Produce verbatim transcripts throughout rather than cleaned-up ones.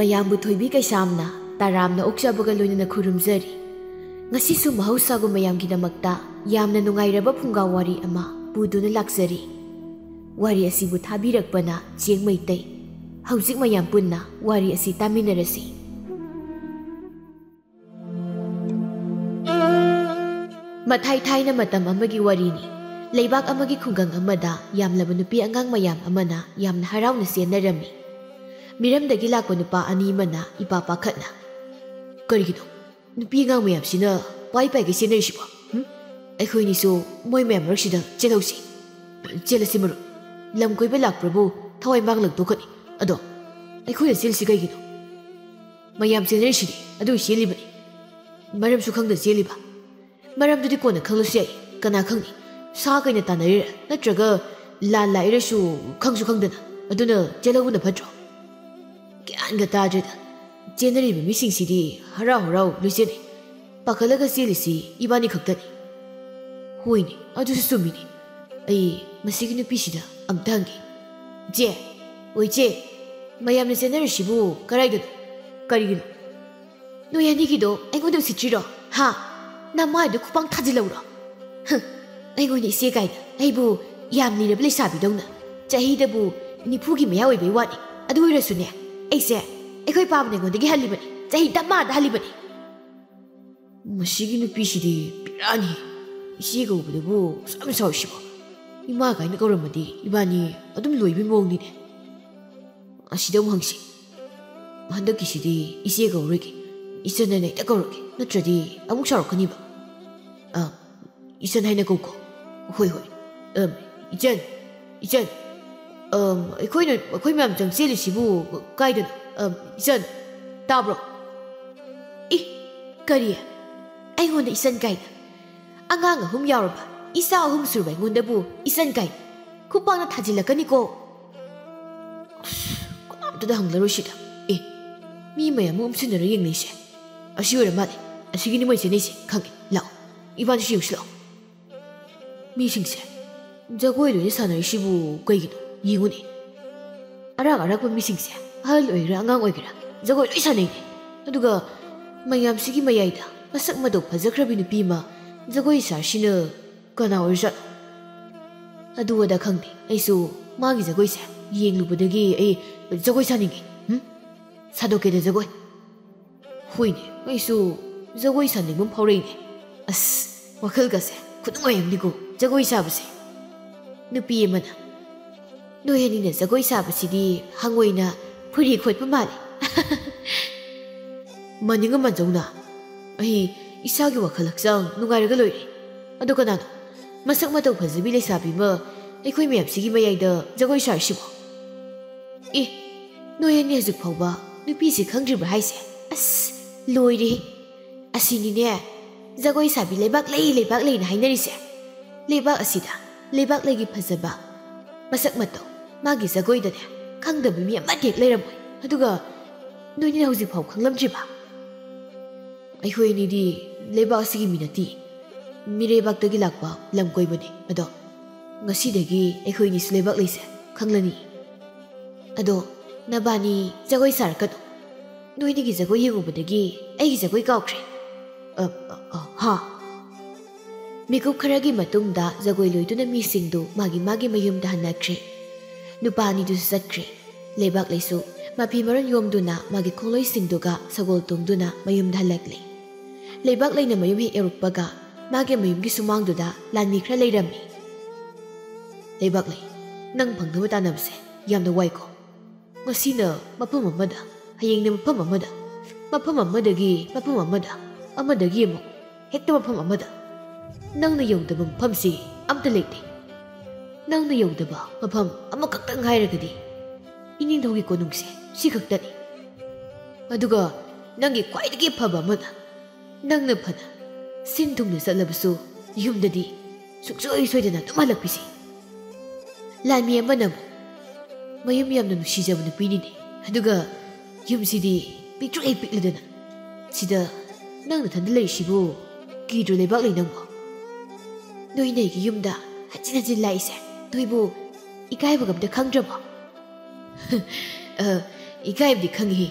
ꯄꯌꯥꯝꯕꯨ ꯊꯣꯏꯕꯤ ꯀꯩꯁꯥꯝꯅ ꯇꯔꯥꯝꯅ ꯑꯣꯛꯆꯕꯒ ꯂꯣꯏꯅꯅ ꯈꯨꯔꯨꯝꯖꯔꯤ꯫ ꯉꯁꯤꯁꯨ ꯃꯍꯧꯁꯥꯒꯨꯝ ꯃꯌꯥꯝꯒꯤꯗꯃꯛꯇ ꯌꯥꯝꯅ ꯅꯨꯡꯉꯥꯏꯔꯕ ꯐꯨꯡꯒꯥ ꯋꯥꯔꯤ ꯑꯃ ꯄꯨꯗꯨꯅ ꯂꯥꯛꯆꯔꯤ꯫ ꯋꯥꯔꯤ ꯑꯁꯤꯕꯨ ꯊꯥꯕꯤꯔꯛꯄꯅ ꯆꯦꯡ ꯃꯩꯇꯩ꯫ ꯍꯧꯖꯤꯛ ꯃꯌꯥꯝ ꯄꯨꯟꯅ ꯋꯥꯔꯤ ꯑꯁꯤ ꯇꯥꯃꯤꯟꯅꯔꯁꯤ꯫ ꯃꯊꯥꯏ ꯊꯥꯏꯅ ꯃꯇꯝ ꯑꯃꯒꯤ ꯋꯥꯔꯤꯅꯤ꯫ ꯂꯩꯕꯥꯛ ꯑꯃꯒꯤ ꯈꯨꯡꯒꯪ ꯑꯃꯗ ꯌꯥꯝꯂꯕ ꯅꯨꯄꯤ ꯑꯉꯥꯡ ꯃꯌꯥꯝ ꯑꯃꯅ ꯌꯥꯝꯅ ꯍꯔꯥꯎꯅ ꯆꯦꯟꯅꯔꯝꯃꯤ꯫ ꯃꯤꯔꯝꯗꯒꯤ ꯂꯥꯛꯄ ꯅꯨꯄꯥ ꯑꯅꯤ ꯑꯃꯅ ꯏꯄꯥ ꯄꯥꯈꯠꯅ, "ꯀꯔꯤꯒꯤꯅꯣ ꯅꯨꯄꯤ ꯑꯉꯥꯡ ꯃꯌꯥꯝꯁꯤꯅ ꯄꯥꯏ ꯄꯥꯏꯒꯩ ꯆꯦꯟꯅꯔꯤꯁꯤꯕꯣ? ꯍꯨꯝ? ꯑꯩꯈꯣꯏꯅꯤꯁꯨ ꯃꯣꯏ ꯃꯌꯥꯝ ꯃꯔꯛꯁꯤꯗ ꯆꯦꯜꯍꯧꯁꯤ꯫ ꯆꯦꯜꯂꯁꯤ ꯃꯔꯨꯞ꯫ ꯂꯝ ꯀꯣꯏꯕ ꯂꯥꯛꯄ꯭ꯔꯕꯨ ꯊꯋꯥꯏ ꯃꯥꯡꯂꯛꯇꯣꯛꯀꯅꯤ꯫ ꯑꯗꯣ ꯑꯩꯈꯣꯏꯅ ꯆꯦꯜꯂꯤꯁꯤ ꯀꯩꯒꯤꯅꯣ? ꯃꯌꯥꯝ ꯆꯦꯟꯅꯔꯤꯁꯤꯗꯤ ꯑꯗꯨ ꯆꯦꯜꯂꯤꯕꯅꯤ꯫ ꯃꯔꯝꯁꯨ ꯈꯪꯗꯅ ꯆꯦꯜꯂꯤꯕ꯫ ꯃꯔꯝꯗꯨꯗꯤ ꯀꯣꯟꯅ ꯈꯪꯂꯁꯨ ꯌꯥꯏ꯫ ꯀꯅꯥ ꯈꯪꯅꯤ? ꯁꯥ ꯀꯩꯅ ꯇꯥꯟꯅꯔꯤꯔꯥ? ꯅꯠꯇ꯭ꯔꯒ ꯂꯥꯟ ꯂꯥꯛꯏꯔꯁꯨ ꯈꯪꯁꯨ ꯈꯪꯗꯅ꯫ ꯑꯗꯨꯅ ꯆꯦꯜꯍꯧꯕꯅ ꯐꯠꯇ꯭ꯔꯣ?" ꯒ꯭ꯌꯥꯟꯒ ꯇꯥꯗ꯭ꯔꯦꯗ꯫ ꯆꯦꯟꯅꯔꯤꯕ ꯃꯤꯁꯤꯡꯁꯤꯗꯤ ꯍꯔꯥꯎ ꯍꯔꯥꯎ ꯂꯣꯏ ꯆꯦꯟꯅꯩ꯫ ꯄꯥꯈꯠꯂꯒ ꯆꯦꯜꯂꯤꯁꯤ ꯏꯕꯥꯅꯤ ꯈꯛꯇꯅꯤ꯫ ꯍꯣꯏꯅꯦ, ꯑꯗꯨꯁꯨ ꯆꯨꯝꯃꯤꯅꯦ꯫ ꯑꯩ ꯃꯁꯤꯒꯤ ꯅꯨꯄꯤꯁꯤꯗ ꯑꯝꯇ ꯍꯪꯒꯦ꯫ "ꯏꯆꯦ, ꯑꯣ ꯏꯆꯦ, ꯃꯌꯥꯝꯅ ꯆꯦꯟꯅꯔꯤꯁꯤꯕꯨ ꯀꯗꯥꯏꯗꯅꯣ? ꯀꯔꯤꯒꯤꯅꯣ? ꯅꯣꯏ ꯑꯅꯤꯒꯤꯗꯣ ꯑꯩꯉꯣꯟꯗ ꯎꯁꯤꯠꯇ꯭ꯔꯤꯔꯣ? ꯍꯥ? ꯅꯃꯥꯏꯗꯣ ꯈꯨꯄꯥꯡ ꯊꯥꯖꯤꯜꯂꯧꯔꯣ? ꯍ, ꯑꯩꯉꯣꯟꯗ ꯏꯆꯦ ꯀꯥꯏꯅ, ꯑꯩꯕꯨ ꯌꯥꯝ ꯂꯤꯔꯕ ꯂꯩꯁꯥꯕꯤꯗꯧꯅ꯫ ꯆꯍꯤꯗꯕꯨ ꯅꯤꯐꯨꯒꯤ ꯃꯌꯥ ꯑꯣꯏꯕꯩ ꯋꯥꯅꯤ꯫ ꯑꯗꯨ ꯑꯣꯏꯔꯁꯨꯅꯦ, ꯑꯩꯁꯦ ꯑꯩꯈꯣꯏ ꯄꯥꯕꯅ ꯑꯩꯉꯣꯟꯗꯒꯤ ꯍꯜꯂꯤꯕꯅꯤ, ꯆꯍꯤ ꯗꯃꯥꯗ ꯍꯜꯂꯤꯕꯅꯤ꯫" ꯃꯁꯤꯒꯤ ꯅꯨꯄꯤꯁꯤꯗꯤ ꯕꯦꯔꯥꯅꯤ꯫ ꯏꯆꯦ ꯀꯧꯕꯗꯕꯨ ꯑꯁꯨꯛ ꯌꯥꯝ ꯁꯥꯎꯔꯤꯁꯤꯕꯣ? ꯏꯃꯥ ꯀꯥꯏꯅ ꯀꯧꯔꯝꯃꯗꯤ ꯏꯕꯥꯅꯤ ꯑꯗꯨꯝ ꯂꯣꯏꯕꯩ ꯃꯑꯣꯡꯅꯤꯅꯦ꯫ ꯑꯁꯤꯗ ꯑꯃꯨꯛ ꯍꯪꯁꯤ꯫ ꯍꯟꯗꯛꯀꯤꯁꯤꯗꯤ ꯏꯆꯦ ꯀꯧꯔꯣꯏꯒꯦ, ꯏꯆꯟ ꯍꯥꯏꯅ ꯍꯦꯛꯇ ꯀꯧꯔꯒꯦ, ꯅꯠꯇ꯭ꯔꯗꯤ ꯑꯃꯨꯛ ꯁꯥꯎꯔꯛꯀꯅꯤꯕ꯫ ꯑ, ꯏꯆꯟ ꯍꯥꯏꯅ ꯀꯧꯀꯣ꯫ ꯍꯣꯏ, ꯍꯣꯏ꯫ ꯑꯝ, ꯏꯆꯟ, ꯏꯆꯟ꯫ ꯑꯝ, ꯑꯩꯈꯣꯏꯅ, ꯑꯩꯈꯣꯏ ꯃꯌꯥꯝ ꯆꯪ ꯆꯦꯜꯂꯤꯁꯤꯕꯨ ꯀꯥꯏꯗꯅꯣ? ꯑꯝ, ꯏꯆꯟ, ꯇꯥꯕ꯭ꯔꯣ? ꯏ, ꯀꯔꯤ? ꯑꯩꯉꯣꯟꯗ ꯏꯆꯟ ꯀꯥꯏꯅ? ꯑꯉꯥꯡ ꯑꯍꯨꯝ ꯌꯥꯎꯔꯕ, ꯏꯆꯥ ꯑꯍꯨꯝ ꯁꯨꯔꯕ ꯑꯩꯉꯣꯟꯗꯕꯨ ꯏꯆꯟ ꯀꯥꯏꯅ? ꯈꯨꯄꯥꯛꯅ ꯊꯥꯖꯤꯜꯂꯛꯀꯅꯤꯀꯣ꯫ ꯑꯁ, ꯀꯅꯥꯝꯇꯗ ꯍꯪꯂꯔꯣꯏ ꯁꯤꯗ꯫ ꯑꯦ, ꯃꯤ ꯃꯌꯥꯝ ꯑꯃ ꯎꯝꯁꯤꯟꯅꯔ ꯌꯦꯡꯅꯩꯁꯦ꯫ ꯑꯁꯤ ꯑꯣꯏꯔ ꯃꯥꯜꯂꯦ꯫ ꯑꯁꯤꯒꯤꯅꯤ ꯃꯣꯏ ꯆꯦꯟꯅꯩꯁꯦ꯫ ꯈꯪꯉꯦ꯫ ꯂꯥꯛꯑꯣ꯫ ꯏꯕꯥꯅꯤꯁꯨ ꯌꯦꯡꯁꯤ ꯂꯥꯛꯑꯣ꯫ ꯃꯤꯁꯤꯡꯁꯦ ꯖꯒꯣꯏ ꯂꯣꯏꯅ ꯁꯥꯟꯅꯔꯤꯁꯤꯕꯨ ꯀꯩꯒꯤꯅꯣ? ꯌꯦꯡꯉꯨꯅꯦ꯫ ꯑꯔꯥꯛ ꯑꯔꯥꯛꯄ ꯃꯤꯁꯤꯡꯁꯦ, ꯑꯍꯜ ꯑꯣꯏꯒꯦꯔꯥ ꯑꯉꯥꯡ ꯑꯣꯏꯒꯦꯔꯥ, ꯖꯒꯣꯏ ꯂꯣꯏ ꯁꯥꯅꯩꯅꯦ꯫ ꯑꯗꯨꯒ ꯃꯌꯥꯝꯁꯤꯒꯤ ꯃꯌꯥꯏꯗ ꯃꯁꯛ ꯃꯇꯧ ꯐꯖꯈ꯭ꯔꯕꯤ ꯅꯨꯄꯤ ꯑꯃ ꯖꯒꯣꯏ ꯁꯥꯔꯤꯁꯤꯅ ꯀꯅꯥ ꯑꯣꯏꯔꯖꯥꯠꯅꯣ? ꯑꯗꯨ ꯑꯗꯥ ꯈꯪꯗꯦ, ꯑꯩꯁꯨ ꯃꯥꯒꯤ ꯖꯒꯣꯏꯁꯦ ꯌꯦꯡꯂꯨꯕꯗꯒꯤ ꯑꯩ ꯖꯒꯣꯏ ꯁꯥꯅꯤꯡꯉꯦ꯫ ꯍꯨꯝ? ꯁꯥꯗꯣꯛꯀꯦꯗ ꯖꯒꯣꯏ꯫ ꯍꯣꯏꯅꯦ, ꯑꯩꯁꯨ ꯖꯒꯣꯏ ꯁꯥꯅꯤꯡꯕ ꯑꯃ ꯐꯥꯎꯔꯛꯏꯅꯦ꯫ ꯑꯁ, ꯋꯥꯈꯜꯒꯁꯦ ꯈꯨꯅꯨꯡꯉꯥꯏ ꯑꯃꯅꯤꯀꯣ ꯖꯒꯣꯏ ꯁꯥꯕꯁꯦ꯫ ꯅꯨꯄꯤ ꯑꯃꯅ, "ꯅꯣꯏ ꯑꯅꯤꯅ ꯖꯒꯣꯏ ꯁꯥꯕꯁꯤꯗꯤ ꯍꯪꯉꯣꯏꯅ ꯐꯨꯔꯤ ꯈꯣꯠꯄ ꯃꯥꯜꯂꯤ꯫" ꯃꯅꯤꯡ ꯑꯃ ꯖꯧꯅ, "ꯑꯩ ꯏꯁꯥꯒꯤ ꯋꯥꯈꯜ ꯍꯛꯆꯥꯡ ꯅꯨꯡꯉꯥꯏꯔꯒ ꯂꯣꯏꯔꯦ꯫ ꯑꯗꯣ ꯀꯅꯥꯅꯣ ꯃꯁꯛ ꯃꯇꯧ ꯐꯖꯕꯤ ꯂꯩꯁꯥꯕꯤ ꯑꯃ ꯑꯩꯈꯣꯏ ꯃꯌꯥꯝꯁꯤꯒꯤ ꯃꯌꯥꯏꯗ ꯖꯒꯣꯏ ꯁꯥꯔꯤꯁꯤꯕꯣ?" "ꯑꯦ, ꯅꯣꯏ ꯑꯅꯤ ꯍꯧꯖꯤꯛ ꯐꯥꯎꯕ ꯅꯨꯄꯤꯁꯦ ꯈꯪꯗ꯭ꯔꯤꯕ꯭ꯔꯥ ꯍꯥꯏꯁꯦ? ꯑꯁ, ꯂꯣꯏꯔꯦ꯫ ꯑꯁꯤꯅꯤꯅꯦ ꯖꯒꯣꯏ ꯁꯥꯕꯤ ꯂꯩꯕꯥꯛ ꯂꯩ, ꯂꯩꯕꯥꯛ ꯂꯩꯅ ꯍꯥꯏꯅꯔꯤꯁꯦ꯫ ꯂꯩꯕꯥꯛ ꯑꯁꯤꯗ ꯂꯩꯕꯥꯛ ꯂꯩꯒꯤ ꯐꯖꯕ ꯃꯁꯛ ꯃꯇꯧ, ꯃꯥꯒꯤ ꯖꯒꯣꯏꯗꯅꯦ ꯈꯪꯗꯕ ꯃꯤ ꯑꯃꯠꯇ ꯍꯦꯛ ꯂꯩꯔꯝꯃꯣꯏ꯫ ꯑꯗꯨꯒ ꯅꯣꯏꯅꯤꯅ ꯍꯧꯖꯤꯛ ꯐꯥꯎ ꯈꯪꯂꯝꯗ꯭ꯔꯤꯕ?" "ꯑꯩꯈꯣꯏ ꯑꯅꯤꯗꯤ ꯂꯩꯕꯥꯛ ꯑꯁꯤꯒꯤ ꯃꯤ ꯅꯠꯇꯦ, ꯃꯤꯔꯩꯕꯥꯛꯇꯒꯤ ꯂꯥꯛꯄ ꯂꯝ ꯀꯣꯏꯕꯅꯤ꯫ ꯑꯗꯣ ꯉꯁꯤꯗꯒꯤ ꯑꯩꯈꯣꯏ ꯑꯅꯤꯁꯨ ꯂꯩꯕꯥꯛ ꯂꯩꯁꯦ ꯈꯪꯂꯅꯤ꯫ ꯑꯗꯣ ꯅꯕꯥꯅꯤ ꯖꯒꯣꯏ ꯁꯥꯔꯛꯀꯅꯨ꯫ ꯅꯣꯏꯅꯤꯒꯤ ꯖꯒꯣꯏ ꯌꯦꯡꯉꯨꯕꯗꯒꯤ ꯑꯩꯒꯤ ꯖꯒꯣꯏ ꯀꯥꯎꯈ꯭ꯔꯦ꯫" "ꯑ, ꯑ, ꯑ, ꯍꯥ?" ꯃꯤꯀꯨꯞ ꯈꯔꯒꯤ ꯃꯇꯨꯡꯗ ꯖꯒꯣꯏ ꯂꯣꯏꯗꯨꯅ ꯃꯤꯁꯤꯡꯗꯨ ꯃꯥꯒꯤ ꯃꯥꯒꯤ ꯃꯌꯨꯝꯗ ꯍꯟꯅꯈ꯭ꯔꯦ꯫ ꯅꯨꯄꯥ ꯑꯅꯤꯗꯨꯁꯨ ꯆꯠꯈ꯭ꯔꯦ꯫ ꯂꯩꯕꯥꯛ ꯂꯩꯁꯨ ꯃꯐꯤ ꯃꯔꯣꯟ ꯌꯣꯝꯗꯨꯅ ꯃꯥꯒꯤ ꯈꯣꯡꯂꯣꯏꯁꯤꯡꯗꯨꯒ ꯁꯒꯣꯜ ꯇꯣꯡꯗꯨꯅ ꯃꯌꯨꯝꯗ ꯍꯜꯂꯛꯂꯦ꯫ ꯂꯩꯕꯥꯛ ꯂꯩꯅ ꯃꯌꯨꯝ ꯍꯦꯛ ꯌꯧꯔꯛꯄꯒ ꯃꯥꯒꯤ ꯃꯌꯨꯝꯒꯤ ꯁꯨꯃꯥꯡꯗꯨꯗ ꯂꯥꯟꯃꯤ ꯈꯔ ꯂꯩꯔꯝꯃꯤ꯫ "ꯂꯩꯕꯥꯛ ꯂꯩ, ꯅꯪ ꯐꯪꯅꯕ ꯇꯥꯟꯅꯕꯁꯦ ꯌꯥꯝꯅ ꯋꯥꯏꯀꯣ꯫ ꯉꯁꯤꯅ ꯃꯐꯝ ꯑꯃꯗ, ꯍꯌꯦꯡꯅ ꯃꯐꯝ ꯑꯃꯗ, ꯃꯐꯝ ꯑꯃꯗꯒꯤ ꯃꯐꯝ ꯑꯃꯗ, ꯑꯃꯗꯒꯤ ꯑꯃꯨꯛ ꯍꯦꯛꯇ ꯃꯐꯝ ꯑꯃꯗ꯫ ꯅꯪꯅ ꯌꯧꯗꯕ ꯃꯐꯝꯁꯤ ꯑꯝꯇ ꯂꯩꯇꯦ꯫ ꯅꯪꯅ ꯌꯧꯗꯕ ꯃꯐꯝ ꯑꯃꯈꯛꯇꯪ ꯍꯥꯏꯔꯒꯗꯤ ꯏꯅꯤꯡꯊꯧꯒꯤ ꯀꯣꯅꯨꯡꯁꯦ ꯁꯤ ꯈꯛꯇꯅꯤ꯫ ꯑꯗꯨꯒ ꯅꯪꯒꯤ ꯈ꯭ꯋꯥꯏꯗꯒꯤ ꯐꯕ ꯑꯃꯅ, ꯅꯪꯅ ꯐꯅ ꯁꯤꯟ ꯊꯨꯡꯅ ꯆꯠꯂꯕꯁꯨ ꯌꯨꯝꯗꯗꯤ ꯁꯨꯡꯁꯣꯏ ꯁꯣꯏꯗꯅ ꯑꯗꯨꯝ ꯍꯜꯂꯛꯄꯤꯁꯤ꯫ ꯂꯥꯟꯃꯤ ꯑꯃꯅ ꯑꯃꯨꯛ, ꯃꯌꯨꯝ ꯌꯥꯝꯅ ꯅꯨꯡꯁꯤꯖꯕ ꯅꯨꯄꯤꯅꯤꯅꯦ, ꯑꯗꯨꯒ ꯌꯨꯝꯁꯤꯗꯤ ꯄꯤꯛꯇ꯭ꯔꯨ ꯍꯦꯛ ꯄꯤꯛꯂꯗꯅ꯫ ꯁꯤꯗ ꯅꯪ ꯅꯊꯟꯗ ꯂꯩꯔꯤꯁꯤꯕꯨ ꯀꯤꯗ꯭ꯔꯣ ꯂꯩꯕꯥꯛ ꯂꯩ ꯅꯪꯕꯣ? ꯅꯣꯏꯅ ꯑꯩꯒꯤ ꯌꯨꯝꯗ ꯍꯟꯖꯤꯟ ꯍꯟꯖꯤꯟ ꯂꯥꯛꯏꯁꯦ ꯅꯣꯏꯕꯨ ꯏꯀꯥꯏꯕꯒ ꯑꯝꯇ ꯈꯪꯗ꯭ꯔꯕꯣ?" "ꯑ, ꯏꯀꯥꯏꯕꯗꯤ ꯈꯪꯉꯤ,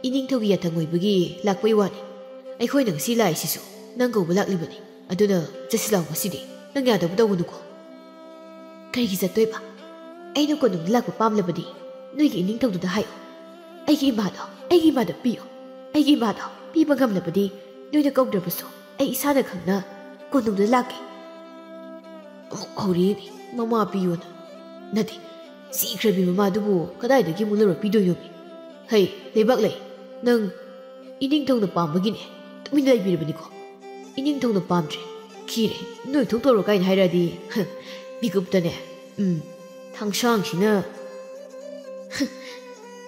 ꯏꯅꯤꯡꯊꯧꯒꯤ ꯌꯥꯊꯪ ꯑꯣꯏꯕꯒꯤ ꯂꯥꯛꯄꯩ ꯋꯥꯅꯤ꯫ ꯑꯩꯈꯣꯏꯅ ꯉꯁꯤ ꯂꯥꯛꯏꯁꯤꯁꯨ ꯅꯪ ꯀꯧꯕ ꯂꯥꯛꯂꯤꯕꯅꯤ꯫ ꯑꯗꯨꯅ ꯆꯠꯁꯤꯜꯂꯛꯑꯣ ꯉꯁꯤꯗꯤ꯫ ꯅꯪ ꯌꯥꯗꯕ ꯇꯧꯒꯅꯨꯀꯣ꯫ ꯀꯔꯤꯒꯤ ꯆꯠꯇꯣꯏꯕ? ꯑꯩꯅ ꯀꯣꯅꯨꯡꯗ ꯂꯥꯛꯄ ꯄꯥꯝꯂꯕꯗꯤ ꯅꯣꯏꯒꯤ ꯏꯅꯤꯡꯊꯧꯗꯨꯗ ꯍꯥꯏꯌꯣ꯫ ꯑꯩꯒꯤ ꯏꯃꯥꯗꯣ, ꯑꯩꯒꯤ ꯏꯃꯥꯗ ꯄꯤꯌꯣ꯫ ꯑꯩꯒꯤ ꯏꯃꯥꯗꯣ ꯄꯤꯕ ꯉꯝꯂꯕꯗꯤ ꯅꯣꯏꯅ ꯀꯧꯗ꯭ꯔꯕꯁꯨ ꯑꯩ ꯏꯁꯥꯅ ꯈꯪꯅ ꯀꯣꯅꯨꯡꯗ ꯂꯥꯛꯀꯦ꯫ ꯑꯃꯨꯛ ꯍꯧꯔꯤꯅꯤ, ꯃꯃꯥ ꯄꯤꯌꯣꯅ꯫ ꯅꯠꯇꯦ, ꯁꯤꯈ꯭ꯔꯕꯤ ꯃꯃꯥꯗꯨꯕꯨ ꯀꯗꯥꯏꯗꯒꯤ ꯑꯃꯨꯛ ꯂꯧꯔ ꯄꯤꯗꯣꯏꯅꯣꯃꯤ? ꯍꯩ, ꯂꯩꯕꯥꯛ ꯂꯩ, ꯅꯪ ꯏꯅꯤꯡꯊꯧꯅ ꯄꯥꯝꯕꯒꯤꯅꯦ ꯇꯨꯃꯤꯟꯅ ꯂꯩꯕꯤꯔꯕꯅꯤꯀꯣ꯫ ꯏꯅꯤꯡꯊꯧꯅ ꯄꯥꯝꯗ꯭ꯔꯦ, ꯈꯤꯔꯦ, ꯅꯣꯏ ꯊꯣꯛꯇꯧꯔꯣ ꯀꯥꯏꯅ ꯍꯥꯏꯔꯛꯑꯗꯤ, ꯍ, ꯃꯤꯀꯨꯞꯇꯅꯦ, ꯎꯝ, ꯊꯥꯡꯁꯥꯡꯁꯤꯅ, ꯍ,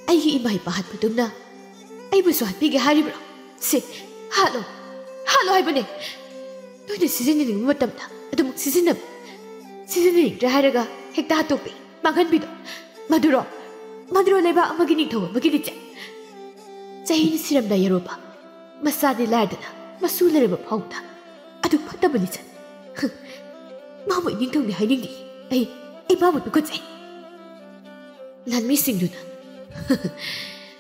ꯑꯩꯒꯤ ꯏꯃꯥ ꯏꯄꯥ ꯍꯥꯠꯄꯗꯨꯝꯅ ꯑꯩꯕꯨꯁꯨ ꯍꯥꯠꯄꯤꯒꯦ ꯍꯥꯏꯔꯤꯕ꯭ꯔꯣ? ꯁꯦ, ꯍꯥꯠꯂꯣ, ꯍꯥꯠꯂꯣ ꯍꯥꯏꯕꯅꯦ꯫ ꯅꯣꯏꯅ ꯁꯤꯖꯤꯟꯅꯅꯤꯡꯕ ꯃꯇꯝꯗ ꯑꯗꯨꯃꯛ ꯁꯤꯖꯤꯟꯅꯕ, ꯁꯤꯖꯤꯟꯅꯅꯤꯡꯗ꯭ꯔꯦ ꯍꯥꯏꯔꯒ ꯍꯦꯛꯇ ꯍꯥꯠꯇꯣꯛꯄꯤ, ꯃꯥꯡꯍꯟꯕꯤꯗꯣ꯫ ꯃꯗꯨꯔꯣ, ꯃꯗꯨꯔꯣ ꯂꯩꯕꯥꯛ ꯑꯃꯒꯤ ꯅꯤꯡꯊꯧ ꯑꯃꯒꯤ ꯂꯤꯆꯠ? ꯆꯍꯤꯅ ꯁꯤꯔꯝꯗꯥꯏ ꯌꯥꯔꯣꯕ, ꯃꯆꯥꯗꯤ ꯂꯥꯏꯔꯗꯅ ꯃꯁꯨ ꯂꯩꯔꯕ ꯐꯥꯎꯕꯗ ꯑꯗꯨ ꯐꯠꯇꯕ ꯂꯤꯆꯠ꯫ ꯍ, ꯃꯥꯕꯨ ꯏꯅꯤꯡꯊꯧꯅꯤ ꯍꯥꯏꯅꯤꯡꯗꯦ꯫ ꯑꯩ, ꯑꯩ ꯃꯥꯕꯨ ꯇꯨꯀꯠꯆꯩ꯫ ꯂꯥꯟꯃꯤꯁꯤꯡꯗꯨꯅ,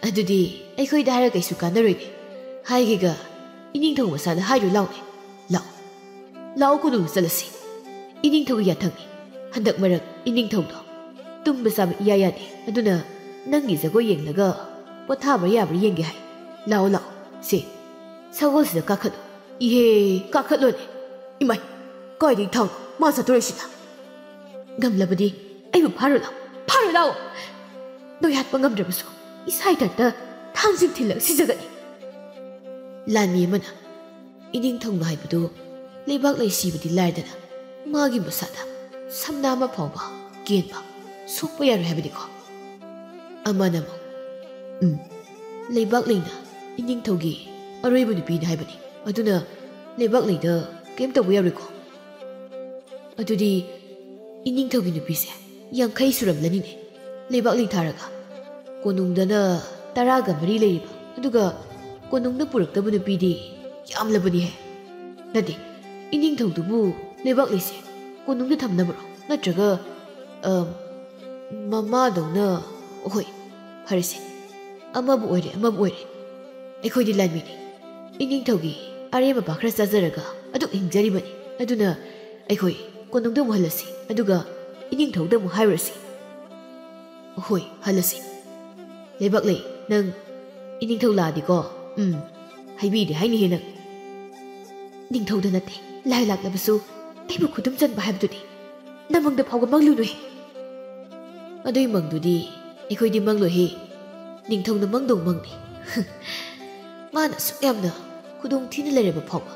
"ꯑꯗꯨꯗꯤ ꯑꯩꯈꯣꯏꯗ ꯍꯥꯏꯔ ꯀꯩꯁꯨ ꯀꯥꯟꯅꯔꯣꯏꯅꯦ꯫ ꯍꯥꯏꯒꯦꯒ, ꯏꯅꯤꯡꯊꯧ ꯃꯁꯥꯗ ꯍꯥꯏꯔꯨ ꯂꯥꯎꯅꯦ꯫ ꯂꯥꯛꯑꯣ, ꯂꯥꯛꯑꯣ, ꯀꯣꯅꯨꯡꯗ ꯆꯠꯂꯁꯤ꯫ ꯏꯅꯤꯡꯊꯧꯒꯤ ꯌꯥꯊꯪꯅꯤ꯫ ꯍꯟꯗꯛ ꯃꯔꯛ ꯏꯅꯤꯡꯊꯧꯗꯣ ꯇꯨꯝꯕ ꯆꯥꯕ ꯏꯌꯥ ꯌꯥꯗꯦ꯫ ꯑꯗꯨꯅ ꯅꯪꯒꯤ ꯖꯒꯣꯏ ꯌꯦꯡꯂꯒ ꯄꯣꯊꯥꯕ ꯌꯥꯕ꯭ꯔꯥ ꯌꯦꯡꯒꯦ ꯍꯥꯏ꯫ ꯂꯥꯛꯑꯣ, ꯂꯥꯛꯑꯣ, ꯁꯦ, ꯁꯒꯣꯜꯁꯤꯗ ꯀꯥꯈꯠꯂꯣ꯫ ꯏꯍꯦ, ꯀꯥꯈꯠꯂꯣꯅꯦ꯫ ꯏꯃꯥꯏ, ꯀꯥꯏꯗꯒꯤ ꯊꯥꯡꯅꯣ ꯃꯥ ꯆꯠꯇꯣꯔꯤꯁꯤꯅ? ꯉꯝꯂꯕꯗꯤ ꯑꯩꯕꯨ ꯐꯥꯔꯨ ꯂꯥꯎ, ꯐꯥꯔꯨ ꯂꯥꯎ꯫ ꯅꯣꯏ ꯍꯥꯠꯄ ꯉꯝꯗ꯭ꯔꯕꯁꯨ ꯏꯁꯥ ꯏꯊꯟꯇ ꯊꯥꯡꯁꯤꯡ ꯊꯤꯜꯂꯒ ꯁꯤꯖꯒꯅꯤ꯫ ꯂꯥꯟꯃꯤ ꯑꯃꯅ ꯏꯅꯤꯡꯊꯧꯅ ꯍꯥꯏꯕꯗꯨ ꯂꯩꯕꯥꯛ ꯂꯩ ꯁꯤꯕꯗꯤ ꯂꯥꯏꯔꯗꯅ ꯃꯥꯒꯤ ꯃꯁꯥꯗ ꯁꯝꯅꯥ ꯑꯃ ꯐꯥꯎꯕ ꯀꯦꯟꯕ, ꯁꯣꯛꯄ ꯌꯥꯔꯣꯏ ꯍꯥꯏꯕꯅꯤꯀꯣ꯫ ꯑꯃꯅ ꯑꯃꯨꯛ, "ꯎꯝ, ꯂꯩꯕꯥꯛ ꯂꯩꯅ ꯏꯅꯤꯡꯊꯧꯒꯤ ꯑꯔꯣꯏꯕ ꯅꯨꯄꯤꯅꯤ ꯍꯥꯏꯕꯅꯤ꯫ ꯑꯗꯨꯅ ꯂꯩꯕꯥꯛ ꯂꯩꯗ ꯀꯔꯤꯝ ꯇꯧꯕ ꯌꯥꯔꯣꯏꯀꯣ?" ꯑꯗꯨꯗꯤ ꯏꯅꯤꯡꯊꯧꯒꯤ ꯅꯨꯄꯤꯁꯦ ꯌꯥꯡꯈꯩ ꯁꯨꯔꯝꯂꯅꯤꯅꯦ, ꯂꯩꯕꯥꯛ ꯂꯩ ꯊꯥꯔꯒ꯫ ꯀꯣꯅꯨꯡꯗꯅ ꯇꯔꯥꯒ ꯃꯔꯤ ꯂꯩꯔꯤꯕ, ꯑꯗꯨꯒ ꯀꯣꯅꯨꯡꯅ ꯄꯨꯔꯛꯇꯕ ꯅꯨꯄꯤꯗꯤ ꯌꯥꯝꯂꯕꯅꯤꯍꯦ꯫ ꯅꯠꯇꯦ, ꯏꯅꯤꯡꯊꯧꯗꯨꯕꯨ ꯂꯩꯕꯥꯛ ꯂꯩꯁꯦ ꯀꯣꯅꯨꯡꯗ ꯊꯝꯅꯕ꯭ꯔꯣ? ꯅꯠꯇ꯭ꯔꯒ, ꯑ, ꯃꯃꯥꯗꯧꯅ, ꯍꯣꯏ, ꯐꯔꯦꯁꯦ꯫ ꯑꯃꯕꯨ ꯑꯣꯏꯔꯦ, ꯑꯃꯕꯨ ꯑꯣꯏꯔꯦ, ꯑꯩꯈꯣꯏꯗꯤ ꯂꯥꯟꯃꯤꯅꯤ꯫ ꯏꯅꯤꯡꯊꯧꯒꯤ ꯑꯔꯦꯝ ꯑꯄꯥ ꯈꯔ ꯆꯥꯖꯔꯒ ꯑꯗꯨꯛ ꯍꯤꯡꯖꯔꯤꯕꯅꯤ꯫ ꯑꯗꯨꯅ ꯑꯩꯈꯣꯏ ꯀꯣꯅꯨꯡꯗ ꯑꯃꯨꯛ ꯍꯜꯂꯁꯤ, ꯑꯗꯨꯒ ꯏꯅꯤꯡꯊꯧꯗ ꯑꯃꯨꯛ ꯍꯥꯏꯔꯨꯔꯁꯤ꯫ ꯍꯣꯏ, ꯍꯜꯂꯁꯤ꯫ ꯂꯩꯕꯥꯛꯂꯩ, ꯅꯪ ꯏꯅꯤꯡꯊꯧ ꯂꯥꯛꯑꯗꯤꯀꯣ, ꯎꯝ, ꯍꯥꯏꯕꯤꯗꯦ ꯍꯥꯏꯅꯤꯍꯦ ꯅꯪ꯫ ꯅꯤꯡꯊꯧꯗ ꯅꯠꯇꯦ, ꯂꯥꯏ ꯂꯥꯛꯂꯕꯁꯨ ꯑꯩꯕꯨ ꯈꯨꯗꯨꯝ ꯆꯟꯕ ꯍꯥꯏꯕꯗꯨꯗꯤ ꯅꯃꯪꯗ ꯐꯥꯎꯕ ꯃꯪꯂꯨꯅꯨꯍꯦ꯫ ꯑꯗꯨꯏ ꯃꯪꯗꯨꯗꯤ ꯑꯩꯈꯣꯏꯗꯤ ꯃꯪꯂꯣꯏꯍꯦ꯫ ꯅꯤꯡꯊꯧꯅ ꯃꯪꯗꯧ ꯃꯪꯅꯤ꯫ ꯃꯥꯅ ꯑꯁꯨꯛ ꯌꯥꯝꯅ ꯈꯨꯗꯣꯡ ꯊꯤꯅ ꯂꯩꯔꯕ ꯐꯥꯎꯕ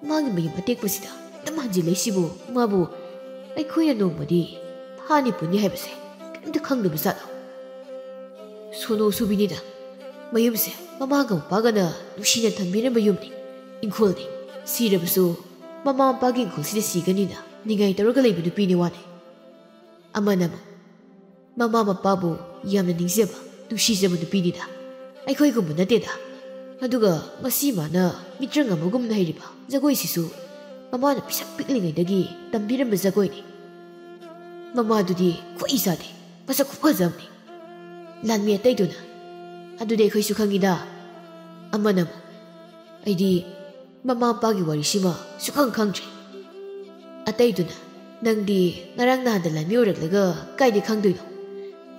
ꯃꯥꯒꯤ ꯃꯌꯨꯝ ꯑꯇꯦꯛꯄꯁꯤꯗ ꯑꯗꯨꯝ ꯍꯟꯖꯤꯜꯂꯛꯏꯁꯤꯕꯨ ꯃꯥꯕꯨ ꯑꯩꯈꯣꯏꯅ ꯅꯣꯡꯃꯗꯤ ꯐꯥꯅꯤ ꯄꯨꯅꯤ ꯍꯥꯏꯕꯁꯦ ꯀꯔꯤꯝꯇ ꯈꯪꯗꯕ ꯖꯥꯠꯂꯣ? ꯁꯣꯅꯣ ꯁꯨꯕꯤꯅꯤꯗ꯫ ꯃꯌꯨꯝꯁꯦ ꯃꯃꯥꯒ ꯃꯄꯥꯒꯅ ꯅꯨꯡꯁꯤꯅ ꯊꯝꯕꯤꯔꯝꯕ ꯌꯨꯝꯅꯤ, ꯏꯪꯈꯣꯜꯅꯤ꯫ ꯁꯤꯔꯕꯁꯨ ꯃꯃꯥ ꯃꯄꯥꯒꯤ ꯏꯪꯈꯣꯜꯁꯤꯗ ꯁꯤꯒꯅꯤꯅ ꯅꯤꯡꯉꯥꯏ ꯇꯧꯔꯒ ꯂꯩꯕ ꯅꯨꯄꯤꯅꯤ ꯋꯥꯅꯤ꯫ ꯑꯃꯅ ꯑꯃꯨꯛ ꯃꯃꯥ ꯃꯄꯥꯕꯨ ꯌꯥꯝꯅ ꯅꯤꯡꯖꯕ, ꯅꯨꯡꯁꯤꯖꯕ ꯅꯨꯄꯤꯅꯤꯗ꯫ ꯑꯩꯈꯣꯏꯒꯨꯝꯕ ꯅꯠꯇꯦꯗ꯫ ꯑꯗꯨꯒ ꯉꯁꯤ ꯃꯥꯅ ꯃꯤꯇ꯭ꯔꯪ ꯑꯃꯒꯨꯝꯅ ꯍꯩꯔꯤꯕ ꯖꯒꯣꯏꯁꯤꯁꯨ ꯃꯃꯥꯅ ꯄꯤꯁꯛ ꯄꯤꯛꯂꯤꯉꯩꯗꯒꯤ ꯇꯝꯕꯤꯔꯝꯕ ꯖꯒꯣꯏꯅꯤ꯫ ꯃꯃꯥꯗꯨꯗꯤ ꯈꯨꯏ ꯆꯥꯗꯦ, ꯃꯁꯛ ꯈꯨꯐꯖꯕꯅꯤ꯫ ꯂꯥꯟꯃꯤ ꯑꯇꯩꯗꯨꯅ, "ꯑꯗꯨꯗꯤ ꯑꯩꯈꯣꯏꯁꯨ ꯈꯪꯉꯤꯗ"꯫ ꯑꯃꯅ ꯑꯃꯨꯛ, "ꯑꯩꯗꯤ ꯃꯃꯥ ꯃꯄꯥꯒꯤ ꯋꯥꯔꯤꯁꯤꯃ ꯁꯨꯈꯪ ꯈꯪꯗ꯭ꯔꯤ"꯫ ꯑꯇꯩꯗꯨꯅ, "ꯅꯪꯗꯤ ꯉꯔꯥꯡ ꯅꯍꯥꯟꯗ ꯂꯥꯟꯃꯤ ꯑꯣꯏꯔꯛꯂꯒ ꯀꯥꯏꯗꯩ ꯈꯪꯗꯣꯏꯅꯣ?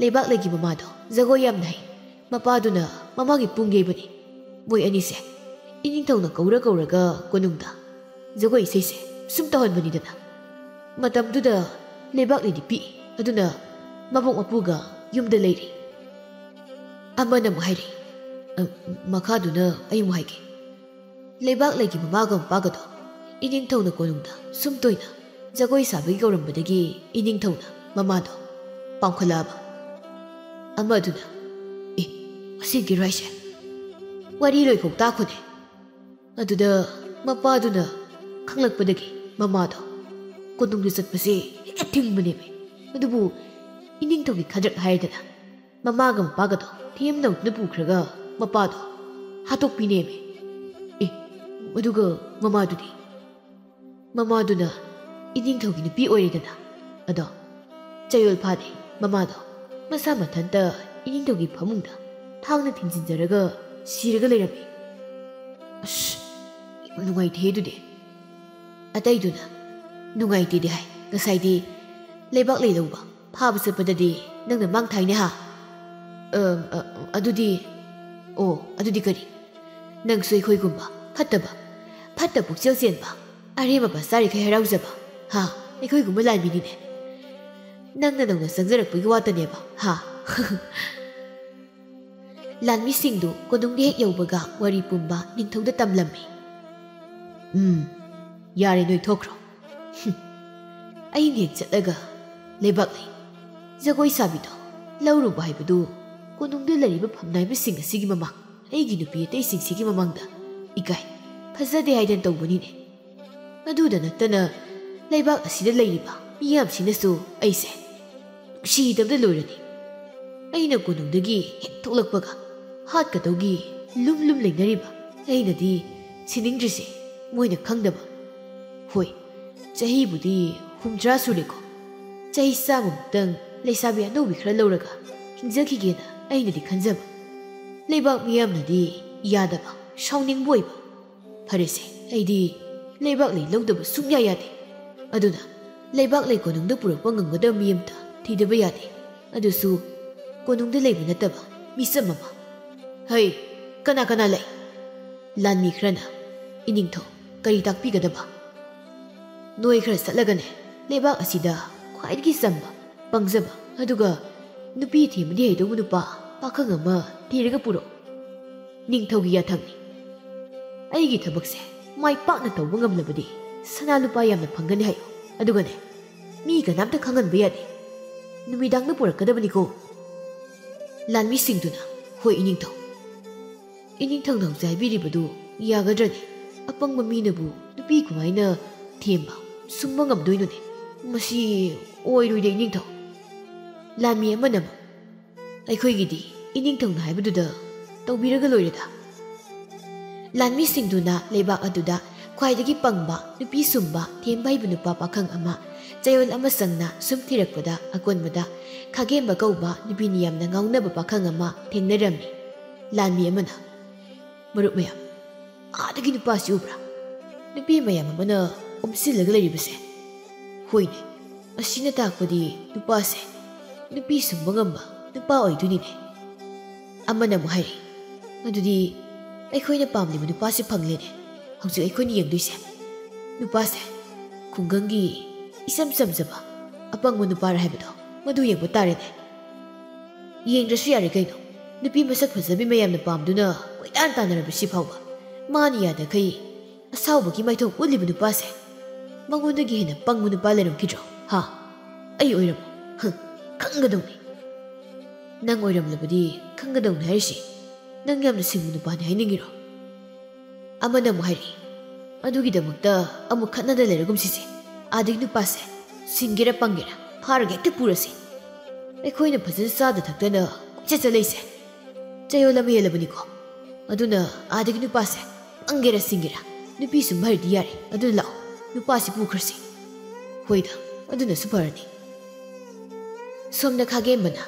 ꯂꯩꯕꯥꯛꯂꯩꯒꯤ ꯃꯃꯥꯗꯣ ꯖꯒꯣꯏ ꯌꯥꯝꯅ ꯍꯩ꯫ ꯃꯄꯥꯗꯨꯅ ꯃꯃꯥꯒꯤ ꯄꯨꯡ ꯌꯩꯕꯅꯤ꯫ ꯃꯣꯏ ꯑꯅꯤꯁꯦ ꯏꯅꯤꯡꯊꯧꯅ ꯀꯧꯔ ꯀꯧꯔꯒ ꯀꯣꯅꯨꯡꯗ ꯖꯒꯣꯏ ꯏꯁꯩꯁꯦ ꯁꯨꯝ ꯇꯧꯍꯟꯕꯅꯤꯗꯅ꯫ ꯃꯇꯝꯗꯨꯗ ꯂꯩꯕꯥꯛꯂꯩꯗꯤ ꯄꯤꯛꯏ, ꯑꯗꯨꯅ ꯃꯕꯣꯛ ꯃꯄꯨꯒ ꯌꯨꯝꯗ ꯂꯩꯔꯤ"꯫ ꯑꯃꯅ ꯑꯃꯨꯛ ꯍꯥꯏꯔꯤ, "ꯑ, ꯃꯈꯥꯗꯨꯅ ꯑꯩ ꯑꯃꯨꯛ ꯍꯥꯏꯒꯦ꯫ ꯂꯩꯕꯥꯛꯂꯩꯒꯤ ꯃꯃꯥꯒ ꯃꯄꯥꯒꯗꯣ ꯏꯅꯤꯡꯊꯧꯅ ꯀꯣꯅꯨꯡꯗ ꯁꯨꯝ ꯇꯣꯏꯅ ꯖꯒꯣꯏ ꯁꯥꯕꯒꯤ ꯀꯧꯔꯝꯕꯗꯒꯤ ꯏꯅꯤꯡꯊꯧꯅ ꯃꯃꯥꯗꯣ ꯄꯥꯝꯈꯠꯂꯛꯑꯕ"꯫ ꯑꯃꯗꯨꯅ, "ꯑꯦ, ꯑꯁꯦꯡꯀꯤꯔꯣ ꯍꯥꯏꯁꯦ? ꯋꯥꯔꯤ ꯂꯣꯏꯐꯥꯎ ꯇꯥꯈꯣꯅꯦ"꯫ ꯑꯗꯨꯗ ꯃꯄꯥꯗꯨꯅ ꯈꯪꯂꯛꯄꯗꯒꯤ ꯃꯃꯥꯗꯣ ꯀꯣꯅꯨꯡꯗ ꯆꯠꯄꯁꯦ ꯍꯦꯛꯇ ꯊꯤꯡꯕꯅꯦꯃꯦ꯫ ꯑꯗꯨꯕꯨ ꯏꯅꯤꯡꯊꯧꯒꯤ ꯈꯗ꯭ꯔꯛ ꯍꯥꯏꯔꯗꯅ ꯃꯃꯥꯒ ꯃꯄꯥꯒꯗꯣ ꯊꯦꯝꯅꯧꯗꯨꯅ ꯄꯨꯈ꯭ꯔꯒ ꯃꯄꯥꯗꯣ ꯍꯥꯠꯇꯣꯛꯄꯤꯅꯦꯃꯦ꯫ ꯑꯦ, ꯑꯗꯨꯒ ꯃꯃꯥꯗꯨꯗꯤ? ꯃꯃꯥꯗꯨꯅ ꯏꯅꯤꯡꯊꯧꯒꯤ ꯅꯨꯄꯤ ꯑꯣꯏꯔꯦꯗꯅ꯫ ꯑꯗꯣ ꯆꯌꯣꯜ ꯐꯥꯗꯦ ꯃꯃꯥꯗꯣ ꯃꯁꯥ ꯃꯊꯟꯇ ꯏꯅꯤꯡꯊꯧꯒꯤ ꯐꯃꯨꯡꯗ ꯊꯥꯡꯅ ꯊꯤꯡꯖꯤꯟꯖꯔꯒ ꯁꯤꯔꯒ ꯂꯩꯔꯝꯃꯤ꯫ ꯑꯁ, ꯌꯥꯝ ꯅꯨꯡꯉꯥꯏꯇꯦ ꯑꯗꯨꯗꯤ꯫ ꯑꯇꯩꯗꯨꯅ ꯅꯨꯡꯉꯥꯏꯇꯦꯗꯤ ꯍꯥꯏ, ꯉꯁꯥꯏꯗꯤ ꯂꯩꯕꯥꯛ ꯂꯩ ꯂꯧꯕ ꯐꯥꯕ ꯆꯠꯄꯗꯗꯤ ꯅꯪꯅ ꯃꯥꯡ ꯊꯥꯏꯅꯦ ꯍꯥ? ꯑ, ꯑ, ꯑꯗꯨꯗꯤ, ꯑꯣ, ꯑꯗꯨꯗꯤ ꯀꯔꯤ? ꯅꯪꯁꯨ ꯑꯩꯈꯣꯏꯒꯨꯝꯕ ꯐꯠꯇꯕ, ꯐꯠꯇ ꯄꯨꯛꯆꯦꯜ ꯆꯦꯟꯕ, ꯑꯔꯦꯝ ꯑꯄꯥ ꯆꯥꯔꯤꯈꯩ ꯍꯔꯥꯎꯖꯕ, ꯍꯥ? ꯑꯩꯈꯣꯏꯒꯨꯝꯕ ꯂꯥꯟꯃꯤꯅꯤꯅꯦ꯫ ꯅꯪꯅ ꯅꯧꯅ ꯆꯪꯖꯔꯛꯄꯒꯤ ꯋꯥꯇꯅꯦꯕ, ꯍꯥ? ꯂꯥꯟꯃꯤꯁꯤꯡꯗꯨ ꯀꯣꯅꯨꯡꯗ ꯍꯦꯛ ꯌꯧꯕꯒ ꯋꯥꯔꯤ ꯄꯨꯝꯕ ꯅꯤꯡꯊꯧꯗ ꯇꯝꯂꯝꯃꯤ꯫ ꯎꯝ, ꯌꯥꯔꯦ, ꯅꯣꯏ ꯊꯣꯛꯈ꯭ꯔꯣ꯫ ꯍꯨꯝ, ꯑꯩꯅ ꯍꯦꯛ ꯆꯠꯂꯒ ꯂꯩꯕꯥꯛ ꯂꯩ ꯖꯒꯣꯏ ꯁꯥꯕꯤꯗꯣ ꯂꯧꯔꯨꯕ ꯍꯥꯏꯕꯗꯨ ꯀꯣꯅꯨꯡꯗ ꯂꯩꯔꯤꯕ ꯐꯝꯅꯥꯏꯕꯁꯤꯡ ꯑꯁꯤꯒꯤ ꯃꯃꯥꯡ, ꯑꯩꯒꯤ ꯅꯨꯄꯤ ꯑꯇꯩꯁꯤꯡꯁꯤꯒꯤ ꯃꯃꯥꯡꯗ ꯏꯀꯥꯏ ꯐꯖꯗꯦ ꯍꯥꯏꯗꯅ ꯇꯧꯕꯅꯤꯅꯦ꯫ ꯑꯗꯨꯗ ꯅꯠꯇꯅ ꯂꯩꯕꯥꯛ ꯑꯁꯤꯗ ꯂꯩꯔꯤꯕ ꯃꯤꯌꯥꯝꯁꯤꯅꯁꯨ ꯑꯩꯁꯦ ꯅꯨꯡꯁꯤꯗꯕꯗ ꯂꯣꯏꯔꯅꯤ꯫ ꯑꯩꯅ ꯀꯣꯅꯨꯡꯗꯒꯤ ꯍꯦꯛ ꯊꯣꯛꯂꯛꯄꯒ ꯍꯥꯠꯀꯗꯧꯒꯤ ꯂꯨꯝ ꯂꯨꯝ ꯂꯩꯅꯔꯤꯕ ꯑꯩꯅꯗꯤ ꯁꯤꯅꯤꯡꯗ꯭ꯔꯤꯁꯦ ꯃꯣꯏꯅ ꯈꯪꯗꯕ꯫ ꯍꯣꯏ, ꯆꯍꯤꯕꯨꯗꯤ ꯍꯨꯝꯗ꯭ꯔꯥ ꯁꯨꯔꯦꯀꯣ꯫ ꯆꯍꯤ ꯆꯥꯝꯃꯃꯨꯛꯇꯪ ꯂꯩꯁꯥꯕꯤ ꯑꯅꯧꯕꯤ ꯈꯔ ꯂꯧꯔꯒ ꯍꯤꯡꯖꯈꯤꯒꯦꯅ ꯑꯩꯅꯗꯤ ꯈꯟꯖꯕ꯫ ꯂꯩꯕꯥꯛ ꯃꯤꯌꯥꯝꯅꯗꯤ ꯌꯥꯗꯕ, ꯁꯥꯎꯅꯤꯡꯕ ꯑꯣꯏꯕ꯫ ꯐꯔꯦꯁꯦ, ꯑꯩꯗꯤ ꯂꯩꯕꯥꯛ ꯂꯩ ꯂꯧꯗꯕ ꯁꯨꯡꯌꯥ ꯌꯥꯗꯦ꯫ ꯑꯗꯨꯅ ꯂꯩꯕꯥꯛ ꯂꯩ ꯀꯣꯅꯨꯡꯗ ꯄꯨꯔꯛꯄ ꯉꯝꯒꯗꯕ ꯃꯤ ꯑꯃꯇ ꯊꯤꯗꯕ ꯌꯥꯗꯦ꯫ ꯑꯗꯨꯁꯨ ꯀꯣꯅꯨꯡꯗ ꯂꯩꯕ ꯅꯠꯇꯕ ꯃꯤꯆꯝ ꯑꯃ꯫ ꯍꯩ, ꯀꯅꯥ ꯀꯅꯥ ꯂꯩ? ꯂꯥꯟꯃꯤ ꯈꯔꯅ, ꯏꯅꯤꯡꯊꯧ, ꯀꯔꯤ ꯇꯥꯛꯄꯤꯒꯗꯕ? ꯅꯣꯏ ꯈꯔ ꯆꯠꯂꯒꯅꯦ, ꯂꯩꯕꯥꯛ ꯑꯁꯤꯗ ꯈ꯭ꯋꯥꯏꯗꯒꯤ ꯆꯝꯕ, ꯄꯪꯖꯕ, ꯑꯗꯨꯒ ꯅꯨꯄꯤ ꯊꯦꯝꯕꯗꯤ ꯍꯩꯗꯧꯕ ꯅꯨꯄꯥ ꯄꯥꯈꯪ ꯑꯃ ꯊꯤꯔꯒ ꯄꯨꯔꯛꯎ꯫ ꯅꯤꯡꯊꯧꯒꯤ ꯌꯥꯊꯪꯅꯤ꯫ ꯑꯩꯒꯤ ꯊꯕꯛꯁꯦ ꯃꯥꯏ ꯄꯥꯛꯅ ꯇꯧꯕ ꯉꯝꯂꯕꯗꯤ ꯁꯅꯥ ꯂꯨꯄꯥ ꯌꯥꯝꯅ ꯐꯪꯒꯅꯤ ꯍꯥꯏꯌꯨ꯫ ꯑꯗꯨꯒꯅꯦ, ꯃꯤ ꯀꯅꯥꯝꯇ ꯈꯪꯍꯟꯕ ꯌꯥꯗꯦ꯫ ꯅꯨꯃꯤꯗꯥꯡꯗ ꯄꯨꯔꯛꯀꯗꯕꯅꯤꯀꯣ꯫ ꯂꯥꯟꯃꯤꯁꯤꯡꯗꯨꯅ, ꯍꯣꯏ, ꯏꯅꯤꯡꯊꯧ꯫ ꯏꯅꯤꯡꯊꯧꯅ ꯍꯧꯖꯤꯛ ꯍꯥꯏꯕꯤꯔꯤꯕꯗꯨ ꯌꯥꯒꯗ꯭ꯔꯅꯦ? ꯑꯄꯪꯕ ꯃꯤꯅꯕꯨ ꯅꯨꯄꯤ ꯀꯃꯥꯏꯅ ꯊꯦꯝꯕ, ꯁꯨꯝꯕ ꯉꯝꯗꯣꯏꯅꯣꯅꯦ? ꯃꯁꯤ ꯑꯣꯏꯔꯣꯏꯗ, ꯏꯅꯤꯡꯊꯧ꯫ ꯂꯥꯟꯃꯤ ꯑꯃꯅ ꯑꯃꯨꯛ, ꯑꯩꯈꯣꯏꯒꯤꯗꯤ ꯏꯅꯤꯡꯊꯧꯅ ꯍꯥꯏꯕꯗꯨꯗ ꯇꯧꯕꯤꯔꯒ ꯂꯣꯏꯔꯦꯗ꯫ ꯂꯥꯟꯃꯤꯁꯤꯡꯗꯨꯅ ꯂꯩꯕꯥꯛ ꯑꯗꯨꯗ ꯈ꯭ꯋꯥꯏꯗꯒꯤ ꯄꯪꯕ, ꯅꯨꯄꯤ ꯁꯨꯝꯕ, ꯊꯦꯝꯕ ꯍꯩꯕ ꯅꯨꯄꯥ ꯄꯥꯈꯪ ꯑꯃ ꯆꯌꯣꯜ ꯑꯃ ꯆꯪꯅ ꯁꯨꯝ ꯊꯤꯔꯛꯄꯗ ꯑꯀꯣꯟꯕꯗ ꯈꯥꯒꯦꯝꯕ ꯀꯧꯕ ꯅꯨꯄꯤꯅ ꯌꯥꯝꯅ ꯉꯥꯎꯅꯕ ꯄꯥꯈꯪ ꯑꯃ ꯊꯦꯡꯅꯔꯝꯃꯤ꯫ ꯂꯥꯟꯃꯤ ꯑꯃꯅ, "ꯃꯔꯨꯞ ꯃꯌꯥꯝ, ꯑꯥꯗꯒꯤ ꯅꯨꯄꯥꯁꯤ ꯎꯕ꯭ꯔꯥ? ꯅꯨꯄꯤ ꯃꯌꯥꯝ ꯑꯃꯅ ꯑꯣꯝꯁꯤꯜꯂꯒ ꯂꯩꯔꯤꯕꯁꯦ꯫ ꯍꯣꯏꯅꯦ, ꯑꯁꯤꯅ ꯇꯥꯛꯄꯗꯤ ꯅꯨꯄꯥꯁꯦ ꯅꯨꯄꯤ ꯁꯨꯝꯕ ꯉꯝꯕ ꯅꯨꯄꯥ ꯑꯣꯏꯗꯣꯏꯅꯤꯅꯦ꯫" ꯑꯃꯅ ꯑꯃꯨꯛ ꯍꯥꯏꯔꯤ, "ꯑꯗꯨꯗꯤ ꯑꯩꯈꯣꯏꯅ ꯄꯥꯝꯂꯤꯕ ꯅꯨꯄꯥꯁꯦ ꯐꯪꯂꯦꯅꯦ꯫ ꯍꯧꯖꯤꯛ ꯑꯩꯈꯣꯏꯅ ꯌꯦꯡꯗꯣꯏꯁꯦ ꯅꯨꯄꯥꯁꯦ ꯈꯨꯡꯒꯪꯒꯤ ꯏꯆꯝ ꯆꯝꯖꯕ ꯑꯄꯪꯕ ꯅꯨꯄꯥꯔ ꯍꯥꯏꯕꯗꯣ ꯃꯗꯨ ꯌꯦꯡꯕ ꯇꯥꯔꯦꯅꯦ꯫ ꯌꯦꯡꯗ꯭ꯔꯁꯨ ꯌꯥꯔꯦ ꯀꯩꯅꯣ, ꯅꯨꯄꯤ ꯃꯁꯛ ꯐꯖꯕꯤ ꯃꯌꯥꯝꯅ ꯄꯥꯝꯗꯨꯅ ꯀꯣꯏꯇꯥꯟ ꯇꯥꯟꯅꯔꯕꯁꯤ ꯐꯥꯎꯕ ꯃꯥꯅ ꯌꯥꯗꯈꯩ ꯑꯁꯥꯎꯕꯒꯤ ꯃꯥꯏꯊꯣꯡ ꯎꯠꯂꯤꯕ ꯅꯨꯄꯥꯁꯦ꯫ ꯃꯉꯣꯟꯗꯒꯤ ꯍꯦꯟꯅ ꯄꯪꯕ ꯅꯨꯄꯥ ꯂꯩꯔꯝꯈꯤꯗ꯭ꯔꯣ? ꯍꯥ? ꯑꯩ ꯑꯣꯏꯔꯝꯃꯣ꯫ ꯍ, ꯈꯪꯒꯗꯧꯅꯤ꯫ ꯅꯪ ꯑꯣꯏꯔꯝꯂꯕꯗꯤ ꯈꯪꯒꯗꯧꯅꯤ ꯍꯥꯏꯔꯤꯁꯤ꯫ ꯅꯪ ꯌꯥꯝꯅ ꯁꯤꯡꯕ ꯅꯨꯄꯥꯅꯤ ꯍꯥꯏꯅꯤꯡꯉꯤꯔꯣ?" ꯑꯃꯅ ꯑꯃꯨꯛ ꯍꯥꯏꯔꯛꯏ, "ꯑꯗꯨꯒꯤꯗꯃꯛꯇ ꯑꯃꯨꯛ ꯈꯠꯅꯗ ꯂꯩꯔꯒꯨꯝꯁꯤꯁꯦ꯫ ꯑꯥꯗꯒꯤ ꯅꯨꯄꯥꯁꯦ ꯁꯤꯡꯒꯦꯔꯥ ꯄꯪꯒꯦꯔꯥ ꯐꯥꯔꯒ ꯍꯦꯛꯇ ꯄꯨꯔꯁꯤ꯫ ꯑꯩꯈꯣꯏꯅ ꯐꯖꯅ ꯆꯥꯗ ꯊꯛꯇꯅ ꯀꯣꯏꯆꯠ ꯆꯠꯂꯛꯏꯁꯦ ꯆꯌꯣꯜ ꯑꯃ ꯍꯦꯜꯂꯕꯅꯤꯀꯣ꯫ ꯑꯗꯨꯅ ꯑꯥꯗꯒꯤ ꯅꯨꯄꯥꯁꯦ ꯄꯪꯒꯦꯔꯥ ꯁꯤꯡꯒꯦꯔꯥ ꯅꯨꯄꯤ ꯁꯨꯝ ꯍꯥꯏꯔꯗꯤ ꯌꯥꯔꯦ꯫ ꯑꯗꯨꯅ ꯂꯥꯛꯑꯣ, ꯅꯨꯄꯥꯁꯤ ꯄꯨꯈ꯭ꯔꯁꯤ꯫" ꯍꯣꯏꯗ, ꯑꯗꯨꯅꯁꯨ ꯐꯔꯅꯤ꯫ ꯁꯣꯝꯗ ꯈꯥꯒꯦꯝꯕꯅ,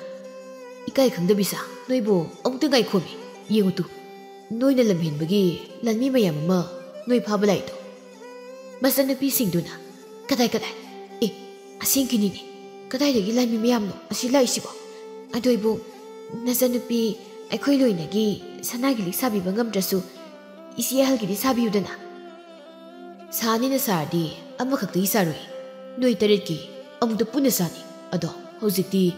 "ꯏꯀꯥꯏ ꯈꯪꯗꯕꯤ ꯁꯥ, ꯅꯣꯏꯕꯨ ꯑꯃꯨꯛꯇ ꯉꯥꯏꯈꯣꯃꯤ꯫ ꯌꯦꯡꯉꯨ ꯇꯨ, ꯅꯣꯏꯅ ꯂꯝꯍꯦꯟꯕꯒꯤ ꯂꯥꯟꯃꯤ ꯃꯌꯥꯝ ꯑꯃ ꯅꯣꯏ ꯐꯥꯕ ꯂꯥꯛꯏꯗꯣ꯫" ꯃꯆꯟꯅꯨꯄꯤꯁꯤꯡꯗꯨꯅ, "ꯀꯗꯥꯏ, ꯀꯗꯥꯏ? ꯑꯦ, ꯑꯁꯦꯡꯀꯤꯅꯤꯅꯦ꯫ ꯀꯗꯥꯏꯗꯒꯤ ꯂꯥꯟꯃꯤ ꯃꯌꯥꯝꯅꯣ ꯑꯁꯤ ꯂꯥꯛꯏꯁꯤꯕꯣ? ꯑꯗꯨ ꯏꯕꯨꯡ, ꯅꯆꯟꯅꯨꯄꯤ ꯑꯩꯈꯣꯏ ꯂꯣꯏꯅꯒꯤ ꯁꯅꯥꯒꯤ ꯂꯤꯛ ꯁꯥꯕꯤꯕ ꯉꯝꯗ꯭ꯔꯁꯨ, ꯏꯆꯦ ꯑꯍꯜꯒꯤꯗꯤ ꯁꯥꯕꯤꯌꯨꯗꯅ꯫" "ꯁꯥꯅꯤꯅ ꯁꯥꯔꯗꯤ ꯑꯃꯈꯛꯇꯒꯤ ꯁꯥꯔꯣꯏ, ꯅꯣꯏ ꯇꯔꯦꯠꯀꯤ ꯑꯃꯨꯛꯇ ꯄꯨꯟꯅ ꯁꯥꯅꯤ꯫ ꯑꯗꯣ ꯍꯧꯖꯤꯛꯇꯤ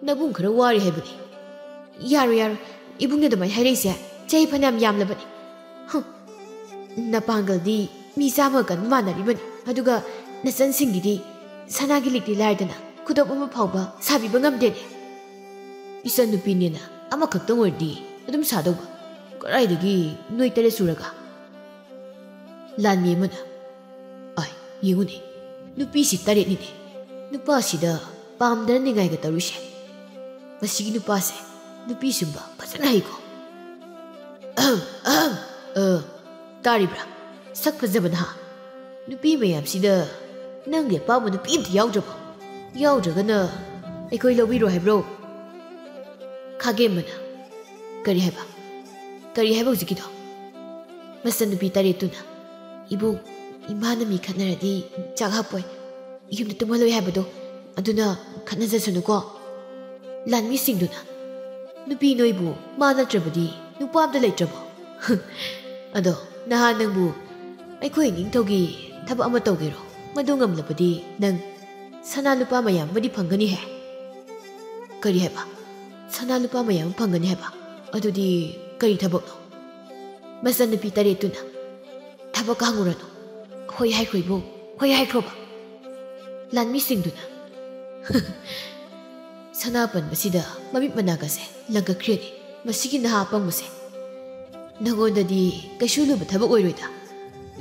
ꯅꯕꯨꯡ ꯈꯔ ꯋꯥꯔꯤ ꯍꯥꯏꯕꯅꯤ꯫" "ꯌꯥꯔꯣꯏ, ꯌꯥꯔꯣꯏ, ꯏꯕꯨꯡꯅ ꯑꯗꯨꯃꯥꯏꯅ ꯍꯥꯏꯔꯛꯏꯁꯦ ꯆꯍꯤ ꯐꯅꯌꯥꯝ ꯌꯥꯝꯂꯕꯅꯤ꯫ ꯍꯨꯝ, ꯅꯄꯥꯡꯒꯜꯗꯤ ꯃꯤ ꯆꯥꯝꯃꯒ ꯀꯟꯕ ꯃꯥꯟꯅꯔꯤꯕꯅꯤ, ꯑꯗꯨꯒ ꯅꯆꯟꯁꯤꯡꯒꯤꯗꯤ ꯁꯅꯥꯒꯤ ꯂꯤꯛꯇꯤ ꯂꯥꯏꯔꯗꯅ ꯈꯨꯗꯣꯞ ꯑꯃ ꯐꯥꯎꯕ ꯁꯥꯕꯤꯕ ꯉꯝꯗꯦꯅꯦ꯫" "ꯏꯆꯟꯅꯨꯄꯤꯅꯦꯅ ꯑꯃꯈꯛꯇꯪ ꯑꯣꯏꯔꯗꯤ ꯑꯗꯨꯝ ꯁꯥꯗꯧꯕ, ꯀꯗꯥꯏꯗꯒꯤ ꯅꯣꯏ ꯇꯔꯦꯠ ꯁꯨꯔꯒ?" ꯂꯥꯟꯃꯤ ꯑꯃꯅ, "ꯑꯥꯏ, ꯌꯦꯡꯉꯨꯅꯦ, ꯅꯨꯄꯤꯁꯤ ꯇꯔꯦꯠꯅꯤꯅꯦ, ꯅꯨꯄꯥꯁꯤꯗ ꯄꯥꯝꯗꯅ ꯅꯤꯡꯉꯥꯏꯒ ꯇꯧꯔꯤꯁꯦ꯫ ꯃꯁꯤꯒꯤ ꯅꯨꯄꯥꯁꯦ ꯅꯨꯄꯤ ꯁꯨꯝꯕ ꯐꯖꯅ ꯍꯩꯀꯣ꯫" "ꯑꯍꯝ, ꯑꯍꯝ, ꯑ, ꯇꯥꯔꯤꯕ꯭ꯔꯥ? ꯁꯛ ꯐꯖꯕ ꯅꯍꯥ, ꯅꯨꯄꯤ ꯃꯌꯥꯝꯁꯤꯗ ꯅꯪꯒꯤ ꯑꯄꯥꯝꯕ ꯅꯨꯄꯤ ꯑꯝꯇ ꯌꯥꯎꯗ꯭ꯔꯕꯣ? ꯌꯥꯎꯗ꯭ꯔꯒꯅ ꯑꯩꯈꯣꯏ ꯂꯧꯕꯤꯔꯣ ꯍꯥꯏꯕ꯭ꯔꯣ? ꯈꯥꯒꯦꯝꯕꯅ, "ꯀꯔꯤ ꯍꯥꯏꯕ? ꯀꯔꯤ ꯍꯥꯏꯕ ꯍꯧꯖꯤꯛꯀꯤꯗꯣ?" ꯃꯆꯟꯅꯨꯄꯤ ꯇꯔꯦꯠꯇꯨꯅ, "ꯏꯕꯨꯡ, ꯏꯃꯥꯅ ꯃꯤ ꯈꯠꯅꯔꯗꯤ ꯆꯥꯛ ꯍꯥꯞꯄꯣꯏ, ꯌꯨꯝꯗ ꯇꯨꯝꯍꯜꯂꯣꯏ ꯍꯥꯏꯕꯗꯣ, ꯑꯗꯨꯅ ꯈꯠꯅꯖꯁꯅꯨꯀꯣ꯫ ꯂꯥꯟꯃꯤꯁꯤꯡꯗꯨꯅ, ꯅꯨꯄꯤ ꯅꯣꯏꯕꯨ ꯃꯥ ꯅꯠꯇ꯭ꯔꯕꯗꯤ ꯅꯨꯄꯥ ꯑꯝꯇ ꯂꯩꯇ꯭ꯔꯕꯣ? ꯑꯗꯣ ꯅꯍꯥꯟ ꯅꯪꯕꯨ ꯑꯩꯈꯣꯏ ꯅꯤꯡꯊꯧꯒꯤ ꯊꯕꯛ ꯑꯃ ꯇꯧꯒꯦꯔꯣ? ꯃꯗꯨ ꯉꯝꯂꯕꯗꯤ ꯅꯪ ꯁꯅꯥ ꯂꯨꯄꯥ ꯃꯌꯥꯝ ꯑꯃꯗꯤ ꯐꯪꯒꯅꯤꯍꯦ꯫" "ꯀꯔꯤ ꯍꯥꯏꯕ? ꯁꯅꯥ ꯂꯨꯄꯥ ꯃꯌꯥꯝ ꯑꯃ ꯐꯪꯒꯅꯤ ꯍꯥꯏꯕ? ꯑꯗꯨꯗꯤ ꯀꯔꯤ ꯊꯕꯛꯅꯣ?" ꯃꯆꯟꯅꯨꯄꯤ ꯇꯔꯦꯠꯇꯨꯅ, "ꯊꯕꯛ ꯍꯪꯉꯨꯔꯅꯨ꯫ ꯍꯣꯏ ꯍꯥꯏꯈ꯭ꯔꯣ ꯏꯕꯨꯡ, ꯍꯣꯏ ꯍꯥꯏꯈ꯭ꯔꯣꯕ꯫" ꯂꯥꯟꯃꯤꯁꯤꯡꯗꯨꯅ, "ꯁꯅꯥ ꯄꯟꯕꯁꯤꯗ ꯃꯃꯤꯠ ꯃꯅꯥꯒꯁꯦ ꯂꯪꯀꯛꯈ꯭ꯔꯦꯅꯦ, ꯃꯁꯤꯒꯤ ꯅꯍꯥ ꯑꯄꯪꯕꯁꯦ꯫ ꯅꯉꯣꯟꯗꯗꯤ ꯀꯩꯁꯨ ꯂꯨꯕ ꯊꯕꯛ ꯑꯣꯏꯔꯣꯏꯗ꯫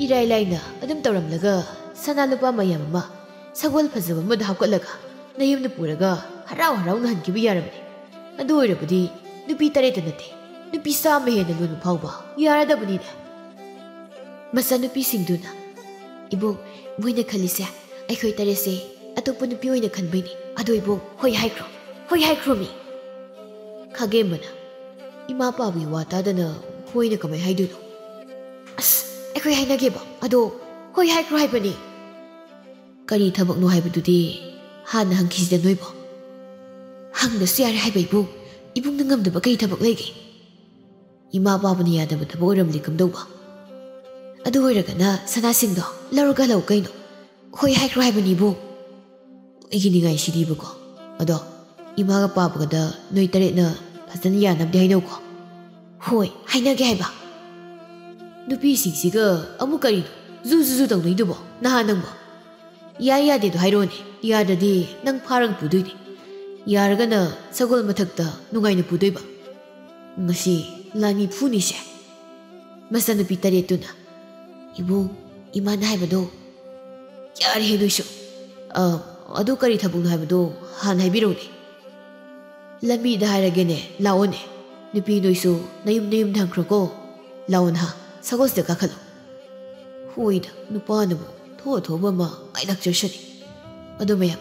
ꯏꯔꯥꯏ ꯂꯥꯏꯅ ꯑꯗꯨꯝ ꯇꯧꯔꯝꯂꯒ ꯁꯅꯥ ꯂꯨꯄꯥ ꯃꯌꯥꯝ ꯑꯃ ꯁꯒꯣꯜ ꯐꯖꯕ ꯑꯃꯗ ꯍꯥꯞꯀꯠꯂꯒ ꯅꯌꯨꯝꯗ ꯄꯨꯔꯒ ꯍꯔꯥꯎ ꯍꯔꯥꯎꯅ ꯍꯟꯈꯤꯕ ꯌꯥꯔꯕꯅꯤ꯫ ꯑꯗꯨ ꯑꯣꯏꯔꯕꯗꯤ ꯅꯨꯄꯤ ꯇꯔꯦꯠꯇ ꯅꯠꯇꯦ, ꯅꯨꯄꯤ ꯆꯥꯝꯃ ꯍꯦꯟꯅ ꯂꯣꯟꯕ ꯐꯥꯎꯕ ꯌꯥꯔꯗꯕꯅꯤꯅꯦ꯫" ꯃꯆꯥꯅꯨꯄꯤꯁꯤꯡꯗꯨꯅ, "ꯏꯕꯨꯡ, ꯃꯣꯏꯅ ꯈꯜꯂꯤꯁꯦ ꯑꯩꯈꯣꯏ ꯇꯔꯦꯠꯁꯦ ꯑꯇꯣꯞꯄ ꯅꯨꯄꯤ ꯑꯣꯏꯅ ꯈꯟꯕꯩꯅꯤ꯫ ꯑꯗꯣ ꯏꯕꯨꯡ, ꯍꯣꯏ ꯍꯥꯏꯈ꯭ꯔꯣ, ꯍꯣꯏ ꯍꯥꯏꯈ꯭ꯔꯣꯃꯤ꯫" ꯈꯥꯒꯦꯝꯕꯅ, "ꯏꯃꯥ ꯄꯥꯕꯒꯤ ꯋꯥ ꯇꯥꯗꯅ ꯍꯣꯏꯅ ꯀꯃꯥꯏ ꯍꯥꯏꯗꯣꯏꯅꯣ?" "ꯑꯁ, ꯑꯩꯈꯣꯏ ꯍꯥꯏꯅꯒꯦꯕ, ꯑꯗꯣ ꯍꯣꯏ ꯍꯥꯏꯈ꯭ꯔꯣ ꯍꯥꯏꯕꯅꯤ꯫" "ꯀꯔꯤ ꯊꯕꯛꯅꯣ ꯍꯥꯏꯕꯗꯨꯗꯤ ꯍꯥꯟꯅ ꯍꯪꯈꯤꯁꯤꯗ ꯅꯣꯏꯕꯣ꯫" "ꯍꯪꯗꯁꯨ ꯌꯥꯔꯦ ꯍꯥꯏꯕ ꯏꯕꯨꯡ, ꯏꯕꯨꯡꯅ ꯉꯝꯗꯕ ꯀꯔꯤ ꯊꯕꯛ ꯂꯩꯒꯦ?" "ꯏꯃꯥ ꯄꯥꯕꯅ ꯌꯥꯗꯕ ꯊꯕꯛ ꯑꯣꯏꯔꯝꯂꯗꯤ ꯀꯝꯗꯧꯕ?" "ꯑꯗꯨ ꯑꯣꯏꯔꯒꯅ ꯁꯅꯥꯁꯤꯡꯗꯣ ꯂꯧꯔꯒ ꯍꯜꯂꯛꯎ ꯀꯩꯅꯣ꯫" "ꯍꯣꯏ ꯍꯥꯏꯈ꯭ꯔꯣ ꯍꯥꯏꯕꯅꯤꯕꯨ꯫" "ꯑꯩꯒꯤ ꯅꯤꯡꯉꯥꯏꯁꯤꯗꯤꯕꯀꯣ꯫ ꯑꯗꯣ ꯏꯃꯥꯒ ꯄꯥꯕꯒꯗ ꯅꯣꯏ ꯇꯔꯦꯠꯅ ꯐꯖꯅ ꯌꯥꯅꯕꯗꯤ ꯍꯥꯏꯅꯧꯀꯣ꯫" "ꯍꯣꯏ, ꯍꯥꯏꯅꯒꯦ ꯍꯥꯏꯕ꯫" "ꯅꯨꯄꯤꯁꯤꯡꯁꯤꯒ ꯑꯃꯨꯛ ꯀꯔꯤꯅꯣ ꯖꯨ ꯖꯨ ꯖꯨ ꯇꯧꯅꯩꯗꯨꯕꯣ ꯅꯍꯥꯟ ꯅꯪꯕꯣ?" "ꯌꯥꯏ ꯌꯥꯗꯦꯗꯣ ꯍꯥꯏꯔꯛꯑꯣꯅꯦ꯫ ꯌꯥꯗ꯭ꯔꯗꯤ ꯅꯪ ꯐꯥꯔꯒ ꯄꯨꯗꯣꯏꯅꯦ꯫ ꯌꯥꯔꯒꯅ ꯁꯒꯣꯜ ꯃꯊꯛꯇ ꯅꯨꯡꯉꯥꯏꯅ ꯄꯨꯗꯣꯏꯕ꯫ ꯉꯁꯤ ꯂꯥꯟꯃꯤ ꯐꯨꯅꯤꯁꯦ꯫" ꯃꯆꯟꯅꯨꯄꯤ ꯇꯔꯦꯠꯇꯨꯅ, "ꯏꯕꯨꯡ, ꯏꯃꯥꯅ ꯍꯥꯏꯕꯗꯣ ꯌꯥꯔꯦꯍꯦ ꯅꯣꯏꯁꯨ꯫ ꯑ, ꯑꯗꯨ ꯀꯔꯤ ꯊꯕꯛꯅꯣ ꯍꯥꯏꯕꯗꯣ ꯍꯥꯟꯅ ꯍꯥꯏꯕꯤꯔꯛꯎꯅꯦ꯫" "ꯂꯝꯕꯤꯗ ꯍꯥꯏꯔꯒꯦꯅꯦ, ꯂꯥꯛꯑꯣꯅꯦ꯫ ꯅꯨꯄꯤ ꯅꯣꯏꯁꯨ ꯅꯌꯨꯝ ꯅꯌꯨꯝꯗ ꯍꯟꯈ꯭ꯔꯣꯀꯣ꯫ ꯂꯥꯛꯑꯣ ꯅꯍꯥ, ꯁꯒꯣꯜꯁꯤꯗ ꯀꯥꯈꯠꯂꯣ꯫" "ꯍꯣꯏꯗ, ꯅꯨꯄꯥꯅꯕꯨ ꯊꯣꯛꯑ ꯊꯣꯛꯑꯕ ꯑꯃ ꯉꯥꯏ ꯂꯥꯛꯆꯔꯁꯅꯤ꯫ ꯑꯗꯣ ꯃꯌꯥꯝ,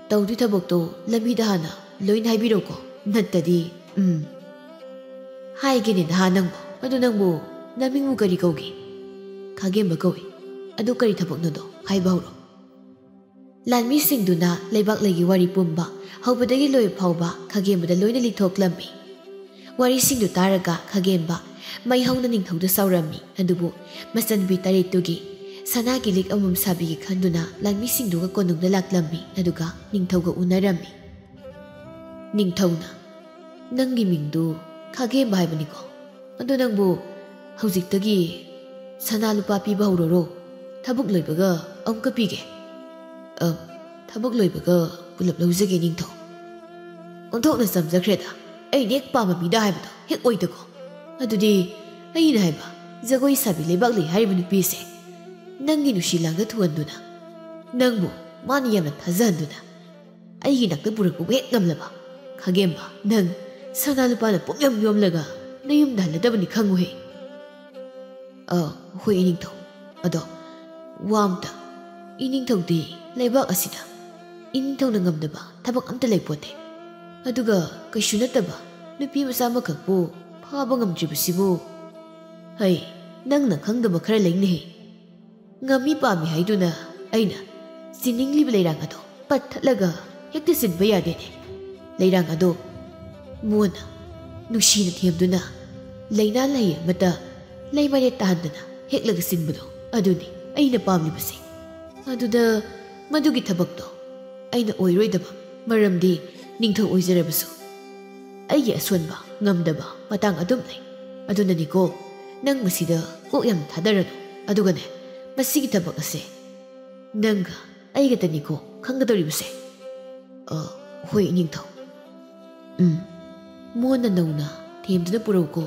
ꯇꯧꯗꯣꯏ ꯊꯕꯛꯇꯣ ꯂꯝꯕꯤꯗ ꯍꯥꯟꯅ ꯂꯣꯏꯅ ꯍꯥꯏꯕꯤꯔꯣꯀꯣ, ꯅꯠꯇꯗꯤ꯫ ꯎꯝ꯫ ꯍꯥꯏꯒꯦꯅꯦ ꯅꯍꯥ ꯅꯪꯕꯨ꯫ ꯑꯗꯨ ꯅꯪꯕꯨ ꯅꯃꯤꯡꯕꯨ ꯀꯔꯤ ꯀꯧꯒꯦ? ꯈꯥꯒꯦꯝꯕ ꯀꯧꯏ꯫ ꯑꯗꯨ ꯀꯔꯤ ꯊꯕꯛꯅꯣꯗꯣ ꯍꯥꯏꯕ ꯍꯧꯔꯣ꯫ ꯂꯥꯟꯃꯤꯁꯤꯡꯗꯨꯅ ꯂꯩꯕꯥꯛ ꯂꯩꯒꯤ ꯋꯥꯔꯤ ꯄꯨꯝꯕ ꯍꯧꯕꯗꯒꯤ ꯂꯣꯏꯕ ꯐꯥꯎꯕ ꯈꯥꯒꯦꯝꯕꯗ ꯂꯣꯏꯅ ꯂꯤꯊꯣꯛꯂꯝꯃꯤ꯫ ꯋꯥꯔꯤꯁꯤꯡꯗꯨ ꯇꯥꯔꯒ ꯈꯥꯒꯦꯝꯕ ꯃꯩ ꯍꯧꯅ ꯅꯤꯡꯊꯧꯗ ꯁꯥꯎꯔꯝꯃꯤ꯫ ꯑꯗꯨꯕꯨ ꯃꯆꯟꯅꯨꯄꯤ ꯇꯔꯦꯠꯇꯨꯒꯤ ꯁꯅꯥꯒꯤ ꯂꯤꯛ ꯑꯃꯃꯝ ꯁꯥꯕꯤꯒꯦ ꯈꯟꯗꯨꯅ ꯂꯥꯟꯃꯤꯁꯤꯡꯗꯨꯒ ꯀꯣꯅꯨꯡꯗ ꯂꯥꯛꯂꯝꯃꯤ꯫ ꯑꯗꯨꯒ ꯅꯤꯡꯊꯧꯒ ꯎꯅꯔꯝꯃꯤ꯫ ꯅꯤꯡꯊꯧꯅ, "ꯅꯪꯒꯤ ꯃꯤꯡꯗꯨ ꯈꯥꯒꯦꯝꯕ ꯍꯥꯏꯕꯅꯤꯀꯣ? ꯑꯗꯣ ꯅꯪꯕꯨ ꯍꯧꯖꯤꯛꯇꯒꯤ ꯁꯅꯥ ꯂꯨꯄꯥ ꯄꯤꯕ ꯍꯧꯔꯔꯣ? ꯊꯕꯛ ꯂꯣꯏꯕꯒ ꯑꯃꯨꯛꯀ ꯄꯤꯒꯦ꯫" "ꯑ, ꯊꯕꯛ ꯂꯣꯏꯕꯒ ꯄꯨꯂꯞ ꯂꯧꯖꯒꯦ, ꯅꯤꯡꯊꯧ꯫" ꯑꯣꯟꯊꯣꯛꯅ ꯆꯝꯖꯈ꯭ꯔꯦꯗ꯫ ꯑꯩꯅ ꯍꯦꯛ ꯄꯥꯝꯕ ꯃꯤꯗ ꯍꯥꯏꯕꯗꯣ ꯍꯦꯛ ꯑꯣꯏꯗꯀꯣ꯫ ꯑꯗꯨꯗꯤ ꯑꯩꯅ ꯍꯥꯏꯕ ꯖꯒꯣꯏ ꯁꯥꯕꯤ ꯂꯩꯕꯥꯛ ꯂꯩ ꯍꯥꯏꯔꯤꯕ ꯅꯨꯄꯤꯁꯦ ꯅꯪꯒꯤ ꯅꯨꯡꯁꯤ ꯂꯥꯡꯗ ꯊꯨꯍꯟꯗꯨꯅ, ꯅꯪꯕꯨ ꯃꯥꯅ ꯌꯥꯝꯅ ꯊꯥꯖꯍꯟꯗꯨꯅ ꯑꯩꯒꯤ ꯅꯥꯛꯇ ꯄꯨꯔꯛꯄꯕꯨ ꯍꯦꯛ ꯉꯝꯂꯕ, ꯈꯥꯒꯦꯝꯕ, ꯅꯪ ꯁꯅꯥ ꯂꯨꯄꯥꯅ ꯄꯨꯝꯌꯣꯝ ꯌꯣꯝꯂꯒ ꯅꯌꯨꯝꯗ ꯍꯜꯂꯗꯕꯅꯤ ꯈꯪꯉꯨꯍꯦ꯫ ꯑ, ꯍꯣꯏ ꯏꯅꯤꯡꯊꯧ꯫ ꯑꯗꯣ ꯋꯥ ꯑꯝꯇ, ꯏꯅꯤꯡꯊꯧꯗꯤ ꯂꯩꯕꯥꯛ ꯑꯁꯤꯗ ꯏꯅꯤꯡꯊꯧꯅ ꯉꯝꯗꯕ ꯊꯕꯛ ꯑꯝꯇ ꯂꯩꯄꯣꯠꯇꯦ꯫ ꯑꯗꯨꯒ ꯀꯩꯁꯨ ꯅꯠꯇꯕ ꯅꯨꯄꯤ ꯃꯆꯥ ꯑꯃꯈꯛꯄꯨ ꯐꯥꯕ ꯉꯝꯗ꯭ꯔꯤꯕꯁꯤꯕꯨ, ꯍꯩ, ꯅꯪꯅ ꯈꯪꯗꯕ ꯈꯔ ꯂꯩꯅꯦꯍꯦ꯫ ꯉꯝꯃꯤ ꯄꯥꯝꯃꯤ ꯍꯥꯏꯗꯨꯅ ꯑꯩꯅ ꯆꯤꯅꯤꯡꯂꯤꯕ ꯂꯩꯔꯥꯡ ꯑꯗꯣ ꯄꯠꯊꯠꯂꯒ ꯍꯦꯛꯇ ꯆꯤꯟꯕ ꯌꯥꯗꯦꯅꯦ꯫ ꯂꯩꯔꯥꯡ ꯑꯗꯣ ꯃꯣꯟꯅ ꯅꯨꯡꯁꯤꯅ ꯊꯦꯝꯗꯨꯅ ꯂꯩꯅꯥ ꯂꯩ ꯑꯃꯠꯇ ꯂꯩꯃꯔꯦꯠ ꯇꯥꯍꯟꯗꯅ ꯍꯦꯛꯂꯒ ꯆꯤꯟꯕꯗꯣ ꯑꯗꯨꯅꯤ ꯑꯩꯅ ꯄꯥꯝꯂꯤꯕꯁꯦ꯫ ꯑꯗꯨꯗ ꯃꯗꯨꯒꯤ ꯊꯕꯛꯇꯣ ꯑꯩꯅ ꯑꯣꯏꯔꯣꯏꯗꯕ, ꯃꯔꯝꯗꯤ ꯅꯤꯡꯊꯧ ꯑꯣꯏꯖꯔꯕꯁꯨ ꯑꯩꯒꯤ ꯑꯁꯣꯟꯕ, ꯉꯝꯗꯕ ꯃꯇꯥꯡ ꯑꯗꯨꯝ ꯂꯩ꯫ ꯑꯗꯨꯅꯅꯤꯀꯣ, ꯅꯪ ꯃꯁꯤꯗ ꯀꯣꯛ ꯌꯥꯝ ꯊꯥꯗꯔꯅꯨ꯫ ꯑꯗꯨꯒꯅꯦ, ꯃꯁꯤꯒꯤ ꯊꯕꯛ ꯑꯁꯦ ꯅꯪꯒ ꯑꯩꯒꯇꯅꯤꯀꯣ ꯈꯪꯒꯗꯧꯔꯤꯕꯁꯦ꯫ ꯑ, ꯍꯣꯏ, ꯏꯅꯤꯡꯊꯧ꯫ ꯎꯝ, ꯃꯣꯟꯅ ꯅꯧꯅ ꯊꯦꯝꯗꯨꯅ ꯄꯨꯔꯛꯎꯀꯣ꯫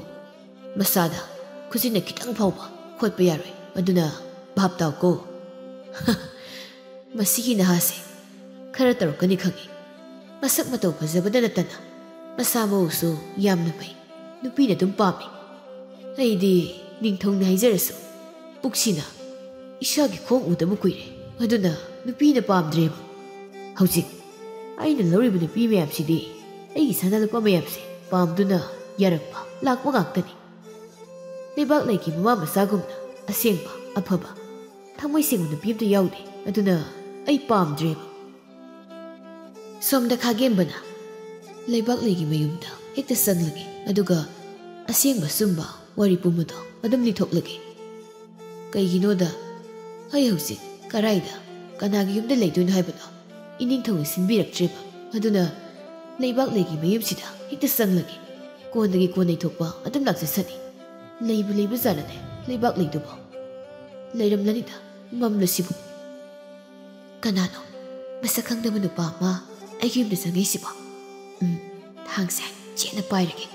ꯃꯁꯥꯗ ꯈꯨꯖꯤꯟꯅ ꯈꯤꯇꯪ ꯐꯥꯎꯕ ꯈꯣꯠꯄ ꯌꯥꯔꯣꯏ꯫ ꯑꯗꯨꯅ ꯚꯥꯞ ꯇꯥꯎꯀꯣ꯫ ꯃꯁꯤꯒꯤ ꯅꯍꯥꯁꯦ ꯈꯔ ꯇꯧꯔꯛꯀꯅꯤ ꯈꯪꯏ꯫ ꯃꯁꯛ ꯃꯇꯧ ꯐꯖꯕꯗ ꯅꯠꯇꯅ ꯃꯁꯥ ꯃꯎꯁꯨ ꯌꯥꯝꯅ ꯐꯩ꯫ ꯅꯨꯄꯤꯅ ꯑꯗꯨꯝ ꯄꯥꯝꯃꯤ꯫ ꯑꯩꯗꯤ ꯅꯤꯡꯊꯧꯅꯤ ꯍꯥꯏꯖꯔꯁꯨ ꯄꯨꯛꯁꯤꯅ ꯏꯁꯥꯒꯤ ꯈꯣꯡ ꯎꯗꯕ ꯀꯨꯏꯔꯦ, ꯑꯗꯨꯅ ꯅꯨꯄꯤꯅ ꯄꯥꯝꯗ꯭ꯔꯦꯕ꯫ ꯍꯧꯖꯤꯛ ꯑꯩꯅ ꯂꯧꯔꯤꯕ ꯅꯨꯄꯤ ꯃꯌꯥꯝꯁꯤꯗꯤ ꯑꯩꯒꯤ ꯁꯅꯥ ꯂꯨꯄꯥ ꯃꯌꯥꯝꯁꯦ ꯄꯥꯝꯗꯨꯅ ꯌꯥꯔꯛꯄ ꯂꯥꯛꯄ ꯉꯥꯛꯇꯅꯤ꯫ ꯂꯩꯕꯥꯛ ꯂꯩꯒꯤ ꯃꯃꯥ ꯃꯆꯥꯒꯨꯝꯅ ꯑꯁꯦꯡꯕ, ꯑꯐꯕ, ꯊꯃꯣꯏ ꯁꯦꯡꯕ ꯅꯨꯄꯤ ꯑꯝꯇ ꯌꯥꯎꯗꯦ, ꯑꯗꯨꯅ ꯑꯩ ꯄꯥꯝꯗ꯭ꯔꯦꯕ꯫ ꯁꯣꯝꯗ ꯈꯥꯒꯦꯝꯕꯅ ꯂꯩꯕꯥꯛ ꯂꯩꯒꯤ ꯃꯌꯨꯝꯗ ꯍꯦꯛꯇ ꯆꯪꯂꯒꯦ, ꯑꯗꯨꯒ ꯑꯁꯦꯡꯕ ꯑꯆꯨꯝꯕ ꯋꯥꯔꯤ ꯄꯨꯝꯕꯗꯣ ꯑꯗꯨꯝ ꯂꯤꯊꯣꯛꯂꯒꯦ꯫ ꯀꯩꯒꯤꯅꯣꯗ ꯑꯩ ꯍꯧꯖꯤꯛ ꯀꯔꯥꯏꯗ, ꯀꯅꯥꯒꯤ ꯌꯨꯝꯗ ꯂꯩꯗꯣꯏꯅꯣ ꯍꯥꯏꯕꯗꯣ ꯏꯅꯤꯡꯊꯧꯅ ꯁꯤꯟꯕꯤꯔꯛꯇ꯭ꯔꯦꯕ꯫ ꯑꯗꯨꯅ ꯂꯩꯕꯥꯛ ꯂꯩꯒꯤ ꯃꯌꯨꯝꯁꯤꯗ ꯍꯦꯛꯇ ꯆꯪꯂꯒꯦ꯫ ꯀꯣꯟꯗꯒꯤ ꯀꯣꯟ ꯂꯩꯊꯣꯛꯄ ꯑꯗꯨꯝ ꯂꯥꯛꯆꯁꯅꯤ꯫ ꯂꯩꯕꯨ ꯂꯩꯕ ꯖꯥꯠꯂꯅꯦ ꯂꯩꯕꯥꯛ ꯂꯩꯗꯨꯕꯣ? ꯂꯩꯔꯝꯂꯅꯤꯗ, ꯃꯝꯂꯁꯤꯕꯨ꯫ ꯀꯅꯥꯅꯣ ꯃꯁꯛ ꯈꯪꯗꯕ ꯅꯨꯄꯥ ꯑꯃ ꯑꯩꯒꯤ ꯌꯨꯝꯗ ꯆꯪꯉꯛꯏꯁꯤꯕꯣ? ꯎꯝ, ꯊꯥꯡꯁꯦ ꯆꯦꯠꯅ ꯄꯥꯏꯔꯒꯦ꯫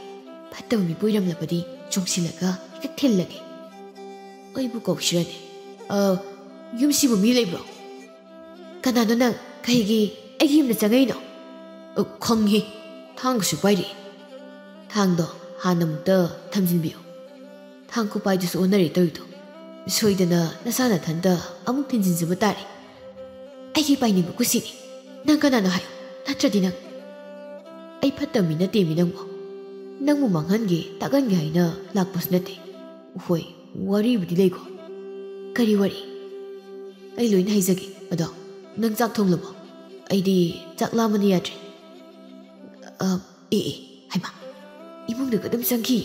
ꯐꯠꯇꯕ ꯃꯤꯄꯨ ꯑꯣꯏꯔꯝꯂꯕꯗꯤ ꯆꯣꯡꯁꯤꯜꯂꯒ ꯍꯦꯛꯇ ꯊꯤꯜꯂꯒꯦ꯫ ꯑꯩꯕꯨ ꯀꯧꯁꯤꯔꯅꯦ? ꯑ, ꯌꯨꯝꯁꯤꯕꯨ ꯃꯤ ꯂꯩꯕ꯭ꯔꯣ? ꯀꯅꯥꯅꯣ ꯅꯪ? ꯀꯩꯒꯤ ꯑꯩꯒꯤ ꯌꯨꯝꯗ ꯆꯪꯉꯛꯏꯅꯣ? ꯑ, ꯈꯪꯉꯤ꯫ ꯊꯥꯡꯒꯁꯨ ꯄꯥꯏꯔꯛꯏ꯫ ꯊꯥꯡꯗꯣ ꯍꯥꯟꯅ ꯑꯃꯨꯛꯇ ꯊꯝꯖꯤꯟꯕꯤꯌꯨ꯫ ꯊꯥꯡ ꯈꯨꯄꯥꯏꯗꯨꯁꯨ ꯑꯣꯟꯅꯔꯦ ꯇꯧꯔꯤꯗꯣ꯫ ꯁꯣꯏꯗꯅ ꯅꯁꯥ ꯅꯊꯟꯇ ꯑꯃꯨꯛ ꯊꯤꯟꯖꯤꯟꯖꯕ ꯇꯥꯔꯦ꯫ ꯑꯩꯒꯤ ꯄꯥꯏꯅꯤꯡꯕ ꯀꯨꯁꯤꯅꯤ꯫ ꯅꯪ ꯀꯅꯥꯅꯣ ꯍꯥꯏꯌꯨ, ꯅꯠꯇ꯭ꯔꯗꯤ ꯅꯪ꯫ ꯑꯩ ꯐꯠꯇꯕ ꯃꯤ ꯅꯠꯇꯦ ꯃꯤ ꯅꯪꯕꯨ꯫ ꯅꯪꯕꯨ ꯃꯥꯡꯍꯟꯒꯦ, ꯇꯥꯛꯍꯟꯒꯦ ꯍꯥꯏꯅ ꯂꯥꯛꯄꯁꯨ ꯅꯠꯇꯦ꯫ ꯍꯣꯏ, ꯋꯥꯔꯤꯕꯨꯗꯤ ꯂꯩꯀꯣ꯫ ꯀꯔꯤ ꯋꯥꯔꯤ? ꯑꯩ ꯂꯣꯏꯅ ꯍꯥꯏꯖꯒꯦ꯫ ꯑꯗꯣ ꯅꯪ ꯆꯥꯛ ꯊꯣꯡꯂꯕꯣ? ꯑꯩꯗꯤ ꯆꯥꯛ ꯂꯥꯝꯕꯅ ꯌꯥꯗ꯭ꯔꯦ꯫ ꯑ, ꯑꯦ, ꯑꯦ, ꯍꯩꯃꯥ, ꯏꯃꯨꯡꯗꯒ ꯑꯗꯨꯝ ꯆꯪꯈꯤ꯫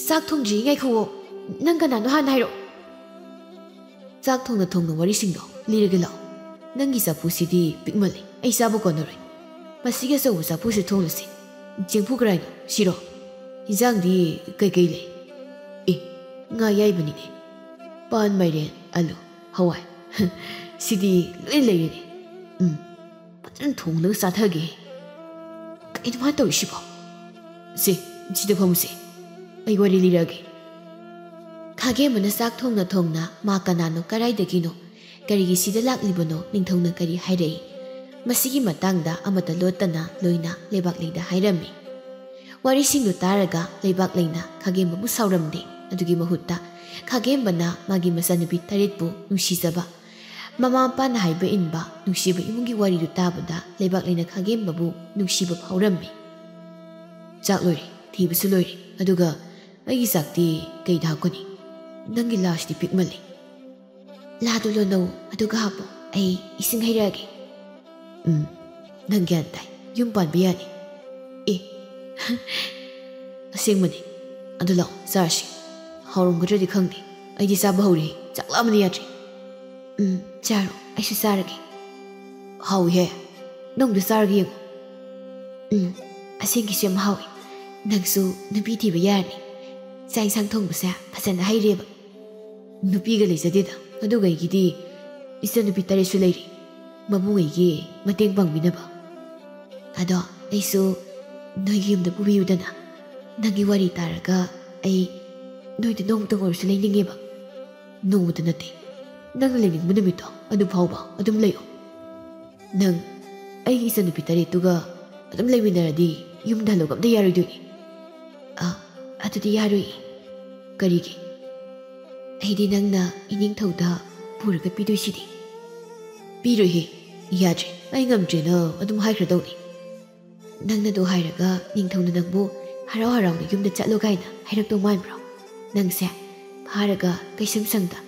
ꯆꯥꯛ ꯊꯣꯡꯗ꯭ꯔꯤ, ꯉꯥꯏꯈꯨꯑꯣ꯫ ꯅꯪ ꯀꯅꯥꯅꯣ ꯍꯥꯟꯅ ꯍꯥꯏꯔꯛꯑꯣ꯫ ꯆꯥꯛ ꯊꯣꯡꯅ ꯊꯣꯡꯅ ꯋꯥꯔꯤꯁꯤꯡꯗꯣ ꯂꯤꯔꯒꯦ ꯂꯥꯛꯑꯣ꯫ ꯅꯪꯒꯤ ꯆꯐꯨꯁꯤꯗꯤ ꯄꯤꯛꯃꯜꯂꯦ, ꯑꯩ ꯆꯥꯕ ꯀꯣꯟꯅꯔꯣꯏ꯫ ꯃꯁꯤꯒꯤ ꯑꯆꯧꯕ ꯆꯐꯨꯁꯦ ꯊꯣꯡꯂꯁꯤ꯫ ꯆꯦꯡꯐꯨ ꯀꯔꯥꯏꯅꯣ? ꯁꯤꯔꯣ? ꯏꯟꯖꯥꯡꯗꯤ ꯀꯩꯀꯩ ꯂꯩ? ꯑꯦ, ꯉꯥ ꯑꯌꯥꯏꯕꯅꯤꯅꯦ꯫ ꯄꯥꯟ, ꯃꯥꯏꯔꯦꯟ, ꯑꯂꯨ, ꯍꯋꯥꯏ꯫ ꯁꯤꯗꯤ ꯂꯣꯏ ꯂꯩꯔꯦꯅꯦ꯫ ꯎꯝ, ꯐꯖꯅ ꯊꯣꯡꯂꯒ ꯆꯥꯊꯒꯦ꯫ ꯀꯩꯅꯣ ꯃꯥ ꯇꯧꯔꯤꯁꯤꯕꯣ? ꯁꯦ, ꯁꯤꯗ ꯐꯝꯃꯨꯁꯦ꯫ ꯑꯩ ꯋꯥꯔꯤ ꯂꯤꯔꯛꯑꯒꯦ꯫ ꯈꯥꯒꯦꯝꯕꯅ ꯆꯥꯛ ꯊꯣꯡꯅ ꯊꯣꯡꯅ ꯃꯥ ꯀꯅꯥꯅꯣ, ꯀꯔꯥꯏꯗꯒꯤꯅꯣ, ꯀꯔꯤꯒꯤ ꯁꯤꯗ ꯂꯥꯛꯂꯤꯕꯅꯣ, ꯅꯤꯡꯊꯧꯅ ꯀꯔꯤ ꯍꯥꯏꯔꯛꯏ, ꯃꯁꯤꯒꯤ ꯃꯇꯥꯡꯗ ꯑꯃꯠꯇ ꯂꯣꯠꯇꯅ ꯂꯣꯏꯅ ꯂꯩꯕꯥꯛ ꯂꯩꯗ ꯍꯥꯏꯔꯝꯃꯤ꯫ ꯋꯥꯔꯤꯁꯤꯡꯗꯨ ꯇꯥꯔꯒ ꯂꯩꯕꯥꯛ ꯂꯩꯅ ꯈꯥꯒꯦꯝꯕꯕꯨ ꯁꯥꯎꯔꯝꯗꯦ꯫ ꯑꯗꯨꯒꯤ ꯃꯍꯨꯠꯇ ꯈꯥꯒꯦꯝꯕꯅ ꯃꯥꯒꯤ ꯃꯆꯥꯅꯨꯄꯤ ꯇꯔꯦꯠꯄꯨ ꯅꯨꯡꯁꯤꯖꯕ, ꯃꯃꯥ ꯃꯄꯥꯅ ꯍꯥꯏꯕ ꯏꯟꯕ ꯅꯨꯡꯁꯤꯕ ꯏꯃꯨꯡꯒꯤ ꯋꯥꯔꯤꯗꯨ ꯇꯥꯕꯗ ꯂꯩꯕꯥꯛꯂꯩꯅ ꯈꯥꯒꯦꯝꯕꯕꯨ ꯅꯨꯡꯁꯤꯕ ꯐꯥꯎꯔꯝꯃꯤ꯫ "ꯆꯥꯛ ꯂꯣꯏꯔꯦ, ꯊꯤꯕꯁꯨ ꯂꯣꯏꯔꯦ, ꯑꯗꯨꯒ ꯑꯩꯒꯤ ꯆꯥꯛꯇꯤ ꯀꯩꯗ ꯍꯥꯞꯀꯅꯤ? ꯅꯪꯒꯤ ꯂꯥꯁꯤꯗꯤ ꯄꯤꯛꯃꯜꯂꯤ꯫ ꯂꯥꯗꯨ ꯂꯣꯟꯅꯧ, ꯑꯗꯨꯒ ꯍꯥꯞꯄꯣ꯫ ꯑꯩ ꯏꯁꯤꯡ ꯍꯩꯔꯛꯑꯒꯦ꯫" "ꯎꯝ, ꯅꯪ ꯒ꯭ꯌꯥꯟ ꯇꯥꯏ꯫ ꯌꯨꯝ ꯄꯥꯟꯕ ꯌꯥꯅꯤ꯫" "ꯑꯦ, ꯑꯁꯦꯡꯕꯅꯤ꯫ ꯑꯗꯨ ꯂꯥꯛꯑꯣ, ꯆꯥꯔꯁꯤ꯫ ꯍꯥꯎꯔꯝꯒꯗ꯭ꯔꯗꯤ ꯈꯪꯗꯦ꯫ ꯑꯩꯗꯤ ꯆꯥꯕ ꯍꯧꯔꯦ꯫ ꯆꯥꯛ ꯂꯥꯝꯕꯅ ꯌꯥꯗ꯭ꯔꯦ꯫" "ꯎꯝ, ꯆꯥꯔꯣ꯫ ꯑꯩꯁꯨ ꯆꯥꯔꯒꯦ꯫" "ꯍꯥꯎꯏꯍꯦ꯫ ꯅꯪꯗꯨ ꯆꯥꯔꯒ ꯌꯦꯡꯉꯣ꯫" "ꯎꯝ, ꯑꯁꯦꯡꯒꯤꯁꯨ ꯌꯥꯝ ꯍꯥꯎꯏ꯫ ꯅꯪꯁꯨ ꯅꯨꯄꯤ ꯊꯤꯕ ꯌꯥꯔꯅꯤ꯫ ꯆꯥꯛ ꯏꯟꯁꯥꯡ ꯊꯣꯡꯕꯁꯦ ꯐꯖꯅ ꯍꯩꯔꯦꯕ꯫" "ꯅꯨꯄꯤꯒ ꯂꯩꯖꯗꯦꯗ꯫ ꯑꯗꯨꯒ ꯑꯩꯒꯤꯗꯤ ꯏꯆꯟꯅꯨꯄꯤ ꯇꯔꯦꯠꯁꯨ ꯂꯩꯔꯤ, ꯃꯕꯨꯡꯉꯩꯒꯤ ꯃꯇꯦꯡ ꯄꯥꯡꯕꯤꯅꯕ꯫ ꯑꯗꯣ ꯑꯩꯁꯨ ꯅꯣꯏꯒꯤ ꯌꯨꯝꯗ ꯄꯨꯕꯤꯌꯨꯗꯅ꯫ ꯅꯪꯒꯤ ꯋꯥꯔꯤ ꯇꯥꯔꯒ ꯑꯩ ꯅꯣꯏꯗ ꯅꯣꯡꯃꯇꯪ ꯑꯣꯏꯔꯁꯨ ꯂꯩꯅꯤꯡꯉꯦꯕ꯫" "ꯅꯣꯡꯃꯇ ꯅꯠꯇꯦ, ꯅꯪꯅ ꯂꯩꯅꯤꯡꯕ ꯅꯨꯃꯤꯠꯇꯣ ꯑꯗꯨ ꯐꯥꯎꯕ ꯑꯗꯨꯝ ꯂꯩꯌꯣ꯫ ꯅꯪ ꯑꯩꯒꯤ ꯏꯆꯟꯅꯨꯄꯤ ꯇꯔꯦꯠꯇꯨꯒ ꯑꯗꯨꯝ ꯂꯩꯃꯤꯟꯅꯔꯗꯤ ꯌꯨꯝꯗ ꯍꯜꯂꯛꯄ ꯑꯝꯇ ꯌꯥꯔꯣꯏꯗꯣꯏꯅꯤ꯫" "ꯑ, ꯑꯗꯨꯗꯤ ꯌꯥꯔꯣꯏꯌꯦ꯫" "ꯀꯔꯤꯒꯤ?" "ꯑꯩꯗꯤ ꯅꯪꯅ ꯏꯅꯤꯡꯊꯧꯗ ꯄꯨꯔꯒ ꯄꯤꯗꯣꯏꯁꯤꯗꯤ꯫" "ꯄꯤꯔꯣꯏꯍꯦ, ꯌꯥꯗ꯭ꯔꯦ, ꯑꯩ ꯉꯝꯗ꯭ꯔꯦꯅ ꯑꯗꯨꯝ ꯍꯥꯏꯈ꯭ꯔꯗꯧꯅꯤ꯫" "ꯅꯪꯅ ꯑꯗꯨ ꯍꯥꯏꯔꯒ ꯅꯤꯡꯊꯧꯅ ꯅꯪꯕꯨ ꯍꯔꯥꯎ ꯍꯔꯥꯎꯅ ꯌꯨꯝꯗ ꯆꯠꯂꯣ ꯀꯥꯏꯅ ꯍꯥꯏꯔꯛꯇꯧ ꯃꯥꯟꯕ꯭ꯔꯣ? ꯅꯪꯁꯦ ꯐꯥꯔꯒ ꯀꯩꯁꯪꯁꯪꯗ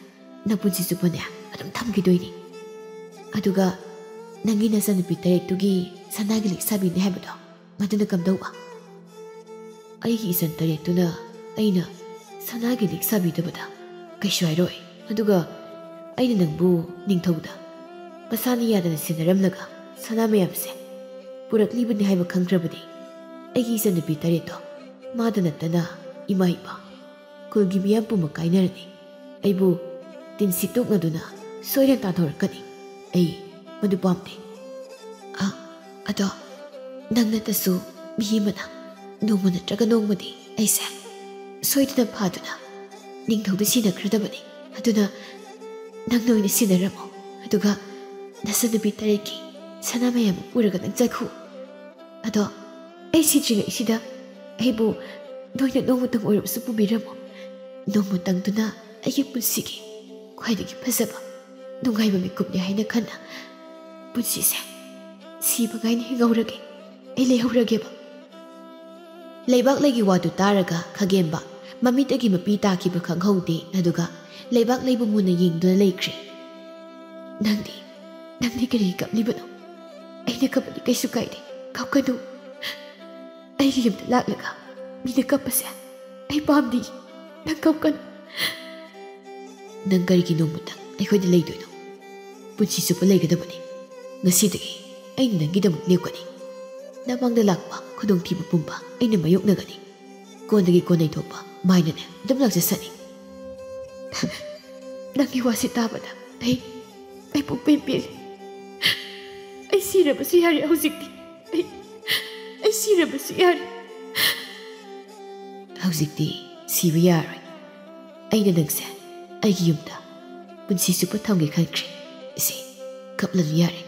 ꯅꯄꯨꯟꯁꯤ ꯆꯨꯞꯄꯅꯦ ꯑꯗꯨꯝ ꯊꯝꯈꯤꯗꯣꯏꯅꯤ꯫ ꯑꯗꯨꯒ ꯅꯪꯒꯤ ꯅꯆꯟꯅꯨꯄꯤ ꯇꯔꯦꯠꯇꯨꯒꯤ ꯁꯅꯥꯒꯤ ꯂꯤꯛ ꯁꯥꯕꯤꯅꯤ ꯍꯥꯏꯕꯗꯣ, ꯃꯗꯨꯅ ꯀꯝꯗꯧꯕ?" "ꯑꯩꯒꯤ ꯏꯆꯟ ꯇꯔꯦꯠꯇꯨꯅ ꯑꯩꯅ ꯁꯅꯥꯒꯤ ꯂꯤꯛ ꯁꯥꯕꯤꯗꯕꯗ ꯀꯩꯁꯨ ꯍꯥꯏꯔꯣꯏ꯫ ꯑꯗꯨꯒ ꯑꯩꯅ ꯅꯪꯕꯨ ꯅꯤꯡꯊꯧꯗ ꯃꯁꯥꯅ ꯌꯥꯗꯅ ꯁꯤꯟꯅꯔꯝꯂꯒ ꯁꯅꯥ ꯃꯌꯥꯝꯁꯦ ꯄꯨꯔꯛꯂꯤꯕꯅꯤ ꯍꯥꯏꯕ ꯈꯪꯈ꯭ꯔꯕꯗꯤ, ꯑꯩꯒꯤ ꯏꯆꯟꯅꯨꯄꯤ ꯇꯔꯦꯠꯇꯣ ꯃꯥꯗ ꯅꯠꯇꯅ ꯏꯃꯥ ꯏꯄꯥ, ꯈꯨꯜꯒꯤ ꯃꯤꯌꯥꯝ ꯄꯨꯝꯕ ꯀꯥꯏꯅꯔꯅꯤ꯫ ꯑꯩꯕꯨ ꯇꯤꯟꯁꯤ ꯇꯣꯛꯅꯗꯨꯅ ꯁꯣꯏꯗꯅ ꯇꯥꯟꯊꯣꯔꯛꯀꯅꯤ꯫ ꯑꯩ ꯃꯗꯨ ꯄꯥꯝꯗꯦ꯫" "ꯑ, ꯑꯗꯣ ꯅꯪ ꯅꯠꯇꯁꯨ ꯃꯤ ꯑꯃꯅ ꯅꯣꯡꯃ ꯅꯠꯇ꯭ꯔꯒ ꯅꯣꯡꯃꯗꯤ ꯑꯩꯁꯦ ꯁꯣꯏꯗꯅ ꯐꯥꯗꯨꯅ ꯅꯤꯡꯊꯧꯗ ꯁꯤꯟꯅꯈ꯭ꯔꯗꯕꯅꯤ꯫ ꯑꯗꯨꯅ ꯅꯪꯅ ꯑꯣꯏꯅ ꯁꯤꯟꯅꯔꯝꯃꯣ꯫ ꯑꯗꯨꯒ ꯅꯆꯟꯅꯨꯄꯤ ꯇꯔꯦꯠꯀꯤ ꯁꯅꯥ ꯃꯌꯥꯝ ꯄꯨꯔꯒ ꯅꯪ ꯆꯠꯈꯣ꯫ ꯑꯗꯣ ꯑꯩ ꯁꯤꯗ꯭ꯔꯤꯉꯩꯁꯤꯗ ꯑꯩꯕꯨ ꯅꯣꯏꯅ ꯅꯣꯡꯃꯇꯪ ꯑꯣꯏꯔꯕꯁꯨ ꯄꯨꯕꯤꯔꯝꯃꯣ꯫ ꯅꯣꯡꯃꯇꯪꯗꯨꯅ ꯑꯩꯒꯤ ꯄꯨꯟꯁꯤꯒꯤ ꯈ꯭ꯋꯥꯏꯗꯒꯤ ꯐꯖꯕ, ꯅꯨꯡꯉꯥꯏꯕ ꯃꯤꯀꯨꯞꯅꯤ ꯍꯥꯏꯅ ꯈꯟꯅ ꯄꯨꯟꯁꯤꯁꯦ ꯁꯤꯕ ꯉꯥꯏꯅ ꯍꯤꯡꯍꯧꯔꯒꯦ꯫ ꯑꯩ ꯂꯩꯍꯧꯔꯒꯦꯕ꯫ ꯂꯩꯕꯥꯛ ꯂꯩꯒꯤ ꯋꯥꯗꯨ ꯇꯥꯔꯒ ꯈꯥꯒꯦꯝꯕ ꯃꯃꯤꯠꯇꯒꯤ ꯃꯄꯤ ꯇꯥꯈꯤꯕ ꯈꯪꯍꯧꯗꯦ꯫ ꯑꯗꯨꯒ ꯂꯩꯕꯥꯛ ꯂꯩꯕꯨ ꯃꯨꯟꯅ ꯌꯦꯡꯗꯨꯅ ꯂꯩꯈ꯭ꯔꯦ꯫ "ꯅꯪꯗꯤ, ꯅꯪꯗꯤ ꯀꯔꯤ ꯀꯞꯂꯤꯕꯅꯣ?" "ꯑꯩꯅ ꯀꯞꯄꯗꯤ ꯀꯩꯁꯨ ꯀꯥꯏꯗꯦ, ꯀꯞꯀꯅꯨ꯫ ꯑꯩꯒꯤ ꯌꯨꯝꯗ ꯂꯥꯛꯂꯒ ꯃꯤꯅ ꯀꯞꯄꯁꯦ ꯑꯩ ꯄꯥꯝꯗꯦ꯫ ꯅꯪ ꯀꯞꯀꯅꯨ꯫" "ꯅꯪ ꯀꯔꯤꯒꯤ ꯅꯣꯡꯃꯇꯪ ꯑꯩꯈꯣꯏꯗ ꯂꯩꯗꯣꯏꯅꯣ? ꯄꯨꯟꯁꯤ ꯆꯨꯞꯄ ꯂꯩꯒꯗꯕꯅꯤ꯫ ꯉꯁꯤꯗꯒꯤ ꯑꯩꯅ ꯅꯪꯒꯤꯗꯃꯛ ꯂꯦꯞꯀꯅꯤ꯫ ꯅꯃꯥꯡꯗ ꯂꯥꯛꯄ ꯈꯨꯗꯣꯡꯊꯤꯕ ꯄꯨꯝꯕ ꯑꯩꯅ ꯃꯥꯌꯣꯛꯅꯒꯅꯤ꯫ ꯀꯣꯟꯗꯒꯤ ꯀꯣꯟꯅꯩ ꯊꯣꯛꯄ ꯃꯥꯏꯅꯅꯦ ꯑꯗꯨꯝ ꯂꯥꯛꯆꯁꯅꯤ꯫" "ꯅꯪꯒꯤ ꯋꯥꯁꯤ ꯇꯥꯕꯗ ꯑꯩ, ꯑꯩ ꯄꯨꯡꯄꯦꯟ ꯄꯦꯜꯂꯤ꯫ ꯑꯩ ꯁꯤꯔꯕꯁꯨ ꯌꯥꯔꯦ ꯍꯧꯖꯤꯛꯇꯤ꯫ ꯑꯩ, ꯑꯩ ꯁꯤꯔꯕꯁꯨ ꯌꯥꯔꯦ꯫" "ꯍꯧꯖꯤꯛꯇꯤ ꯁꯤꯕ ꯌꯥꯔꯣꯏ꯫ ꯑꯩꯅ ꯅꯪꯁꯦ ꯑꯩꯒꯤ ꯌꯨꯝꯗ ꯄꯨꯟꯁꯤ ꯆꯨꯞꯄ ꯊꯝꯒꯦ ꯈꯟꯈ꯭ꯔꯦ꯫ ꯏꯁꯦ, ꯀꯞꯂꯅꯨ ꯌꯥꯔꯦ꯫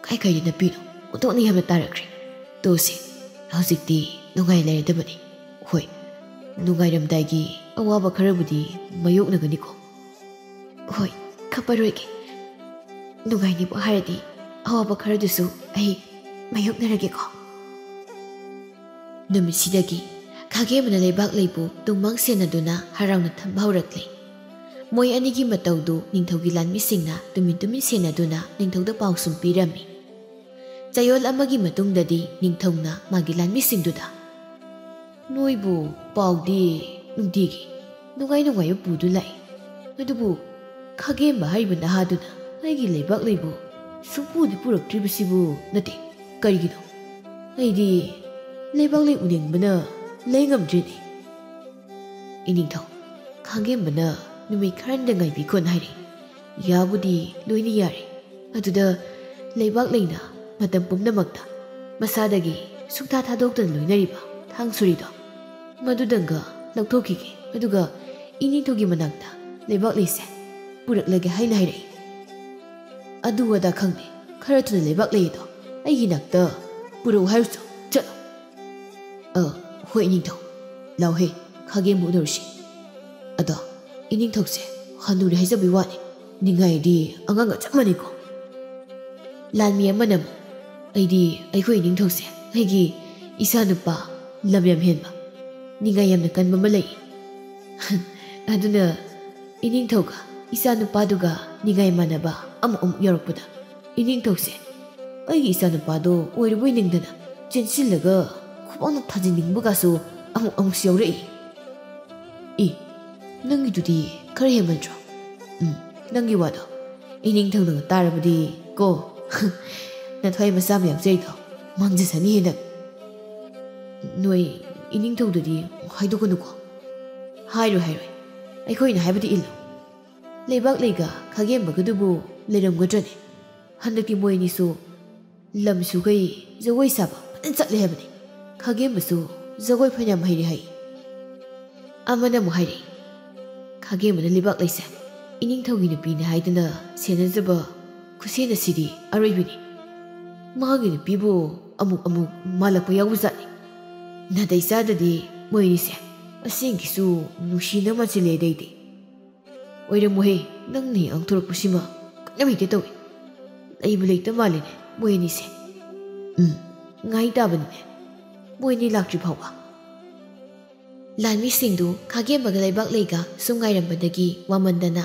ꯀꯥꯏ ꯀꯥꯏꯗ ꯅꯞꯄꯤꯅꯣ? ꯑꯣꯟꯊꯣꯛꯅ ꯌꯥꯝꯅ ꯇꯥꯔꯛꯈ꯭ꯔꯦ꯫ ꯇꯣꯁꯦ, ꯍꯧꯖꯤꯛꯇꯤ ꯅꯨꯡꯉꯥꯏ ꯂꯩꯔꯗꯕꯅꯤ꯫ ꯍꯣꯏ, ꯅꯨꯡꯉꯥꯏꯔꯝꯗꯥꯏꯒꯤ ꯑꯋꯥꯕ ꯈꯔꯕꯨꯗꯤ ꯃꯥꯌꯣꯛꯅꯒꯅꯤꯀꯣ꯫" "ꯍꯣꯏ, ꯀꯞꯄꯔꯣꯏꯒꯦ꯫ ꯅꯨꯡꯉꯥꯏꯅꯤꯕꯨ ꯍꯥꯏꯔꯗꯤ ꯑꯋꯥꯕ ꯈꯔꯗꯨꯁꯨ ꯑꯩ ꯃꯥꯌꯣꯛꯅꯔꯒꯦꯀꯣ꯫" ꯅꯨꯃꯤꯠꯁꯤꯗꯒꯤ ꯈꯥꯒꯦꯝꯕꯅ ꯂꯩꯕꯥꯛ ꯂꯩꯕꯨ ꯇꯨꯡꯃꯥꯡ ꯁꯦꯟꯅꯗꯨꯅ ꯍꯔꯥꯎꯅ ꯊꯝꯕ ꯍꯧꯔꯛꯂꯦ꯫ ꯃꯣꯏ ꯑꯅꯤꯒꯤ ꯃꯇꯧꯗꯨ ꯅꯤꯡꯊꯧꯒꯤ ꯂꯥꯟꯃꯤꯁꯤꯡꯅ ꯇꯨꯃꯤꯟ ꯇꯨꯃꯤꯟ ꯁꯦꯟꯅꯗꯨꯅ ꯅꯤꯡꯊꯧꯗ ꯄꯥꯎ ꯁꯨꯝ ꯄꯤꯔꯝꯃꯤ꯫ ꯆꯌꯣꯜ ꯑꯃꯒꯤ ꯃꯇꯨꯡꯗꯗꯤ ꯅꯤꯡꯊꯧꯅ ꯃꯥꯒꯤ ꯂꯥꯟꯃꯤꯁꯤꯡꯗꯨꯗ, "ꯅꯣꯏꯕꯨ ꯄꯥꯎꯗꯤ ꯅꯨꯡꯇꯤꯒꯤ ꯅꯨꯡꯉꯥꯏ ꯅꯨꯡꯉꯥꯏꯕ ꯄꯨꯗꯨꯅ ꯂꯥꯛꯏ, ꯑꯗꯨꯕꯨ ꯈꯥꯒꯦꯝꯕ ꯍꯥꯏꯔꯤꯕ ꯅꯍꯥꯗꯨꯅ ꯑꯩꯒꯤ ꯂꯩꯕꯥꯛ ꯂꯩꯕꯨ ꯁꯨꯡꯄꯨꯗꯤ ꯄꯨꯔꯛꯇ꯭ꯔꯤꯕꯁꯤꯕꯨ ꯅꯠꯇꯦ, ꯀꯔꯤꯒꯤꯅꯣ? ꯑꯩꯗꯤ ꯂꯩꯕꯥꯛ ꯂꯩ ꯎꯅꯤꯡꯕꯅ ꯂꯩ ꯉꯝꯗ꯭ꯔꯦꯅꯦ꯫" "ꯏꯅꯤꯡꯊꯧ, ꯈꯥꯒꯦꯝꯕꯅ ꯅꯨꯃꯤꯠ ꯈꯔꯅꯤꯗ ꯉꯥꯏꯕꯤꯈꯣꯅ ꯍꯥꯏꯔꯛꯏ꯫ ꯌꯥꯕꯨꯗꯤ ꯂꯣꯏꯅ ꯌꯥꯔꯦ꯫ ꯑꯗꯨꯗ ꯂꯩꯕꯥꯛ ꯂꯩꯅ ꯃꯇꯝ ꯄꯨꯝꯅꯃꯛꯇ ꯃꯁꯥꯗꯒꯤ ꯁꯨꯡꯊꯥ ꯊꯥꯗꯣꯛꯇꯅ ꯂꯣꯏꯅꯔꯤꯕ ꯊꯥꯡ ꯁꯨꯔꯤꯗꯣ, ꯃꯗꯨꯗꯪꯒ ꯂꯧꯊꯣꯛꯈꯤꯒꯦ꯫ ꯑꯗꯨꯒ ꯏꯅꯤꯡꯊꯧꯒꯤ ꯃꯅꯥꯛꯇ ꯂꯩꯕꯥꯛ ꯂꯩꯁꯦ ꯄꯨꯔꯛꯂꯒꯦ ꯍꯥꯏꯅ ꯍꯥꯏꯔꯛꯏ꯫ ꯑꯗꯨ ꯑꯗꯥ ꯈꯪꯗꯦ, ꯈꯔ ꯊꯨꯅ ꯂꯩꯕꯥꯛ ꯂꯩꯗꯣ ꯑꯩꯒꯤ ꯅꯥꯛꯇ ꯄꯨꯔꯛꯎ ꯍꯥꯏꯔꯨꯆꯣ, ꯆꯠꯂꯣ꯫" "ꯑ, ꯍꯣꯏ ꯏꯅꯤꯡꯊꯧ, ꯂꯥꯎꯍꯦ, ꯈꯥꯒꯦꯝꯕꯨ ꯎꯅꯔꯨꯁꯤ꯫" ꯑꯗꯣ ꯏꯅꯤꯡꯊꯧꯁꯦ ꯍꯅꯨꯔꯦ ꯍꯥꯏꯖꯕꯩ ꯋꯥꯅꯤ, ꯅꯤꯡꯉꯥꯏꯗꯤ ꯑꯉꯥꯡꯒ ꯆꯞ ꯃꯥꯟꯅꯩꯀꯣ꯫ ꯂꯥꯟꯃꯤ ꯑꯃꯅ ꯑꯃꯨꯛ, "ꯑꯩꯗꯤ ꯑꯩꯈꯣꯏ ꯏꯅꯤꯡꯊꯧꯁꯦ ꯑꯩꯒꯤ ꯏꯆꯥꯅꯨꯄꯥ ꯂꯝ ꯌꯥꯝ ꯍꯦꯟꯕ, ꯅꯤꯡꯉꯥꯏ ꯌꯥꯝꯅ ꯀꯟꯕ ꯑꯃ ꯂꯩ꯫ ꯑꯗꯨꯅ ꯏꯅꯤꯡꯊꯧꯒ ꯏꯆꯥꯅꯨꯄꯥꯗꯨꯒ ꯅꯤꯡꯉꯥꯏ ꯃꯥꯟꯅꯕ ꯑꯃꯨꯛ ꯑꯃꯨꯛ ꯌꯥꯎꯔꯛꯄꯗ ꯏꯅꯤꯡꯊꯧꯁꯦ ꯑꯩꯒꯤ ꯏꯆꯥꯅꯨꯄꯥꯗꯣ ꯑꯣꯏꯔꯕꯣꯏ ꯅꯤꯡꯗꯅ ꯆꯦꯟꯁꯤꯜꯂꯒ ꯈꯨꯕꯥꯛꯅ ꯊꯥꯖꯤꯟꯅꯤꯡꯕꯒꯁꯨ ꯑꯃꯨꯛ ꯑꯃꯨꯛꯁꯨ ꯌꯥꯎꯔꯛꯏ꯫" "ꯏ, ꯅꯪꯒꯤꯗꯨꯗꯤ ꯈꯔ ꯍꯦꯟꯃꯟꯗ꯭ꯔꯣ?" "ꯎꯝ, ꯅꯪꯒꯤ ꯋꯥꯗꯣ ꯏꯅꯤꯡꯊꯧꯅꯒ ꯇꯥꯔꯕꯗꯤ ꯀꯣ, ꯅꯊ꯭ꯋꯥꯏ ꯃꯆꯥ ꯑꯃ ꯌꯥꯎꯖꯩꯗꯣ ꯃꯥꯡꯖꯁꯅꯤꯍꯦ ꯅꯪ꯫ ꯅꯣꯏ ꯏꯅꯤꯡꯊꯧꯗꯗꯤ ꯍꯥꯏꯗꯣꯛꯀꯅꯨꯀꯣ꯫" "ꯍꯥꯏꯔꯣꯏ, ꯍꯥꯏꯔꯣꯏ, ꯑꯩꯈꯣꯏꯅ ꯍꯥꯏꯕꯗꯤ ꯏꯜꯂꯨ꯫ ꯂꯩꯕꯥꯛ ꯂꯩꯒ ꯈꯥꯒꯦꯝꯕꯒꯗꯨꯕꯨ ꯂꯩꯔꯝꯒꯗ꯭ꯔꯅꯦ? ꯍꯟꯗꯛꯇꯤ ꯃꯣꯏ ꯑꯅꯤꯁꯨ ꯂꯝꯁꯨꯈꯩ ꯖꯒꯣꯏ ꯁꯥꯕ ꯐꯖꯅ ꯆꯠꯂꯦ ꯍꯥꯏꯕꯅꯤ꯫ ꯈꯥꯒꯦꯝꯕꯁꯨ ꯖꯒꯣꯏ ꯐꯅꯌꯥꯝ ꯍꯩꯔꯦ ꯍꯥꯏ꯫" ꯑꯃꯅ ꯑꯃꯨꯛ ꯍꯥꯏꯔꯛꯏ, "ꯈꯥꯒꯦꯝꯕꯅ ꯂꯩꯕꯥꯛ ꯂꯩꯁꯦ ꯏꯅꯤꯡꯊꯧꯒꯤ ꯅꯨꯄꯤꯅꯤ ꯍꯥꯏꯗꯅ ꯁꯦꯟꯅꯖꯕ ꯈꯨꯠꯁꯦꯟ ꯑꯁꯤꯗꯤ ꯑꯔꯣꯏꯕꯤꯅꯤ꯫ ꯃꯥꯒꯤ ꯅꯨꯄꯤꯕꯨ ꯑꯃꯨꯛ ꯑꯃꯨꯛ ꯃꯥꯜꯂꯛꯄ ꯌꯥꯎꯕꯖꯥꯠꯅꯤ꯫ ꯅꯥꯇꯩ ꯆꯥꯗꯗꯤ ꯃꯣꯏ ꯑꯅꯤꯁꯦ ꯑꯁꯦꯡꯒꯤꯁꯨ ꯅꯨꯡꯁꯤꯅ ꯃꯥꯟꯁꯤꯜꯂꯦ ꯑꯗꯩꯗꯤ꯫" "ꯑꯣꯏꯔꯝꯃꯣꯍꯦ, ꯅꯪꯅ ꯍꯦꯛ ꯉꯥꯡꯊꯣꯔꯛꯄꯁꯤꯃ ꯀꯩꯅꯣꯝ ꯍꯦꯛꯇ ꯇꯧꯏ꯫ ꯂꯩꯕꯨ ꯂꯩꯇ ꯃꯥꯜꯂꯤꯅꯦ ꯃꯣꯏ ꯑꯅꯤꯁꯦ꯫ ꯎꯝ, ꯉꯥꯏ ꯇꯥꯕꯅꯤꯅꯦ ꯃꯣꯏ ꯑꯅꯤ ꯂꯥꯛꯇ꯭ꯔꯤ ꯐꯥꯎꯕ꯫" ꯂꯥꯟꯃꯤꯁꯤꯡꯗꯨ ꯈꯥꯒꯦꯝꯕꯒ ꯂꯩꯕꯥꯛ ꯂꯩꯒ ꯁꯨꯝ ꯉꯥꯏꯔꯝꯕꯗꯒꯤ ꯋꯥꯃꯟꯗꯅ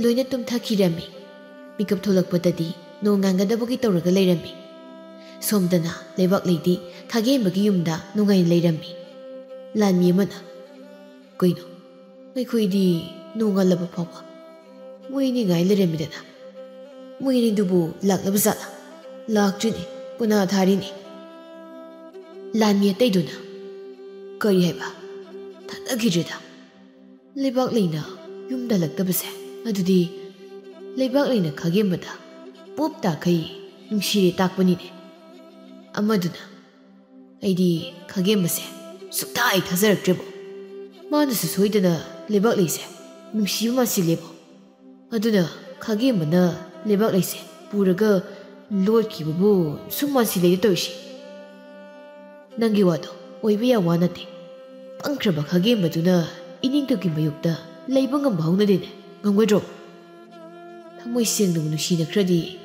ꯂꯣꯏꯅ ꯇꯨꯝꯊꯈꯤꯔꯝꯃꯤ꯫ ꯃꯤꯀꯞ ꯊꯣꯛꯂꯛꯄꯗꯗꯤ ꯅꯣꯡ ꯉꯥꯟꯒꯗꯕꯒꯤ ꯇꯧꯔꯒ ꯂꯩꯔꯝꯃꯤ꯫ ꯁꯣꯝꯗꯅ ꯂꯩꯕꯥꯛ ꯂꯩꯗꯤ ꯈꯥꯒꯦꯝꯕꯒꯤ ꯌꯨꯝꯗ ꯅꯨꯡꯉꯥꯏꯅ ꯂꯩꯔꯝꯃꯤ꯫ ꯂꯥꯟꯃꯤ ꯑꯃꯅ, "ꯀꯩꯅꯣ, ꯑꯩꯈꯣꯏꯗꯤ ꯅꯣꯡꯉꯥꯜꯂꯕ ꯐꯥꯎꯕ ꯃꯣꯏ ꯑꯅꯤ ꯉꯥꯏ ꯂꯩꯔꯝꯃꯤꯗꯅ꯫ ꯃꯣꯏ ꯑꯅꯤꯗꯨꯕꯨ ꯂꯥꯛꯂꯕ ꯖꯥꯠꯂꯥ? ꯂꯥꯛꯇ꯭ꯔꯤꯅꯦ, ꯄꯨꯅꯥ ꯊꯥꯔꯤꯅꯦ꯫" ꯂꯥꯟꯃꯤ ꯑꯇꯩꯗꯨꯅ, "ꯀꯔꯤ ꯍꯥꯏꯕ? ꯊꯥꯖꯈꯤꯗ꯭ꯔꯦꯗ꯫ ꯂꯩꯕꯥꯛ ꯂꯩꯅ ꯌꯨꯝꯗ ꯍꯜꯂꯛꯇꯕꯁꯦ, ꯑꯗꯨꯗꯤ ꯂꯩꯕꯥꯛ ꯂꯩꯅ ꯈꯥꯒꯦꯝꯕꯗ ꯄꯣꯞ ꯇꯥꯈꯩ ꯅꯨꯡꯁꯤꯔꯦ ꯇꯥꯛꯄꯅꯤꯅꯦ꯫" ꯑꯃꯗꯨꯅ, "ꯑꯩꯗꯤ ꯈꯥꯒꯦꯝꯕꯁꯦ ꯁꯨꯛꯊꯥ ꯍꯦꯛ ꯊꯥꯖꯔꯛꯇ꯭ꯔꯦꯕꯣ꯫ ꯃꯥꯅꯁꯨ ꯁꯣꯏꯗꯅ ꯂꯩꯕꯥꯛ ꯂꯩꯁꯦ ꯅꯨꯡꯁꯤꯕ ꯃꯥꯟꯁꯤꯜꯂꯦꯕꯣ꯫ ꯑꯗꯨꯅ ꯈꯥꯒꯦꯝꯕꯅ ꯂꯩꯕꯥꯛ ꯂꯩꯁꯦ ꯄꯨꯔꯒ ꯂꯣꯠꯈꯤꯕꯕꯨ ꯁꯨꯝ ꯃꯥꯟꯁꯤꯜꯂꯦꯗ ꯇꯧꯔꯤꯁꯦ꯫" "ꯅꯪꯒꯤ ꯋꯥꯗꯣ ꯑꯣꯏꯕ ꯌꯥꯝ ꯋꯥ ꯅꯠꯇꯦ꯫ ꯄꯪꯈ꯭ꯔꯕ ꯈꯥꯒꯦꯝꯕꯗꯨꯅ ꯏꯅꯤꯡꯊꯧꯒꯤ ꯃꯥꯌꯣꯛꯇ ꯂꯩꯕ ꯉꯝꯕ ꯍꯧꯅꯗꯦꯅꯦ꯫ ꯉꯝꯒꯗ꯭ꯔꯣ? ꯊꯃꯣꯏ ꯁꯦꯡꯅꯕꯨ ꯅꯨꯡꯁꯤꯅꯈ꯭ꯔꯗꯤ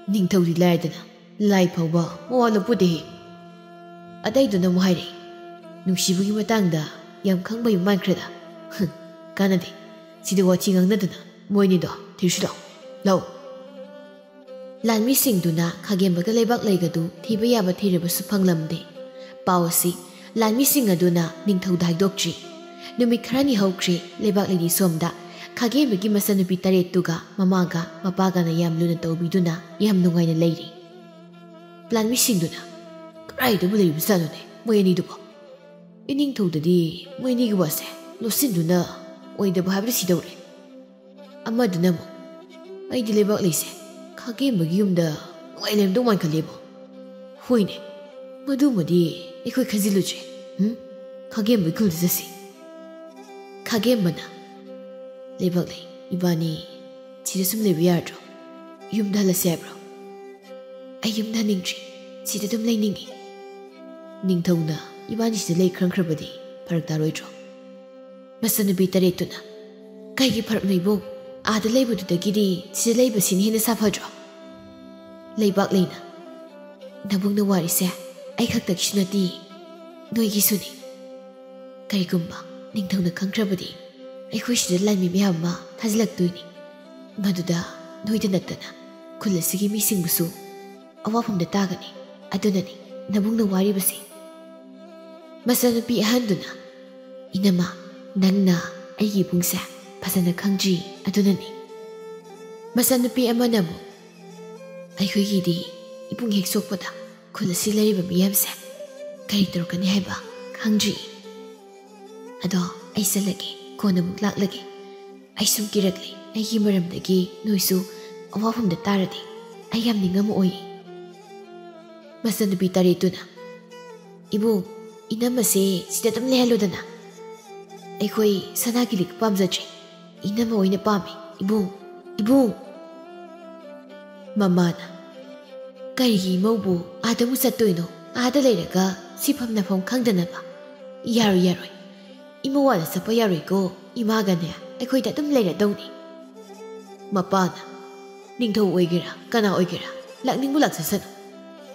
ꯅꯤꯡꯊꯧꯗꯤ ꯂꯥꯏꯔꯗꯅ ꯂꯥꯏ ꯐꯥꯎꯕ ꯃꯋꯥ ꯂꯧꯄꯣꯠꯇꯦꯍꯦ꯫ ꯑꯗꯩꯗꯨꯅ ꯑꯃꯨꯛ ꯍꯥꯏꯔꯛꯏ, "ꯅꯨꯡꯁꯤꯕꯒꯤ ꯃꯇꯥꯡꯗ ꯌꯥꯝ ꯈꯪꯕ ꯃꯥꯟꯈ꯭ꯔꯦꯗ꯫ ꯍꯨꯝ, ꯀꯥꯟꯅꯗꯦ꯫ ꯁꯤꯗ ꯋꯥꯊꯤ ꯉꯥꯡꯅꯗꯅ ꯃꯣꯏꯅꯤꯗꯣ ꯊꯤꯔꯨꯁꯤ ꯂꯥꯛꯑꯣ꯫ ꯂꯥꯛꯑꯣ꯫" ꯂꯥꯟꯃꯤꯁꯤꯡꯗꯨꯅ ꯈꯥꯒꯦꯝꯕꯒ ꯂꯩꯕꯥꯛ ꯂꯩꯒꯗꯨ ꯊꯤꯕ ꯌꯥꯕ ꯊꯤꯔꯕꯁꯨ ꯐꯪꯂꯝꯗꯦ꯫ ꯄꯥꯎ ꯑꯁꯤ ꯂꯥꯟꯃꯤꯁꯤꯡ ꯑꯗꯨꯅ ꯅꯤꯡꯊꯧꯗ ꯍꯥꯏꯗꯣꯛꯇ꯭ꯔꯤ꯫ ꯅꯨꯃꯤꯠ ꯈꯔꯅꯤ ꯍꯧꯈ꯭ꯔꯦ꯫ ꯂꯩꯕꯥꯛ ꯂꯩꯗꯤ ꯁꯣꯝꯗ ꯈꯥꯒꯦꯝꯕꯒꯤ ꯃꯆꯟꯅꯨꯄꯤ ꯇꯔꯦꯠꯇꯨꯒ ꯃꯃꯥꯒ ꯃꯄꯥꯒꯅ ꯌꯥꯝ ꯂꯨꯅ ꯇꯧꯕꯤꯗꯨꯅ ꯌꯥꯝ ꯅꯨꯡꯉꯥꯏꯅ ꯂꯩꯔꯤ꯫ ꯂꯥꯟꯃꯤꯁꯤꯡꯗꯨꯅ, "ꯀꯗꯥꯏꯗꯕꯨ ꯂꯩꯔꯤꯕꯖꯥꯠꯅꯣꯅꯦ ꯃꯣꯏ ꯑꯅꯤꯗꯨꯕꯣ? ꯏꯅꯤꯡꯊꯧꯗꯗꯤ ꯃꯣꯏ ꯑꯅꯤꯒꯤ ꯋꯥꯁꯦ ꯂꯣꯠꯁꯤꯟꯗꯨꯅ ꯑꯣꯏꯗꯕ ꯍꯥꯏꯕꯗꯨ ꯁꯤꯗꯧꯔꯦ꯫" ꯑꯃꯗꯨꯅ ꯑꯃꯨꯛ, "ꯑꯩꯗꯤ ꯂꯩꯕꯥꯛ ꯂꯩꯁꯦ ꯈꯥꯒꯦꯝꯕꯒꯤ ꯌꯨꯝꯗ ꯅꯨꯡꯉꯥꯏ ꯂꯩꯔꯝꯗꯧ ꯃꯥꯟꯈꯠꯂꯦꯕꯣ꯫ ꯍꯣꯏꯅꯦ, ꯃꯗꯨꯃꯗꯤ ꯑꯩꯈꯣꯏ ꯈꯟꯖꯤꯜꯂꯨꯗ꯭ꯔꯦ꯫ ꯎꯝ? ꯈꯥꯒꯦꯝꯕꯒꯤ ꯈꯨꯜꯗ ꯆꯠꯁꯤ꯫" ꯈꯥꯒꯦꯝꯕꯅ, "ꯂꯩꯕꯥꯛ ꯂꯩ, ꯏꯕꯥꯅꯤ ꯁꯤꯗ ꯁꯨꯝ ꯂꯩꯕ ꯌꯥꯔꯗ꯭ꯔꯣ? ꯌꯨꯝꯗ ꯍꯜꯂꯁꯤ ꯍꯥꯏꯕ꯭ꯔꯣ?" "ꯑꯩ ꯌꯨꯝꯗ ꯍꯟꯅꯤꯡꯗ꯭ꯔꯤ, ꯁꯤꯗ ꯑꯗꯨꯝ ꯂꯩꯅꯤꯡꯉꯤ꯫" ꯅꯤꯡꯊꯧꯅ ꯏꯕꯥꯅꯤ ꯁꯤꯗ ꯂꯩ ꯈꯟꯈ꯭ꯔꯕꯗꯤ ꯐꯔꯛ ꯇꯥꯔꯣꯏꯗ꯭ꯔꯣ? ꯃꯆꯟꯅꯨꯄꯤ ꯇꯔꯦꯠꯇꯨꯅ, "ꯀꯩꯒꯤ ꯐꯔꯛꯅꯣ ꯏꯕꯨꯡ? ꯑꯥꯗ ꯂꯩꯕꯗꯨꯗꯒꯤꯗꯤ ꯁꯤꯗ ꯂꯩꯕꯁꯤꯅ ꯍꯦꯟꯅ ꯁꯥꯐꯗ꯭ꯔꯣ?" ꯂꯩꯕꯥꯛ ꯂꯩꯅ, "ꯅꯕꯨꯡꯅ ꯋꯥꯔꯤꯁꯦ ꯑꯩ ꯈꯛꯇꯒꯤꯁꯨ ꯅꯠꯇꯦ, ꯅꯣꯏꯒꯤꯁꯨꯅꯤ꯫ ꯀꯔꯤꯒꯨꯝꯕ ꯅꯤꯡꯊꯧꯅ ꯈꯪꯈ꯭ꯔꯕꯗꯤ ꯑꯩꯈꯣꯏ ꯁꯤꯗ ꯂꯥꯟꯃꯤ ꯃꯌꯥꯝ ꯑꯃ ꯊꯥꯖꯤꯜꯂꯛꯇꯣꯏꯅꯤ꯫ ꯃꯗꯨꯗ ꯅꯣꯏꯗ ꯅꯠꯇꯅ ꯈꯨꯜ ꯑꯁꯤꯒꯤ ꯃꯤꯁꯤꯡꯕꯨꯁꯨ ꯑꯋꯥꯐꯝꯗ ꯇꯥꯒꯅꯤ꯫ ꯑꯗꯨꯅꯅꯤ ꯅꯕꯨꯡꯅ ꯋꯥꯔꯤꯕꯁꯤ꯫" ꯃꯆꯟꯅꯨꯄꯤ ꯑꯍꯟꯗꯨꯅ, "ꯏꯅꯝꯃ, ꯅꯪꯅ ꯑꯩꯒꯤ ꯏꯕꯨꯡꯁꯦ ꯐꯖꯅ ꯈꯪꯗ꯭ꯔꯤ, ꯑꯗꯨꯅꯅꯤ꯫" ꯃꯆꯟꯅꯨꯄꯤ ꯑꯃꯅ ꯑꯃꯨꯛ, "ꯑꯩꯈꯣꯏꯒꯤꯗꯤ ꯏꯕꯨꯡ ꯍꯦꯛ ꯁꯣꯛꯄꯗ ꯈꯨꯜ ꯑꯁꯤ ꯂꯩꯔꯤꯕ ꯃꯤꯌꯥꯝꯁꯦ ꯀꯔꯤ ꯇꯧꯔꯛꯀꯅꯤ ꯍꯥꯏꯕ ꯈꯪꯗ꯭ꯔꯤ꯫ ꯑꯗꯣ ꯑꯩ ꯆꯠꯂꯒꯦ, ꯀꯣꯟꯅ ꯑꯃꯨꯛ ꯂꯥꯛꯂꯒꯦ꯫ ꯑꯩ ꯁꯨꯝ ꯀꯤꯔꯛꯂꯦ, ꯑꯩꯒꯤ ꯃꯔꯝꯗꯒꯤ ꯅꯣꯏꯁꯨ ꯑꯋꯥꯐꯝꯗ ꯇꯥꯔꯗꯤ ꯑꯩ ꯌꯥꯝ ꯅꯤꯡꯉꯝꯃꯛꯑꯣꯏ꯫" ꯃꯆꯟꯅꯨꯄꯤ ꯇꯔꯦꯠꯇꯨꯅ, "ꯏꯕꯨꯡ, ꯏꯅꯝꯃꯁꯦ ꯁꯤꯗ ꯑꯗꯨꯝ ꯂꯩꯍꯜꯂꯨꯗꯅ꯫ ꯑꯩꯈꯣꯏ ꯁꯅꯥꯒꯤ ꯂꯤꯛ ꯄꯥꯝꯖꯗ꯭ꯔꯦ, ꯏꯅꯝꯃ ꯑꯣꯏꯅ ꯄꯥꯝꯃꯤ, ꯏꯕꯨꯡ, ꯏꯕꯨꯡ꯫" ꯃꯃꯥꯅ, "ꯀꯔꯤꯒꯤ ꯏꯃꯧꯕꯨ ꯑꯥꯗ ꯑꯃꯨꯛ ꯆꯠꯇꯣꯏꯅꯣ? ꯑꯥꯗ ꯂꯩꯔꯒ ꯁꯤꯐꯝ ꯅꯐꯝ ꯈꯪꯗꯅꯕ? ꯌꯥꯔꯣꯏ, ꯌꯥꯔꯣꯏ꯫ ꯏꯃꯧ ꯑꯥꯗ ꯆꯠꯄ ꯌꯥꯔꯣꯏꯀꯣ, ꯏꯃꯥꯒꯅꯦ ꯑꯩꯈꯣꯏꯗ ꯑꯗꯨꯝ ꯂꯩꯔꯗꯧꯅꯤ꯫ ꯃꯄꯥꯅ, "ꯅꯤꯡꯊꯧ ꯑꯣꯏꯒꯦꯔꯥ, ꯀꯅꯥ ꯑꯣꯏꯒꯦꯔꯥ, ꯂꯥꯛꯅꯤꯡꯕ ꯂꯥꯛꯆꯁꯅꯨ꯫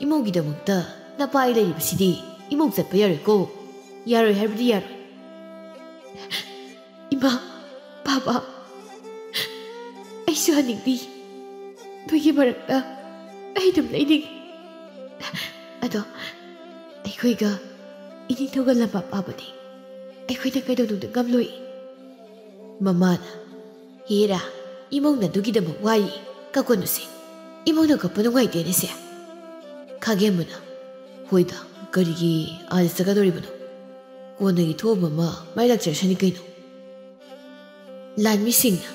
ꯏꯃꯧꯒꯤꯗꯃꯛꯇ ꯅꯄꯥ ꯑꯩ ꯂꯩꯔꯤꯕꯁꯤꯗꯤ ꯏꯃꯧ ꯆꯠꯄ ꯌꯥꯔꯣꯏꯀꯣ꯫ ꯌꯥꯔꯣꯏ ꯍꯥꯏꯕꯗꯤ ꯌꯥꯔꯣꯏ꯫" "ꯏꯃꯥ, ꯕꯥꯕꯥ, ꯑꯩꯁꯨ ꯍꯟꯅꯤꯡꯗꯦ꯫ ꯅꯣꯏꯒꯤ ꯃꯔꯛꯇ ꯑꯩ ꯑꯗꯨꯝ ꯂꯩꯅꯤꯡꯉꯤ꯫ ꯑꯗꯣ ꯑꯩꯈꯣꯏꯒ ꯏꯅꯤꯡꯊꯧꯒ ꯂꯝꯕꯥ ꯄꯥꯕꯗꯤ ꯑꯩꯈꯣꯏꯅ ꯀꯩꯗꯧꯅꯨꯡꯗ ꯉꯝꯂꯣꯏ꯫" ꯃꯃꯥꯅ, "ꯍꯦꯔꯥ, ꯏꯃꯧꯅ ꯑꯗꯨꯒꯤꯗꯃꯛ ꯋꯥꯔꯤ, ꯀꯞꯀꯅꯨꯁꯦ꯫ ꯏꯃꯧꯅ ꯀꯞꯄ ꯅꯨꯡꯉꯥꯏꯇꯦꯅꯦꯁꯦ꯫" ꯈꯥꯒꯦꯝꯕꯅ, "ꯍꯣꯏꯗ, ꯀꯔꯤꯒꯤ ꯑꯥꯗ ꯆꯠꯀꯗꯧꯔꯤꯕꯅꯣ? ꯀꯣꯟꯅꯒꯤ ꯊꯣꯛꯑꯝ ꯑꯃ ꯃꯥꯏ ꯂꯥꯛꯆꯔꯁꯅꯤ ꯀꯩꯅꯣ꯫" ꯂꯥꯟꯃꯤꯁꯤꯡꯅ,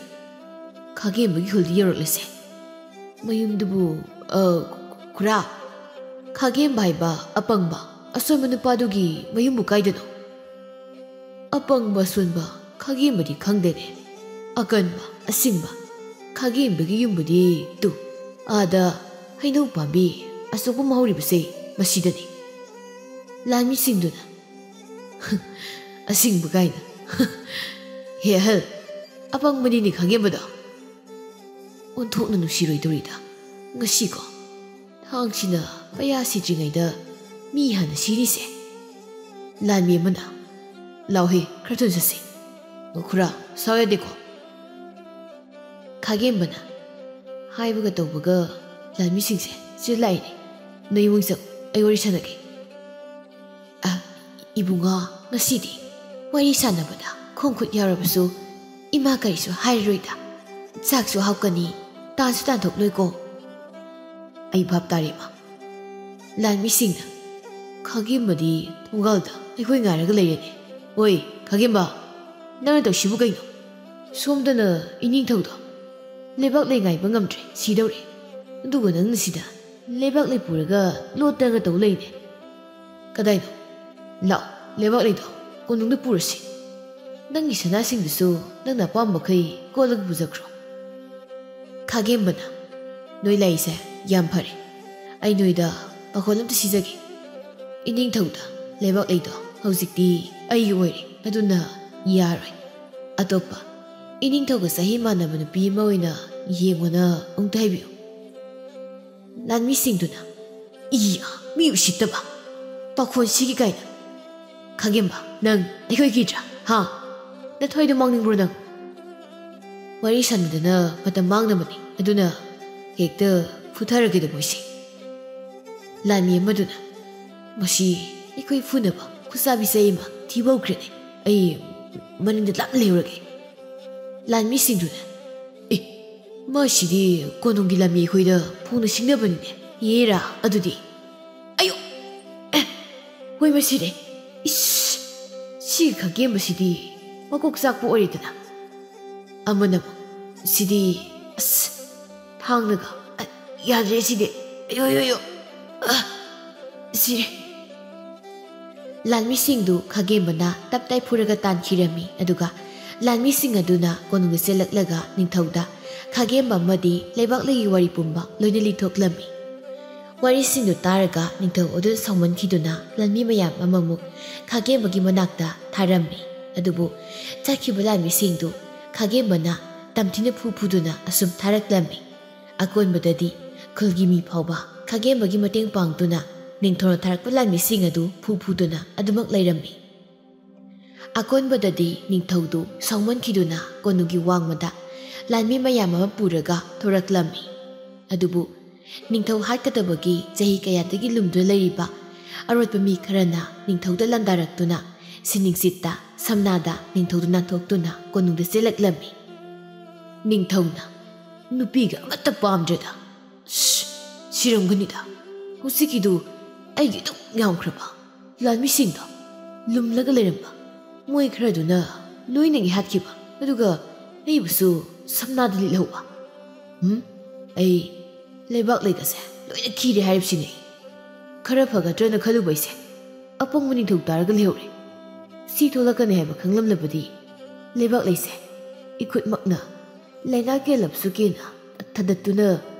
"ꯈꯥꯒꯦꯝꯕꯒꯤ ꯍꯨꯜꯗꯤ ꯌꯧꯔꯛꯂꯁꯦ꯫ ꯃꯌꯨꯝꯗꯨꯕꯨ, ꯑ, ꯈꯨꯔꯥ, ꯈꯥꯒꯦꯝꯕ ꯍꯥꯏꯕ ꯑꯄꯪꯕ ꯑꯁꯣꯟꯕ ꯅꯨꯄꯥꯗꯨꯒꯤ ꯃꯌꯨꯝꯕꯨ ꯀꯥꯏꯗꯅꯣ?" "ꯑꯄꯪꯕ ꯑꯁꯣꯟꯕ ꯈꯥꯒꯦꯝꯕꯗꯤ ꯈꯪꯗꯦꯅꯦ꯫ ꯑꯀꯟꯕ, ꯑꯁꯤꯡꯕ ꯈꯥꯒꯦꯝꯕꯒꯤ ꯌꯨꯝꯕꯨꯗꯤ ꯇꯨ, ꯑꯥꯗ ꯍꯩꯅꯧ ꯄꯥꯝꯕꯤ ꯑꯆꯧꯕ ꯑꯃ ꯍꯧꯔꯤꯕꯁꯦ, ꯃꯁꯤꯗꯅꯤ꯫" ꯂꯥꯟꯃꯤꯁꯤꯡꯗꯨꯅ, "ꯑꯁꯤꯡꯕ ꯀꯥꯏꯅ꯫ ꯍꯦ ꯑꯍꯜ, ꯑꯄꯪꯕꯅꯤꯅꯦ ꯈꯥꯒꯦꯝꯕꯗꯣ꯫" ꯑꯣꯟꯊꯣꯛꯅ ꯅꯨꯡꯁꯤꯔꯣꯏꯗꯧꯔꯤꯗ꯫ ꯉꯁꯤꯀꯣ, ꯊꯥꯡꯁꯤꯅ ꯄꯩꯌꯥ ꯁꯤꯗ꯭ꯔꯤꯉꯩꯗ ꯃꯤ ꯍꯥꯟꯅ ꯁꯤꯔꯤꯁꯦ꯫ ꯂꯥꯟꯃꯤ ꯑꯃꯅ, "ꯂꯥꯎꯍꯦ, ꯈꯔ ꯊꯨꯅ ꯆꯠꯁꯤ꯫ ꯈꯨꯔꯥ, ꯁꯥꯎ ꯌꯥꯗꯦꯀꯣ꯫" ꯈꯥꯒꯦꯝꯕꯅ ꯍꯥꯏꯕꯒ ꯇꯧꯕꯒ ꯂꯥꯟꯃꯤꯁꯤꯡꯁꯦ ꯆꯦꯜꯂꯛꯏꯅꯦ꯫ "ꯅꯣꯏ ꯏꯃꯨꯡ ꯆꯪ, ꯑꯩ ꯋꯥꯔꯤ ꯁꯥꯟꯅꯒꯦ꯫" "ꯑ, ꯏꯕꯨꯡꯉꯣ, ꯉꯁꯤꯗꯤ ꯋꯥꯔꯤ ꯁꯥꯟꯅꯕꯗ ꯈꯣꯡ ꯈꯨꯠ ꯌꯥꯎꯔꯕꯁꯨ ꯏꯃꯥ ꯀꯔꯤꯁꯨ ꯍꯥꯏꯔꯔꯣꯏꯗ꯫ ꯆꯥꯛꯁꯨ ꯍꯥꯎꯀꯅꯤ, ꯇꯥꯟꯁꯨ ꯇꯥꯟꯊꯣꯛꯂꯣꯏꯀꯣ꯫" "ꯑꯩ ꯚꯥꯞ ꯇꯥꯔꯦ, ꯏꯃꯥ꯫" ꯂꯥꯟꯃꯤꯁꯤꯡꯅ, "ꯈꯥꯒꯦꯝꯕꯗꯤ ꯊꯣꯡꯒꯥꯜꯗ ꯑꯩꯈꯣꯏ ꯉꯥꯏꯔꯒ ꯂꯩꯔꯦꯅꯦ꯫ ꯑꯣꯏ, ꯈꯥꯒꯦꯝꯕ, ꯅꯪꯅ ꯇꯧꯁꯤꯕꯨ ꯀꯩꯅꯣ? ꯁꯣꯝꯗꯅ ꯏꯅꯤꯡꯊꯧꯗꯣ ꯂꯩꯕꯥꯛ ꯂꯩ ꯉꯥꯏꯕ ꯉꯝꯗ꯭ꯔꯦ, ꯁꯤꯗꯧꯔꯦ꯫ ꯑꯗꯨꯒ ꯅꯪꯅ ꯁꯤꯗ ꯂꯩꯕꯥꯛ ꯂꯩ ꯄꯨꯔꯒ ꯂꯣꯠꯇꯅ ꯇꯧ ꯂꯩꯅꯦ꯫ ꯀꯗꯥꯏꯅꯣ? ꯂꯥꯛꯑꯣ, ꯂꯩꯕꯥꯛ ꯂꯩꯗꯣ ꯀꯣꯅꯨꯡꯗ ꯄꯨꯔꯁꯤ꯫ ꯅꯪꯒꯤ ꯁꯅꯥꯁꯤꯡꯗꯨꯁꯨ ꯅꯪꯅ ꯑꯄꯥꯝꯕꯈꯩ ꯀꯣꯜꯂꯒ ꯄꯨꯖꯈ꯭ꯔꯣ꯫" ꯈꯥꯒꯦꯝꯕꯅ, "ꯅꯣꯏ ꯂꯥꯛꯏꯁꯦ ꯌꯥꯝ ꯐꯔꯦ꯫ ꯑꯩ ꯅꯣꯏꯗ ꯄꯥꯈꯣꯜ ꯑꯝꯇ ꯁꯤꯖꯒꯦ꯫ ꯏꯅꯤꯡꯊꯧꯗ ꯂꯩꯕꯥꯛ ꯂꯩꯗꯣ ꯍꯧꯖꯤꯛꯇꯤ ꯑꯩꯒꯤ ꯑꯣꯏꯔꯦ, ꯑꯗꯨꯅ ꯌꯥꯔꯣꯏ꯫ ꯑꯇꯣꯞꯄ ꯏꯅꯤꯡꯊꯧꯒ ꯆꯍꯤ ꯃꯥꯟꯅꯕ ꯅꯨꯄꯤ ꯑꯃ ꯑꯣꯏꯅ ꯌꯦꯡꯉꯣꯅ ꯑꯃꯨꯛꯇ ꯍꯥꯏꯕꯤꯌꯨ꯫ ꯂꯥꯟꯃꯤꯁꯤꯡꯗꯨꯅ, "ꯏ, ꯃꯤ ꯎꯁꯤꯠꯇꯕ, ꯄꯥꯈꯣꯟ ꯁꯤꯒꯤ ꯀꯥꯏꯅ꯫ ꯈꯥꯒꯦꯝꯕ, ꯅꯪ ꯑꯩꯈꯣꯏꯒꯤꯗ꯭ꯔꯥ? ꯍꯥ? ꯅꯊꯣꯏꯗꯣ ꯃꯥꯡꯅꯤꯡꯕ꯭ꯔꯣ ꯅꯪ?" ꯋꯥꯔꯤ ꯁꯥꯟꯅꯗꯅ ꯃꯇꯝ ꯃꯥꯡꯅꯕꯅꯤ, ꯑꯗꯨꯅ ꯍꯦꯛꯇ ꯐꯨꯊꯔꯒꯦꯗ ꯃꯣꯏꯁꯦ꯫ ꯂꯥꯟꯃꯤ ꯑꯃꯗꯨꯅ, "ꯃꯁꯤ ꯑꯩꯈꯣꯏ ꯐꯨꯅꯕ ꯈꯨꯠꯁꯥꯕꯤ ꯆꯩ ꯑꯃ ꯊꯤꯕ ꯍꯧꯈ꯭ꯔꯦꯅꯦ꯫ ꯑꯩ ꯃꯅꯤꯡꯗ ꯂꯥꯞꯅ ꯂꯩꯍꯧꯔꯒꯦ꯫" ꯂꯥꯟꯃꯤꯁꯤꯡꯗꯨꯅ, "ꯑꯦ, ꯃꯁꯤꯗꯤ ꯀꯣꯅꯨꯡꯒꯤ ꯂꯥꯟꯃꯤ ꯑꯩꯈꯣꯏꯗ ꯐꯣꯡꯅ ꯁꯤꯡꯅꯕꯅꯤꯅꯦ꯫ ꯌꯦꯔꯥ ꯑꯗꯨꯗꯤ꯫ ꯑꯌꯣ! ꯑꯦ, ꯍꯣꯏ, ꯃꯁꯤꯔꯦ꯫ ꯏꯁ! ꯁꯤ ꯈꯥꯒꯦꯝꯕꯁꯤꯗꯤ ꯃꯀꯣꯛ ꯆꯥꯛꯄ ꯑꯣꯏꯔꯦꯗꯅ꯫" ꯑꯃꯅ ꯑꯃꯨꯛ, "ꯁꯤꯗꯤ, ꯑꯁ, ꯊꯥꯡꯅꯒ, ꯑ, ꯌꯥꯗ꯭ꯔꯦ ꯁꯤꯗꯤ꯫ ꯑꯌꯣ, ꯑꯌꯣ, ꯑꯌꯣ꯫ ꯑ, ꯁꯤꯔꯦ꯫" ꯂꯥꯟꯃꯤꯁꯤꯡꯗꯨ ꯈꯥꯒꯦꯝꯕꯅ ꯇꯞ ꯇꯥꯏ ꯐꯨꯔꯒ ꯇꯥꯟꯈꯤꯔꯝꯃꯤ꯫ ꯑꯗꯨꯒ ꯂꯥꯟꯃꯤꯁꯤꯡ ꯑꯗꯨꯅ ꯀꯣꯅꯨꯡꯗ ꯆꯦꯜꯂꯛꯂꯒ ꯅꯤꯡꯊꯧꯗ ꯈꯥꯒꯦꯝꯕ ꯑꯃꯗꯤ ꯂꯩꯕꯥꯛꯂꯩꯒꯤ ꯋꯥꯔꯤ ꯄꯨꯝꯕ ꯂꯣꯏꯅ ꯂꯤꯊꯣꯛꯂꯝꯃꯤ꯫ ꯋꯥꯔꯤꯁꯤꯡꯗꯨ ꯇꯥꯔꯒ ꯅꯤꯡꯊꯧ ꯑꯗꯨ ꯁꯥꯎꯃꯟꯈꯤꯗꯨꯅ ꯂꯥꯟꯃꯤ ꯃꯌꯥꯝ ꯑꯃꯃꯨꯛ ꯈꯥꯒꯦꯝꯕꯒꯤ ꯃꯅꯥꯛꯇ ꯊꯥꯔꯝꯃꯤ꯫ ꯑꯗꯨꯕꯨ ꯆꯠꯈꯤꯕ ꯂꯥꯟꯃꯤꯁꯤꯡꯗꯨ ꯈꯥꯒꯦꯝꯕꯅ ꯇꯝꯊꯤꯅ ꯐꯨ ꯐꯨꯗꯨꯅ ꯑꯁꯨꯝ ꯊꯥꯔꯛꯂꯝꯃꯤ꯫ ꯑꯀꯣꯟꯕꯗꯗꯤ ꯈꯨꯜꯒꯤ ꯃꯤ ꯐꯥꯎꯕ ꯈꯥꯒꯦꯝꯕꯒꯤ ꯃꯇꯦꯡ ꯄꯥꯡꯗꯨꯅ ꯅꯤꯡꯊꯧꯅ ꯊꯥꯔꯛꯄ ꯂꯥꯟꯃꯤꯁꯤꯡ ꯑꯗꯨ ꯐꯨ ꯐꯨꯗꯨꯅ ꯑꯗꯨꯃꯛ ꯂꯩꯔꯝꯃꯤ꯫ ꯑꯀꯣꯟꯕꯗꯗꯤ ꯅꯤꯡꯊꯧꯗꯨ ꯁꯥꯎꯃꯟꯈꯤꯗꯨꯅ ꯀꯣꯅꯨꯡꯒꯤ ꯋꯥꯡꯃꯗ ꯂꯥꯟꯃꯤ ꯃꯌꯥꯝ ꯑꯃ ꯄꯨꯔꯒ ꯊꯣꯔꯛꯂꯝꯃꯤ꯫ ꯑꯗꯨꯕꯨ ꯅꯤꯡꯊꯧ ꯍꯥꯠꯀꯗꯕꯒꯤ ꯆꯍꯤ ꯀꯌꯥꯗꯒꯤ ꯂꯨꯝꯗꯨꯅ ꯂꯩꯔꯤꯕ ꯑꯔꯣꯠꯄ ꯃꯤ ꯈꯔꯅ ꯅꯤꯡꯊꯧꯗ ꯂꯥꯟꯗꯥꯔꯛꯇꯨꯅ ꯁꯤꯅꯤꯡꯁꯤꯠꯇ ꯁꯝꯅꯥꯗ ꯅꯤꯡꯊꯧꯗꯨ ꯅꯥꯟꯊꯣꯛꯇꯨꯅ ꯀꯣꯅꯨꯡꯗ ꯆꯦꯜꯂꯛꯂꯝꯃꯤ꯫ ꯅꯤꯡꯊꯧꯅ, "ꯅꯨꯄꯤꯒ ꯑꯃꯠꯇ ꯄꯥꯝꯗ꯭ꯔꯦꯗ꯫ ꯁꯤꯔꯝꯒꯅꯤꯗ꯫ ꯍꯧꯖꯤꯛꯀꯤꯗꯨ ꯑꯩꯒꯤ ꯑꯗꯨꯛ ꯌꯥꯝꯈ꯭ꯔꯕ ꯂꯥꯟꯃꯤꯁꯤꯡꯗꯣ ꯂꯨꯝꯂꯒ ꯂꯩꯔꯝꯕ ꯃꯣꯏ ꯈꯔꯗꯨꯅ ꯂꯣꯏꯅꯒꯤ ꯍꯥꯠꯈꯤꯕ, ꯑꯗꯨꯒ ꯑꯩꯕꯨꯁꯨ ꯁꯝꯅꯥꯗ ꯂꯤꯠꯍꯧꯕ꯫ ꯎꯝ, ꯑꯩ ꯂꯩꯕꯥꯛ ꯂꯩꯒꯁꯦ ꯂꯣꯏꯅ ꯈꯤꯔꯦ ꯍꯥꯏꯔꯤꯕꯁꯤꯅꯦ꯫ ꯈꯔ ꯐꯒꯗ꯭ꯔꯅ ꯈꯜꯂꯨꯕ ꯑꯩꯁꯦ ꯑꯄꯪꯕ ꯅꯤꯡꯊꯧ ꯇꯥꯔꯒ ꯂꯩꯍꯧꯔꯦ꯫ ꯁꯤ ꯊꯣꯛꯂꯛꯀꯅꯤ ꯍꯥꯏꯕ ꯈꯪꯂꯝꯂꯕꯗꯤ ꯂꯩꯕꯥꯛ ꯂꯩꯁꯦ ꯏꯈꯨꯠꯃꯛꯅ ꯂꯥꯏꯅꯥ ꯀꯦꯜꯂꯕꯁꯨ ꯀꯦꯅ ꯊꯥꯗꯠꯇꯨꯅ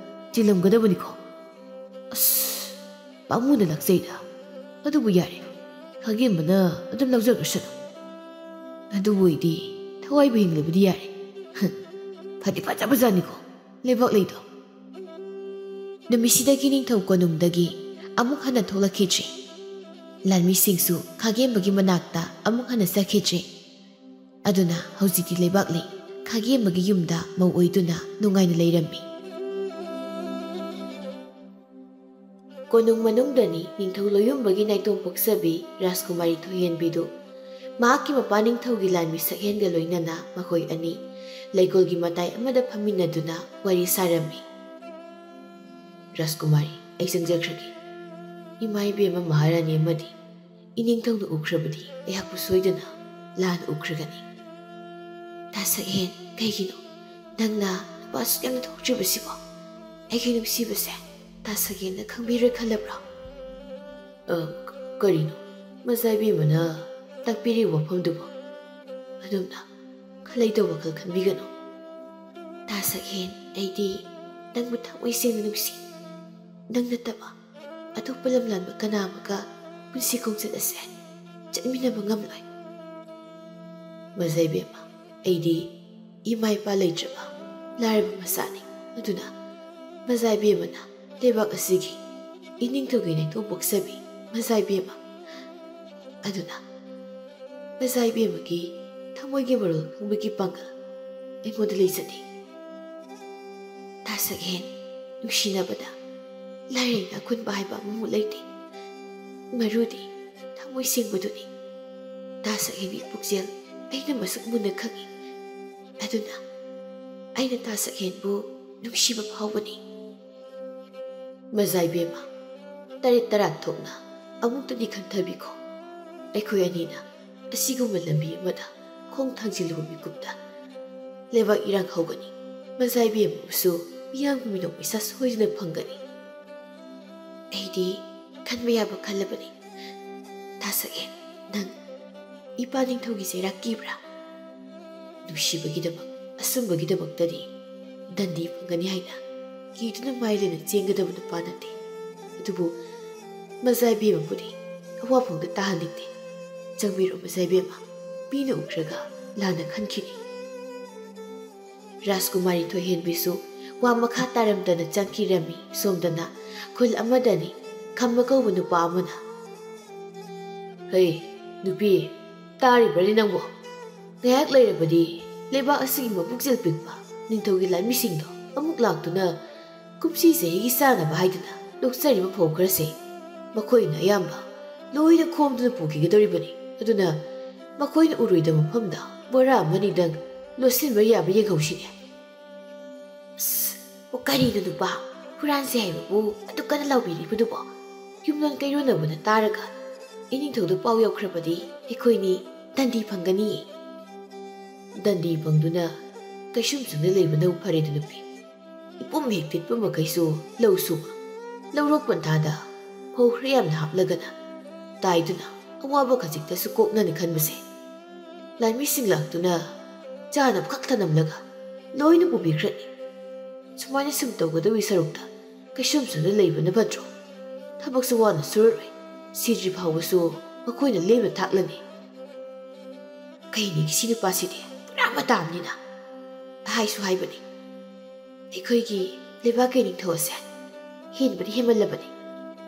ꯆꯦꯜꯂꯝꯒꯗꯕꯅꯤꯀꯣ꯫ ꯑꯁ, ꯄꯥꯝꯃꯨꯅ ꯂꯥꯛꯆꯩꯗ꯫ ꯑꯗꯨꯕꯨ ꯌꯥꯔꯦ, ꯈꯥꯒꯦꯝꯕꯅ ꯑꯗꯨꯝ ꯂꯧꯖꯈ꯭ꯔꯁꯅꯨ꯫ ꯑꯗꯨꯕꯨ ꯑꯩꯗꯤ ꯊꯋꯥꯏꯕꯨ ꯍꯤꯡꯂꯕꯗꯤ ꯌꯥꯔꯦ꯫ ꯐꯗꯤ ꯐꯖꯕꯖꯥꯠꯅꯤꯀꯣ ꯂꯩꯕꯥꯛ ꯂꯩꯗꯣ꯫ ꯅꯨꯃꯤꯠꯁꯤꯗꯒꯤ ꯅꯤꯡꯊꯧ ꯀꯣꯅꯨꯡꯗꯒꯤ ꯑꯃꯨꯛ ꯍꯟꯅ ꯊꯣꯛꯂꯛꯈꯤꯗ꯭ꯔꯤ꯫ ꯂꯥꯟꯃꯤꯁꯤꯡꯁꯨ ꯈꯥꯒꯦꯝꯕꯒꯤ ꯃꯅꯥꯛꯇ ꯑꯃꯨꯛ ꯍꯟꯅ ꯆꯠꯈꯤꯗ꯭ꯔꯤ꯫ ꯑꯗꯨꯅ ꯍꯧꯖꯤꯛꯇꯤ ꯂꯩꯕꯥꯛꯂꯩ ꯈꯥꯒꯦꯝꯕꯒꯤ ꯌꯨꯝꯗ ꯃꯧ ꯑꯣꯏꯗꯨꯅ ꯅꯨꯡꯉꯥꯏꯅ ꯂꯩꯔꯝꯃꯤ꯫ ꯀꯣꯅꯨꯡ ꯃꯅꯨꯡꯗꯅꯤ ꯅꯤꯡꯊꯧ ꯂꯣꯌꯨꯝꯕꯒꯤ ꯅꯥꯏꯇꯣꯝ ꯄꯣꯛꯆꯕꯤ ꯔꯥꯖꯀꯨꯃꯥꯔꯤ ꯊꯣꯏꯍꯦꯟꯕꯤꯗꯨ ꯃꯍꯥꯛꯀꯤ ꯃꯄꯥ ꯅꯤꯡꯊꯧꯒꯤ ꯂꯥꯟꯃꯤ ꯁꯛꯍꯦꯟꯒ ꯂꯣꯏꯅꯅ ꯃꯈꯣꯏ ꯑꯅꯤ ꯂꯩꯀꯣꯜꯒꯤ ꯃꯇꯥꯏ ꯑꯃꯗ ꯐꯝꯃꯤꯟꯅꯗꯨꯅ ꯋꯥꯔꯤ ꯁꯥꯔꯝꯃꯤ꯫ "ꯔꯥꯖꯀꯨꯃꯥꯔꯤ, ꯑꯩ ꯆꯪꯖꯈ꯭ꯔꯒꯦ꯫ ꯏꯃꯥ ꯏꯕꯦꯝꯃ ꯃꯍꯥꯔꯥꯅꯤ ꯑꯃꯗꯤ ꯏꯅꯤꯡꯊꯧꯅ ꯎꯈ꯭ꯔꯕꯗꯤ ꯑꯩꯍꯥꯛꯄꯨ ꯁꯣꯏꯗꯅ ꯂꯥꯟꯅ ꯎꯈ꯭ꯔꯒꯅꯤ꯫" "ꯇꯥ ꯁꯛꯍꯦꯟ, ꯀꯩꯒꯤꯅꯣ ꯅꯪꯅ ꯅꯨꯄꯥ ꯑꯁꯨꯛ ꯌꯥꯝꯅ ꯊꯣꯛꯇ꯭ꯔꯤꯕꯁꯤꯕꯣ? ꯑꯩꯒꯤ ꯅꯨꯡꯁꯤꯕꯁꯦ ꯇꯥ ꯁꯛꯍꯦꯟꯅ ꯈꯪꯕꯤꯔꯣꯏ ꯈꯜꯂꯕ꯭ꯔꯣ?" "ꯑ, ꯀ-, ꯀꯔꯤꯅꯣ ꯃꯖꯥ ꯏꯕꯦꯝꯃꯅ ꯇꯥꯛꯄꯤꯔꯤꯕ ꯋꯥꯐꯝꯗꯨꯕꯣ? ꯑꯗꯣꯝꯅ ꯈꯜꯂꯩꯗ ꯋꯥꯈꯜ ꯈꯟꯕꯤꯒꯅꯨ꯫ ꯇꯥ ꯁꯛꯍꯦꯟ, ꯑꯩꯗꯤ ꯅꯪꯕꯨ ꯊꯃꯣꯏ ꯁꯦꯡꯅ ꯅꯨꯡꯁꯤ꯫ ꯅꯪ ꯅꯠꯇꯕ ꯑꯇꯣꯞꯄ ꯂꯝꯂꯥꯟꯕ ꯀꯅꯥ ꯑꯃꯒ ꯄꯨꯟꯁꯤ ꯈꯣꯡꯆꯠ ꯑꯁꯦ ꯆꯠꯃꯤꯟꯅꯕ ꯉꯝꯂꯣꯏ꯫" "ꯃꯖꯥ ꯏꯕꯦꯝꯃ, ꯑꯩꯗꯤ ꯏꯃꯥ ꯏꯄꯥ ꯂꯩꯇ꯭ꯔꯕ ꯂꯥꯏꯔꯕ ꯃꯆꯥꯅꯤ꯫ ꯑꯗꯨꯅ ꯃꯖꯥ ꯏꯕꯦꯝꯃꯅ ꯂꯩꯕꯥꯛ ꯑꯁꯤꯒꯤ ꯏꯅꯤꯡꯊꯧꯒꯤ ꯅꯥꯏꯇꯣꯝ ꯄꯣꯛꯆꯕꯤ ꯃꯖꯥ ꯏꯕꯦꯝꯃ꯫ ꯑꯗꯨꯅ ꯃꯖꯥ ꯏꯕꯦꯝꯃꯒꯤ ꯊꯃꯣꯏꯒꯤ ꯃꯔꯣꯜ ꯈꯪꯕꯒꯤ ꯄꯥꯡꯒꯜ ꯑꯩꯉꯣꯟꯗ ꯂꯩꯖꯗꯦ꯫ ꯇꯥ ꯁꯛꯍꯦꯟ, ꯅꯨꯡꯁꯤꯅꯕꯗ ꯂꯥꯏꯔꯩꯅ ꯑꯈꯨꯟꯕ ꯍꯥꯏꯕ ꯑꯃꯃꯨꯛ ꯂꯩꯇꯦ꯫ ꯃꯔꯨꯗꯤ ꯊꯃꯣꯏ ꯁꯦꯡꯕꯗꯨꯅꯤ꯫ ꯇꯥ ꯁꯛꯍꯦꯟꯒꯤ ꯄꯨꯛꯆꯦꯜ ꯑꯩꯅ ꯃꯁꯛ ꯃꯨꯟꯅ ꯈꯪꯏ꯫ ꯑꯗꯨꯅ ꯑꯩꯅ ꯇꯥ ꯁꯛꯍꯦꯟꯕꯨ ꯅꯨꯡꯁꯤꯕ ꯐꯥꯎꯕꯅꯤ꯫" "ꯃꯖꯥ ꯏꯕꯦꯝꯃ, ꯇꯔꯦꯠ ꯇꯔꯥ ꯊꯣꯛꯅ ꯑꯃꯨꯛꯇꯗꯤ ꯈꯟꯊꯕꯤꯈꯣ꯫ ꯑꯩꯈꯣꯏ ꯑꯅꯤꯅ ꯑꯁꯤꯒꯨꯝꯕ ꯂꯝꯕꯤ ꯑꯃꯗ ꯈꯣꯡ ꯊꯥꯡꯖꯤꯜꯂꯨꯕ ꯃꯤꯀꯨꯞꯇ ꯂꯩꯕꯥꯛ ꯏꯔꯥꯡ ꯍꯧꯒꯅꯤ꯫ ꯃꯖꯥ ꯏꯕꯦꯝꯃꯕꯨꯁꯨ ꯃꯤꯌꯥꯝꯒꯤ ꯃꯤꯅꯣꯛ ꯃꯩꯁꯥ ꯁꯣꯏꯗꯅ ꯐꯪꯒꯅꯤ꯫ ꯑꯩꯗꯤ ꯈꯟꯕ ꯌꯥꯕ ꯈꯜꯂꯕꯅꯤ꯫ ꯇꯥ ꯁꯛꯍꯦꯟ, ꯅꯪ ꯏꯄꯥ ꯅꯤꯡꯊꯧꯒꯤ ꯆꯩꯔꯥꯛ ꯀꯤꯕ꯭ꯔꯥ? ꯅꯨꯡꯁꯤꯕꯒꯤꯗꯃꯛ, ꯑꯆꯨꯝꯕꯒꯤꯗꯃꯛꯇꯗꯤ ꯗꯟꯗꯤ ꯐꯪꯒꯅꯤ ꯍꯥꯏꯅ ꯀꯤꯗꯨꯅ ꯃꯥꯏ ꯂꯩꯅ ꯆꯦꯟꯒꯗꯕ ꯅꯨꯄꯥ ꯅꯠꯇꯦ꯫ ꯑꯗꯨꯕꯨ ꯃꯖꯥ ꯏꯕꯦꯝꯃꯕꯨꯗꯤ ꯑꯋꯥꯐꯝꯗ ꯇꯥꯍꯟꯅꯤꯡꯗꯦ꯫ ꯆꯪꯕꯤꯔꯣ ꯃꯖꯥ ꯏꯕꯦꯝꯃ, ꯃꯤꯅ ꯎꯈ꯭ꯔꯒ ꯂꯥꯟꯅ ꯈꯟꯈꯤꯅꯤ꯫" ꯔꯥꯖꯀꯨꯃꯥꯔꯤ ꯊꯣꯏꯍꯦꯟꯕꯤꯁꯨ ꯋꯥ ꯃꯈꯥ ꯇꯥꯔꯝꯗꯅ ꯆꯪꯈꯤꯔꯝꯃꯤ꯫ ꯁꯣꯝꯗꯅ ꯈꯨꯜ ꯑꯃꯗꯅꯤ ꯈꯝꯕ ꯀꯧꯕ ꯅꯨꯄꯥ ꯑꯃꯅ, "ꯍꯩ, ꯅꯨꯄꯤ, ꯇꯥꯔꯤꯕ꯭ꯔꯅꯦ ꯅꯪꯕꯣ? ꯉꯥꯏꯍꯥꯛ ꯂꯩꯔꯕꯗꯤ ꯂꯩꯕꯥꯛ ꯑꯁꯤꯒꯤ ꯃꯄꯨꯛꯆꯦꯜ ꯄꯤꯛꯄ ꯅꯤꯡꯊꯧꯒꯤ ꯂꯥꯟꯃꯤꯁꯤꯡꯗꯣ ꯑꯃꯨꯛ ꯂꯥꯛꯇꯨꯅ ꯀꯨꯝꯁꯤ ꯆꯍꯤꯒꯤ ꯆꯥꯅꯕ ꯍꯥꯏꯗꯨꯅ ꯂꯣꯛꯆꯔꯤꯕ ꯐꯧ ꯈꯔꯁꯦ ꯃꯈꯣꯏꯅ ꯑꯌꯥꯝꯕ ꯂꯣꯏꯅ ꯈꯣꯝꯗꯨꯅ ꯄꯨꯈꯤꯒꯗꯧꯔꯤꯕꯅꯤ꯫ ꯑꯗꯨꯅ ꯃꯈꯣꯏꯅ ꯎꯔꯣꯏꯗꯕ ꯃꯐꯝꯗ ꯕꯣꯔꯥ ꯑꯃꯅꯤꯗꯪ ꯂꯣꯠꯁꯤꯟꯕ ꯌꯥꯕ꯭ꯔꯥ ꯌꯦꯡꯍꯧꯁꯤꯅꯦ꯫" "ꯑꯁ, ꯑꯣ, ꯀꯔꯤꯅꯣ ꯅꯨꯄꯥ, ꯍꯨꯔꯥꯟꯁꯦ ꯍꯥꯏꯕꯕꯨ ꯑꯗꯨ ꯀꯟꯅ ꯂꯥꯎꯕꯤꯔꯤꯕꯗꯨꯕꯣ? ꯌꯨꯝꯂꯣꯟ ꯀꯩꯔꯣꯟꯅꯕꯅ ꯇꯥꯔꯒ ꯏꯅꯤꯡꯊꯧꯗ ꯄꯥꯎ ꯌꯧꯈ꯭ꯔꯕꯗꯤ ꯑꯩꯈꯣꯏꯅꯤ ꯗꯟꯗꯤ ꯐꯪꯒꯅꯤꯌꯦ꯫" "ꯗꯟꯗꯤ ꯐꯪꯗꯨꯅ ꯀꯩꯁꯨꯝꯁꯪꯗ ꯂꯩꯕꯅꯕꯨ ꯐꯔꯦꯗ ꯅꯨꯄꯤ꯫ ꯏꯄꯨꯝ ꯍꯦꯛ ꯇꯤꯠꯄ ꯃꯈꯩꯁꯨ ꯂꯧ ꯁꯨꯕ, ꯂꯧꯔꯣꯛ ꯄꯟꯊꯥꯗ ꯐꯧ ꯈꯔ ꯌꯥꯝꯅ ꯍꯥꯞꯂꯒꯅ ꯇꯥꯏꯗꯨꯅ ꯑꯋꯥꯕ ꯈꯖꯤꯛꯇꯁꯨ ꯀꯣꯛꯅꯅꯤ ꯈꯟꯕꯁꯦ꯫ ꯂꯥꯟꯃꯤꯁꯤꯡ ꯂꯥꯛꯇꯨꯅ ꯆꯥꯅꯕ ꯈꯛ ꯊꯅꯝꯂꯒ ꯂꯣꯏꯅ ꯄꯨꯕꯤꯈ꯭ꯔꯅꯤ꯫ ꯁꯨꯃꯥꯏꯅ ꯁꯨꯝ ꯇꯧꯒꯗꯧꯔꯤ ꯁꯔꯨꯛꯇ ꯀꯩꯁꯨꯝꯁꯪꯗ ꯂꯩꯕꯅ ꯐꯠꯇ꯭ꯔꯣ? ꯊꯕꯛꯁꯨ ꯋꯥꯅ ꯁꯨꯔꯔꯣꯏ, ꯁꯤꯗ꯭ꯔꯤ ꯐꯥꯎꯕꯁꯨ ꯃꯈꯣꯏꯅ ꯂꯦꯝꯅ ꯊꯥꯛꯂꯅꯤ꯫" "ꯀꯩꯅꯤꯒꯤ ꯁꯤ ꯅꯨꯄꯥꯁꯤꯗꯤ ꯄꯨꯔꯥ ꯃꯇꯥ ꯑꯃꯅꯤꯅ꯫ ꯍꯥꯏꯁꯨ ꯍꯥꯏꯕꯅꯤ, ꯑꯩꯈꯣꯏꯒꯤ ꯂꯩꯕꯥꯛꯀꯤ ꯅꯤꯡꯊꯧ ꯑꯁꯦ ꯍꯦꯟꯕꯗꯤ ꯍꯦꯟꯃꯜꯂꯕꯅꯤ꯫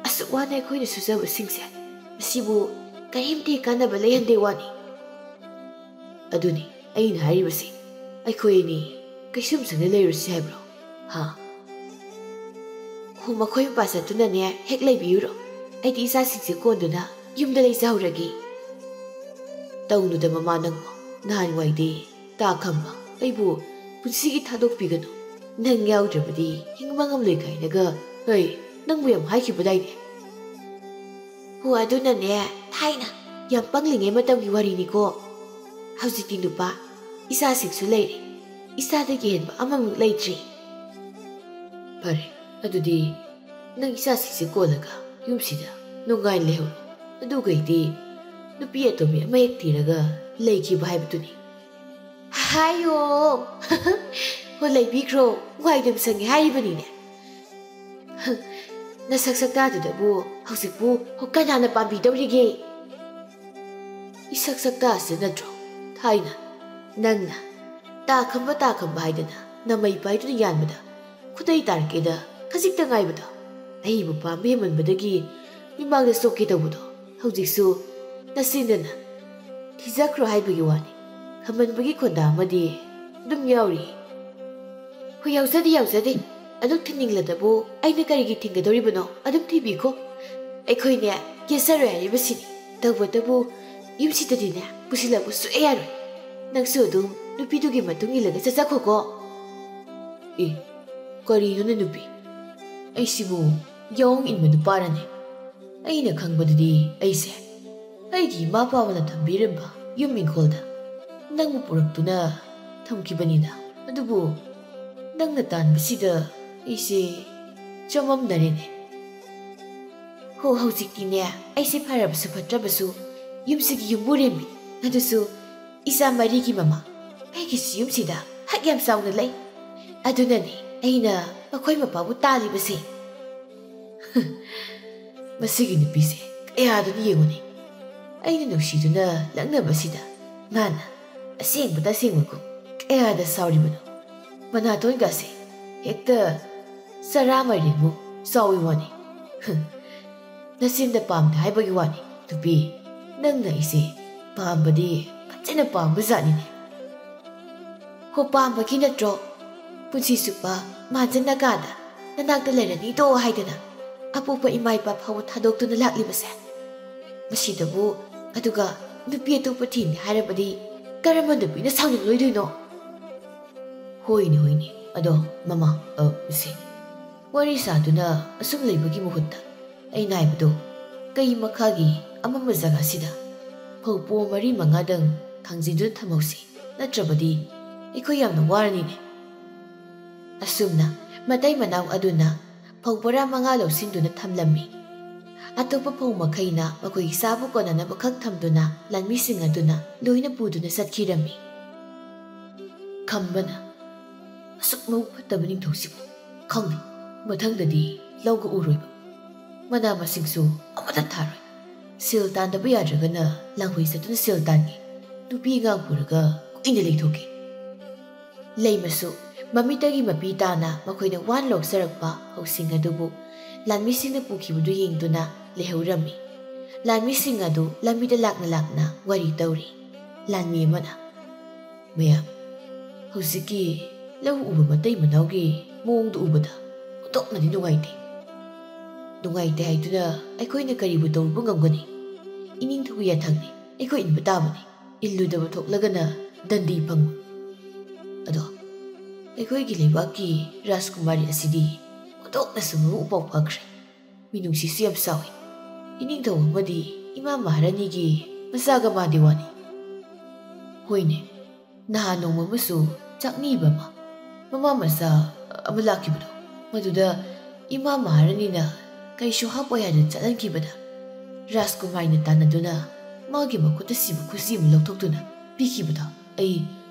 ꯑꯁꯨꯛ ꯋꯥꯅ ꯑꯩꯈꯣꯏꯅ ꯁꯨꯖꯕꯁꯤꯡꯁꯦ ꯃꯁꯤꯕꯨ ꯀꯔꯤꯝꯇ ꯀꯥꯟꯅꯕ ꯂꯩꯍꯟꯗꯦ ꯋꯥꯅꯤ꯫" "ꯑꯗꯨꯅꯤ ꯑꯩꯅ ꯍꯥꯏꯔꯤꯕꯁꯤ, ꯑꯩꯈꯣꯏ ꯑꯅꯤ ꯀꯩꯁꯨꯝꯁꯪꯗ ꯂꯩꯔꯨꯁꯤ ꯍꯥꯏꯕ꯭ꯔꯣ? ꯍꯥ?" "ꯍꯣ, ꯃꯈꯣꯏ ꯃꯄꯥ ꯆꯠꯇꯨꯅꯅꯦ ꯍꯦꯛ ꯂꯩꯕꯤꯌꯨꯔꯣ꯫ ꯑꯩꯗꯤ ꯏꯆꯥꯁꯤꯡꯁꯦ ꯀꯣꯟꯗꯨꯅ ꯌꯨꯝꯗ ꯂꯩꯖꯍꯧꯔꯒꯦ꯫" "ꯇꯧꯅꯨꯗ ꯃꯃꯥ ꯅꯪꯕꯣ, ꯅꯍꯥꯟꯋꯥꯏꯗꯤ ꯇꯥ ꯈꯝꯕ ꯑꯩꯕꯨ ꯄꯨꯟꯁꯤꯒꯤ ꯊꯥꯗꯣꯛꯄꯤꯒꯅꯨ, ꯅꯪ ꯌꯥꯎꯗ꯭ꯔꯕꯗꯤ ꯍꯤꯡꯕ ꯉꯝꯂꯣꯏ ꯀꯥꯏꯅꯒ, ꯍꯩ, ꯅꯪꯕꯨ ꯌꯥꯝ ꯍꯥꯏꯈꯤꯕꯗꯥꯏꯅꯦ?" "ꯍꯣ, ꯑꯗꯨꯅꯅꯦ ꯊꯥꯏꯅ ꯌꯥꯝ ꯄꯪꯂꯤꯉꯩ ꯃꯇꯝꯒꯤ ꯋꯥꯔꯤꯅꯤꯀꯣ꯫ ꯍꯧꯖꯤꯛꯇꯤ ꯅꯨꯄꯥ, ꯏꯆꯥꯁꯤꯡꯁꯨ ꯂꯩꯔꯦ꯫ ꯏꯆꯥꯗꯒꯤ ꯍꯦꯟꯕ ꯑꯃꯃꯨꯛ ꯂꯩꯇ꯭ꯔꯤ꯫" "ꯐꯔꯦ, ꯑꯗꯨꯗꯤ ꯅꯪ ꯏꯆꯥꯁꯤꯡꯁꯦ ꯀꯣꯜꯂꯒ ꯌꯨꯝꯁꯤꯗ ꯅꯨꯡꯉꯥꯏꯅ ꯂꯩꯍꯧꯔꯣ꯫ ꯑꯗꯨꯒꯩꯗꯤ ꯅꯨꯄꯤ ꯑꯇꯣꯝꯕꯤ ꯑꯃ ꯍꯦꯛ ꯊꯤꯔꯒ ꯂꯩꯈꯤꯕ ꯍꯥꯏꯕꯗꯨꯅꯤ꯫" "ꯍꯥꯏꯌꯣ꯫" "ꯍꯣ, ꯂꯩꯕꯤꯈ꯭ꯔꯣ, ꯋꯥꯏꯗꯨꯝ ꯁꯪꯉꯦ ꯍꯥꯏꯔꯤꯕꯅꯤꯅꯦ꯫" "ꯅꯁꯛ ꯁꯛꯇꯥꯗꯨꯗꯕꯨ ꯍꯧꯖꯤꯛꯄꯨ ꯀꯅꯥꯅ ꯄꯥꯝꯕꯤꯗꯧꯔꯤꯒꯦ?" "ꯏꯁꯛ ꯁꯛꯇꯥꯁꯤ ꯅꯠꯇ꯭ꯔꯣ ꯊꯥꯏꯅ ꯅꯪꯅ ꯇꯥ ꯈꯝꯕ ꯇꯥ ꯈꯝꯕ ꯍꯥꯏꯗꯅ ꯅꯃꯩ ꯄꯥꯏꯗꯨꯅ ꯌꯥꯟꯕꯗ, ꯈꯨꯗꯩ ꯇꯥꯔꯛꯀꯦꯗ ꯈꯖꯤꯛꯇ ꯉꯥꯏꯕꯗꯣ, ꯑꯍꯩꯕ ꯄꯥꯝꯕ ꯍꯦꯟꯃꯟꯕꯗꯒꯤ ꯃꯤꯃꯥꯡꯗ ꯆꯣꯛꯀꯦ ꯇꯧꯕꯗꯣ, ꯍꯧꯖꯤꯛꯁꯨ ꯅꯆꯤꯟꯗꯅ ꯊꯤꯖꯈ꯭ꯔꯣ ꯍꯥꯏꯕꯒꯤ ꯋꯥꯅꯤ꯫ ꯈꯝꯍꯟꯕꯒꯤ ꯈꯣꯟꯗꯥ ꯑꯃꯗꯤ ꯑꯗꯨꯝ ꯌꯥꯎꯔꯤ꯫ ꯍꯣꯏ, ꯌꯥꯎꯖꯗꯦ, ꯌꯥꯎꯖꯗꯦ꯫ ꯑꯗꯨꯛ ꯊꯤꯟꯅꯤꯡꯂꯗꯕꯨ ꯑꯩꯅ ꯀꯔꯤꯒꯤ ꯊꯤꯡꯒꯗꯧꯔꯤꯕꯅꯣ? ꯑꯗꯨꯝ ꯊꯤꯕꯤꯈꯣ꯫ ꯑꯩꯈꯣꯏꯅꯦ, ꯀꯦꯁꯔꯣꯏ ꯍꯥꯏꯔꯤꯕꯁꯤꯅꯤ꯫ ꯇꯧꯕꯇꯕꯨ ꯌꯨꯝꯁꯤꯗꯗꯤꯅꯦ ꯄꯨꯁꯤꯜꯂꯛꯄ ꯁꯨꯛꯌꯥ ꯌꯥꯔꯣꯏ꯫ ꯅꯪꯁꯨ ꯑꯗꯨꯝ ꯅꯨꯄꯤꯗꯨꯒꯤ ꯃꯇꯨꯡ ꯏꯜꯂꯒ ꯆꯠꯆꯈꯣꯀꯣ꯫ ꯑꯦ, ꯀꯔꯤꯅꯣꯅꯦ ꯅꯨꯄꯤ? ꯑꯩꯁꯤꯕꯨ ꯌꯥꯑꯣꯡ ꯏꯟꯕ ꯅꯨꯄꯥꯔꯅꯦ? ꯑꯩꯅ ꯈꯪꯕꯗꯗꯤ ꯑꯩꯁꯦ ꯑꯩꯒꯤ ꯏꯃꯥ ꯄꯥꯕꯅ ꯊꯝꯕꯤꯔꯝꯕ ꯌꯨꯝ ꯏꯪꯈꯣꯜꯗ ꯅꯪꯕꯨ ꯄꯨꯔꯛꯇꯨꯅ ꯊꯝꯈꯤꯕꯅꯤꯗ꯫ ꯑꯗꯨꯕꯨ ꯅꯪꯅ ꯇꯥꯟꯕꯁꯤꯗ ꯑꯩꯁꯦ ꯆꯃꯝꯅꯔꯦꯅꯦ꯫ ꯍꯣ, ꯍꯧꯖꯤꯛꯇꯤꯅꯦ, ꯑꯩꯁꯦ ꯐꯔꯕꯁꯨ ꯐꯠꯇ꯭ꯔꯕꯁꯨ ꯌꯨꯝꯁꯤꯒꯤ ꯌꯨꯝꯕꯨꯔꯦꯝꯕꯤ, ꯑꯗꯨꯁꯨ ꯏꯆꯥ ꯃꯔꯤꯒꯤ ꯃꯃꯥ꯫ ꯑꯩꯒꯤꯁꯨ ꯌꯨꯝꯁꯤꯗ ꯍꯛ ꯌꯥꯝ ꯆꯥꯎꯅ ꯂꯩ꯫ ꯑꯗꯨꯅꯅꯦ ꯑꯩꯅ ꯃꯈꯣꯏ ꯃꯄꯥꯕꯨ ꯇꯥꯜꯂꯤꯕꯁꯦ꯫ ꯃꯁꯤꯒꯤ ꯅꯨꯄꯤꯁꯦ ꯀꯌꯥꯗꯅ ꯌꯦꯡꯉꯨꯅꯦ꯫ ꯑꯩꯅ ꯅꯨꯡꯁꯤꯗꯨꯅ ꯂꯛꯅꯕꯁꯤꯗ ꯃꯥꯅ ꯑꯁꯦꯡꯕ ꯇꯁꯦꯡꯕꯒꯨꯝ ꯀꯌꯥꯗ ꯁꯥꯎꯔꯤꯕꯅꯣ꯫ ꯃꯅꯥꯇꯣꯟꯒꯁꯦ ꯍꯦꯛꯇ ꯆꯔꯥ ꯃꯥꯏꯔꯦꯟꯕꯨ ꯆꯥꯎꯏ ꯋꯥꯅꯤ꯫ ꯅꯆꯤꯟꯗ ꯄꯥꯝꯗꯦ ꯍꯥꯏꯕꯒꯤ ꯋꯥꯅꯤ꯫ ꯅꯨꯄꯤ, ꯅꯪꯅ ꯑꯩꯁꯦ ꯄꯥꯝꯕꯗꯤ ꯐꯖꯅ ꯄꯥꯝꯕ ꯖꯥꯠꯅꯤꯅꯦ꯫ ꯍꯣ, ꯄꯥꯝꯕꯒꯤ ꯅꯠꯇ꯭ꯔꯣ ꯄꯨꯟꯁꯤ ꯆꯨꯞꯄ ꯃꯥꯟꯖꯟꯅ ꯀꯥꯗ ꯅꯅꯥꯛꯇ ꯂꯩꯔꯅꯤꯗꯣ ꯍꯥꯏꯗꯅ ꯑꯄꯣꯛꯄ ꯏꯃꯥ ꯏꯄꯥ ꯐꯥꯎꯕ ꯊꯥꯗꯣꯛꯇꯨꯅ ꯂꯥꯛꯂꯤꯕꯁꯦ? ꯃꯁꯤꯗꯕꯨ ꯑꯗꯨꯒ ꯅꯨꯄꯤ ꯑꯇꯣꯞꯄ ꯊꯤꯅꯤ ꯍꯥꯏꯔꯕꯗꯤ ꯀꯔꯝꯕ ꯅꯨꯄꯤꯅ ꯁꯥꯎꯅꯤꯡꯂꯣꯏꯗꯣꯏꯅꯣ? ꯍꯣꯏꯅꯦ, ꯍꯣꯏꯅꯦ꯫ ꯑꯗꯣ ꯃꯃꯥ, ꯑ, ꯏꯆꯦ, ꯋꯥꯔꯤ ꯁꯥꯗꯨꯅ ꯑꯁꯨꯝ ꯂꯩꯕꯒꯤ ꯃꯍꯨꯠꯇ ꯑꯩꯅ ꯍꯥꯏꯕꯗꯣ, ꯀꯩ ꯃꯈꯥꯒꯤ ꯑꯃꯝꯕ ꯖꯒꯥꯁꯤꯗ ꯐꯧ ꯄꯣꯝ ꯃꯔꯤ ꯃꯉꯥꯗꯪ ꯊꯥꯡꯖꯤꯟꯗꯨꯅ ꯊꯝꯍꯧꯁꯤ, ꯅꯠꯇ꯭ꯔꯕꯗꯤ ꯑꯩꯈꯣꯏ ꯌꯥꯝꯅ ꯋꯥꯔꯅꯤꯅꯦ꯫ ꯑꯁꯨꯝꯅ ꯃꯇꯩ ꯃꯅꯥꯎ ꯑꯗꯨꯅ ꯐꯧ ꯕꯣꯔꯥ ꯃꯉꯥ ꯂꯧꯁꯤꯟꯗꯨꯅ ꯊꯝꯂꯝꯃꯤ꯫ ꯑꯇꯣꯞꯄ ꯐꯧ ꯃꯈꯩꯅ ꯃꯈꯣꯏꯒꯤ ꯆꯥꯕ ꯀꯣꯟꯅꯅꯕ ꯈꯛ ꯊꯝꯗꯨꯅ ꯂꯥꯟꯃꯤꯁꯤꯡ ꯑꯗꯨꯅ ꯂꯣꯏꯅ ꯄꯨꯗꯨꯅ ꯆꯠꯈꯤꯔꯝꯃꯤ꯫ ꯈꯝꯕꯅ, "ꯑꯁꯨꯛ ꯃꯕꯨꯛ ꯐꯠꯇꯕ ꯅꯤꯡꯊꯧꯁꯤꯕꯨ ꯈꯪꯉꯤ, ꯃꯊꯪꯗꯗꯤ ꯂꯧꯒ ꯎꯔꯣꯏꯕ꯫ ꯃꯅꯥ ꯃꯁꯤꯡꯁꯨ ꯑꯃꯠꯇ ꯊꯥꯔꯣꯏ꯫ ꯁꯦꯜ ꯇꯥꯟꯗꯕ ꯌꯥꯗ꯭ꯔꯒꯅ ꯂꯥꯡꯐꯩ ꯆꯠꯇꯨꯅ ꯁꯦꯜ ꯇꯥꯟꯒꯦ꯫ ꯅꯨꯄꯤ ꯑꯉꯥꯡ ꯄꯨꯔꯒ ꯀꯨꯏꯅ ꯂꯩꯊꯣꯛꯀꯦ꯫" ꯂꯩꯃꯁꯨ ꯃꯃꯤꯠꯇꯒꯤ ꯃꯄꯤ ꯇꯥꯅ ꯃꯈꯣꯏꯅ ꯋꯥꯅ ꯂꯧꯖꯔꯛꯄ ꯐꯧꯁꯤꯡ ꯑꯗꯨꯕꯨ ꯂꯥꯟꯃꯤꯁꯤꯡꯅ ꯄꯨꯈꯤꯕꯗꯨ ꯌꯦꯡꯗꯨꯅ ꯂꯩꯍꯧꯔꯝꯃꯤ꯫ ꯂꯥꯟꯃꯤꯁꯤꯡ ꯑꯗꯨ ꯂꯝꯕꯤꯗ ꯂꯥꯛꯅ ꯂꯥꯛꯅ ꯋꯥꯔꯤ ꯇꯧꯔꯤ꯫ ꯂꯥꯟꯃꯤ ꯑꯃꯅ, "ꯃꯌꯥꯝ, ꯍꯧꯖꯤꯛꯀꯤ ꯂꯧ ꯎꯕ ꯃꯇꯩ ꯃꯅꯥꯎꯒꯤ ꯃꯑꯣꯡꯗꯨ ꯎꯕꯗ ꯑꯣꯟꯊꯣꯛꯅꯗꯤ ꯅꯨꯡꯉꯥꯏꯇꯦ꯫ ꯅꯨꯡꯉꯥꯏꯇꯦ ꯍꯥꯏꯗꯨꯅ ꯑꯩꯈꯣꯏꯅ ꯀꯔꯤꯕꯨ ꯇꯧꯔꯨꯕ ꯉꯝꯒꯅꯤ? ꯏꯅꯤꯡꯊꯧꯒꯤ ꯌꯥꯊꯪꯅꯤ, ꯑꯩꯈꯣꯏ ꯏꯟꯕ ꯇꯥꯕꯅꯤ꯫ ꯏꯜꯂꯨꯗꯕ ꯊꯣꯛꯂꯒꯅ ꯗꯟꯗꯤ ꯐꯪꯕ꯫ ꯑꯗꯣ ꯑꯩꯈꯣꯏꯒꯤ ꯂꯩꯕꯥꯛꯀꯤ ꯔꯥꯖꯀꯨꯃꯥꯔꯤ ꯑꯁꯤꯗꯤ ꯑꯣꯟꯊꯣꯛꯅꯁꯨ ꯃꯕꯨꯛ ꯏꯄꯥꯎ ꯐꯈ꯭ꯔꯦ꯫ ꯃꯤꯅꯨꯡꯁꯤꯁꯨ ꯌꯥꯝ ꯆꯥꯎꯏ꯫ ꯏꯅꯤꯡꯊꯧ ꯑꯃꯗꯤ ꯏꯃꯥ ꯃꯍꯥꯔꯥꯅꯤꯒꯤ ꯃꯆꯥꯒ ꯃꯥꯟꯗꯦ ꯋꯥꯅꯤ꯫" ꯍꯣꯏꯅꯦ, ꯅꯍꯥꯟ ꯅꯣꯡꯃ ꯑꯃꯁꯨ ꯆꯥꯛꯅꯤꯕ ꯑꯃ, ꯃꯃꯥ ꯃꯆꯥ ꯑꯃ ꯂꯥꯛꯈꯤꯕꯗꯣ, ꯃꯗꯨꯗ ꯏꯃꯥ ꯃꯍꯥꯔꯥꯅꯤꯅ ꯀꯩꯁꯨ ꯍꯥꯞꯄꯣꯏ ꯍꯥꯏꯅ ꯆꯠꯍꯟꯈꯤꯕꯗ, ꯔꯥꯖꯀꯨꯃꯥꯔꯤꯅ ꯇꯥꯟꯅꯗꯨꯅ ꯃꯥꯒꯤ ꯃꯈꯨꯠꯇ ꯁꯤꯕ ꯈꯨꯠꯁꯤ ꯑꯃ ꯂꯧꯊꯣꯛꯇꯨꯅ ꯄꯤꯈꯤꯕꯗꯣ ꯑꯩ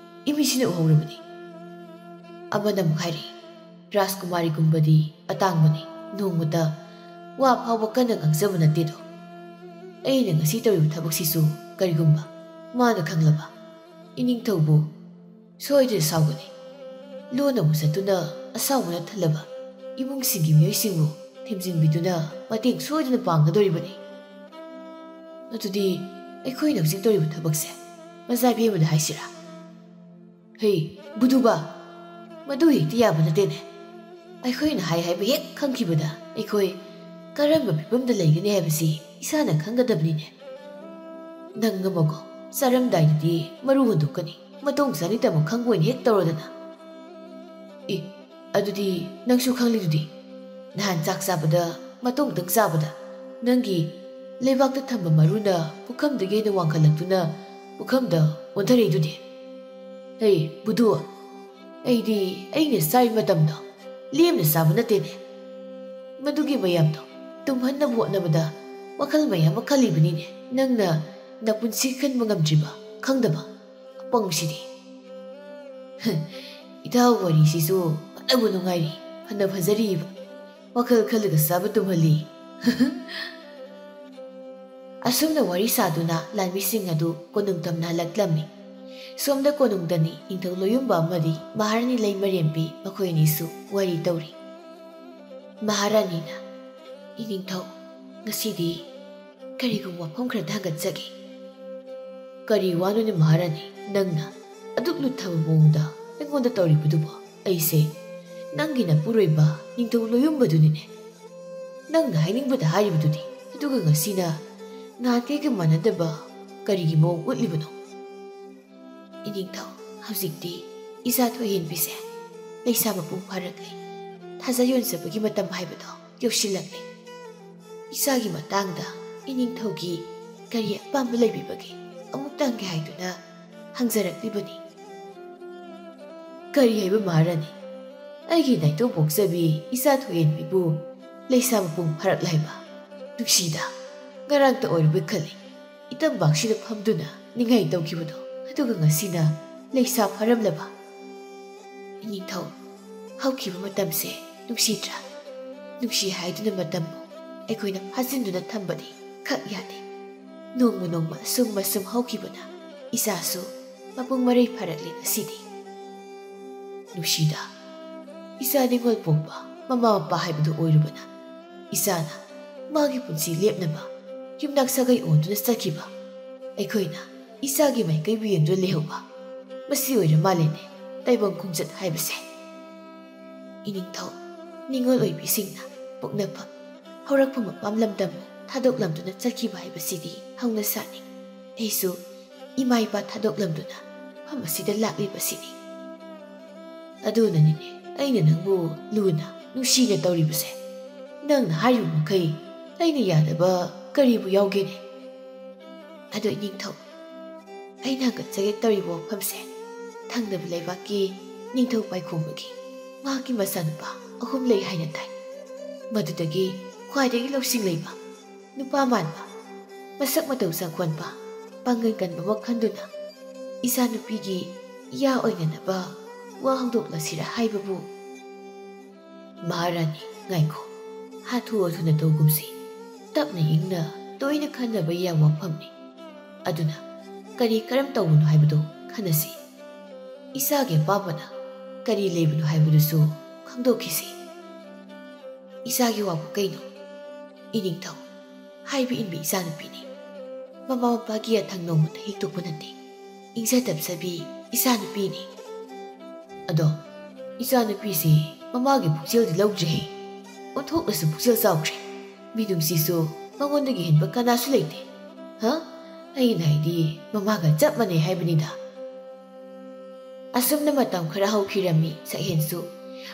ꯏꯃꯤꯠꯁꯤꯅ ꯎꯍꯧꯔꯕꯅꯤ꯫ ꯑꯃꯅ ꯑꯃꯨꯛ ꯍꯥꯏꯔꯛꯏ, "ꯔꯥꯖꯀꯨꯃꯥꯔꯤꯒꯨꯝꯕꯗꯤ ꯑꯇꯥꯡꯕꯅꯤ, ꯅꯣꯡꯃꯇ ꯋꯥ ꯐꯥꯎꯕ ꯀꯟꯅ ꯉꯥꯡꯖꯕ ꯅꯠꯇꯦꯗꯣ꯫ ꯑꯩꯅ ꯉꯁꯤ ꯇꯧꯔꯤꯕ ꯊꯕꯛꯁꯤꯁꯨ ꯀꯔꯤꯒꯨꯝꯕ ꯃꯥꯅ ꯈꯪꯂꯕ, ꯏꯅꯤꯡꯊꯧꯕꯨ ꯁꯣꯏꯗꯅ ꯁꯥꯎꯒꯅꯤ꯫ ꯂꯣꯟꯅ ꯑꯃꯨꯛ ꯆꯠꯇꯨꯅ ꯑꯁꯥꯎꯕꯅ ꯊꯜꯂꯕ ꯏꯃꯨꯡꯁꯤꯡꯒꯤ ꯃꯤꯑꯣꯏꯁꯤꯡꯕꯨ ꯊꯦꯝꯖꯤꯟꯕꯤꯗꯨꯅ ꯃꯇꯦꯡ ꯁꯣꯏꯗꯅ ꯄꯥꯡꯒꯗꯧꯔꯤꯕꯅꯤ꯫ ꯑꯗꯨꯗꯤ ꯑꯩꯈꯣꯏꯅ ꯍꯧꯖꯤꯛ ꯇꯧꯔꯤꯕ ꯊꯕꯛꯁꯦ ꯃꯆꯥ ꯏꯕꯦꯝꯃꯗ ꯍꯥꯏꯁꯤꯔꯥ?" "ꯍꯩ, ꯕꯨꯗꯨꯕ, ꯃꯗꯨ ꯍꯦꯛꯇ ꯌꯥꯕ ꯅꯠꯇꯦꯅꯦ꯫ ꯑꯩꯈꯣꯏꯅ ꯍꯥꯏ ꯍꯥꯏꯕ ꯍꯦꯛ ꯈꯪꯈꯤꯕꯗ ꯑꯩꯈꯣꯏ ꯀꯔꯝꯕ ꯐꯤꯕꯝꯗ ꯂꯩꯒꯅꯤ ꯍꯥꯏꯕꯁꯤ ꯏꯁꯥꯅ ꯈꯪꯒꯗꯕꯅꯤꯅꯦ꯫ ꯅꯪ ꯑꯃꯀꯣ, ꯆꯥꯔꯝꯗꯥꯏꯗꯗꯤ ꯃꯔꯨ ꯍꯨꯟꯗꯣꯛꯀꯅꯤ, ꯃꯇꯣꯡ ꯆꯥꯅꯤꯡꯇꯕ ꯈꯪꯕ ꯑꯣꯏꯅ ꯍꯦꯛ ꯇꯧꯔꯗꯅ꯫ ꯑꯦ, ꯑꯗꯨꯗꯤ ꯅꯪꯁꯨ ꯈꯪꯂꯤꯗꯨꯗꯤ, ꯅꯍꯥꯟ ꯆꯥꯛ ꯆꯥꯕꯗ ꯃꯇꯣꯡꯇꯪ ꯆꯥꯕꯗ ꯅꯪꯒꯤ ꯂꯩꯕꯥꯛꯇ ꯊꯝꯕ ꯃꯔꯨꯅ ꯄꯨꯈꯝꯗꯒꯤ ꯍꯦꯟꯅ ꯋꯥꯡꯈꯠꯂꯛꯇꯨꯅ ꯄꯨꯈꯝꯗ ꯑꯣꯟꯊꯔꯛꯏꯗꯨꯗꯤ꯫ ꯍꯦ, ꯕꯨꯗꯨ, ꯑꯩꯗꯤ ꯑꯩꯅ ꯆꯥꯔꯤ ꯃꯇꯝꯗꯣ ꯂꯦꯝꯅ ꯆꯥꯕ ꯅꯠꯇꯦꯅꯦ꯫ ꯃꯗꯨꯒꯤ ꯃꯌꯥꯝꯗꯣ ꯇꯨꯝꯍꯟꯅꯕ ꯍꯣꯠꯅꯕꯗ ꯋꯥꯈꯜ ꯃꯌꯥꯝ ꯑꯃ ꯈꯜꯂꯤꯕꯅꯤꯅꯦ꯫ ꯅꯪꯅ ꯅꯄꯨꯟꯁꯤ ꯈꯟꯕ ꯉꯝꯗ꯭ꯔꯤꯕ, ꯈꯪꯗꯕ ꯑꯄꯪꯁꯤꯗꯤ꯫" ꯏꯇꯥꯎ ꯋꯥꯔꯤꯁꯤꯁꯨ ꯐꯅꯕꯨ ꯅꯨꯡꯉꯥꯏꯔꯤ, ꯐꯅ ꯐꯖꯔꯤꯕ꯫ ꯋꯥꯈꯜ ꯈꯜꯂꯒ ꯆꯥꯕ ꯇꯨꯝꯍꯜꯂꯤ꯫ ꯑꯁꯨꯝꯅ ꯋꯥꯔꯤ ꯁꯥꯗꯨꯅ ꯂꯥꯟꯃꯤꯁꯤꯡ ꯑꯗꯨ ꯀꯣꯅꯨꯡ ꯇꯝꯅ ꯍꯜꯂꯛꯂꯝꯃꯤ꯫ ꯁꯣꯝꯗ ꯀꯣꯅꯨꯡꯗꯅꯤ ꯅꯤꯡꯊꯧ ꯂꯣꯌꯨꯝꯕ ꯑꯃꯗꯤ ꯃꯍꯥꯔꯥꯅꯤ ꯂꯩꯃꯔꯦꯝꯕꯤ ꯃꯈꯣꯏ ꯑꯅꯤꯁꯨ ꯋꯥꯔꯤ ꯇꯧꯔꯤ꯫ ꯃꯍꯥꯔꯥꯅꯤꯅ, "ꯏꯅꯤꯡꯊꯧ, ꯉꯁꯤꯗꯤ ꯀꯔꯤꯒꯨꯝꯕ ꯋꯥꯐꯝ ꯈꯔ ꯊꯥꯡꯒꯠꯆꯒꯦ꯫" "ꯀꯔꯤ ꯋꯥꯅꯣꯅꯦ ꯃꯍꯥꯔꯥꯅꯤ, ꯅꯪꯅ ꯑꯗꯨꯛ ꯂꯨꯊꯕ ꯃꯑꯣꯡꯗ ꯑꯩꯉꯣꯟꯗ ꯇꯧꯔꯤꯕꯗꯨꯕꯣ? ꯑꯩꯁꯦ ꯅꯪꯒꯤ ꯅꯄꯨꯔꯣꯏꯕ ꯅꯤꯡꯊꯧ ꯂꯣꯌꯨꯝꯕꯗꯨꯅꯤꯅꯦ꯫ ꯅꯪꯅ ꯍꯥꯏꯅꯤꯡꯕꯗ ꯍꯥꯏꯔꯤꯕꯗꯨꯗꯤ, ꯑꯗꯨꯒ ꯉꯁꯤꯅ ꯅꯍꯥꯟꯈꯩꯒ ꯃꯥꯟꯅꯗꯕ ꯀꯔꯤꯒꯤ ꯃꯑꯣꯡ ꯎꯠꯂꯤꯕꯅꯣ?" "ꯏꯅꯤꯡꯊꯧ, ꯍꯧꯖꯤꯛꯇꯤ ꯏꯆꯥ ꯊꯣꯏꯍꯦꯟꯕꯤꯁꯦ ꯂꯩꯁꯥ ꯃꯄꯨꯡ ꯐꯥꯔꯛꯂꯦ꯫ ꯊꯥꯖ ꯌꯣꯟꯖꯕꯒꯤ ꯃꯇꯝ ꯍꯥꯏꯕꯗꯣ ꯌꯧꯁꯤꯜꯂꯛꯂꯦ꯫ ꯏꯆꯥꯒꯤ ꯃꯇꯥꯡꯗ ꯏꯅꯤꯡꯊꯧꯒꯤ ꯀꯔꯤ ꯑꯄꯥꯝꯕ ꯂꯩꯕꯤꯕꯒꯦ ꯑꯃꯨꯛꯇꯪꯒꯦ ꯍꯥꯏꯗꯨꯅ ꯍꯪꯖꯔꯛꯂꯤꯕꯅꯤ꯫" "ꯀꯔꯤ ꯍꯥꯏꯕ ꯃꯍꯥꯔꯥꯅꯤ? ꯑꯩꯒꯤ ꯅꯥꯏꯇꯣꯝ ꯄꯣꯛꯆꯕꯤ ꯏꯆꯥ ꯊꯣꯏꯍꯦꯟꯕꯤꯕꯨ ꯂꯩꯁꯥ ꯃꯄꯨꯡ ꯐꯥꯔꯛꯂꯦ ꯍꯥꯏꯕ? ꯅꯨꯡꯁꯤꯗ, ꯉꯔꯥꯡꯇ ꯑꯣꯏꯔꯕꯣꯏ ꯈꯜꯂꯤ ꯏꯇꯝꯕꯥꯛꯁꯤꯗ ꯐꯝꯗꯨꯅ ꯅꯤꯡꯉꯥꯏ ꯇꯧꯈꯤꯕꯗꯣ, ꯑꯗꯨꯒ ꯉꯁꯤꯅ ꯂꯩꯁꯥ ꯐꯥꯔꯝꯂꯕ? ꯏꯅꯤꯡꯊꯧ, ꯍꯧꯈꯤꯕ ꯃꯇꯝꯁꯦ ꯅꯨꯡꯁꯤꯗ꯭ꯔꯥ? ꯅꯨꯡꯁꯤ ꯍꯥꯏꯗꯨꯅ ꯃꯇꯝꯕꯨ ꯑꯩꯈꯣꯏꯅ ꯐꯥꯖꯤꯟꯗꯨꯅ ꯊꯝꯕꯗꯤ ꯈꯛ ꯌꯥꯗꯦ꯫ ꯅꯣꯡꯃ ꯅꯣꯡꯃ ꯑꯁꯨꯝ ꯑꯁꯨꯝ ꯍꯧꯈꯤꯕꯅ ꯏꯆꯥꯁꯨ ꯃꯄꯨꯡ ꯃꯔꯩ ꯐꯥꯔꯛꯂꯦ ꯉꯁꯤꯗꯤ꯫ ꯅꯨꯡꯁꯤꯗ, ꯏꯆꯥ ꯅꯤꯉꯣꯜ ꯄꯣꯛꯄ ꯃꯃꯥ ꯃꯄꯥ ꯍꯥꯏꯕꯗꯨ ꯑꯣꯏꯔꯨꯕꯅ ꯏꯆꯥꯅ ꯃꯥꯒꯤ ꯄꯨꯟꯁꯤ ꯂꯦꯞꯅꯕ ꯌꯨꯝꯅꯥꯛ ꯁꯥꯒꯩ ꯑꯣꯟꯗꯨꯅ ꯆꯠꯈꯤꯕ, ꯑꯩꯈꯣꯏꯅ ꯏꯆꯥꯒꯤ ꯃꯥꯏꯀꯩꯕꯨ ꯌꯦꯡꯗꯨꯅ ꯂꯩꯍꯧꯕ, ꯃꯁꯤ ꯑꯣꯏꯔ ꯃꯥꯜꯂꯦꯅꯦ ꯇꯥꯏꯕꯪ ꯈꯣꯡꯆꯠ ꯍꯥꯏꯕꯁꯦ꯫ ꯏꯅꯤꯡꯊꯧ, ꯅꯤꯉꯣꯜ ꯑꯣꯏꯕꯤꯁꯤꯡꯅ ꯄꯣꯛꯅꯐꯝ, ꯍꯧꯔꯛꯐꯝ, ꯃꯄꯥꯝ ꯂꯝꯗꯝ ꯊꯥꯗꯣꯛꯂꯝꯗꯨꯅ ꯆꯠꯈꯤꯕ ꯍꯥꯏꯕꯁꯤꯗꯤ ꯍꯧꯅ ꯁꯥꯅꯤ꯫ ꯑꯩꯁꯨ ꯏꯃꯥ ꯏꯄꯥ ꯊꯥꯗꯣꯛꯂꯝꯗꯨꯅ ꯃꯐꯝ ꯑꯁꯤꯗ ꯂꯥꯛꯂꯤꯕꯁꯤꯅꯤ꯫ ꯑꯗꯨꯅꯅꯤꯅꯦ ꯑꯩꯅ ꯅꯪꯕꯨ ꯂꯨꯅ ꯅꯨꯡꯁꯤꯅ ꯇꯧꯔꯤꯕꯁꯦ꯫ ꯅꯪꯅ ꯍꯥꯏꯔꯤꯕ ꯃꯈꯩ ꯑꯩꯅ ꯌꯥꯗꯕ ꯀꯔꯤꯕꯨ ꯌꯥꯎꯒꯦꯅꯦ? ꯑꯗꯣ ꯏꯅꯤꯡꯊꯧ, ꯑꯩꯅ ꯍꯪꯒꯠꯆꯒꯦ ꯇꯧꯔꯤꯕ ꯋꯥꯐꯝꯁꯦ, ꯊꯪꯅꯕ ꯂꯩꯕꯥꯛꯀꯤ ꯅꯤꯡꯊꯧ ꯄꯥꯏꯈꯣꯝꯕꯒꯤ ꯃꯍꯥꯛꯀꯤ ꯃꯆꯥꯅꯨꯄꯥ ꯑꯍꯨꯝ ꯂꯩ ꯍꯥꯏꯅ ꯇꯥꯏ꯫ ꯃꯗꯨꯗꯒꯤ ꯈ꯭ꯋꯥꯏꯗꯒꯤ ꯂꯧꯁꯤꯡ ꯂꯩꯕ ꯅꯨꯄꯥ ꯃꯥꯟꯕ, ꯃꯁꯛ ꯃꯇꯧ ꯆꯪꯈꯣꯟꯕ, ꯄꯥꯡꯒꯜ ꯀꯟꯕ ꯑꯃ ꯈꯟꯗꯨꯅ ꯏꯆꯥꯅꯨꯄꯤꯒꯤ ꯏꯌꯥ ꯑꯣꯏꯅꯅꯕ ꯋꯥ ꯍꯧꯗꯣꯛꯂꯁꯤꯔ ꯍꯥꯏꯕꯕꯨ꯫ ꯃꯍꯥꯔꯥꯅꯤ, ꯉꯥꯏꯈꯣ, ꯍꯥꯊꯨ ꯍꯥꯊꯨꯅ ꯇꯧꯒꯨꯝꯁꯤ꯫ ꯇꯞꯅ ꯏꯪꯅ ꯇꯣꯏꯅ ꯈꯟꯅꯕ ꯌꯥꯕ ꯋꯥꯐꯝꯅꯤ꯫ ꯑꯗꯨꯅ ꯀꯔꯤ ꯀꯔꯝ ꯇꯧꯕꯅꯣ ꯍꯥꯏꯕꯗꯨ ꯈꯟꯅꯁꯤ꯫ ꯏꯆꯥꯒꯤ ꯑꯄꯥꯝꯕꯅ ꯀꯔꯤ ꯂꯩꯕꯅꯣ ꯍꯥꯏꯕꯗꯨꯁꯨ ꯈꯪꯗꯣꯛꯈꯤꯁꯤ꯫ ꯏꯆꯥꯒꯤ ꯋꯥꯕꯨ ꯀꯩꯅꯣ? ꯏꯅꯤꯡꯊꯧ, ꯍꯥꯏꯕ ꯏꯟꯕꯤ ꯏꯆꯥꯅꯨꯄꯤꯅꯤ꯫ ꯃꯃꯥ ꯃꯄꯥꯒꯤ ꯌꯥꯊꯪ ꯅꯣꯡꯃꯇ ꯍꯤꯛꯇꯣꯛꯄ ꯅꯠꯇꯦ꯫ ꯏꯪꯖ ꯇꯞꯆꯕꯤ ꯏꯆꯥꯅꯨꯄꯤꯅꯤ꯫ ꯑꯗꯣ ꯏꯆꯥꯅꯨꯄꯤꯁꯤ ꯃꯃꯥꯒꯤ ꯄꯨꯛꯆꯦꯜꯗꯤ ꯂꯧꯗ꯭ꯔꯦꯍꯦ꯫ ꯑꯣꯟꯊꯣꯛꯅꯁꯨ ꯄꯨꯛꯆꯦꯜ ꯆꯥꯎꯈ꯭ꯔꯦ꯫ ꯃꯤꯅꯨꯡꯁꯤꯁꯨ ꯃꯉꯣꯟꯗꯒꯤ ꯍꯦꯟꯕ ꯀꯅꯥꯁꯨ ꯂꯩꯇꯦ꯫ ꯍꯥ? ꯑꯩꯅ ꯍꯥꯏꯗꯤ ꯃꯃꯥꯒ ꯆꯞ ꯃꯥꯟꯅꯩ ꯍꯥꯏꯕꯅꯤꯗ꯫ ꯑꯁꯨꯝꯅ ꯃꯇꯝ ꯈꯔ ꯍꯧꯈꯤꯔꯝꯃꯤ꯫ ꯁꯛꯍꯦꯟꯁꯨ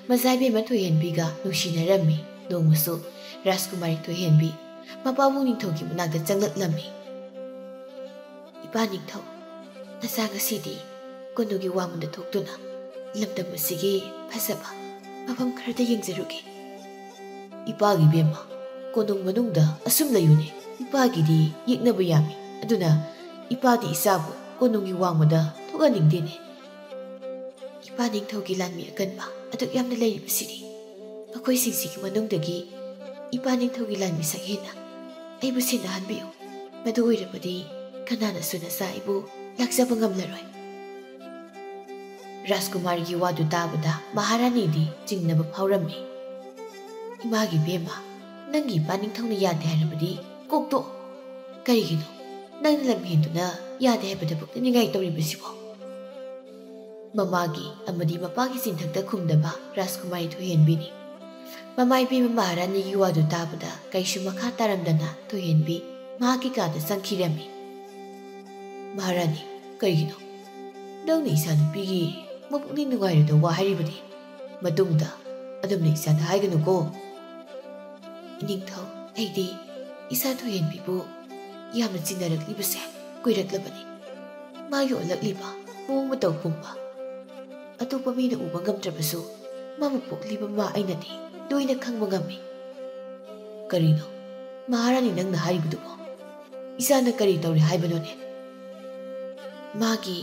ꯃꯆꯥꯏꯕꯦꯝꯃ ꯊꯣꯏꯍꯦꯟꯕꯤꯒ ꯅꯨꯡꯁꯤꯅꯔꯝꯃꯤ꯫ ꯅꯣꯡꯃꯁꯨ ꯔꯥꯖꯀꯨꯃꯥꯔꯤ ꯊꯣꯏꯍꯦꯟꯕꯤ ꯃꯄꯥꯕꯨꯡ ꯅꯤꯡꯊꯧꯒꯤ ꯃꯅꯥꯛꯇ ꯆꯪꯂꯛꯂꯝꯃꯤ꯫ "ꯏꯄꯥ ꯅꯤꯡꯊꯧ, ꯅꯆꯥ ꯉꯁꯤꯗꯤ ꯀꯣꯅꯨꯒꯤ ꯋꯥꯡꯃꯗ ꯊꯣꯛꯇꯨꯅ ꯂꯝꯗꯝ ꯑꯁꯤꯒꯤ ꯐꯖꯕ ꯃꯐꯝ ꯈꯔꯗ ꯌꯦꯡꯖꯔꯨꯒꯦ꯫" "ꯏꯄꯥꯒꯤ ꯏꯕꯦꯝꯃ, ꯀꯣꯅꯨꯡ ꯃꯅꯨꯡꯗ ꯑꯁꯨꯝ ꯂꯩꯌꯨꯅꯦ꯫ ꯏꯄꯥꯒꯤꯗꯤ ꯌꯦꯛꯅꯕ ꯌꯥꯝꯃꯤ꯫ ꯑꯗꯨꯅ ꯏꯄꯥꯗꯤ ꯏꯆꯥꯕꯨ ꯀꯣꯅꯨꯡꯒꯤ ꯋꯥꯡꯃꯗ ꯊꯣꯛꯍꯟꯅꯤꯡꯗꯦꯅꯦ꯫" "ꯏꯄꯥ ꯅꯤꯡꯊꯧꯒꯤ ꯂꯥꯟꯃꯤ ꯑꯀꯟꯕ ꯑꯗꯨꯛ ꯌꯥꯝꯅ ꯂꯩꯔꯤꯕꯁꯤꯗꯤ, ꯃꯈꯣꯏꯁꯤꯡꯁꯤꯒꯤ ꯃꯅꯨꯡꯗꯒꯤ ꯏꯄꯥ ꯅꯤꯡꯊꯧꯒꯤ ꯂꯥꯟꯃꯤ ꯁꯛꯍꯦꯟꯅ ꯑꯩꯕꯨ ꯁꯤꯟꯅꯍꯟꯕꯤꯌꯨ꯫ ꯃꯗꯨ ꯑꯣꯏꯔꯕꯗꯤ ꯀꯅꯥꯅꯁꯨ ꯅꯆꯥ ꯑꯩꯕꯨ ꯂꯥꯛꯆꯕ ꯉꯝꯂꯔꯣꯏ꯫" ꯔꯥꯖꯀꯨꯃꯥꯔꯒꯤ ꯋꯥꯗꯨ ꯇꯥꯕꯗ ꯃꯍꯥꯔꯥꯅꯤꯗꯤ ꯆꯤꯡꯅꯕ ꯐꯥꯎꯔꯝꯃꯤ꯫ "ꯏꯃꯥꯒꯤ ꯏꯕꯦꯝꯃ, ꯅꯪꯒꯤ ꯏꯄꯥ ꯅꯤꯡꯊꯧꯅ ꯌꯥꯗꯦ ꯍꯥꯏꯔꯕꯗꯤ ꯀꯣꯛꯇꯣꯛꯑꯣ꯫ ꯀꯔꯤꯒꯤꯅꯣ ꯅꯪꯅ ꯂꯝꯍꯦꯟꯗꯨꯅ ꯌꯥꯗꯦ ꯍꯥꯏꯕꯗ ꯄꯨꯛꯅꯤꯡꯉꯥꯏ ꯇꯧꯔꯤꯕꯁꯤꯕꯣ?" ꯃꯃꯥꯒꯤ ꯑꯃꯗꯤ ꯃꯄꯥꯒꯤ ꯆꯤꯟꯊꯛꯇ ꯈꯨꯝꯗꯕ ꯔꯥꯖꯀꯨꯃꯥꯔꯤ ꯊꯣꯏꯍꯦꯟꯕꯤꯅꯤ꯫ ꯃꯃꯥ ꯏꯕꯦꯝꯃ ꯃꯍꯥꯔꯥꯅꯤꯒꯤ ꯋꯥꯗꯨ ꯇꯥꯕꯗ ꯀꯩꯁꯨ ꯃꯈꯥ ꯇꯥꯔꯝꯗꯅ ꯊꯣꯏꯍꯦꯟꯕꯤ ꯃꯍꯥꯛꯀꯤ ꯀꯥꯗ ꯆꯪꯈꯤꯔꯝꯃꯤ꯫ "ꯃꯍꯥꯔꯥꯅꯤ, ꯀꯔꯤꯒꯤꯅꯣ ꯅꯪꯅ ꯏꯆꯥꯅꯨꯄꯤꯒꯤ ꯃꯄꯨꯛꯅꯤꯡ ꯅꯨꯡꯉꯥꯏꯔꯣꯏꯗ ꯋꯥ ꯍꯥꯏꯔꯤꯕꯗꯤ? ꯃꯇꯨꯡꯗ ꯑꯗꯨꯝꯅ ꯏꯆꯥꯗ ꯍꯥꯏꯒꯅꯨꯀꯣ꯫" "ꯏꯅꯤꯡꯊꯧ, ꯑꯩꯗꯤ ꯏꯆꯥ ꯊꯣꯏꯍꯦꯟꯕꯤꯕꯨ ꯌꯥꯝꯅ ꯆꯤꯟꯅꯔꯛꯂꯤꯕꯁꯦ ꯀꯨꯏꯔꯛꯂꯕꯅꯤ꯫ ꯃꯥꯒꯤ ꯑꯣꯜꯂꯛꯂꯤꯕ ꯃꯑꯣꯡ ꯃꯇꯧ ꯄꯨꯝꯕ ꯑꯇꯣꯞꯄ ꯃꯤꯅ ꯎꯕ ꯉꯝꯗ꯭ꯔꯕꯁꯨ, ꯃꯥꯕꯨ ꯄꯣꯛꯂꯤꯕ ꯃꯥ ꯑꯩꯅꯗꯤ ꯂꯣꯏꯅ ꯈꯪꯕ ꯉꯝꯃꯤ꯫" "ꯀꯔꯤꯅꯣ ꯃꯍꯥꯔꯥꯅꯤ ꯅꯪꯅ ꯍꯥꯏꯔꯤꯕꯗꯨꯕꯣ? ꯏꯆꯥꯅ ꯀꯔꯤ ꯇꯧꯔꯦ ꯍꯥꯏꯕꯅꯣꯅꯦ?" "ꯃꯥꯒꯤ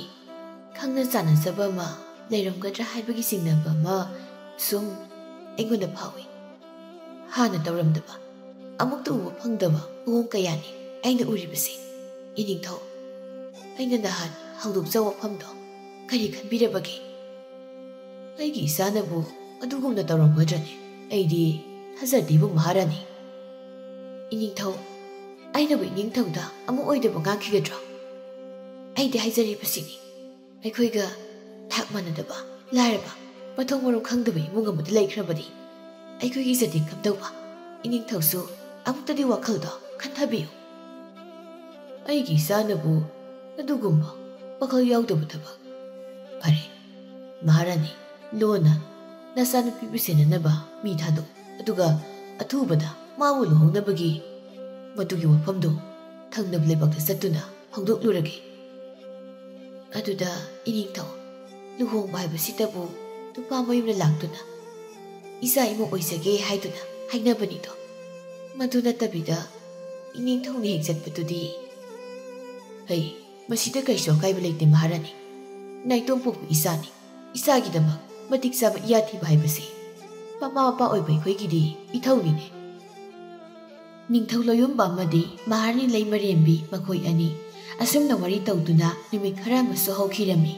ꯈꯪꯅ ꯆꯥꯟꯅꯖꯕ ꯑꯃ ꯂꯩꯔꯝꯒꯗ꯭ꯔꯥ ꯍꯥꯏꯕꯒꯤ ꯆꯤꯡꯅꯕ ꯑꯃ ꯁꯨꯝ ꯑꯩꯉꯣꯟꯗ ꯐꯥꯎꯏ꯫ ꯍꯥꯟꯅ ꯇꯧꯔꯝꯗꯕ, ꯑꯃꯨꯛꯇ ꯎꯕ ꯐꯪꯗꯕ ꯃꯑꯣꯡ ꯀꯌꯥꯅꯤ ꯑꯩꯅ ꯎꯔꯤꯕꯁꯦ, ꯏꯅꯤꯡꯊꯧ꯫ ꯑꯩꯅ ꯅꯍꯥꯟ ꯍꯧꯗꯣꯛꯆꯕ ꯋꯥꯐꯝꯗꯣ ꯀꯔꯤ ꯈꯟꯕꯤꯔꯕꯒꯦ? ꯑꯩꯒꯤ ꯏꯆꯥꯅꯕꯨ ꯑꯗꯨꯒꯨꯝꯅ ꯇꯧꯔꯝꯒꯗ꯭ꯔꯅꯦ? ꯑꯩꯗꯤ ꯊꯥꯖꯗꯦꯕꯨ ꯃꯍꯥꯔꯥꯅꯤ꯫ ꯏꯅꯤꯡꯊꯧ, ꯑꯩꯅꯕꯨ ꯏꯅꯤꯡꯊꯧꯗ ꯑꯃ ꯑꯣꯏꯗꯕ ꯉꯥꯡꯈꯤꯒꯗ꯭ꯔꯣ? ꯑꯩꯗꯤ ꯍꯥꯏꯖꯔꯤꯕꯁꯤꯅꯤ, ꯑꯩꯈꯣꯏꯒ ꯊꯥꯛ ꯃꯥꯟꯅꯗꯕ, ꯂꯥꯏꯔꯕ, ꯃꯊꯣꯡ ꯃꯔꯝ ꯈꯪꯗꯕ ꯏꯃꯨꯡ ꯑꯃꯗ ꯂꯩꯈ꯭ꯔꯕꯗꯤ ꯑꯩꯈꯣꯏꯒꯤ ꯏꯖꯠꯇꯤ ꯀꯝꯗꯧꯕ? ꯏꯅꯤꯡꯊꯧꯁꯨ ꯑꯃꯨꯛꯇꯗꯤ ꯋꯥꯈꯜꯗꯣ ꯈꯟꯊꯕꯤꯌꯨ꯫ ꯑꯩꯒꯤ ꯏꯆꯥꯅꯕꯨ ꯑꯗꯨꯒꯨꯝꯕ ꯋꯥꯈꯜ ꯌꯥꯎꯗꯕ ꯊꯕꯛ꯫ ꯐꯔꯦ, ꯃꯍꯥꯔꯥꯅꯤ, ꯂꯣꯟꯅ ꯅꯆꯥꯅꯨꯄꯤꯕꯨ ꯁꯦꯟꯅꯅꯕ ꯃꯤ ꯊꯥꯗꯣꯛꯎ, ꯑꯗꯨꯒ ꯑꯊꯨꯕꯗ ꯃꯥꯕꯨ ꯂꯨꯍꯣꯡꯅꯕꯒꯤ ꯃꯗꯨꯒꯤ ꯋꯥꯐꯝꯗꯨ ꯊꯪꯅꯕ ꯂꯩꯕꯥꯛꯇ ꯆꯠꯇꯨꯅ ꯍꯧꯗꯣꯛꯂꯨꯔꯒꯦ꯫ ꯑꯗꯨꯗ ꯏꯅꯤꯡꯊꯧ, ꯂꯨꯍꯣꯡꯕ ꯍꯥꯏꯕꯁꯤꯗꯕꯨ ꯅꯨꯄꯥ ꯃꯌꯨꯝꯗ ꯂꯥꯛꯇꯨꯅ ꯏꯆꯥ ꯏꯃꯧ ꯑꯣꯏꯖꯒꯦ ꯍꯥꯏꯗꯨꯅ ꯍꯥꯏꯅꯕꯅꯤꯗꯣ꯫ ꯃꯗꯨ ꯅꯠꯇꯕꯤꯗ ꯏꯅꯤꯡꯊꯧꯅ ꯍꯦꯛ ꯆꯠꯄꯗꯨꯗꯤ꯫ ꯍꯩ, ꯃꯁꯤꯗ ꯀꯩꯁꯨ ꯑꯀꯥꯏꯕ ꯂꯩꯇꯦ ꯃꯍꯥꯔꯥꯅꯤ꯫ ꯅꯥꯏꯇꯣꯝ ꯄꯣꯛꯄ ꯏꯆꯥꯅꯤ꯫ ꯏꯆꯥꯒꯤꯗꯃꯛ ꯃꯇꯤꯛ ꯆꯥꯕ ꯏꯌꯥ ꯊꯤꯕ ꯍꯥꯏꯕꯁꯤ ꯃꯃꯥ ꯃꯄꯥ ꯑꯣꯏꯕ ꯑꯩꯈꯣꯏꯒꯤꯗꯤ ꯏꯊꯧꯅꯤꯅꯦ꯫ ꯅꯤꯡꯊꯧ ꯂꯣꯌꯨꯝꯕ ꯑꯃꯗꯤ ꯃꯍꯥꯔꯥꯅꯤ ꯂꯩꯃꯔꯦꯝꯕꯤ ꯃꯈꯣꯏ ꯑꯅꯤ ꯑꯁꯨꯝꯅ ꯋꯥꯔꯤ ꯇꯧꯗꯨꯅ ꯅꯨꯃꯤꯠ ꯈꯔ ꯑꯃꯁꯨ ꯍꯧꯈꯤꯔꯝꯃꯤ꯫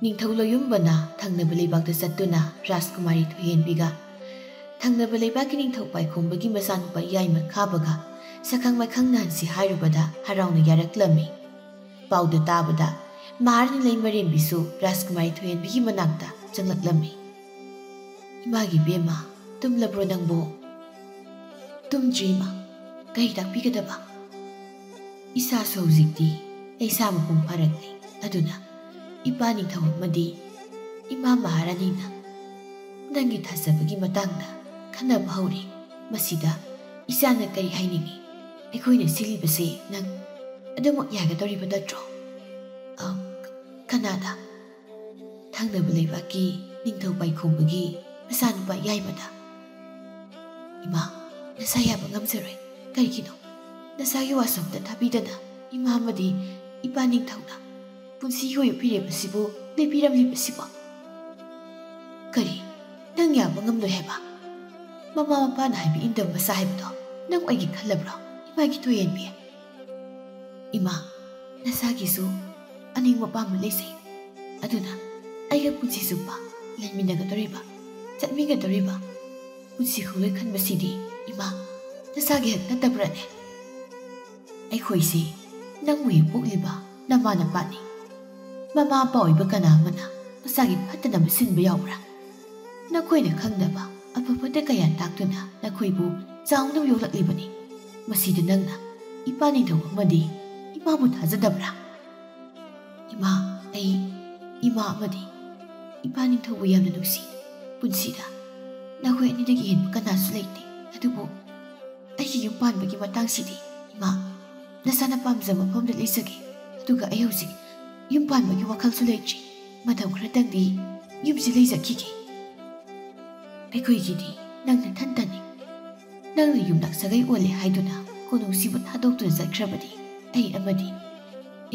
ꯅꯤꯡꯊꯧ ꯂꯣꯌꯨꯝꯕꯅ ꯊꯪꯅꯕ ꯂꯩꯕꯥꯛꯇ ꯆꯠꯇꯨꯅ ꯔꯥꯖꯀꯨꯃꯥꯔꯤ ꯊꯣꯏꯍꯦꯟꯕꯤꯒ ꯊꯪꯅꯕ ꯂꯩꯕꯥꯛꯀꯤ ꯅꯤꯡꯊꯧ ꯄꯥꯏꯈꯣꯝꯕꯒꯤ ꯃꯆꯥꯅꯨꯄꯥ ꯌꯥꯏꯃ ꯈꯥꯕꯒ ꯁꯛꯈꯪ ꯃꯥꯏꯈꯪ ꯅꯥꯍꯟꯁꯤ ꯍꯥꯏꯔꯨꯕꯗ ꯍꯔꯥꯎꯅ ꯌꯥꯔꯛꯂꯝꯃꯤ꯫ ꯄꯥꯎꯗꯨ ꯇꯥꯕꯗ ꯃꯍꯥꯔꯥꯅꯤ ꯂꯩꯃꯔꯦꯝꯕꯤꯁꯨ ꯔꯥꯖꯀꯨꯃꯥꯔꯤ ꯊꯣꯏꯍꯦꯟꯕꯤꯒꯤ ꯃꯅꯥꯛꯇ ꯆꯪꯂꯛꯂꯝꯃꯤ꯫ "ꯏꯃꯥꯒꯤ ꯏꯕꯦꯝꯃ, ꯇꯨꯝꯂꯕ꯭ꯔꯣ ꯅꯪꯕꯨ?" "ꯇꯨꯝꯗ꯭ꯔꯤ ꯏꯃꯥ꯫ ꯀꯔꯤ ꯇꯥꯛꯄꯤꯒꯗꯕ?" "ꯏꯁꯥꯁꯨ ꯍꯧꯖꯤꯛꯇꯤ ꯂꯩꯁꯥ ꯃꯄꯨꯡ ꯐꯥꯔꯛꯂꯦ꯫ ꯑꯗꯨꯅ ꯏꯄꯥ ꯅꯤꯡꯊꯧ ꯑꯃꯗꯤ ꯏꯃꯥ ꯃꯍꯥꯔꯥꯅꯤꯅ ꯅꯪꯒꯤ ꯊꯥꯖꯕꯒꯤ ꯃꯇꯥꯡꯗ ꯈꯟꯅꯕ ꯍꯧꯔꯦ꯫ ꯃꯁꯤꯗ ꯏꯆꯥꯅ ꯀꯔꯤ ꯍꯥꯏꯅꯤꯡꯉꯤ? ꯑꯩꯈꯣꯏꯅ ꯁꯤꯜꯂꯤꯕꯁꯦ ꯅꯪ ꯑꯗꯨꯃꯛ ꯌꯥꯒꯗꯧꯔꯤꯕ ꯅꯠꯇ꯭ꯔꯣ?" "ꯑ, ꯀꯅꯥꯗ?" "ꯊꯪꯅꯕ ꯂꯩꯕꯥꯛꯀꯤ ꯅꯤꯡꯊꯧ ꯄꯥꯏꯈꯣꯝꯕꯒꯤ ꯃꯆꯥꯅꯨꯄꯥ ꯌꯥꯏꯃꯗ꯫" "ꯏꯃꯥ, ꯅꯁꯥ ꯌꯥꯕ ꯉꯝꯖꯔꯣꯏ꯫ ꯀꯔꯤꯒꯤꯅꯣ ꯅꯁꯥꯒꯤ ꯋꯥꯁꯣꯞꯇ ꯊꯥꯕꯤꯗꯅ ꯏꯃꯥ ꯑꯃꯗꯤ ꯏꯄꯥ ꯅꯤꯡꯊꯧꯅ ꯄꯨꯟꯁꯤꯒꯤ ꯑꯣꯏꯕ ꯐꯤꯔꯦꯞ ꯑꯁꯤꯕꯨ ꯂꯦꯞꯄꯤꯔꯝꯂꯤꯕꯁꯤꯕꯣ?" "ꯀꯔꯤ? ꯅꯪ ꯌꯥꯕ ꯉꯝꯂꯣꯏ ꯍꯥꯏꯕ? ꯃꯃꯥ ꯃꯄꯥꯅ ꯍꯥꯏꯕ ꯏꯟꯗꯕ ꯃꯆꯥ ꯍꯥꯏꯕꯗꯣ ꯅꯪ ꯑꯣꯏꯒꯦ ꯈꯜꯂꯕ꯭ꯔꯣ, ꯏꯃꯥꯒꯤ ꯊꯣꯏꯍꯦꯟꯕꯤ?" "ꯏꯃꯥ, ꯅꯁꯥꯒꯤꯁꯨ ꯑꯅꯤꯡꯕ ꯑꯄꯥꯝꯕ ꯂꯩꯖꯩ꯫ ꯑꯗꯨꯅ ꯑꯩꯒ ꯄꯨꯟꯁꯤ ꯆꯨꯞꯄ ꯂꯩꯃꯤꯟꯅꯒꯗꯧꯔꯤꯕ, ꯆꯠꯃꯤꯟꯅꯒꯗꯧꯔꯤꯕ ꯄꯨꯟꯁꯤ ꯈꯣꯡꯂꯣꯏ ꯈꯟꯕꯁꯤꯗꯤ, ꯏꯃꯥ, ꯅꯁꯥꯒꯤ ꯍꯛ ꯅꯠꯇꯕ꯭ꯔꯥꯅꯦ? ꯑꯩꯈꯣꯏꯁꯦ ꯅꯪꯕꯨ ꯍꯦꯛ ꯄꯣꯛꯂꯤꯕ ꯅꯃꯥ ꯅꯄꯥꯅꯤ꯫ ꯃꯃꯥ ꯃꯄꯥ ꯑꯣꯏꯕ ꯀꯅꯥ ꯑꯃꯅ ꯃꯆꯥꯒꯤ ꯐꯠꯇꯅꯕ ꯁꯤꯟꯕ ꯌꯥꯎꯕ꯭ꯔꯥ? ꯅꯈꯣꯏꯅ ꯈꯪꯗꯕ ꯑꯐ ꯐꯠꯇ ꯀꯌꯥ ꯇꯥꯛꯇꯨꯅ ꯅꯈꯣꯏꯕꯨ ꯆꯥꯎꯅꯕ ꯌꯣꯛꯂꯛꯂꯤꯕꯅꯤ꯫ ꯃꯁꯤꯗ ꯅꯪꯅ ꯏꯄꯥ ꯅꯤꯡꯊꯧ ꯑꯃꯗꯤ ꯏꯃꯥꯕꯨ ꯊꯥꯖꯗꯕ꯭ꯔꯥ? ꯏꯃꯥ, ꯑꯩ ꯏꯃꯥ ꯑꯃꯗꯤ ꯏꯄꯥ ꯅꯤꯡꯊꯧꯕꯨ ꯌꯥꯝꯅ ꯅꯨꯡꯁꯤ꯫ ꯄꯨꯟꯁꯤꯗ ꯅꯈꯣꯏ ꯑꯅꯤꯗꯒꯤ ꯍꯦꯟꯕ ꯀꯅꯥꯁꯨ ꯂꯩꯇꯦ꯫ ꯑꯗꯨꯕꯨ ꯑꯩꯒꯤ ꯌꯨꯝ ꯄꯥꯟꯕꯒꯤ ꯃꯇꯥꯡꯁꯤꯗꯤ, ꯏꯃꯥ, ꯅꯁꯥꯅ ꯄꯥꯝꯖꯕ ꯃꯐꯝꯗ ꯂꯩꯖꯒꯦ꯫ ꯑꯗꯨꯒ ꯑꯩ ꯍꯧꯖꯤꯛ ꯌꯨꯝ ꯄꯥꯟꯕꯒꯤ ꯋꯥꯈꯜꯁꯨ ꯂꯩꯇ꯭ꯔꯤ꯫ ꯃꯇꯝ ꯈꯔꯇꯪꯗꯤ ꯌꯨꯝꯁꯤ ꯂꯩꯖꯈꯤꯒꯦ꯫ ꯑꯩꯈꯣꯏꯒꯤꯗꯤ ꯅꯪ ꯅꯊꯟꯇꯅꯤ꯫ ꯅꯪꯅ ꯌꯨꯝꯅꯥꯛ ꯁꯥꯒꯩ ꯑꯣꯜꯂꯦ ꯍꯥꯏꯗꯨꯅ ꯀꯣꯅꯨꯡꯁꯤꯕꯨ ꯊꯥꯗꯣꯛꯇꯨꯅ ꯆꯠꯈ꯭ꯔꯕꯗꯤ, ꯑꯩ ꯑꯃꯗꯤ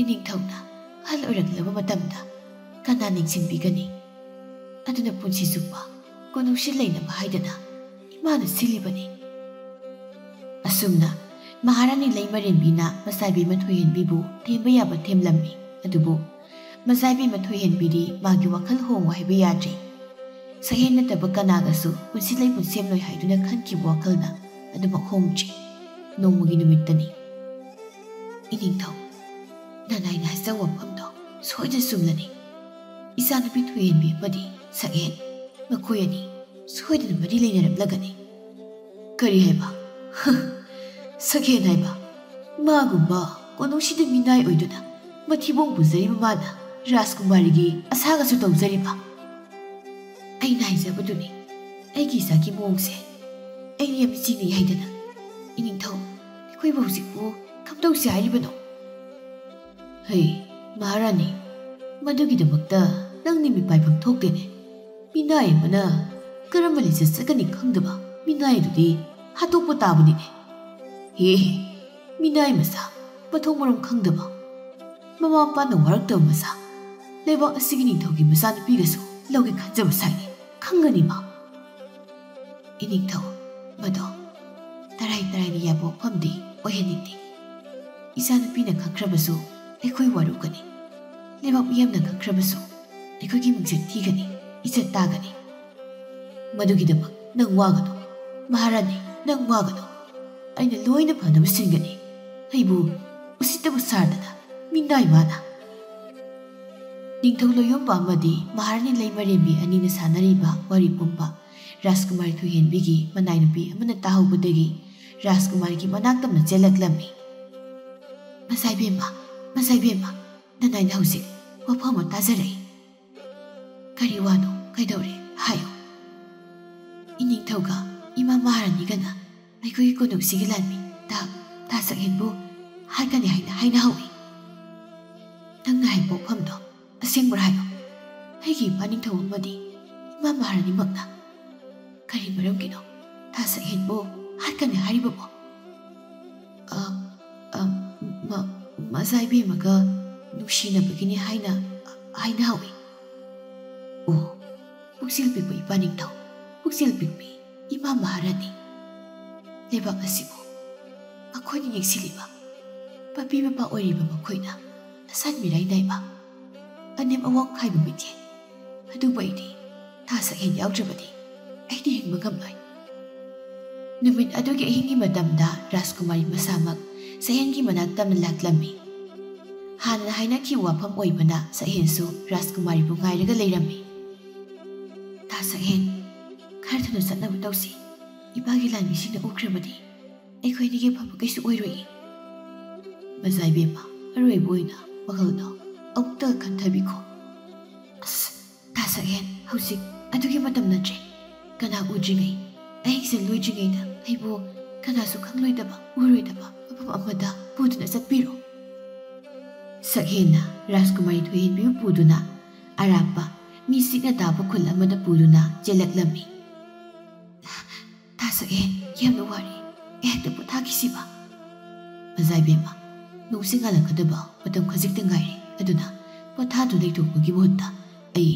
ꯏꯅꯤꯡꯊꯧꯅ ꯑꯍꯜ ꯑꯣꯏꯔꯛꯂꯕ ꯃꯇꯝꯗ ꯀꯅꯥ ꯅꯤꯡꯁꯤꯡꯕꯤꯒꯅꯤ? ꯑꯗꯨꯅ ꯄꯨꯟꯁꯤ ꯆꯨꯞꯄ ꯀꯣꯅꯨꯡꯁꯤ ꯂꯩꯅꯕ ꯍꯥꯏꯗꯅ ꯏꯃꯥꯅ ꯁꯤꯜꯂꯤꯕꯅꯤ꯫ ꯑꯁꯨꯝꯅ ꯃꯍꯥꯔꯥꯅꯤ ꯂꯩꯃꯔꯦꯟꯕꯤꯅ ꯃꯆꯥꯏꯕꯤ ꯃꯊꯣꯏꯍꯦꯟꯕꯤꯕꯨ ꯊꯦꯝꯕ ꯌꯥꯕ ꯊꯦꯝꯂꯝꯃꯤ꯫ ꯑꯗꯨꯕꯨ ꯃꯆꯥꯏꯕꯤ ꯃꯊꯣꯏꯍꯦꯟꯕꯤꯗꯤ ꯃꯥꯒꯤ ꯋꯥꯈꯜ ꯍꯣꯡꯉꯨ ꯍꯥꯏꯕ ꯌꯥꯗ꯭ꯔꯦ꯫ ꯁꯛꯍꯦꯟ ꯅꯠꯇꯕ ꯀꯅꯥꯒꯁꯨ ꯄꯨꯟꯁꯤ ꯂꯩꯄꯨꯟ ꯁꯦꯝꯂꯣꯏ ꯍꯥꯏꯗꯨꯅ ꯈꯟꯈꯤꯕ ꯋꯥꯈꯜꯅ ꯑꯗꯨꯃꯛ ꯍꯣꯡꯗ꯭ꯔꯤ꯫ ꯅꯣꯡꯃꯒꯤ ꯅꯨꯃꯤꯠꯇꯅꯤ꯫ ꯏꯅꯤꯡꯊꯧ, ꯅꯅꯥꯏꯅ ꯍꯥꯏꯖꯕ ꯋꯥꯐꯝꯗꯣ ꯁꯣꯏꯗꯅ ꯆꯨꯝꯂꯅꯤ꯫ ꯏꯆꯥꯅꯨꯄꯤ ꯊꯣꯏꯍꯦꯟꯕꯤ ꯑꯃꯗꯤ ꯁꯛꯍꯦꯟ, ꯃꯈꯣꯏ ꯑꯅꯤ ꯁꯣꯏꯗꯅ ꯃꯔꯤ ꯂꯩꯅꯔꯝꯂꯒꯅꯤ꯫ ꯀꯔꯤ ꯍꯥꯏꯕ? ꯁꯛꯍꯦꯟ ꯍꯥꯏꯕ? ꯃꯥꯒꯨꯝꯕ ꯀꯣꯅꯨꯡꯁꯤꯗ ꯃꯤꯅꯥꯏ ꯑꯣꯏꯗꯨꯅ ꯃꯊꯤꯕꯣꯡ ꯄꯨꯖꯔꯤꯕ ꯃꯥꯅ ꯔꯥꯖꯀꯨꯃꯥꯔꯤꯒꯤ ꯑꯁꯥꯒꯁꯨ ꯇꯧꯖꯔꯤꯕ? ꯑꯩꯅ ꯍꯥꯏꯖꯕꯗꯨꯅꯤ, ꯑꯩꯒꯤ ꯏꯆꯥꯒꯤ ꯃꯑꯣꯡꯁꯦ ꯑꯩꯅ ꯌꯥꯝ ꯆꯤꯡꯅꯩ ꯍꯥꯏꯗꯅ꯫ ꯏꯅꯤꯡꯊꯧ, ꯑꯩꯈꯣꯏꯕꯨ ꯍꯧꯖꯤꯛꯄꯨ ꯀꯝꯗꯧꯁꯤ ꯍꯥꯏꯔꯤꯕꯅꯣ? ꯍꯩ, ꯃꯍꯥꯔꯥꯅꯤ, ꯃꯗꯨꯒꯤꯗꯃꯛꯇ ꯅꯪꯗꯤ ꯃꯤꯄꯥꯏꯐꯝ ꯊꯣꯛꯇꯦꯅꯦ꯫ ꯃꯤꯅꯥꯏ ꯑꯃꯅ ꯀꯔꯝꯕ ꯂꯤꯆꯠ ꯆꯠꯀꯅꯤ ꯈꯪꯗꯕ ꯃꯤꯅꯥꯏ ꯑꯗꯨꯗꯤ ꯍꯥꯠꯇꯣꯛꯄ ꯇꯥꯕꯅꯤꯅꯦ꯫ ꯍꯦ, ꯃꯤꯅꯥꯏ ꯃꯆꯥ, ꯃꯊꯣꯡ ꯃꯔꯝ ꯈꯪꯗꯕ, ꯃꯃꯥ ꯃꯄꯥꯅ ꯋꯥꯔꯛꯇꯕ ꯃꯆꯥ, ꯂꯩꯕꯥꯛ ꯑꯁꯤꯒꯤ ꯅꯤꯡꯊꯧꯒꯤ ꯃꯆꯥꯅꯨꯄꯤꯒꯁꯨ ꯂꯧꯒꯦ ꯈꯟꯖꯕ ꯁꯥꯏꯅꯦ꯫ ꯈꯪꯒꯅꯤ ꯃꯥ꯫ ꯏꯅꯤꯡꯊꯧ, ꯃꯗꯣ ꯇꯔꯥꯏ ꯇꯔꯥꯏꯅ ꯌꯥꯕ ꯋꯥꯐꯝꯗꯤ ꯑꯣꯏꯍꯟꯅꯤꯡꯗꯦ꯫ ꯏꯆꯥꯅꯨꯄꯤꯅ ꯈꯪꯈ꯭ꯔꯕꯁꯨ ꯑꯩꯈꯣꯏ ꯋꯥꯔꯧꯒꯅꯤ꯫ ꯂꯩꯕꯥꯛ ꯃꯤꯌꯥꯝꯅ ꯈꯪꯈ꯭ꯔꯕꯁꯨ ꯑꯩꯈꯣꯏꯒꯤ ꯃꯤꯡꯆꯠ ꯊꯤꯒꯅꯤ, ꯏꯖꯠ ꯇꯥꯒꯅꯤ꯫ ꯃꯗꯨꯒꯤꯗꯃꯛ ꯅꯪ ꯋꯥꯒꯅꯨ, ꯃꯍꯥꯔꯥꯅꯤ, ꯅꯪ ꯋꯥꯒꯅꯨ꯫ ꯑꯩꯅ ꯂꯣꯏꯅ ꯐꯅꯕ ꯁꯤꯟꯒꯅꯤ꯫ ꯑꯩꯕꯨ ꯎꯁꯤꯠꯇꯕ ꯁꯥꯔꯗꯅ, ꯃꯤꯅꯥꯏ ꯃꯥꯅ꯫ ꯅꯤꯡꯊꯧ ꯂꯣꯌꯣꯝꯕ ꯑꯃꯗꯤ ꯃꯍꯥꯔꯥꯅꯤ ꯂꯩꯃꯔꯦꯝꯕꯤ ꯑꯅꯤꯅ ꯁꯥꯟꯅꯔꯤꯕ ꯋꯥꯔꯤ ꯄꯨꯝꯕ ꯔꯥꯖꯀꯨꯃꯥꯔꯤ ꯊꯣꯏꯍꯦꯟꯕꯤꯒꯤ ꯃꯅꯥꯏꯅꯨꯄꯤ ꯑꯃꯅ ꯇꯥꯍꯧꯕꯗꯒꯤ ꯔꯥꯖꯀꯨꯃꯥꯔꯤꯒꯤ ꯃꯅꯥꯛ ꯇꯝꯅ ꯆꯦꯜꯂꯛꯂꯝꯃꯤ꯫ "ꯃꯖꯥꯏꯕꯦꯝꯃ, ꯃꯖꯥꯏꯕꯦꯝꯃ, ꯅꯅꯥꯏꯅ ꯍꯧꯖꯤꯛ ꯋꯥꯐꯝ ꯑꯃ ꯇꯥꯖꯔꯛꯏ꯫" "ꯀꯔꯤ ꯋꯥꯅꯣ? ꯀꯩꯗꯧꯔꯦ? ꯍꯥꯏꯌꯨ꯫" "ꯏꯅꯤꯡꯊꯧꯒ ꯏꯃꯥ ꯃꯍꯥꯔꯥꯅꯤꯒꯅ ꯑꯩꯈꯣꯏꯒꯤ ꯀꯣꯅꯨꯡꯁꯤꯒꯤ ꯂꯥꯟꯃꯤ ꯇꯥ, ꯇꯥ ꯁꯛꯍꯦꯟꯕꯨ ꯍꯥꯠꯀꯅꯤ ꯍꯥꯏꯅ ꯍꯥꯏꯅꯍꯧꯏ꯫" "ꯅꯪꯅ ꯍꯥꯏꯕ ꯋꯥꯐꯝꯗꯣ ꯑꯁꯦꯡꯕ꯭ꯔꯥ ꯍꯥꯏꯌꯨ꯫ ꯑꯩꯒꯤ ꯏꯄꯥ ꯅꯤꯡꯊꯧ ꯑꯃꯗꯤ ꯏꯃꯥ ꯃꯍꯥꯔꯥꯅꯤꯃꯛꯅ ꯀꯔꯤ ꯃꯔꯝꯒꯤꯅꯣ ꯇꯥ ꯁꯛꯍꯦꯟꯕꯨ ꯍꯥꯠꯀꯅꯤ ꯍꯥꯏꯔꯤꯕꯕꯣ?" "ꯑ, ꯑ, ꯃ-, ꯃꯖꯥꯏꯕꯦꯝꯃꯒ ꯅꯨꯡꯁꯤꯅꯕꯒꯤꯅꯤ ꯍꯥꯏꯅ ꯍꯥꯏꯅꯍꯧꯏ꯫" "ꯑꯣ, ꯄꯨꯛꯆꯦꯜ ꯄꯤꯛꯄ ꯏꯄꯥ ꯅꯤꯡꯊꯧ, ꯄꯨꯛꯆꯦꯜ ꯄꯤꯛꯄꯤ ꯏꯃꯥ ꯃꯍꯥꯔꯥꯅꯤ꯫ ꯂꯩꯕꯥꯛ ꯑꯁꯤꯕꯨ ꯃꯈꯣꯏꯅ ꯌꯦꯡꯁꯤꯜꯂꯤꯕ, ꯃꯄꯤ ꯃꯄꯥ ꯑꯣꯏꯔꯤꯕ ꯃꯈꯣꯏꯅ ꯑꯁꯥꯟ ꯃꯤꯔꯥꯏ ꯅꯥꯏꯕ, ꯑꯅꯦꯝ ꯑꯋꯥꯡ ꯈꯥꯏꯕ ꯃꯤꯠꯌꯦꯡ꯫ ꯑꯗꯨꯕꯨ ꯑꯩꯗꯤ ꯇꯥ ꯁꯛꯍꯦꯟ ꯌꯥꯎꯗ꯭ꯔꯕꯗꯤ ꯑꯩꯗꯤ ꯍꯤꯡꯕ ꯉꯝꯂꯣꯏ꯫" ꯅꯨꯃꯤꯠ ꯑꯗꯨꯒꯤ ꯑꯍꯤꯡꯒꯤ ꯃꯇꯝꯗ ꯔꯥꯖꯀꯨꯃꯥꯔꯤ ꯃꯁꯥꯃꯛ ꯁꯛꯍꯦꯟꯒꯤ ꯃꯅꯥꯛ ꯇꯝꯅ ꯂꯥꯛꯂꯝꯃꯤ꯫ ꯍꯥꯟꯅ ꯍꯥꯏꯅꯈꯤꯕ ꯋꯥꯐꯝ ꯑꯣꯏꯕꯅ ꯁꯛꯍꯦꯟꯁꯨ ꯔꯥꯖꯀꯨꯃꯥꯔꯤꯕꯨ ꯉꯥꯏꯔꯒ ꯂꯩꯔꯝꯃꯤ꯫ "ꯇꯥ ꯁꯛꯍꯦꯟ, ꯈꯔ ꯊꯨꯅ ꯆꯠꯅꯕ ꯇꯧꯁꯤ꯫ ꯏꯄꯥꯒꯤ ꯂꯥꯟꯃꯤꯁꯤꯡꯅ ꯎꯈ꯭ꯔꯕꯗꯤ ꯑꯩꯈꯣꯏ ꯑꯅꯤꯒꯤ ꯑꯐꯕ ꯀꯩꯁꯨ ꯑꯣꯏꯔꯣꯏꯌꯦ꯫" "ꯃꯖꯥꯏꯕꯦꯝꯃ, ꯑꯔꯣꯏꯕ ꯑꯣꯏꯅ ꯋꯥꯈꯜꯗꯣ ꯑꯃꯨꯛꯇ ꯈꯟꯊꯕꯤꯈꯣ꯫" "ꯑꯁ, ꯇꯥ ꯁꯛꯍꯦꯟ, ꯍꯧꯖꯤꯛ ꯑꯗꯨꯒꯤ ꯃꯇꯝ ꯅꯠꯇ꯭ꯔꯦ꯫ ꯀꯅꯥ ꯎꯗ꯭ꯔꯤꯉꯩ, ꯑꯍꯤꯡꯁꯦ ꯂꯣꯏꯗ꯭ꯔꯤꯉꯩꯗ ꯑꯩꯕꯨ ꯀꯅꯥꯁꯨ ꯈꯪꯂꯣꯏꯗꯕ, ꯎꯔꯣꯏꯗꯕ ꯃꯐꯝ ꯑꯃꯗ ꯄꯨꯗꯨꯅ ꯆꯠꯄꯤꯔꯣ꯫" ꯁꯛꯍꯦꯟꯅ ꯔꯥꯖꯀꯨꯃꯥꯔꯤ ꯊꯣꯏꯍꯦꯟꯕꯤꯕꯨ ꯄꯨꯗꯨꯅ ꯑꯔꯥꯞꯄ ꯃꯤ ꯆꯤꯛꯅ ꯇꯥꯕ ꯈꯨꯜ ꯑꯃꯗ ꯄꯨꯗꯨꯅ ꯆꯦꯜꯂꯛꯂꯝꯃꯤ꯫ "ꯇꯥ ꯁꯛꯍꯦꯟ, ꯌꯥꯝꯅ ꯋꯥꯔꯦ꯫ ꯉꯥꯏꯍꯥꯛꯇ ꯄꯣꯊꯥꯈꯤꯁꯤꯕ꯫" "ꯃꯖꯥꯏꯕꯦꯝꯃ, ꯅꯣꯡꯁꯤ ꯉꯥꯜꯂꯛꯀꯗꯕ ꯃꯇꯝ ꯈꯖꯤꯛꯇ ꯉꯥꯏꯔꯦ꯫ ꯑꯗꯨꯅ ꯄꯣꯊꯥꯗꯨꯅ ꯂꯩꯊꯣꯛꯄꯒꯤ ꯃꯍꯨꯠꯇ ꯑꯩ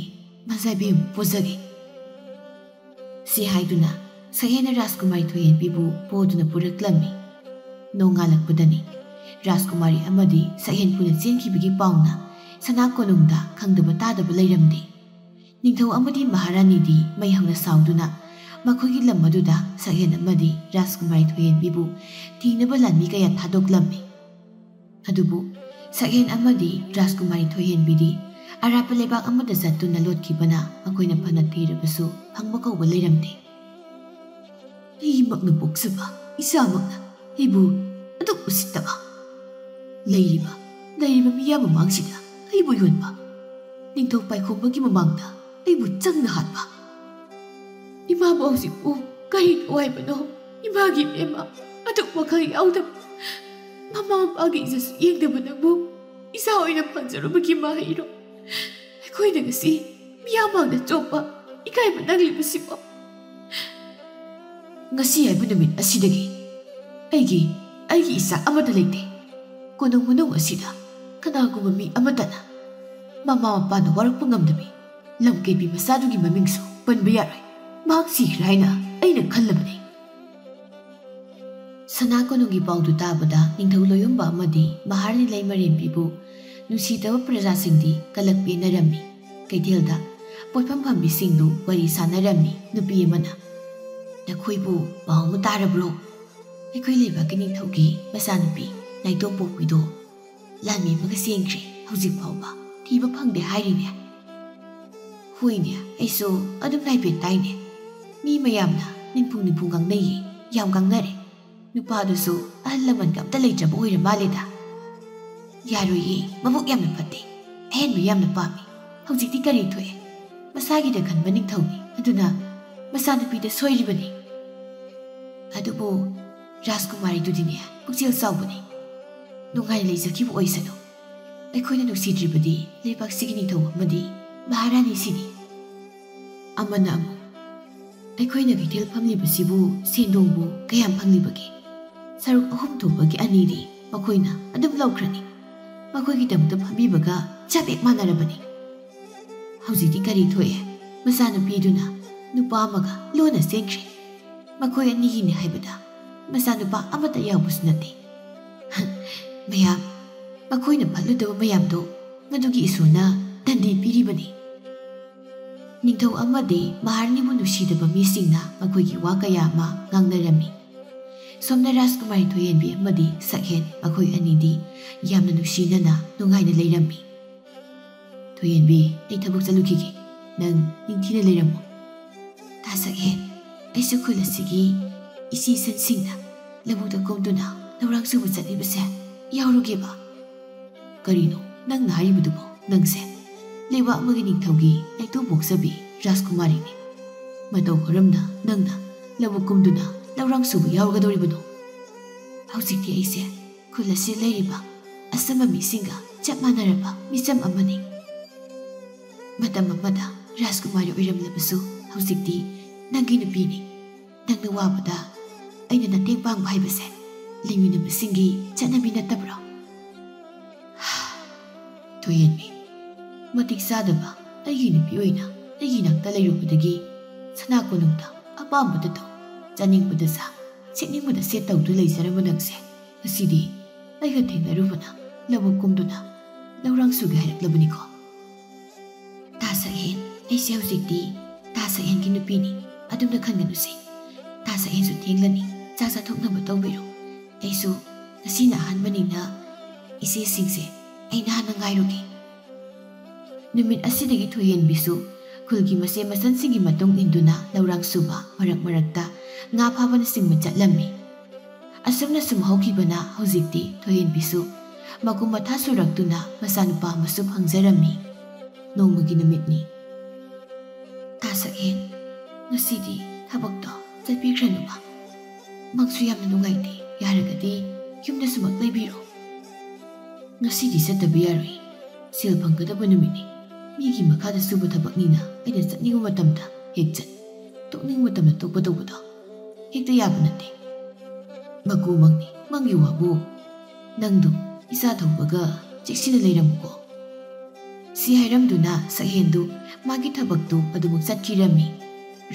ꯃꯖꯥꯏꯕꯦꯝꯃ ꯄꯨꯖꯒꯦ꯫" ꯁꯤ ꯍꯥꯏꯗꯨꯅ ꯁꯛꯍꯦꯟꯅ ꯔꯥꯖꯀꯨꯃꯥꯔꯤ ꯊꯣꯏꯍꯦꯟꯕꯤꯕꯨ ꯄꯨꯗꯨꯅ ꯄꯨꯔꯛꯂꯝꯃꯤ꯫ ꯅꯣꯡꯉꯥꯜꯂꯛꯄꯗꯅꯤ ꯔꯥꯖꯀꯨꯃꯥꯔꯤ ꯑꯃꯗꯤ ꯁꯛꯍꯦꯟ ꯄꯨꯟꯅ ꯆꯦꯟꯈꯤꯕꯒꯤ ꯄꯥꯎꯅ ꯁꯅꯥ ꯀꯣꯅꯨꯡꯗ ꯈꯪꯗꯕ ꯇꯥꯗꯕ ꯂꯩꯔꯝꯗꯦ꯫ ꯅꯤꯡꯊꯧ ꯑꯃꯗꯤ ꯃꯍꯥꯔꯥꯅꯤꯗꯤ ꯃꯩ ꯍꯧꯅ ꯁꯥꯎꯗꯨꯅ ꯃꯈꯣꯏꯒꯤ ꯂꯝ ꯑꯗꯨꯗ ꯁꯛꯍꯦꯟ ꯑꯃꯗꯤ ꯔꯥꯖꯀꯨꯃꯥꯔꯤ ꯊꯣꯏꯍꯦꯟꯕꯤꯕꯨ ꯊꯤꯅꯕ ꯂꯥꯟꯃꯤ ꯀꯌꯥ ꯊꯥꯗꯣꯛꯂꯝꯃꯤ꯫ ꯑꯗꯨꯕꯨ ꯁꯛꯍꯦꯟ ꯑꯃꯗꯤ ꯔꯥꯖꯀꯨꯃꯥꯔꯤ ꯊꯣꯏꯍꯦꯟꯕꯤꯗꯤ ꯑꯔꯥꯞꯄ ꯂꯩꯕꯥꯛ ꯑꯃꯗ ꯆꯠꯇꯨꯅ ꯂꯣꯠꯈꯤꯕꯅ ꯃꯈꯣꯏꯅ ꯐꯅ ꯊꯤꯔꯕꯁꯨ ꯐꯪꯕ ꯀꯧꯕ ꯂꯩꯔꯝꯗꯦ꯫ ꯑꯩꯃꯛꯅ ꯄꯣꯛꯆꯕ ꯏꯆꯥꯃꯛꯅ ꯑꯩꯕꯨ ꯑꯗꯨꯛ ꯎꯁꯤꯠꯇꯕ, ꯂꯩꯔꯤꯕ ꯂꯩꯔꯤꯕ ꯃꯤꯌꯥꯝ ꯃꯃꯥꯡꯁꯤꯗ ꯑꯩꯕꯨ ꯌꯣꯟꯕ, ꯅꯤꯡꯊꯧ ꯄꯥꯏꯈꯣꯝꯕꯒꯤ ꯃꯃꯥꯡꯗ ꯑꯩꯕꯨ ꯆꯪꯅ ꯍꯥꯠꯄ, ꯏꯃꯥꯕꯨ ꯍꯧꯖꯤꯛꯄꯨ ꯀꯔꯤ ꯍꯥꯏꯕꯅꯣ? ꯏꯃꯥꯒꯤ ꯏꯕꯦꯝꯃ, ꯑꯗꯨꯛ ꯋꯥꯈꯜ ꯌꯥꯎꯗꯕ, ꯃꯃꯥ ꯃꯄꯥꯒꯤ ꯏꯖꯠꯁꯨ ꯌꯦꯡꯗꯕ ꯅꯪꯕꯨ ꯏꯆꯥ ꯑꯣꯏꯅ ꯐꯪꯖꯔꯨꯕꯒꯤ ꯃꯍꯩꯔꯣ? ꯑꯩꯈꯣꯏꯅ ꯉꯁꯤ ꯃꯤꯌꯥꯝ ꯃꯥꯡꯗ ꯆꯣꯞꯄ ꯏꯀꯥꯏꯕ ꯅꯪꯂꯤꯕꯁꯤꯕꯣ? ꯉꯁꯤ ꯍꯥꯏꯕ ꯅꯨꯃꯤꯠ ꯑꯁꯤꯗꯒꯤ ꯑꯩꯒꯤ ꯑꯩꯒꯤ ꯏꯆꯥ ꯑꯃꯠꯇ ꯂꯩꯇꯦ꯫ ꯀꯣꯅꯨꯡ ꯃꯅꯨꯡ ꯑꯁꯤꯗ ꯀꯅꯥꯒꯨꯝꯕ ꯃꯤ ꯑꯃꯠꯇꯅ ꯃꯃꯥ ꯃꯄꯥꯅ ꯋꯥꯔꯛꯄ ꯉꯝꯗꯕꯤ ꯂꯝꯀꯦꯠꯄꯤ ꯃꯆꯥꯗꯨꯒꯤ ꯃꯃꯤꯡꯁꯨ ꯄꯟꯕ ꯌꯥꯔꯣꯏ꯫ ꯃꯍꯥꯛ ꯁꯤꯈ꯭ꯔꯦ ꯍꯥꯏꯅ ꯑꯩꯅ ꯈꯜꯂꯕꯅꯤ꯫ ꯁꯅꯥ ꯀꯣꯅꯨꯡꯒꯤ ꯄꯥꯎꯗꯨ ꯇꯥꯕꯗ ꯅꯤꯡꯊꯧ ꯂꯣꯌꯨꯝꯕ ꯑꯃꯗꯤ ꯃꯍꯥꯔꯥꯅꯤ ꯂꯩꯃꯔꯦꯝꯕꯤꯕꯨ ꯅꯨꯡꯁꯤꯗꯕ ꯄ꯭ꯔꯖꯥꯁꯤꯡꯗꯤ ꯀꯂꯛ ꯄꯦꯟꯅꯔꯝꯃꯤ꯫ ꯀꯩꯊꯦꯜꯗ ꯄꯣꯠꯐꯝ ꯐꯝꯕꯤꯁꯤꯡꯗꯨ ꯋꯥꯔꯤ ꯁꯥꯟꯅꯔꯝꯃꯤ꯫ ꯅꯨꯄꯤ ꯑꯃꯅ, "ꯅꯈꯣꯏꯕꯨ ꯄꯥꯎ ꯑꯃ ꯇꯥꯔꯕ꯭ꯔꯣ? ꯑꯩꯈꯣꯏ ꯂꯩꯕꯥꯛꯀꯤ ꯅꯤꯡꯊꯧꯒꯤ ꯃꯆꯥꯅꯨꯄꯤ ꯅꯥꯏꯇꯣꯝ ꯄꯣꯛꯄꯤꯗꯣ ꯂꯥꯟꯃꯤ ꯑꯃꯒ ꯆꯦꯟꯈ꯭ꯔꯦ, ꯍꯧꯖꯤꯛ ꯐꯥꯎꯕ ꯊꯤꯕ ꯐꯪꯗꯦ ꯍꯥꯏꯔꯤꯅꯦ꯫" "ꯍꯣꯏꯅꯦ, ꯑꯩꯁꯨ ꯑꯗꯨꯝ ꯍꯥꯏꯐꯦꯠ ꯇꯥꯏꯅꯦ꯫ ꯃꯤ ꯃꯌꯥꯝꯅ ꯅꯤꯝꯐꯨ ꯅꯤꯝꯐꯨ ꯉꯥꯡꯅꯩꯌꯦ, ꯌꯥꯝ ꯉꯥꯡꯅꯔꯦ꯫ ꯅꯨꯄꯥꯗꯨꯁꯨ ꯑꯍꯜ ꯂꯃꯟꯒ ꯑꯝꯇ ꯂꯩꯇ꯭ꯔꯕ ꯑꯣꯏꯔ ꯃꯥꯜꯂꯦꯗ꯫ ꯌꯥꯔꯣꯏꯌꯦ, ꯃꯕꯨꯛ ꯌꯥꯝꯅ ꯐꯠꯇꯦ, ꯑꯍꯦꯟꯕ ꯌꯥꯝꯅ ꯄꯥꯝꯃꯤ꯫ ꯍꯧꯖꯤꯛꯇꯤ ꯀꯔꯤ ꯊꯣꯛꯑꯦ? ꯃꯁꯥꯒꯤꯗ ꯈꯟꯕ ꯅꯤꯡꯊꯧꯅꯤ, ꯑꯗꯨꯅ ꯃꯆꯥꯅꯨꯄꯤꯗ ꯁꯣꯏꯔꯤꯕꯅꯤ꯫ ꯑꯗꯨꯕꯨ ꯔꯥꯖꯀꯨꯃꯥꯔꯤꯗꯨꯗꯤꯅꯦ, ꯄꯨꯛꯆꯦꯜ ꯆꯥꯎꯕꯅꯤ꯫ ꯅꯨꯡꯉꯥꯏꯅ ꯂꯩꯖꯈꯤꯕ ꯑꯣꯏꯁꯅꯨ꯫ ꯑꯩꯈꯣꯏꯅ ꯅꯨꯡꯁꯤꯗ꯭ꯔꯤꯕꯗꯤ ꯂꯩꯕꯥꯛꯁꯤꯒꯤ ꯅꯤꯡꯊꯧ ꯑꯃꯗꯤ ꯃꯍꯥꯔꯥꯅꯤꯁꯤꯅꯤ꯫" ꯑꯃꯅ ꯑꯃꯨꯛ, "ꯑꯩꯈꯣꯏꯅ ꯀꯩꯊꯦꯜ ꯐꯝꯂꯤꯕꯁꯤꯕꯨ ꯁꯦꯟꯗꯣꯡꯕꯨ ꯀꯌꯥꯝ ꯐꯪꯂꯤꯕꯒꯦ? ꯁꯔꯨꯛ ꯑꯍꯨꯝ ꯊꯣꯛꯄꯒꯤ ꯑꯅꯤꯗꯤ ꯃꯈꯣꯏꯅ ꯑꯗꯨꯝ ꯂꯧꯈ꯭ꯔꯅꯤ꯫ ꯃꯈꯣꯏꯒꯤꯗꯃꯛꯇ ꯐꯝꯕꯤꯕꯒ ꯆꯞ ꯍꯦꯛ ꯃꯥꯟꯅꯔꯕꯅꯤ꯫ ꯍꯧꯖꯤꯛꯇꯤ ꯀꯔꯤ ꯊꯣꯛꯑꯦ? ꯃꯆꯥꯅꯨꯄꯤꯗꯨꯅ ꯅꯨꯄꯥ ꯑꯃꯒ ꯂꯣꯟꯅ ꯆꯦꯟꯈ꯭ꯔꯦ꯫ ꯃꯈꯣꯏ ꯑꯅꯤꯒꯤꯅꯤ ꯍꯥꯏꯕꯗ ꯃꯆꯥꯅꯨꯄꯥ ꯑꯃꯠꯇ ꯌꯥꯎꯕꯁꯨ ꯅꯠꯇꯦ꯫" ꯃꯌꯥꯝ, ꯃꯈꯣꯏꯅ ꯐꯠꯂꯨꯗꯕ ꯃꯌꯥꯝꯗꯣ ꯃꯗꯨꯒꯤ ꯏꯁꯣꯔꯅ ꯗꯟꯗꯤ ꯄꯤꯔꯤꯕꯅꯤ꯫ ꯅꯤꯡꯊꯧ ꯑꯃꯗꯤ ꯃꯍꯥꯔꯥꯅꯤꯕꯨ ꯅꯨꯡꯁꯤꯗꯕ ꯃꯤꯁꯤꯡꯅ ꯃꯈꯣꯏꯒꯤ ꯋꯥ ꯀꯌꯥ ꯑꯃ ꯉꯥꯡꯅꯔꯝꯃꯤ꯫ ꯁꯣꯝꯗ ꯔꯥꯖꯀꯨꯃꯥꯔꯤ ꯊꯣꯏꯍꯦꯟꯕꯤ ꯑꯃꯗꯤ ꯁꯛꯍꯦꯟ, ꯃꯈꯣꯏ ꯑꯅꯤꯗꯤ ꯌꯥꯝꯅ ꯅꯨꯡꯁꯤꯅꯅ ꯅꯨꯡꯉꯥꯏꯅ ꯂꯩꯔꯝꯃꯤ꯫ "ꯊꯣꯏꯍꯦꯟꯕꯤ, ꯑꯩ ꯊꯕꯛ ꯆꯠꯂꯨꯈꯤꯒꯦ, ꯅꯪ ꯅꯤꯡꯊꯤꯅ ꯂꯩꯔꯝꯃꯨ꯫" "ꯇꯥ ꯁꯛꯍꯦꯟ, ꯑꯩꯁꯨ ꯈꯨꯜ ꯑꯁꯤꯒꯤ ꯏꯆꯦ ꯏꯆꯟꯁꯤꯡꯅ ꯂꯧꯕꯨꯛꯇ ꯀꯨꯝꯗꯨꯅ ꯂꯧꯔꯥꯡ ꯁꯨꯕ ꯆꯠꯂꯤꯕꯁꯦ ꯌꯥꯎꯔꯨꯒꯦꯕ꯫" "ꯀꯔꯤꯅꯣ ꯅꯪꯅ ꯍꯥꯏꯔꯤꯕꯗꯨꯕꯣ? ꯅꯪꯁꯦ ꯂꯩꯕꯥꯛ ꯑꯃꯒꯤ ꯅꯤꯡꯊꯧꯒꯤ ꯂꯩꯇꯣꯝ ꯄꯣꯛꯆꯕꯤ ꯔꯥꯖꯀꯨꯃꯥꯔꯤꯅꯤ꯫ ꯃꯇꯧ ꯀꯔꯝꯅ ꯅꯪꯅ ꯂꯧꯕꯨꯛ ꯀꯨꯝꯗꯨꯅ ꯂꯧꯔꯥꯡ ꯁꯨꯕ ꯌꯥꯎꯔꯒꯗꯧꯔꯤꯕꯅꯣ? ꯍꯧꯖꯤꯛꯇꯤ ꯑꯩꯁꯦ ꯈꯨꯜ ꯑꯁꯤ ꯂꯩꯔꯤꯕ ꯑꯆꯝꯕ ꯃꯤꯁꯤꯡꯒ ꯆꯞ ꯃꯥꯟꯅꯔꯕ ꯃꯤꯆꯝ ꯑꯃꯅꯤ꯫ ꯃꯇꯝ ꯑꯃꯗ ꯔꯥꯖꯀꯨꯃꯥꯔꯤ ꯑꯣꯏꯔꯝꯂꯕꯁꯨ ꯍꯧꯖꯤꯛꯇꯤ ꯅꯪꯒꯤ ꯅꯨꯄꯤꯅꯤ꯫ ꯅꯪꯅ ꯋꯥꯕꯗ ꯑꯩꯅ ꯃꯇꯦꯡ ꯄꯥꯡꯕ ꯍꯥꯏꯕꯁꯦ ꯂꯩꯃꯤꯟꯅꯕꯁꯤꯡꯒꯤ ꯆꯠꯅꯕꯤ ꯅꯠꯇꯕ꯭ꯔꯣ?" "ꯊꯣꯏꯍꯦꯟꯕꯤ, ꯃꯇꯤꯛ ꯆꯥꯗꯕ ꯑꯩꯒꯤ ꯅꯨꯄꯤ ꯑꯣꯏꯅ ꯑꯩꯒꯤ ꯅꯥꯛꯇ ꯂꯩꯔꯨꯕꯗꯒꯤ ꯁꯅꯥ ꯀꯣꯅꯨꯡꯗ ꯑꯄꯥꯝꯕꯗ ꯇꯧ, ꯆꯥꯅꯤꯡꯕꯗ ꯆꯥ, ꯁꯦꯠꯅꯤꯡꯕꯗ ꯁꯦꯠ ꯇꯧꯗꯨꯅ ꯂꯩꯖꯔꯝꯕ ꯅꯪꯁꯦ ꯉꯁꯤꯗꯤ ꯑꯩꯒ ꯊꯦꯡꯅꯔꯨꯕꯅ ꯂꯧꯕꯨꯛ ꯀꯨꯝꯗꯨꯅ ꯂꯧꯔꯥꯡ ꯁꯨꯒꯦ ꯍꯥꯏꯔꯛꯂꯕꯅꯤꯀꯣ?" "ꯇꯥ ꯁꯛꯍꯦꯟ, ꯑꯩꯁꯦ ꯍꯧꯖꯤꯛꯇꯤ ꯇꯥ ꯁꯛꯍꯦꯟꯒꯤ ꯅꯨꯄꯤꯅꯤ, ꯑꯗꯨꯝꯅ ꯈꯟꯒꯅꯨꯁꯦ꯫ ꯇꯥ ꯁꯛꯍꯦꯟꯁꯨ ꯊꯦꯡꯂꯅꯤ, ꯆꯥꯛ ꯆꯥꯊꯣꯛꯅꯕ ꯇꯧꯕꯤꯔꯣ꯫ ꯑꯩꯁꯨ ꯉꯁꯤꯅ ꯑꯍꯥꯟꯕꯅꯤꯅ ꯏꯆꯦꯁꯤꯡꯁꯦ ꯑꯩꯅ ꯍꯥꯟꯅ ꯉꯥꯏꯔꯨꯒꯦ꯫" ꯅꯨꯃꯤꯠ ꯑꯁꯤꯗꯒꯤ ꯊꯣꯏꯍꯦꯟꯕꯤꯁꯨ ꯈꯨꯜꯒꯤ ꯃꯆꯦ ꯃꯆꯟꯁꯤꯡꯒꯤ ꯃꯇꯨꯡ ꯏꯟꯗꯨꯅ ꯂꯧꯔꯥꯡ ꯁꯨꯕ, ꯃꯔꯛ ꯃꯔꯛꯇ ꯉꯥ ꯐꯥꯕꯅꯆꯤꯡꯕ ꯆꯠꯂꯝꯃꯤ꯫ ꯑꯁꯨꯝꯅ ꯁꯨꯝ ꯍꯧꯈꯤꯕꯅ ꯍꯧꯖꯤꯛꯇꯤ ꯊꯣꯏꯍꯦꯟꯕꯤꯁꯨ ꯃꯀꯨꯝ ꯃꯊꯥ ꯁꯨꯔꯛꯇꯨꯅ ꯃꯆꯥꯅꯨꯄꯥ ꯑꯃꯁꯨ ꯐꯪꯖꯔꯝꯃꯤ꯫ ꯅꯣꯡꯃꯒꯤ ꯅꯨꯃꯤꯠꯅꯤ꯫ "ꯇꯥ ꯁꯛꯍꯦꯟ, ꯉꯁꯤꯗꯤ ꯊꯕꯛꯇꯣ ꯆꯠꯄꯤꯈ꯭ꯔꯅꯨꯕ꯫ ꯃꯪꯁꯨ ꯌꯥꯝꯅ ꯅꯨꯡꯉꯥꯏꯇꯦ꯫ ꯌꯥꯔꯒꯗꯤ ꯌꯨꯝꯗ ꯁꯨꯃꯛ ꯂꯩꯕꯤꯔꯣ꯫ ꯉꯁꯤꯗꯤ ꯆꯠꯇꯕ ꯌꯥꯔꯣꯏ꯫ ꯁꯦꯜ ꯐꯪꯒꯗꯕ ꯅꯨꯃꯤꯠꯅꯤ꯫ ꯃꯤꯒꯤ ꯃꯈꯥꯗ ꯁꯨꯕ ꯊꯕꯛꯅꯤꯅ ꯑꯩꯅ ꯆꯠꯅꯤꯡꯕ ꯃꯇꯝꯗ ꯍꯦꯛ ꯆꯠ, ꯇꯣꯛꯅꯤꯡꯕ ꯃꯇꯝꯗ ꯇꯣꯛꯄ ꯇꯧꯕꯗꯣ ꯍꯦꯛꯇ ꯌꯥꯕ ꯅꯠꯇꯦ꯫ ꯃꯀꯨ ꯃꯪꯅꯤ, ꯃꯪꯒꯤ ꯋꯥꯕꯨ꯫ ꯅꯪꯗꯨ ꯏꯆꯥ ꯊꯧꯕꯒ ꯆꯦꯛꯁꯤꯟꯅ ꯂꯩꯔꯝꯃꯨꯀꯣ꯫" ꯁꯤ ꯍꯥꯏꯔꯝꯗꯨꯅ ꯁꯛꯍꯦꯟꯗꯨ ꯃꯥꯒꯤ ꯊꯕꯛꯇꯨ ꯑꯗꯨꯃꯛ ꯆꯠꯈꯤꯔꯝꯃꯤ꯫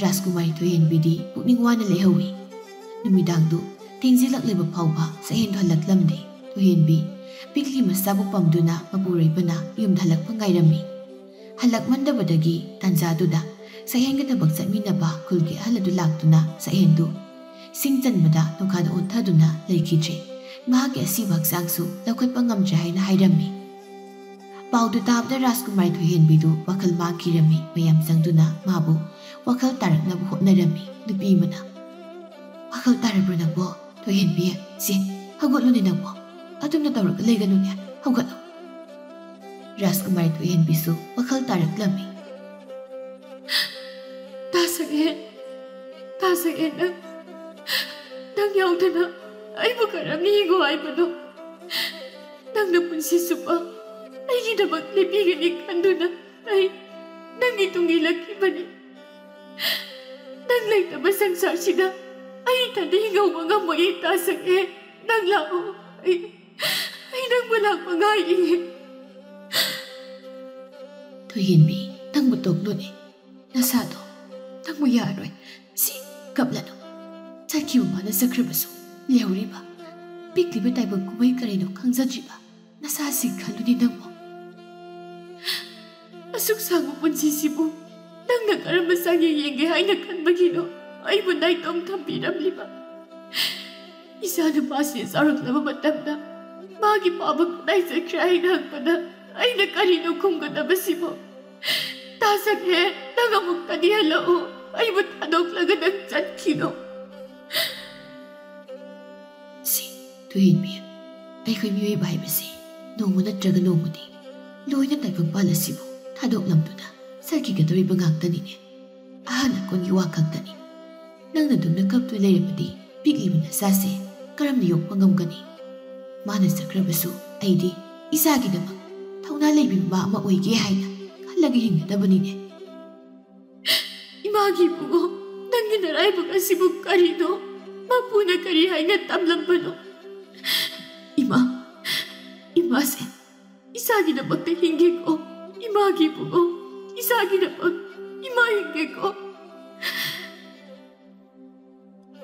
ꯔꯥꯖꯀꯨꯃꯥꯔꯤ ꯊꯣꯏꯍꯦꯟꯕꯤꯗꯤ ꯄꯨꯛꯅꯤꯡ ꯋꯥꯅ ꯂꯩꯍꯧꯏ꯫ ꯅꯨꯃꯤꯗꯥꯡꯗꯨ ꯊꯦꯡꯖꯤꯜꯂꯛꯂꯕ ꯐꯥꯎꯕ ꯁꯛꯍꯦꯟꯗꯨ ꯍꯜꯂꯛꯂꯝꯗꯦ꯫ ꯊꯣꯏꯍꯦꯟꯕꯤ ꯄꯤꯛꯂꯤ ꯃꯆꯥꯕꯨ ꯄꯝꯗꯨꯅ ꯃꯄꯨꯔꯣꯏꯕꯅ ꯌꯨꯝꯗ ꯍꯜꯂꯛꯄ ꯉꯥꯏꯔꯝꯃꯤ꯫ ꯍꯜꯂꯛꯃꯟꯗꯕꯗꯒꯤ ꯇꯥꯟꯖꯥꯗꯨꯗ ꯁꯛꯍꯦꯟꯒ ꯊꯕꯛ ꯆꯠꯃꯤꯟꯅꯕ ꯈꯨꯜꯒꯤ ꯑꯍꯜ ꯑꯗꯨ ꯂꯥꯛꯇꯨꯅ ꯁꯛꯍꯦꯟꯗꯨ ꯁꯤꯡ ꯆꯟꯕꯗ ꯅꯨꯡꯈꯥꯗ ꯑꯣꯟꯊꯗꯨꯅ ꯂꯩꯈꯤꯗ꯭ꯔꯦ꯫ ꯃꯍꯥꯛꯀꯤ ꯑꯁꯤꯕ ꯍꯛꯆꯥꯡꯁꯨ ꯂꯧꯈꯠꯄ ꯉꯝꯗ꯭ꯔꯦ ꯍꯥꯏꯅ ꯍꯥꯏꯔꯝꯃꯤ꯫ ꯄꯥꯎꯗꯨ ꯇꯥꯕꯗ ꯔꯥꯖꯀꯨꯃꯥꯔꯤ ꯊꯣꯏꯍꯦꯟꯕꯤꯗꯨ ꯋꯥꯈꯜ ꯃꯥꯡꯈꯤꯔꯝꯃꯤ꯫ ꯃꯌꯥꯝ ꯆꯪꯗꯨꯅ ꯃꯥꯕꯨ ꯋꯥꯈꯜ ꯇꯥꯔꯛꯅꯕ ꯍꯣꯠꯅꯔꯝꯃꯤ꯫ ꯅꯨꯄꯤ ꯑꯃꯅ, "ꯋꯥꯈꯜ ꯇꯥꯔꯕ꯭ꯔꯣ ꯅꯪꯕꯣ? ꯊꯣꯏꯍꯦꯟꯕꯤ, ꯁꯦ, ꯍꯧꯒꯠꯂꯨꯅꯦ ꯅꯪꯕꯣ꯫ ꯑꯗꯨꯝꯅ ꯇꯧꯔꯒ ꯂꯩꯒꯅꯨꯅꯦ, ꯍꯧꯒꯠꯂꯣ꯫" ꯔꯥꯖꯀꯨꯃꯥꯔꯤ ꯊꯣꯏꯍꯦꯟꯕꯤꯁꯨ ꯋꯥꯈꯜ ꯇꯥꯔꯛꯂꯝꯃꯤ꯫ "ꯇꯥ ꯁꯛꯍꯦꯟ, ꯇꯥ ꯁꯛꯍꯦꯟ, ꯅꯪ, ꯅꯪ ꯌꯥꯎꯗꯅ ꯑꯩꯕꯨ ꯀꯔꯝꯅ ꯍꯤꯡꯉꯣ ꯍꯥꯏꯕꯅꯣ? ꯅꯪꯅ ꯄꯨꯟꯁꯤ ꯆꯨꯞꯄ ꯑꯩꯒꯤꯗꯃꯛ ꯂꯦꯞꯄꯤꯒꯅꯤ ꯈꯟꯗꯨꯅ ꯑꯩ ꯅꯪꯒꯤ ꯇꯨꯡ ꯏꯜꯂꯛꯈꯤꯕꯅꯤ꯫ ꯅꯪ ꯂꯩꯇꯕ ꯁꯪꯁꯥꯔꯁꯤꯗ ꯑꯩ ꯏꯊꯟꯗ ꯍꯤꯡꯍꯧꯕ ꯉꯝꯃꯣꯏꯌꯦ꯫ ꯇꯥ ꯁꯛꯍꯦꯟ, ꯅꯪ ꯂꯥꯛꯑꯣ꯫ ꯑꯩ, ꯑꯩ ꯅꯪꯕꯨ ꯂꯥꯛꯄ ꯉꯥꯏꯔꯤꯌꯦ꯫" "ꯊꯣꯏꯍꯦꯟꯕꯤ, ꯅꯪꯕꯨ ꯇꯣꯛꯂꯨꯅꯦ꯫ ꯅꯁꯥꯗꯣ, ꯅꯪꯕꯨ ꯌꯥꯔꯣꯏ꯫ ꯁꯤ, ꯀꯞꯂꯅꯨ꯫ ꯆꯠꯈꯤꯕ ꯃꯥꯅ ꯆꯠꯈ꯭ꯔꯕꯁꯨ ꯂꯩꯍꯧꯔꯤꯕ ꯄꯤꯛꯂꯤꯕ ꯇꯥꯏꯕꯪ ꯀꯨꯝꯍꯩ ꯀꯔꯤꯅꯣ ꯈꯪꯖꯗ꯭ꯔꯤꯕ ꯅꯁꯥꯁꯤ ꯈꯜꯂꯨꯅꯦ ꯅꯪꯕꯨ꯫ ꯑꯁꯨꯛ ꯁꯥꯡꯕ ꯄꯨꯟꯁꯤꯁꯤꯕꯨ ꯅꯪꯅ ꯀꯔꯝꯕ ꯆꯥꯡꯌꯦꯡ ꯌꯦꯡꯒꯦ ꯍꯥꯏꯅ ꯈꯟꯕꯒꯤꯅꯣ ꯑꯩꯕꯨ ꯅꯥꯏꯇꯣꯝ ꯊꯝꯕꯤꯔꯝꯂꯤꯕ? ꯏꯆꯥ ꯅꯨꯄꯥꯁꯤ ꯆꯥꯎꯔꯛꯂꯕ ꯃꯇꯝꯗ ꯃꯥꯒꯤ ꯄꯥꯕ ꯀꯗꯥꯏ ꯆꯠꯈ꯭ꯔꯦ ꯍꯥꯏꯅ ꯍꯪꯕꯗ ꯑꯩꯅ ꯀꯔꯤꯅꯣ ꯈꯨꯝꯒꯗꯕꯁꯤꯕꯣ? ꯇꯥ ꯁꯛꯍꯦꯟ, ꯅꯪ ꯑꯃꯨꯛꯇꯗꯤ ꯍꯜꯂꯛꯎ꯫ ꯑꯩꯕꯨ ꯊꯥꯗꯣꯛꯂꯒ ꯅꯪ ꯆꯠꯈꯤꯅꯣ꯫" ꯁꯤ, ꯊꯣꯏꯍꯦꯟꯕꯤ, ꯑꯩꯈꯣꯏ ꯃꯤꯑꯣꯏꯕ ꯍꯥꯏꯕꯁꯤ ꯅꯣꯡꯃ ꯅꯠꯇ꯭ꯔꯒ ꯅꯣꯡꯃꯗꯤ ꯂꯣꯏꯅ ꯇꯥꯏꯕꯪꯄꯥꯟ ꯑꯁꯤꯕꯨ ꯊꯥꯗꯣꯛꯂꯝꯗꯨꯅ ꯆꯠꯈꯤꯒꯗꯧꯔꯤꯕ ꯉꯥꯛꯇꯅꯤꯅꯦ꯫ ꯑꯍꯟ ꯑꯀꯣꯟꯒꯤ ꯋꯥ ꯈꯛꯇꯅꯤ꯫ ꯅꯪꯅ ꯑꯗꯨꯝꯅ ꯀꯞꯇꯨꯅ ꯂꯩꯔꯕꯗꯤ ꯄꯤꯛꯂꯤꯕ ꯅꯆꯥꯁꯦ ꯀꯔꯝꯅ ꯌꯣꯛꯄ ꯉꯝꯒꯅꯤ? ꯃꯥꯅ ꯆꯠꯈ꯭ꯔꯕꯁꯨ ꯑꯩꯗꯤ ꯏꯆꯥꯒꯤꯗꯃꯛ ꯊꯧꯅꯥ ꯂꯩꯕꯤ ꯃꯃꯥ ꯑꯃ ꯑꯣꯏꯒꯦ ꯍꯥꯏꯅ ꯈꯜꯂꯒ ꯍꯤꯡꯒꯗꯕꯅꯤꯅꯦ꯫ ꯏꯃꯥꯒꯤ ꯏꯕꯨꯡꯉꯣ, ꯅꯪꯒꯤ ꯅꯔꯥꯏꯕꯛ ꯑꯁꯤꯕꯨ ꯀꯔꯤꯅꯣ? ꯃꯄꯨꯅ ꯀꯔꯤ ꯍꯥꯏꯅ ꯇꯝꯂꯝꯕꯅꯣ? ꯏꯃꯥ, ꯏꯃꯥꯁꯦ ꯏꯆꯥꯒꯤꯗꯃꯛꯇ ꯍꯤꯡꯒꯦꯀꯣ꯫ ꯏꯃꯥꯒꯤ ꯏꯕꯨꯡꯉꯣ, ꯏꯆꯥꯒꯤꯗꯃꯛ ꯏꯃꯥ ꯍꯤꯡꯒꯦꯀꯣ꯫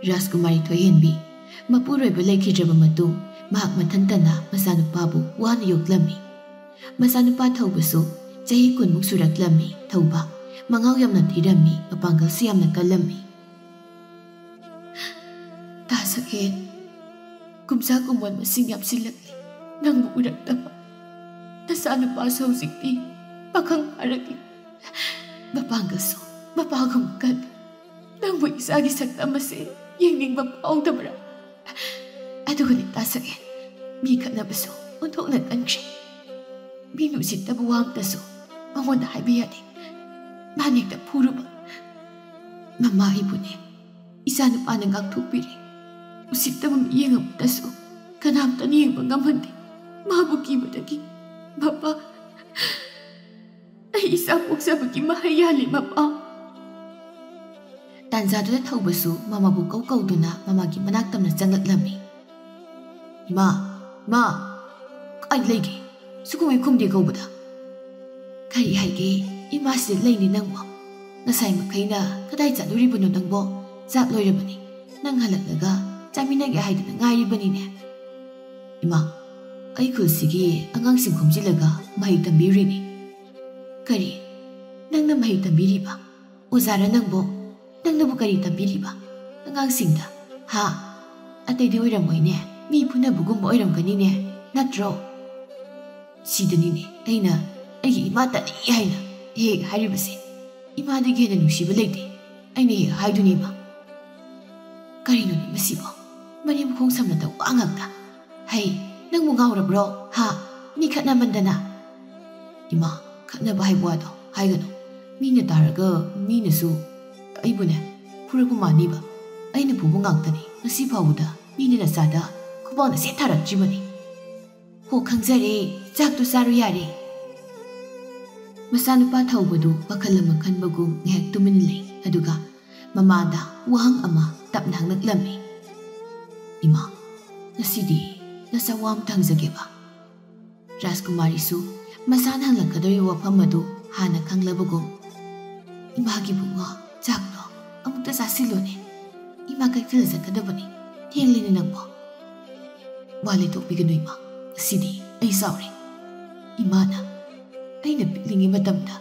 ꯔꯥꯖꯀꯨꯃꯥꯔꯤ ꯊꯣꯏꯍꯦꯟꯕꯤ ꯃꯄꯨꯔꯣꯏꯕ ꯂꯩꯈꯤꯗ꯭ꯔꯕ ꯃꯇꯨꯡ ꯃꯍꯥꯛ ꯃꯊꯟꯇꯅ ꯃꯆꯥꯅꯨꯄꯥꯕꯨ ꯋꯥꯅ ꯌꯣꯛꯂꯝꯃꯤ꯫ ꯃꯆꯥꯅꯨꯄꯥ ꯊꯧꯕꯁꯨ ꯆꯍꯤ ꯀꯨꯟꯃꯨꯛ ꯁꯨꯔꯛꯂꯝꯃꯤ꯫ ꯊꯧꯕ ꯃꯉꯥꯎ ꯌꯥꯝꯅ ꯊꯤꯔꯝꯃꯤ, ꯃꯄꯥꯡꯒꯜꯁꯨ ꯌꯥꯝꯅ ꯀꯜꯂꯝꯃꯤ꯫ "ꯇꯥ ꯁꯛꯍꯦꯟ, ꯀꯨꯝꯖꯥ ꯀꯨꯝꯑꯣꯟ ꯃꯁꯤꯡ ꯌꯥꯝꯁꯤꯜꯂꯛꯂꯦ ꯅꯪꯕꯨ ꯎꯔꯛꯇꯕ꯫ ꯅꯆꯥꯅꯨꯄꯥꯁꯨ ꯍꯧꯖꯤꯛꯇꯤ ꯄꯥꯈꯪ ꯐꯥꯔꯛꯂꯦ꯫ ꯃꯄꯥꯡꯒꯜꯁꯨ ꯃꯄꯥꯒꯨꯝ ꯀꯜꯂꯤ꯫ ꯅꯪꯕꯨ ꯏꯆꯥꯒꯤ ꯁꯛꯇꯝ ꯑꯁꯦ ꯌꯦꯡꯅꯤꯡꯕ ꯐꯥꯎꯗꯕ꯭ꯔꯥ? ꯑꯗꯨꯒꯅꯦ ꯇꯥ ꯁꯛꯍꯦꯟ, ꯃꯤ ꯈꯠꯅꯕꯁꯨ ꯑꯣꯟꯊꯣꯛꯅ ꯀꯟꯈ꯭ꯔꯦ꯫ ꯃꯤꯅ ꯎꯁꯤꯠꯇꯕ ꯋꯥ ꯑꯝꯇꯁꯨ ꯃꯉꯣꯟꯗ ꯍꯥꯏꯕ ꯌꯥꯗꯦ꯫ ꯃꯥꯅ ꯍꯦꯛꯇ ꯐꯨꯔꯨꯕ꯫ ꯃꯃꯥ ꯑꯩꯕꯨꯅꯦ ꯏꯆꯥꯅꯨꯄꯥꯅ ꯉꯥꯛꯊꯣꯛꯄꯤꯔꯦ꯫ ꯎꯁꯤꯠꯇꯕ ꯃꯤꯠꯌꯦꯡ ꯑꯃꯠꯇꯁꯨ ꯀꯅꯥꯝꯇꯅ ꯌꯦꯡꯕ ꯉꯝꯍꯟꯗꯦ꯫ ꯃꯥꯕꯨ ꯀꯤꯕꯗꯒꯤ ꯃꯄꯥ, ꯑꯩ ꯏꯆꯥ ꯄꯣꯛꯆꯕꯒꯤ ꯃꯍꯩ ꯌꯥꯜꯂꯤ ꯃꯄꯥ꯫" ꯇꯥꯟꯖꯥꯗꯨꯗ ꯊꯧꯕꯁꯨ ꯃꯃꯥꯕꯨ ꯀꯧ ꯀꯧꯗꯨꯅ ꯃꯃꯥꯒꯤ ꯃꯅꯥꯛ ꯇꯝꯅ ꯆꯪꯂꯛꯂꯝꯃꯤ꯫ "ꯏꯃꯥ, ꯏꯃꯥ, ꯀꯥꯏ ꯂꯩꯒꯦ? ꯁꯨꯈꯨꯝ ꯍꯦꯛ ꯈꯨꯝꯗꯦ ꯀꯧꯕꯗ꯫" "ꯀꯔꯤ ꯍꯥꯏꯒꯦ? ꯏꯃꯥꯁꯤꯗ ꯂꯩꯅꯤ ꯅꯪꯕꯣ꯫ ꯉꯁꯥꯏ ꯃꯈꯩꯅ ꯀꯗꯥꯏ ꯆꯠꯂꯨꯔꯤꯕꯅꯣ ꯅꯪꯕꯣ? ꯆꯥꯛ ꯂꯣꯏꯔꯕꯅꯤ꯫ ꯅꯪ ꯍꯜꯂꯛꯂꯒ ꯆꯥꯃꯤꯟꯅꯒꯦ ꯍꯥꯏꯗꯅ ꯉꯥꯏꯔꯤꯕꯅꯤꯅꯦ꯫" "ꯏꯃꯥ, ꯑꯩ ꯈꯨꯜꯁꯤꯒꯤ ꯑꯉꯥꯡꯁꯤꯡ ꯈꯣꯝꯖꯤꯜꯂꯒ ꯃꯍꯩ ꯇꯝꯕꯤꯔꯤꯅꯤ꯫" "ꯀꯔꯤ? ꯅꯪꯅ ꯃꯍꯩ ꯇꯝꯕꯤꯔꯤꯕ? ꯑꯣꯖꯥꯔ ꯅꯪꯕꯣ? ꯅꯪꯅꯕꯨ ꯀꯔꯤ ꯇꯝꯕꯤꯔꯤꯕ ꯑꯉꯥꯡꯁꯤꯡꯗ? ꯍꯥ? ꯑꯇꯩꯗꯤ ꯑꯣꯏꯔꯝꯃꯣꯏꯅꯦ, ꯃꯤ ꯐꯨꯅꯕꯒꯨꯝꯕ ꯑꯣꯏꯔꯝꯒꯅꯤꯅꯦ, ꯅꯠꯇ꯭ꯔꯣ?" "ꯁꯤꯗꯅꯤꯅꯦ ꯑꯩꯅ ꯑꯩꯒꯤ ꯏꯃꯥ ꯇꯠꯂꯤ ꯍꯥꯏꯅ ꯍꯦꯛ ꯍꯥꯏꯔꯤꯕꯁꯦ꯫ ꯏꯃꯥꯗꯒꯤ ꯍꯦꯟꯅ ꯅꯨꯡꯁꯤꯕ ꯂꯩꯇꯦ ꯑꯩꯅ ꯍꯦꯛ ꯍꯥꯏꯗꯨꯅꯦꯕ꯫" "ꯀꯔꯤꯅꯣꯅꯦ ꯃꯁꯤꯕꯣ? ꯃꯅꯤꯡ ꯃꯈꯣꯡ ꯁꯝꯅꯗ ꯋꯥ ꯉꯥꯛꯇ꯫ ꯍꯩ, ꯅꯪꯕꯨ ꯉꯥꯎꯔꯕ꯭ꯔꯣ? ꯍꯥ? ꯃꯤ ꯈꯠꯅꯃꯟꯗꯅ?" "ꯏꯃꯥ, ꯈꯠꯅꯕ ꯍꯥꯏꯕ ꯋꯥꯗꯣ ꯍꯥꯏꯒꯅꯨ꯫ ꯃꯤꯅ ꯇꯥꯔꯒ ꯃꯤꯅꯁꯨ ꯑꯩꯕꯨꯅꯦ ꯐꯨꯔꯛꯄ ꯃꯥꯅꯤꯕ꯫ ꯑꯩꯅ ꯐꯨꯕ ꯉꯥꯛꯇꯅꯤ꯫ ꯉꯁꯤ ꯐꯥꯎꯕꯗ ꯃꯤꯅ ꯅꯆꯥꯗ ꯈꯨꯄꯥꯛꯅ ꯁꯦꯠ ꯊꯥꯔꯛꯇ꯭ꯔꯤꯕꯅꯤ꯫" "ꯍꯣ, ꯈꯪꯖꯔꯦ꯫ ꯆꯥꯛꯇꯨ ꯆꯥꯔꯨ ꯌꯥꯔꯦ꯫" ꯃꯆꯥꯅꯨꯄꯥ ꯊꯧꯕꯗꯨ ꯋꯥꯈꯜ ꯑꯃ ꯈꯟꯕꯒꯨꯝ ꯉꯥꯏꯍꯥꯛ ꯇꯨꯃꯤꯟꯅ ꯂꯩ꯫ ꯑꯗꯨꯒ ꯃꯃꯥꯗ ꯋꯥꯍꯪ ꯑꯃ ꯇꯞꯅ ꯍꯪꯂꯛꯂꯝꯃꯤ꯫ "ꯏꯃꯥ, ꯉꯁꯤꯗꯤ ꯅꯆꯥ ꯋꯥ ꯑꯝꯇ ꯍꯪꯖꯒꯦꯕ꯫" ꯔꯥꯖꯀꯨꯃꯥꯔꯤꯁꯨ ꯃꯆꯥꯅ ꯍꯪꯂꯛꯀꯗꯧꯔꯤꯕ ꯋꯥꯐꯝ ꯑꯗꯨ ꯍꯥꯟꯅ ꯈꯪꯂꯕꯒꯨꯝ, "ꯏꯃꯥꯒꯤ ꯏꯕꯨꯡꯉꯣ, ꯆꯥꯛꯇꯣ ꯑꯃꯨꯛꯇ ꯆꯥꯁꯤꯜꯂꯨꯅꯦ꯫ ꯏꯃꯥ ꯀꯩꯊꯦꯜꯗ ꯆꯠꯀꯗꯕꯅꯤ꯫ ꯊꯦꯡꯂꯦꯅꯦ ꯅꯪꯕꯣ꯫" ꯋꯥ ꯂꯩꯊꯣꯛꯄꯤꯒꯅꯨ ꯏꯃꯥ, ꯉꯁꯤꯗꯤ ꯑꯩ ꯁꯥꯎꯔꯦ꯫ ꯏꯃꯥꯅ ꯑꯩꯅ ꯄꯤꯛꯂꯤꯉꯩ ꯃꯇꯝꯗ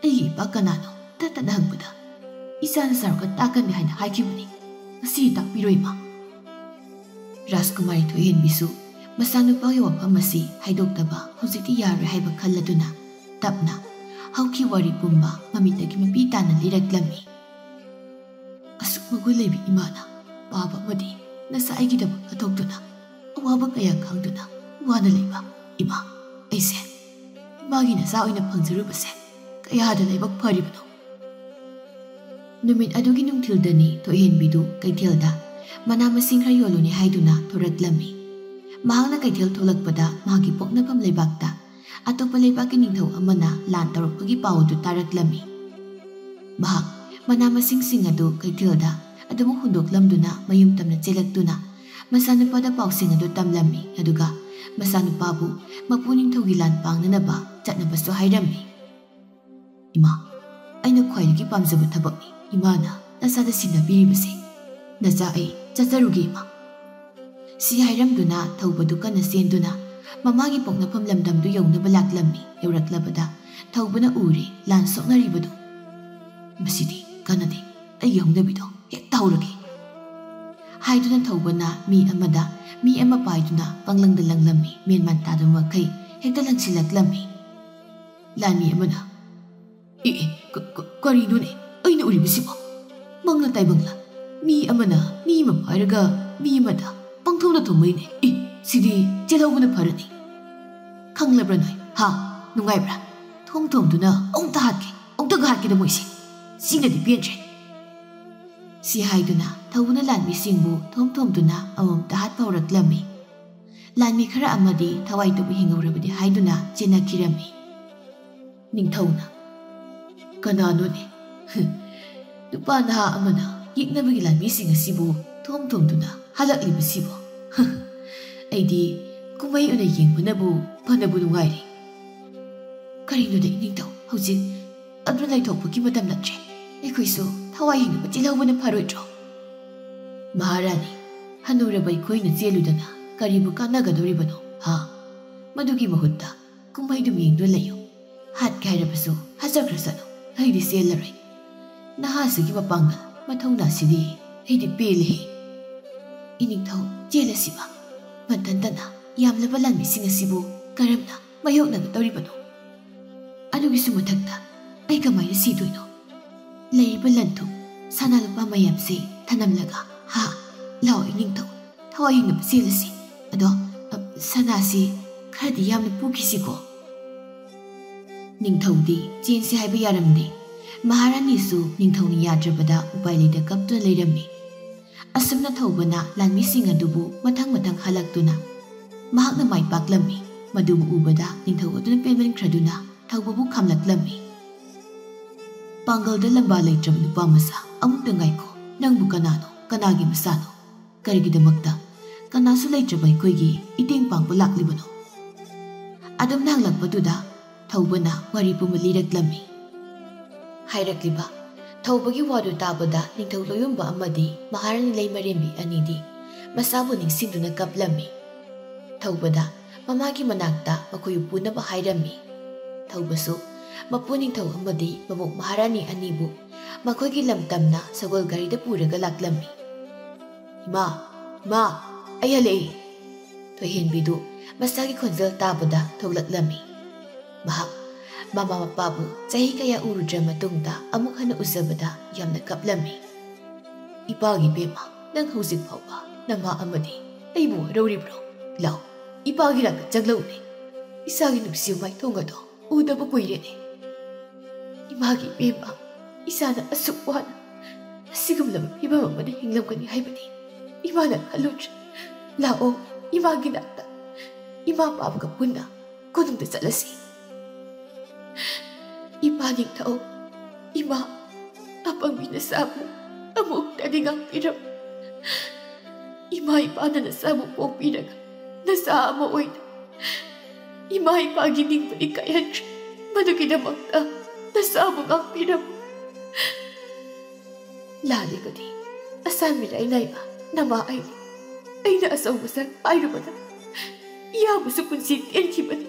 ꯑꯩꯒꯤ ꯏꯄꯥ ꯀꯅꯥꯅꯣ ꯇꯠ ꯇꯠꯅ ꯍꯪꯕꯗ ꯏꯆꯥꯅ ꯆꯥꯎꯔꯒ ꯇꯥꯛꯀꯅꯤ ꯍꯥꯏꯅ ꯍꯥꯏꯈꯤꯕꯅꯤ꯫ ꯉꯁꯤ ꯇꯥꯛꯄꯤꯔꯣ ꯏꯃꯥ꯫ ꯔꯥꯖꯀꯨꯃꯥꯔꯤ ꯊꯣꯏꯍꯦꯟꯕꯤꯁꯨ ꯃꯆꯥꯅꯨꯄꯥꯒꯤ ꯋꯥꯐꯝ ꯑꯁꯤ ꯍꯥꯏꯗꯣꯛꯇꯕ ꯍꯧꯖꯤꯛꯇꯤ ꯌꯥꯔꯣꯏ ꯍꯥꯏꯕ ꯈꯜꯂꯗꯨꯅ ꯇꯞꯅ ꯍꯧꯈꯤ ꯋꯥꯔꯤ ꯄꯨꯝꯕ ꯃꯃꯤꯠꯇꯒꯤ ꯃꯄꯤ ꯇꯥꯅ ꯂꯤꯔꯛꯂꯝꯃꯤ꯫ ꯑꯁꯨꯛ ꯃꯒꯨꯟ ꯂꯩꯕꯤ ꯏꯃꯥꯅ ꯄꯥꯕ ꯑꯃꯗꯤ ꯅꯆꯥ ꯑꯩꯒꯤꯗꯃꯛ ꯊꯥꯗꯣꯛꯇꯨꯅ ꯑꯋꯥꯕ ꯀꯌꯥ ꯈꯥꯡꯗꯨꯅ ꯋꯥꯅ ꯂꯩꯕ ꯏꯃꯥ, ꯑꯩꯁꯦ ꯏꯃꯥꯒꯤ ꯅꯆꯥ ꯑꯣꯏꯅ ꯐꯪꯖꯔꯨꯕꯁꯦ ꯀꯌꯥꯗ ꯂꯥꯏꯕꯛ ꯐꯔꯤꯕꯅꯣ꯫ ꯅꯨꯃꯤꯠ ꯑꯗꯨꯒꯤ ꯅꯨꯡꯊꯤꯜꯗꯅꯤ ꯊꯣꯏꯍꯦꯟꯕꯤꯗꯨ ꯀꯩꯊꯦꯜꯗ ꯃꯅꯥ ꯃꯁꯤꯡ ꯈꯔ ꯌꯣꯜꯂꯨꯅꯤ ꯍꯥꯏꯗꯨꯅ ꯊꯣꯔꯛꯂꯝꯃꯤ꯫ ꯃꯍꯥꯛꯅ ꯀꯩꯊꯦꯜ ꯊꯣꯛꯂꯛꯄꯗ ꯃꯍꯥꯛꯀꯤ ꯄꯣꯛꯅꯐꯝ ꯂꯩꯕꯥꯛꯇ ꯑꯇꯣꯞꯄ ꯂꯩꯕꯥꯛꯀꯤ ꯅꯤꯡꯊꯧ ꯑꯃꯅ ꯂꯥꯟ ꯇꯧꯔꯛꯄꯒꯤ ꯄꯥꯎ ꯑꯗꯨ ꯇꯥꯔꯛꯂꯝꯃꯤ꯫ ꯃꯍꯥꯛ ꯃꯅꯥ ꯃꯁꯤꯡꯁꯤꯡ ꯑꯗꯨ ꯀꯩꯊꯦꯜꯗ ꯑꯗꯨꯃꯛ ꯍꯨꯟꯗꯣꯛꯂꯝꯗꯨꯅ ꯃꯌꯨꯝ ꯇꯝꯅ ꯆꯦꯜꯂꯛꯇꯨꯅ ꯃꯆꯥꯅꯨꯄꯥꯗ ꯄꯥꯎꯁꯤꯡ ꯑꯗꯨ ꯇꯝꯂꯝꯃꯤ, ꯑꯗꯨꯒ ꯃꯆꯥꯅꯨꯄꯥꯕꯨ ꯃꯄꯨ ꯅꯤꯡꯊꯧꯒꯤ ꯂꯥꯟ ꯄꯥꯡꯅꯅꯕ ꯆꯠꯅꯕꯁꯨ ꯍꯥꯏꯔꯝꯃꯤ꯫ "ꯏꯃꯥ, ꯑꯩꯅ ꯈ꯭ꯋꯥꯏꯗꯒꯤ ꯄꯥꯝꯖꯕ ꯊꯕꯛꯅꯤ꯫ ꯏꯃꯥꯅ ꯅꯆꯥꯗ ꯁꯤꯟꯅꯕꯤꯔꯤꯕꯁꯦ꯫ ꯅꯆꯥ ꯑꯩ ꯆꯠꯆꯔꯨꯒꯦ ꯏꯃꯥ꯫" ꯁꯤ ꯍꯥꯏꯔꯝꯗꯨꯅ ꯊꯧꯕꯗꯨ ꯀꯟꯅ ꯆꯦꯟꯗꯨꯅ ꯃꯃꯥꯒꯤ ꯄꯣꯛꯅꯐꯝ ꯂꯝꯗꯝꯗꯨ ꯌꯧꯅꯕ ꯂꯥꯛꯂꯝꯃꯤ꯫ ꯌꯧꯔꯛꯂꯕꯗ ꯊꯧꯕꯅ ꯎꯔꯦ ꯂꯥꯟ ꯁꯣꯛꯅꯔꯤꯕꯗꯨ꯫ "ꯃꯁꯤꯗꯤ ꯀꯥꯟꯅꯗꯦ, ꯑꯩꯒꯤ ꯍꯧꯅꯕꯤꯗꯣ ꯍꯦꯛ ꯇꯧꯔꯒꯦ" ꯍꯥꯏꯗꯨꯅ ꯊꯧꯕꯅ ꯃꯤ ꯑꯃꯗ ꯃꯤ ꯑꯃ ꯄꯥꯏꯗꯨꯅ ꯄꯪꯂꯪꯗ ꯂꯪꯂꯝꯃꯤ꯫ ꯃꯦꯟꯃꯥꯟ ꯇꯥꯗꯕ ꯃꯈꯩ ꯍꯦꯛꯇ ꯂꯪꯁꯤꯜꯂꯛꯂꯝꯃꯤ꯫ ꯂꯥꯟꯃꯤ ꯑꯃꯅ, "ꯑꯦ, ꯑꯦ, ꯀ-, ꯀ-, ꯀꯔꯤꯅꯣꯅꯦ ꯑꯩꯅ ꯎꯔꯤꯕꯁꯤꯕꯣ? ꯃꯪꯂ ꯇꯥꯏꯕꯪꯂ? ꯃꯤ ꯑꯃꯅ ꯃꯤ ꯑꯃ ꯄꯥꯏꯔꯒ ꯃꯤ ꯑꯃꯗ ꯄꯪꯊꯣꯝꯗ ꯊꯣꯝꯕꯩꯅꯦ꯫ ꯑꯦ, ꯁꯤꯗꯤ ꯆꯦꯜꯍꯧꯕꯅ ꯐꯔꯅꯤ꯫ ꯈꯪꯂꯕ꯭ꯔꯥ ꯅꯣꯏ? ꯍꯥ? ꯅꯨꯡꯉꯥꯏꯕ꯭ꯔꯥ? ꯊꯣꯝ ꯊꯣꯝꯗꯨꯅ ꯑꯃꯨꯛꯇ ꯍꯥꯠꯀꯦ, ꯑꯃꯨꯛꯇꯒ ꯍꯥꯠꯀꯦꯗ ꯃꯣꯏꯁꯦ꯫ ꯁꯤꯅꯗꯤ ꯄꯦꯟꯗ꯭ꯔꯦ꯫" ꯁꯤ ꯍꯥꯏꯗꯨꯅ ꯊꯧꯕꯅ ꯂꯥꯟꯃꯤꯁꯤꯡꯕꯨ ꯊꯣꯝ ꯊꯣꯝꯗꯨꯅ ꯑꯃꯃꯝꯇ ꯍꯥꯠꯄ ꯍꯧꯔꯛꯂꯝꯃꯤ꯫ ꯂꯥꯟꯃꯤ ꯈꯔ ꯑꯃꯗꯤ ꯊꯋꯥꯏ ꯇꯕꯨ ꯍꯤꯡꯍꯧꯔꯕꯗꯤ ꯍꯥꯏꯗꯨꯅ ꯆꯦꯟꯅꯈꯤꯔꯝꯃꯤ꯫ ꯅꯤꯡꯊꯧꯅ, "ꯀꯅꯥꯅꯣꯅꯦ? ꯅꯨꯄꯥ ꯅꯍꯥ ꯑꯃꯅ ꯌꯦꯛꯅꯕꯒꯤ ꯂꯥꯟꯃꯤꯁꯤꯡ ꯑꯁꯤꯕꯨ ꯊꯣꯝ ꯊꯣꯝꯗꯨꯅ ꯍꯜꯂꯛꯂꯤꯕꯁꯤꯕꯨ? ꯑꯩꯗꯤ ꯀꯨꯝꯍꯩ ꯑꯣꯏꯅ ꯌꯦꯡꯕꯅꯕꯨ ꯐꯅꯕꯨ ꯅꯨꯡꯉꯥꯏꯔꯤ꯫" "ꯀꯔꯤꯅꯣꯗ ꯏꯅꯤꯡꯊꯧ, ꯍꯧꯖꯤꯛ ꯑꯗꯨ ꯂꯩꯊꯣꯛꯄꯒꯤ ꯃꯇꯝ ꯅꯠꯇ꯭ꯔꯦ꯫ ꯑꯩꯈꯣꯏꯁꯨ ꯊꯋꯥꯏ ꯍꯤꯡꯅꯕ ꯆꯦꯜꯍꯧꯕꯅ ꯐꯔꯣꯏꯗ꯭ꯔꯣ?" "ꯃꯍꯥꯔꯥꯅꯤ, ꯍꯅꯨꯔꯕ ꯑꯩꯈꯣꯏꯅ ꯆꯦꯜꯂꯨꯗꯅ ꯀꯔꯤꯕꯨ ꯀꯥꯟꯅꯒꯗꯧꯔꯤꯕꯅꯣ? ꯍꯥ? ꯃꯗꯨꯒꯤ ꯃꯍꯨꯠꯇ ꯀꯨꯝꯍꯩꯗꯨ ꯌꯦꯡꯗꯨꯅ ꯂꯩꯌꯨ꯫ ꯍꯥꯠꯀꯦ ꯍꯥꯏꯔꯕꯁꯨ ꯍꯥꯠꯆꯈ꯭ꯔꯁꯅꯨ, ꯑꯩꯗꯤ ꯆꯦꯜꯂꯔꯣꯏ꯫ ꯅꯍꯥꯁꯤꯒꯤ ꯃꯄꯥꯡꯒꯜ ꯃꯊꯧꯅꯥꯁꯤꯗꯤ ꯑꯩꯗꯤ ꯄꯦꯜꯂꯦꯍꯦ꯫ ꯏꯅꯤꯡꯊꯧ, ꯆꯦꯜꯂꯁꯤꯕ꯫ ꯃꯊꯟꯇꯅ ꯌꯥꯝꯂꯕ ꯂꯥꯟꯃꯤꯁꯤꯡ ꯑꯁꯤꯕꯨ ꯀꯔꯝꯅ ꯃꯥꯌꯣꯛꯅꯒꯗꯧꯔꯤꯕꯅꯣ? ꯑꯗꯨꯒꯤꯁꯨ ꯃꯊꯛꯇ ꯑꯩ ꯀꯃꯥꯏꯅ ꯁꯤꯗꯣꯏꯅꯣ? ꯂꯩꯔꯤꯕ ꯂꯟ ꯊꯨꯝ, ꯁꯅꯥ ꯂꯨꯄꯥ ꯃꯌꯥꯝꯁꯦ ꯊꯅꯝꯂꯒ, ꯍꯥ, ꯂꯥꯛꯑꯣ ꯏꯅꯤꯡꯊꯧ, ꯊꯋꯥꯏ ꯌꯦꯡꯅꯕ ꯆꯦꯜꯂꯁꯤ꯫ ꯑꯗꯣ, ꯑ, ꯁꯅꯥꯁꯤ ꯈꯔꯗꯤ ꯌꯥꯝꯅ ꯄꯨꯈꯤꯁꯤꯀꯣ꯫ ꯅꯤꯡꯊꯧꯗꯤ ꯆꯦꯟꯁꯤ ꯍꯥꯏꯕ ꯌꯥꯔꯝꯗꯦ꯫ ꯃꯍꯥꯔꯥꯅꯤꯁꯨ ꯅꯤꯡꯊꯧꯅ ꯌꯥꯗ꯭ꯔꯕꯗ ꯎꯄꯥꯏ ꯂꯩꯇ ꯀꯞꯇꯨꯅ ꯂꯩꯔꯝꯃꯤ꯫ ꯑꯁꯨꯝꯅ ꯊꯧꯕꯅ ꯂꯥꯟꯃꯤꯁꯤꯡ ꯑꯗꯨꯕꯨ ꯃꯊꯪ ꯃꯊꯪ ꯍꯜꯂꯛꯇꯨꯅ ꯃꯍꯥꯛꯅ ꯃꯥꯏ ꯄꯥꯛꯂꯝꯃꯤ꯫ ꯃꯗꯨꯕꯨ ꯎꯕꯗ ꯅꯤꯡꯊꯧ ꯑꯗꯨꯅ ꯄꯦꯟꯃꯟꯈ꯭ꯔꯗꯨꯅ ꯊꯧꯕꯕꯨ ꯈꯥꯝꯂꯛꯂꯝꯃꯤ꯫ "ꯄꯥꯡꯒꯜꯗ ꯂꯝꯕꯥ ꯂꯩꯇ꯭ꯔꯕ ꯅꯨꯄꯥ ꯃꯆꯥ, ꯑꯃꯨꯛꯇ ꯉꯥꯏꯈꯣ꯫ ꯅꯪꯕꯨ ꯀꯅꯥꯅꯣ? ꯀꯅꯥꯒꯤ ꯃꯆꯥꯅꯣ? ꯀꯔꯤꯒꯤꯗꯃꯛꯇ? ꯀꯅꯥꯁꯨ ꯂꯩꯇ꯭ꯔꯕ ꯑꯩꯈꯣꯏꯒꯤ ꯏꯇꯦꯡ ꯄꯥꯡꯕ ꯂꯥꯛꯂꯤꯕꯅꯣ?" ꯑꯗꯨꯝꯅ ꯍꯪꯂꯛꯄꯗꯨꯗ ꯊꯧꯕꯅ ꯋꯥꯔꯤ ꯄꯨꯝꯕ ꯂꯤꯔꯛꯂꯝꯃꯤ꯫ ꯍꯥꯏꯔꯛꯂꯤꯕ ꯊꯧꯕꯒꯤ ꯋꯥꯗꯨ ꯇꯥꯕꯗ ꯅꯤꯡꯊꯧ ꯂꯣꯌꯨꯝꯕ ꯑꯃꯗꯤ ꯃꯍꯥꯔꯥꯅꯤ ꯂꯩꯃꯔꯦꯝꯕꯤ ꯑꯅꯤꯗꯤ ꯃꯁꯥꯕꯨ ꯅꯤꯡꯁꯤꯡꯗꯨꯅ ꯀꯞꯂꯝꯃꯤ꯫ ꯊꯧꯕꯗ ꯃꯃꯥꯒꯤ ꯃꯅꯥꯛꯇ ꯃꯈꯣꯏꯕꯨ ꯄꯨꯅꯕ ꯍꯥꯏꯔꯝꯃꯤ꯫ ꯊꯧꯕꯁꯨ ꯃꯄꯨ ꯅꯤꯡꯊꯧ ꯑꯃꯗꯤ ꯃꯕꯣꯛ ꯃꯍꯥꯔꯥꯅꯤ ꯑꯅꯤꯕꯨ ꯃꯈꯣꯏꯒꯤ ꯂꯝꯗꯝꯅ ꯁꯒꯣꯜ ꯒꯥꯔꯤꯗ ꯄꯨꯔꯒ ꯂꯥꯛꯂꯝꯃꯤ꯫ "ꯏꯃꯥ, ꯏꯃꯥ, ꯑꯩ ꯍꯜꯂꯛꯏ!" ꯊꯣꯏꯍꯦꯟꯕꯤꯗꯨ ꯃꯁꯥꯒꯤ ꯈꯣꯟꯖꯦꯜ ꯇꯥꯕꯗ ꯊꯣꯛꯂꯛꯂꯝꯃꯤ꯫ ꯃꯍꯥꯛ ꯃꯃꯥ ꯃꯄꯥꯕꯨ ꯆꯍꯤ ꯀꯌꯥ ꯎꯔꯨꯗ꯭ꯔ ꯃꯇꯨꯡꯗ ꯑꯃꯨꯛ ꯍꯟꯅ ꯎꯖꯕꯗ ꯌꯥꯝꯅ ꯀꯞꯂꯝꯃꯤ꯫ "ꯏꯄꯥꯒꯤ ꯏꯕꯦꯝꯃ, ꯅꯪ ꯍꯧꯖꯤꯛ ꯐꯥꯎꯕ ꯅꯃꯥ ꯑꯃꯗꯤ ꯑꯩꯕꯨ ꯋꯥꯔꯧꯔꯤꯕ꯭ꯔꯣ? ꯂꯥꯎ, ꯏꯄꯥꯒꯤ ꯅꯥꯛꯇ ꯆꯪꯂꯛꯎꯅꯦ꯫ ꯏꯆꯥꯒꯤ ꯅꯨꯡꯁꯤꯕ ꯃꯥꯏꯊꯣꯡ ꯑꯗꯣ ꯎꯗꯕ ꯀꯨꯏꯔꯦꯅꯦ꯫ ꯏꯃꯥꯒꯤ ꯏꯕꯦꯝꯃ, ꯏꯆꯥꯅ ꯑꯁꯨꯛ ꯋꯥꯅ ꯑꯁꯤꯒꯨꯝꯂꯕ ꯐꯤꯕꯝ ꯑꯃꯗ ꯍꯤꯡꯂꯝꯒꯅꯤ ꯍꯥꯏꯕꯗꯤ ꯏꯃꯥꯅ ꯈꯜꯂꯨꯗ꯭ꯔꯦ꯫ ꯂꯥꯛꯑꯣ, ꯏꯃꯥꯒꯤ ꯅꯥꯛꯇ ꯏꯃꯥ ꯄꯥꯕꯒ ꯄꯨꯟꯅ ꯀꯣꯅꯨꯡꯗ ꯆꯠꯂꯁꯤ꯫ ꯏꯄꯥ ꯅꯤꯡꯊꯧ, ꯏꯃꯥ ꯑꯄꯪꯕꯤ ꯅꯆꯥꯕꯨ ꯑꯃꯨꯛꯇꯗꯤ ꯉꯥꯛꯄꯤꯔꯝꯃꯨ꯫ ꯏꯃꯥ ꯏꯄꯥꯅ ꯅꯆꯥꯕꯨ ꯄꯣꯛꯄꯤꯔꯒ ꯅꯆꯥ ꯑꯃ ꯑꯣꯏꯅ ꯏꯃꯥ ꯏꯄꯥꯒꯤ ꯅꯤꯡꯕꯨꯗꯤ ꯀꯥꯏꯍꯟꯈ꯭ꯔꯦ, ꯃꯗꯨꯒꯤꯗꯃꯛꯇ ꯅꯆꯥꯕꯨ ꯉꯥꯛꯄꯤꯔꯝꯃꯨ꯫ ꯂꯥꯜꯂꯤꯕꯗꯤ ꯑꯁꯥ ꯃꯤꯔꯥꯏ ꯅꯥꯏꯕ ꯅꯃꯥ ꯑꯩꯅꯤ꯫ ꯑꯩꯅ ꯑꯆꯧꯕ ꯁꯛ ꯄꯥꯏꯔꯨꯕꯗ ꯏꯌꯥꯝꯕꯁꯨ ꯄꯨꯟꯁꯤ ꯇꯦꯟꯈꯤꯕꯅꯤ꯫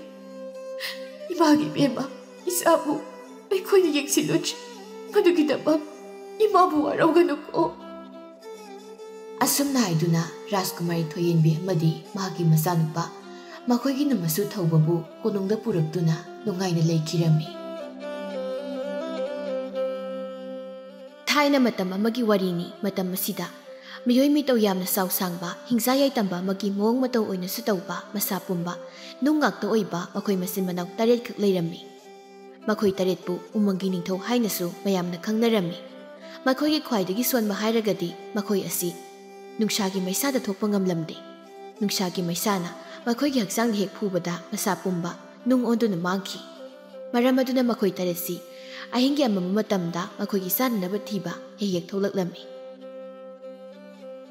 ꯏꯃꯥꯒꯤ ꯏꯕꯦꯝꯃ, ꯏꯆꯥꯕꯨ ꯑꯩꯈꯣꯏꯅ ꯌꯦꯡꯁꯤꯜꯂꯨꯗ꯭ꯔꯤ꯫ ꯃꯗꯨꯒꯤꯗꯃꯛ ꯏꯃꯥꯕꯨ ꯋꯥꯔꯧꯒꯅꯨꯀꯣ꯫ ꯑꯁꯨꯝꯅ ꯍꯥꯏꯗꯨꯅ ꯔꯥꯖꯀꯨꯃꯥꯔꯤ ꯊꯣꯏꯌꯦꯟꯕꯤ ꯑꯃꯗꯤ ꯃꯍꯥꯛꯀꯤ ꯃꯆꯥꯅꯨꯄꯥ, ꯃꯈꯣꯏꯒꯤꯅ ꯃꯁꯨ ꯊꯧꯕꯕꯨ ꯀꯣꯅꯨꯡꯗ ꯄꯨꯔꯛꯇꯨꯅ ꯅꯨꯡꯉꯥꯏꯅ ꯂꯩꯈꯤꯔꯝꯃꯤ꯫ ꯊꯥꯏꯅ ꯃꯇꯝ ꯑꯃꯒꯤ ꯋꯥꯔꯤꯅꯤ꯫ ꯃꯇꯝ ꯑꯁꯤꯗ ꯃꯤꯑꯣꯏ ꯃꯤꯇꯧ ꯌꯥꯝꯅ ꯆꯥꯎ ꯁꯥꯡꯕ, ꯍꯤꯡꯆꯥ ꯌꯥꯏꯇꯝꯕ ꯑꯃꯒꯤ ꯃꯑꯣꯡ ꯃꯇꯧ ꯑꯣꯏꯅꯁꯨ ꯇꯧꯕ, ꯃꯁꯥ ꯄꯨꯝꯕ ꯅꯨꯡ ꯉꯥꯛꯇ ꯑꯣꯏꯕ ꯃꯈꯣꯏ ꯃꯆꯤꯟ ꯃꯅꯥꯎ ꯇꯔꯦꯠꯈꯛ ꯂꯩꯔꯝꯃꯤ꯫ ꯃꯈꯣꯏ ꯇꯔꯦꯠꯄꯨ ꯎꯃꯪꯒꯤ ꯅꯤꯡꯊꯧ ꯍꯥꯏꯅꯁꯨ ꯃꯌꯥꯝꯅ ꯈꯪꯅꯔꯝꯃꯤ꯫ ꯃꯈꯣꯏꯒꯤ ꯈ꯭ꯋꯥꯏꯗꯒꯤ ꯁꯣꯟꯕ ꯍꯥꯏꯔꯒꯗꯤ ꯃꯈꯣꯏ ꯑꯁꯤ ꯅꯨꯡꯁꯥꯒꯤ ꯃꯩꯁꯥꯗ ꯊꯣꯛꯄ ꯉꯝꯂꯝꯗꯦ꯫ ꯅꯨꯡꯁꯥꯒꯤ ꯃꯩꯁꯥꯅ ꯃꯈꯣꯏꯒꯤ ꯍꯛꯆꯥꯡꯗ ꯍꯦꯛ ꯐꯨꯕꯗ ꯃꯁꯥ ꯄꯨꯝꯕ ꯅꯨꯡ ꯑꯣꯟꯗꯨꯅ ꯃꯥꯡꯈꯤ꯫ ꯃꯔꯝ ꯑꯗꯨꯅ ꯃꯈꯣꯏ ꯇꯔꯦꯠꯁꯤ ꯑꯍꯤꯡꯒꯤ ꯑꯃꯝꯕ ꯃꯇꯝꯗ ꯃꯈꯣꯏꯒꯤ ꯆꯥꯅꯅꯕ ꯊꯤꯕ ꯍꯦꯛ ꯍꯦꯛ ꯊꯣꯛꯂꯛꯂꯝꯃꯤ꯫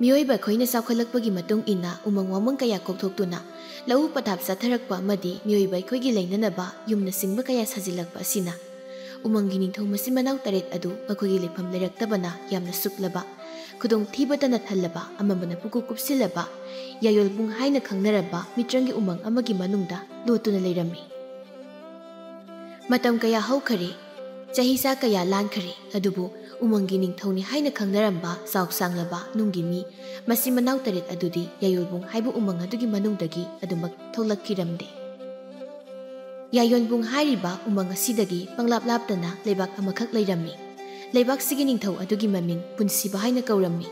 ꯃꯤꯑꯣꯏꯕ ꯑꯩꯈꯣꯏꯅ ꯆꯥꯎꯈꯠꯂꯛꯄꯒꯤ ꯃꯇꯨꯡ ꯏꯟꯅ ꯎꯃꯪ ꯋꯥꯃꯪ ꯀꯌꯥ ꯀꯣꯛꯊꯣꯛꯇꯨꯅ ꯂꯧꯎ ꯄꯊꯥꯞ ꯆꯠꯊꯔꯛꯄ ꯑꯃꯗꯤ ꯃꯤꯑꯣꯏꯕ ꯑꯩꯈꯣꯏꯒꯤ ꯂꯩꯅꯅꯕ ꯌꯨꯝꯅꯆꯤꯡꯕ ꯀꯌꯥ ꯁꯥꯖꯤꯜꯂꯛꯄ ꯑꯁꯤꯅ ꯎꯃꯪꯒꯤ ꯅꯤꯡꯊꯧ ꯃꯆꯤꯟ ꯃꯅꯥꯎ ꯇꯔꯦꯠ ꯑꯗꯨ ꯃꯈꯣꯏꯒꯤ ꯂꯩꯐꯝ ꯂꯩꯔꯛꯇꯕꯅ ꯌꯥꯝꯅ ꯁꯨꯛꯂꯕ, ꯈꯨꯗꯣꯡꯊꯤꯕꯇꯅ ꯊꯜꯂꯕ, ꯑꯃꯝꯕꯅ ꯄꯨꯀꯨ ꯀꯨꯞꯁꯤꯜꯂꯕ ꯌꯥꯌꯣꯜꯕꯨꯡ ꯍꯥꯏꯅ ꯈꯪꯅꯔꯕ ꯃꯤꯇ꯭ꯔꯪꯒꯤ ꯎꯃꯪ ꯑꯃꯒꯤ ꯃꯅꯨꯡꯗ ꯂꯣꯠꯇꯨꯅ ꯂꯩꯔꯝꯃꯤ꯫ ꯃꯇꯝ ꯀꯌꯥ ꯍꯧꯈꯔꯦ, ꯆꯍꯤꯆꯥ ꯀꯌꯥ ꯂꯥꯟꯈꯔꯦ, ꯑꯗꯨꯕꯨ ꯎꯃꯪꯒꯤ ꯅꯤꯡꯊꯧꯅꯤ ꯍꯥꯏꯅ ꯈꯪꯅꯔꯝꯕ ꯆꯥꯎ ꯁꯥꯡꯂꯕ ꯅꯨꯡꯒꯤ ꯃꯤ ꯃꯆꯤꯟ ꯃꯅꯥꯎ ꯇꯔꯦꯠ ꯑꯗꯨꯗꯤ ꯌꯥꯌꯣꯜꯕꯨꯡ ꯍꯥꯏꯕ ꯎꯃꯪ ꯑꯗꯨꯒꯤ ꯃꯅꯨꯡꯗꯒꯤ ꯑꯗꯨꯃꯛ ꯊꯣꯛꯂꯛꯈꯤꯔꯝꯗꯦ꯫ ꯌꯥꯌꯣꯟꯕꯨꯡ ꯍꯥꯏꯔꯤꯕ ꯎꯃꯪ ꯑꯁꯤꯗꯒꯤ ꯄꯪꯂꯥꯞ ꯂꯥꯞꯇꯅ ꯂꯩꯕꯥꯛ ꯑꯃꯈꯛ ꯂꯩꯔꯝꯃꯤ꯫ ꯂꯩꯕꯥꯛꯁꯤꯒꯤ ꯅꯤꯡꯊꯧ ꯑꯗꯨꯒꯤ ꯃꯃꯤꯡ ꯄꯨꯟꯁꯤꯕ ꯍꯥꯏꯅ ꯀꯧꯔꯝꯃꯤ꯫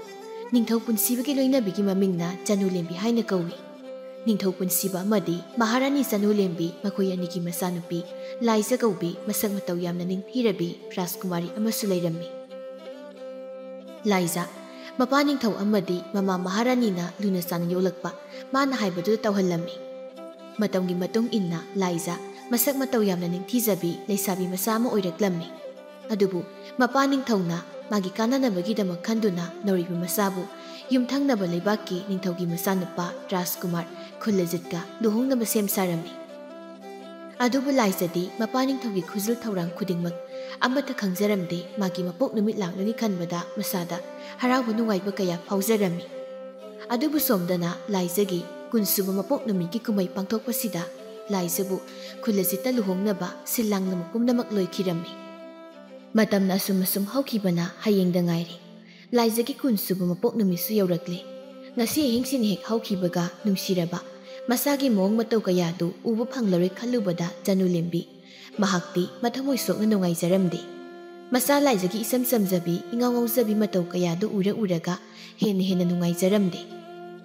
ꯅꯤꯡꯊꯧ ꯄꯨꯟꯁꯤꯕꯒꯤ ꯂꯣꯏꯅꯕꯤꯒꯤ ꯃꯃꯤꯡꯅ ꯆꯅꯨꯂꯦꯝꯕꯤ ꯍꯥꯏꯅ ꯀꯧꯏ꯫ ꯅꯤꯡꯊꯧ ꯄꯨꯟꯁꯤꯕ ꯑꯃꯗꯤ ꯃꯍꯥꯔꯥꯅꯤ ꯆꯅꯨꯂꯦꯝꯕꯤ ꯃꯈꯣꯏ ꯑꯅꯤꯒꯤ ꯃꯆꯥꯅꯨꯄꯤ ꯂꯥꯏꯖ ꯀꯧꯕꯤ ꯃꯁꯛ ꯃꯇꯧ ꯌꯥꯝꯅ ꯅꯤꯡꯊꯤꯔꯕꯤ ꯔꯥꯖꯀꯨꯃꯥꯔꯤ ꯑꯃꯁꯨ ꯂꯩꯔꯝꯃꯤ꯫ ꯂꯥꯏꯖ, ꯃꯄꯥ ꯅꯤꯡꯊꯧ ꯑꯃꯗꯤ ꯃꯃꯥ ꯃꯍꯥꯔꯥꯅꯤꯅ ꯂꯨꯅ ꯆꯥꯟꯅ ꯌꯣꯛꯂꯛꯄ, ꯃꯥꯅ ꯍꯥꯏꯕꯗꯨꯗ ꯇꯧꯍꯜꯂꯝꯃꯤ꯫ ꯃꯇꯝꯒꯤ ꯃꯇꯨꯡ ꯏꯟꯅ ꯂꯥꯏꯖ ꯃꯁꯛ ꯃꯇꯧ ꯌꯥꯝꯅ ꯅꯤꯡꯊꯤꯖꯕꯤ ꯂꯩꯁꯥꯕꯤ ꯃꯆꯥ ꯑꯃ ꯑꯣꯏꯔꯛꯂꯝꯃꯤ꯫ ꯑꯗꯨꯕꯨ ꯃꯄꯥ ꯅꯤꯡꯊꯧꯅ ꯃꯥꯒꯤ ꯀꯥꯟꯅꯅꯕꯒꯤꯗꯃꯛ ꯈꯟꯗꯨꯅ ꯅꯧꯔꯤꯕ ꯃꯆꯥꯕꯨ ꯌꯨꯝꯊꯪꯅꯕ ꯂꯩꯕꯥꯛꯀꯤ ꯅꯤꯡꯊꯧꯒꯤ ꯃꯆꯥꯅꯨꯄꯥ ꯔꯥꯖꯀꯨꯃꯥꯔ ꯈꯨꯜꯂꯖꯤꯠꯀ ꯂꯨꯍꯣꯡꯅꯕ ꯁꯦꯝ ꯁꯥꯔꯝꯃꯤ꯫ ꯑꯗꯨꯕꯨ ꯂꯥꯏꯖꯗꯤ ꯃꯄꯥ ꯅꯤꯡꯊꯧꯒꯤ ꯈꯨꯖꯤꯜ ꯊꯧꯔꯥꯡ ꯈꯨꯗꯤꯡꯃꯛ ꯑꯃꯠꯇ ꯈꯪꯖꯔꯝꯗꯦ꯫ ꯃꯥꯒꯤ ꯃꯄꯣꯛ ꯅꯨꯃꯤꯠ ꯂꯥꯛꯂꯅꯤ ꯈꯟꯕꯗ ꯃꯁꯥꯗ ꯍꯔꯥꯎꯕ ꯅꯨꯡꯉꯥꯏꯕ ꯀꯌꯥ ꯐꯥꯎꯖꯔꯝꯃꯤ꯫ ꯑꯗꯨꯕꯨ ꯁꯣꯝꯗꯅ ꯂꯥꯏꯖꯒꯤ ꯀꯨꯟꯁꯨꯕ ꯃꯄꯣꯛ ꯅꯨꯃꯤꯠꯀꯤ ꯀꯨꯝꯍꯩ ꯄꯥꯡꯊꯣꯛꯄꯁꯤꯗ ꯂꯥꯏꯖꯕꯨ ꯈꯨꯜ ꯑꯁꯤꯗ ꯂꯨꯍꯣꯡꯅꯕ ꯁꯤꯜ ꯂꯥꯡꯂꯕ ꯄꯨꯝꯅꯃꯛ ꯂꯣꯏꯈꯤꯔꯝꯃꯤ꯫ ꯃꯇꯝꯅ ꯑꯁꯨꯝ ꯑꯁꯨꯝ ꯍꯧꯈꯤꯕꯅ ꯍꯌꯦꯡꯗ ꯉꯥꯏꯔꯦ꯫ ꯂꯥꯏꯖꯒꯤ ꯀꯨꯟꯁꯨꯕ ꯃꯄꯣꯛ ꯅꯨꯃꯤꯠꯁꯨ ꯌꯧꯔꯛꯂꯦ꯫ ꯉꯁꯤ ꯑꯍꯤꯡꯁꯤꯅ ꯍꯦꯛ ꯍꯧꯈꯤꯕꯒ ꯅꯨꯡꯁꯤꯔꯕ ꯃꯁꯥꯒꯤ ꯃꯑꯣꯡ ꯃꯇꯧ ꯀꯌꯥꯗꯨ ꯎꯕ ꯐꯪꯂꯔꯣꯏ ꯈꯜꯂꯨꯕꯗ ꯆꯅꯨꯂꯦꯝꯕꯤ ꯃꯍꯥꯛꯇꯤ ꯃꯊꯃꯣꯏ ꯁꯣꯛꯅ ꯅꯨꯡꯉꯥꯏꯖꯔꯝꯗꯦ꯫ ꯃꯆꯥ ꯂꯥꯏꯖꯒꯤ ꯏꯆꯝ ꯆꯝꯖꯕꯤ, ꯏꯉꯥꯎ ꯉꯥꯎꯖꯕꯤ ꯃꯇꯧ ꯀꯌꯥꯗꯨ ꯎꯔ ꯎꯔꯒ ꯍꯦꯟꯅ ꯍꯦꯟꯅ ꯅꯨꯡꯉꯥꯏꯖꯔꯝꯗꯦ꯫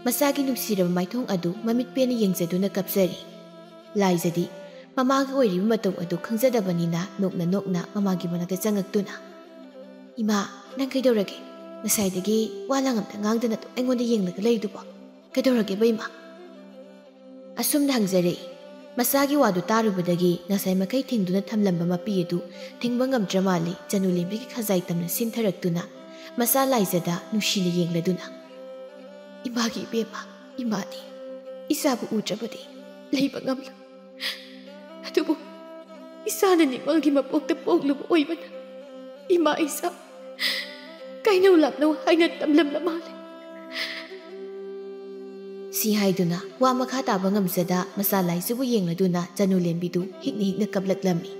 ꯃꯆꯥꯒꯤ ꯅꯨꯡꯁꯤꯔꯕ ꯃꯥꯏꯊꯣꯡ ꯑꯗꯨ ꯃꯃꯤꯠ ꯄꯦꯟꯅ ꯌꯦꯡꯖꯗꯨꯅ ꯀꯞꯆꯔꯤ꯫ ꯂꯥꯏꯖꯗꯤ ꯃꯃꯥꯒꯤ ꯑꯣꯏꯔꯤꯕ ꯃꯇꯧ ꯑꯗꯨ ꯈꯪꯖꯗꯕꯅꯤꯅ ꯅꯣꯛꯅ ꯅꯣꯛꯅ ꯃꯃꯥꯒꯤ ꯃꯅꯥꯛꯇ ꯆꯪꯉꯛꯇꯨꯅ, "ꯏꯃꯥ, ꯅꯪ ꯀꯩꯗꯧꯔꯒꯦ? ꯉꯁꯥꯏꯗꯒꯤ ꯋꯥ ꯂꯥꯡ ꯑꯝꯇ ꯉꯥꯡꯗꯅ ꯑꯗꯨꯝ ꯑꯩꯉꯣꯟꯗ ꯌꯦꯡꯂꯒ ꯂꯩꯔꯤꯗꯨꯕꯣ? ꯀꯩꯗꯧꯔꯒꯦꯕ, ꯏꯃꯥ?" ꯑꯁꯨꯝꯅ ꯍꯪꯖꯔꯛꯏ꯫ ꯃꯆꯥꯒꯤ ꯋꯥꯗꯨ ꯇꯥꯔꯨꯕꯗꯒꯤ ꯉꯁꯥꯏ ꯃꯈꯩ ꯊꯤꯡꯗꯨꯅ ꯊꯝꯂꯝꯕ ꯃꯄꯤ ꯑꯗꯨ ꯊꯤꯡꯕ ꯉꯝꯗ꯭ꯔ ꯃꯥꯜꯂꯤ꯫ ꯆꯅꯨꯂꯦꯝꯕꯤꯒꯤ ꯈꯖꯥꯏ ꯇꯝꯅ ꯁꯤꯟꯊꯔꯛꯇꯨꯅ ꯃꯆꯥ ꯂꯥꯏꯖꯗ ꯅꯨꯡꯁꯤꯅ ꯌꯦꯡꯂꯗꯨꯅ, "ꯏꯃꯥꯒꯤ ꯏꯕꯦꯝꯃ, ꯏꯃꯥꯗꯤ ꯏꯆꯥꯕꯨ ꯎꯗ꯭ꯔꯕꯗꯤ ꯂꯩꯕ ꯉꯝꯂꯣꯏ꯫ ꯑꯗꯨꯕꯨ ꯏꯆꯥꯅ ꯅꯤꯡꯃꯜꯒꯤ ꯃꯄꯣꯛꯇ ꯄꯣꯛꯂꯨꯕ ꯑꯣꯏꯕꯅ ꯏꯃꯥ ꯏꯆꯥ ꯀꯩꯅꯧ ꯂꯥꯛꯅꯧ ꯍꯥꯏꯅ ꯇꯝꯂꯝꯂ ꯃꯥꯜꯂꯦ꯫" ꯁꯤ ꯍꯥꯏꯗꯨꯅ ꯋꯥ ꯃꯈꯥ ꯇꯥꯕ ꯉꯝꯖꯗ ꯃꯆꯥ ꯂꯥꯏꯖꯕꯨ ꯌꯦꯡꯂꯗꯨꯅ ꯆꯅꯨꯂꯦꯝꯕꯤꯗꯨ ꯍꯤꯛꯅ ꯍꯤꯛꯅ ꯀꯞꯂꯛꯂꯝꯃꯤ꯫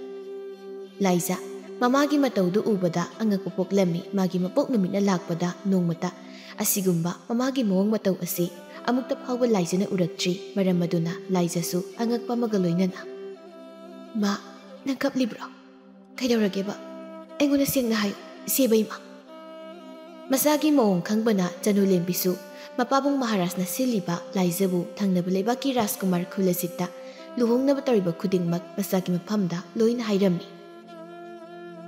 ꯂꯥꯏꯖ ꯃꯃꯥꯒꯤ ꯃꯇꯧꯗꯨ ꯎꯕꯗ ꯑꯉꯛꯄ ꯄꯣꯛꯂꯝꯃꯤ꯫ ꯃꯥꯒꯤ ꯃꯄꯣꯛ ꯅꯨꯃꯤꯠꯅ ꯂꯥꯛꯄꯗ ꯅꯣꯡꯃꯇ ꯑꯁꯤꯒꯨꯝꯕ ꯃꯃꯥꯒꯤ ꯃꯑꯣꯡ ꯃꯇꯧ ꯑꯁꯤ ꯑꯃꯨꯛꯇ ꯐꯥꯎꯕ ꯂꯥꯏꯖꯅ ꯎꯔꯛꯇ꯭ꯔꯤ꯫ ꯃꯔꯝ ꯑꯗꯨꯅ ꯂꯥꯏꯖꯁꯨ ꯑꯉꯛꯄ ꯑꯃꯒ ꯂꯣꯏꯅꯅ, "ꯃꯥ, ꯅꯪ ꯀꯞꯂꯤꯕ꯭ꯔꯣ? ꯀꯩꯗꯧꯔꯒꯦꯕ? ꯑꯩꯉꯣꯟꯗ ꯁꯦꯡꯅ ꯍꯥꯏꯌꯨ, ꯏꯆꯦ ꯏꯕꯦꯝꯃ꯫" ꯃꯆꯥꯒꯤ ꯃꯑꯣꯡ ꯈꯪꯕꯅ ꯆꯅꯨꯂꯦꯝꯕꯤꯁꯨ ꯃꯄꯥꯕꯨꯡ ꯃꯍꯥꯔꯥꯖꯅ ꯁꯤꯜꯂꯤꯕ ꯂꯥꯏꯖꯕꯨ ꯊꯪꯅꯕ ꯂꯩꯕꯥꯛꯀꯤ ꯔꯥꯖꯀꯨꯃꯥꯔ ꯈꯨꯂꯖꯤꯠꯇ ꯂꯨꯍꯣꯡꯅꯕ ꯇꯧꯔꯤꯕ ꯈꯨꯗꯤꯡꯃꯛ ꯃꯆꯥꯒꯤ ꯃꯐꯝꯗ ꯂꯣꯏꯅ ꯍꯥꯏꯔꯝꯃꯤ꯫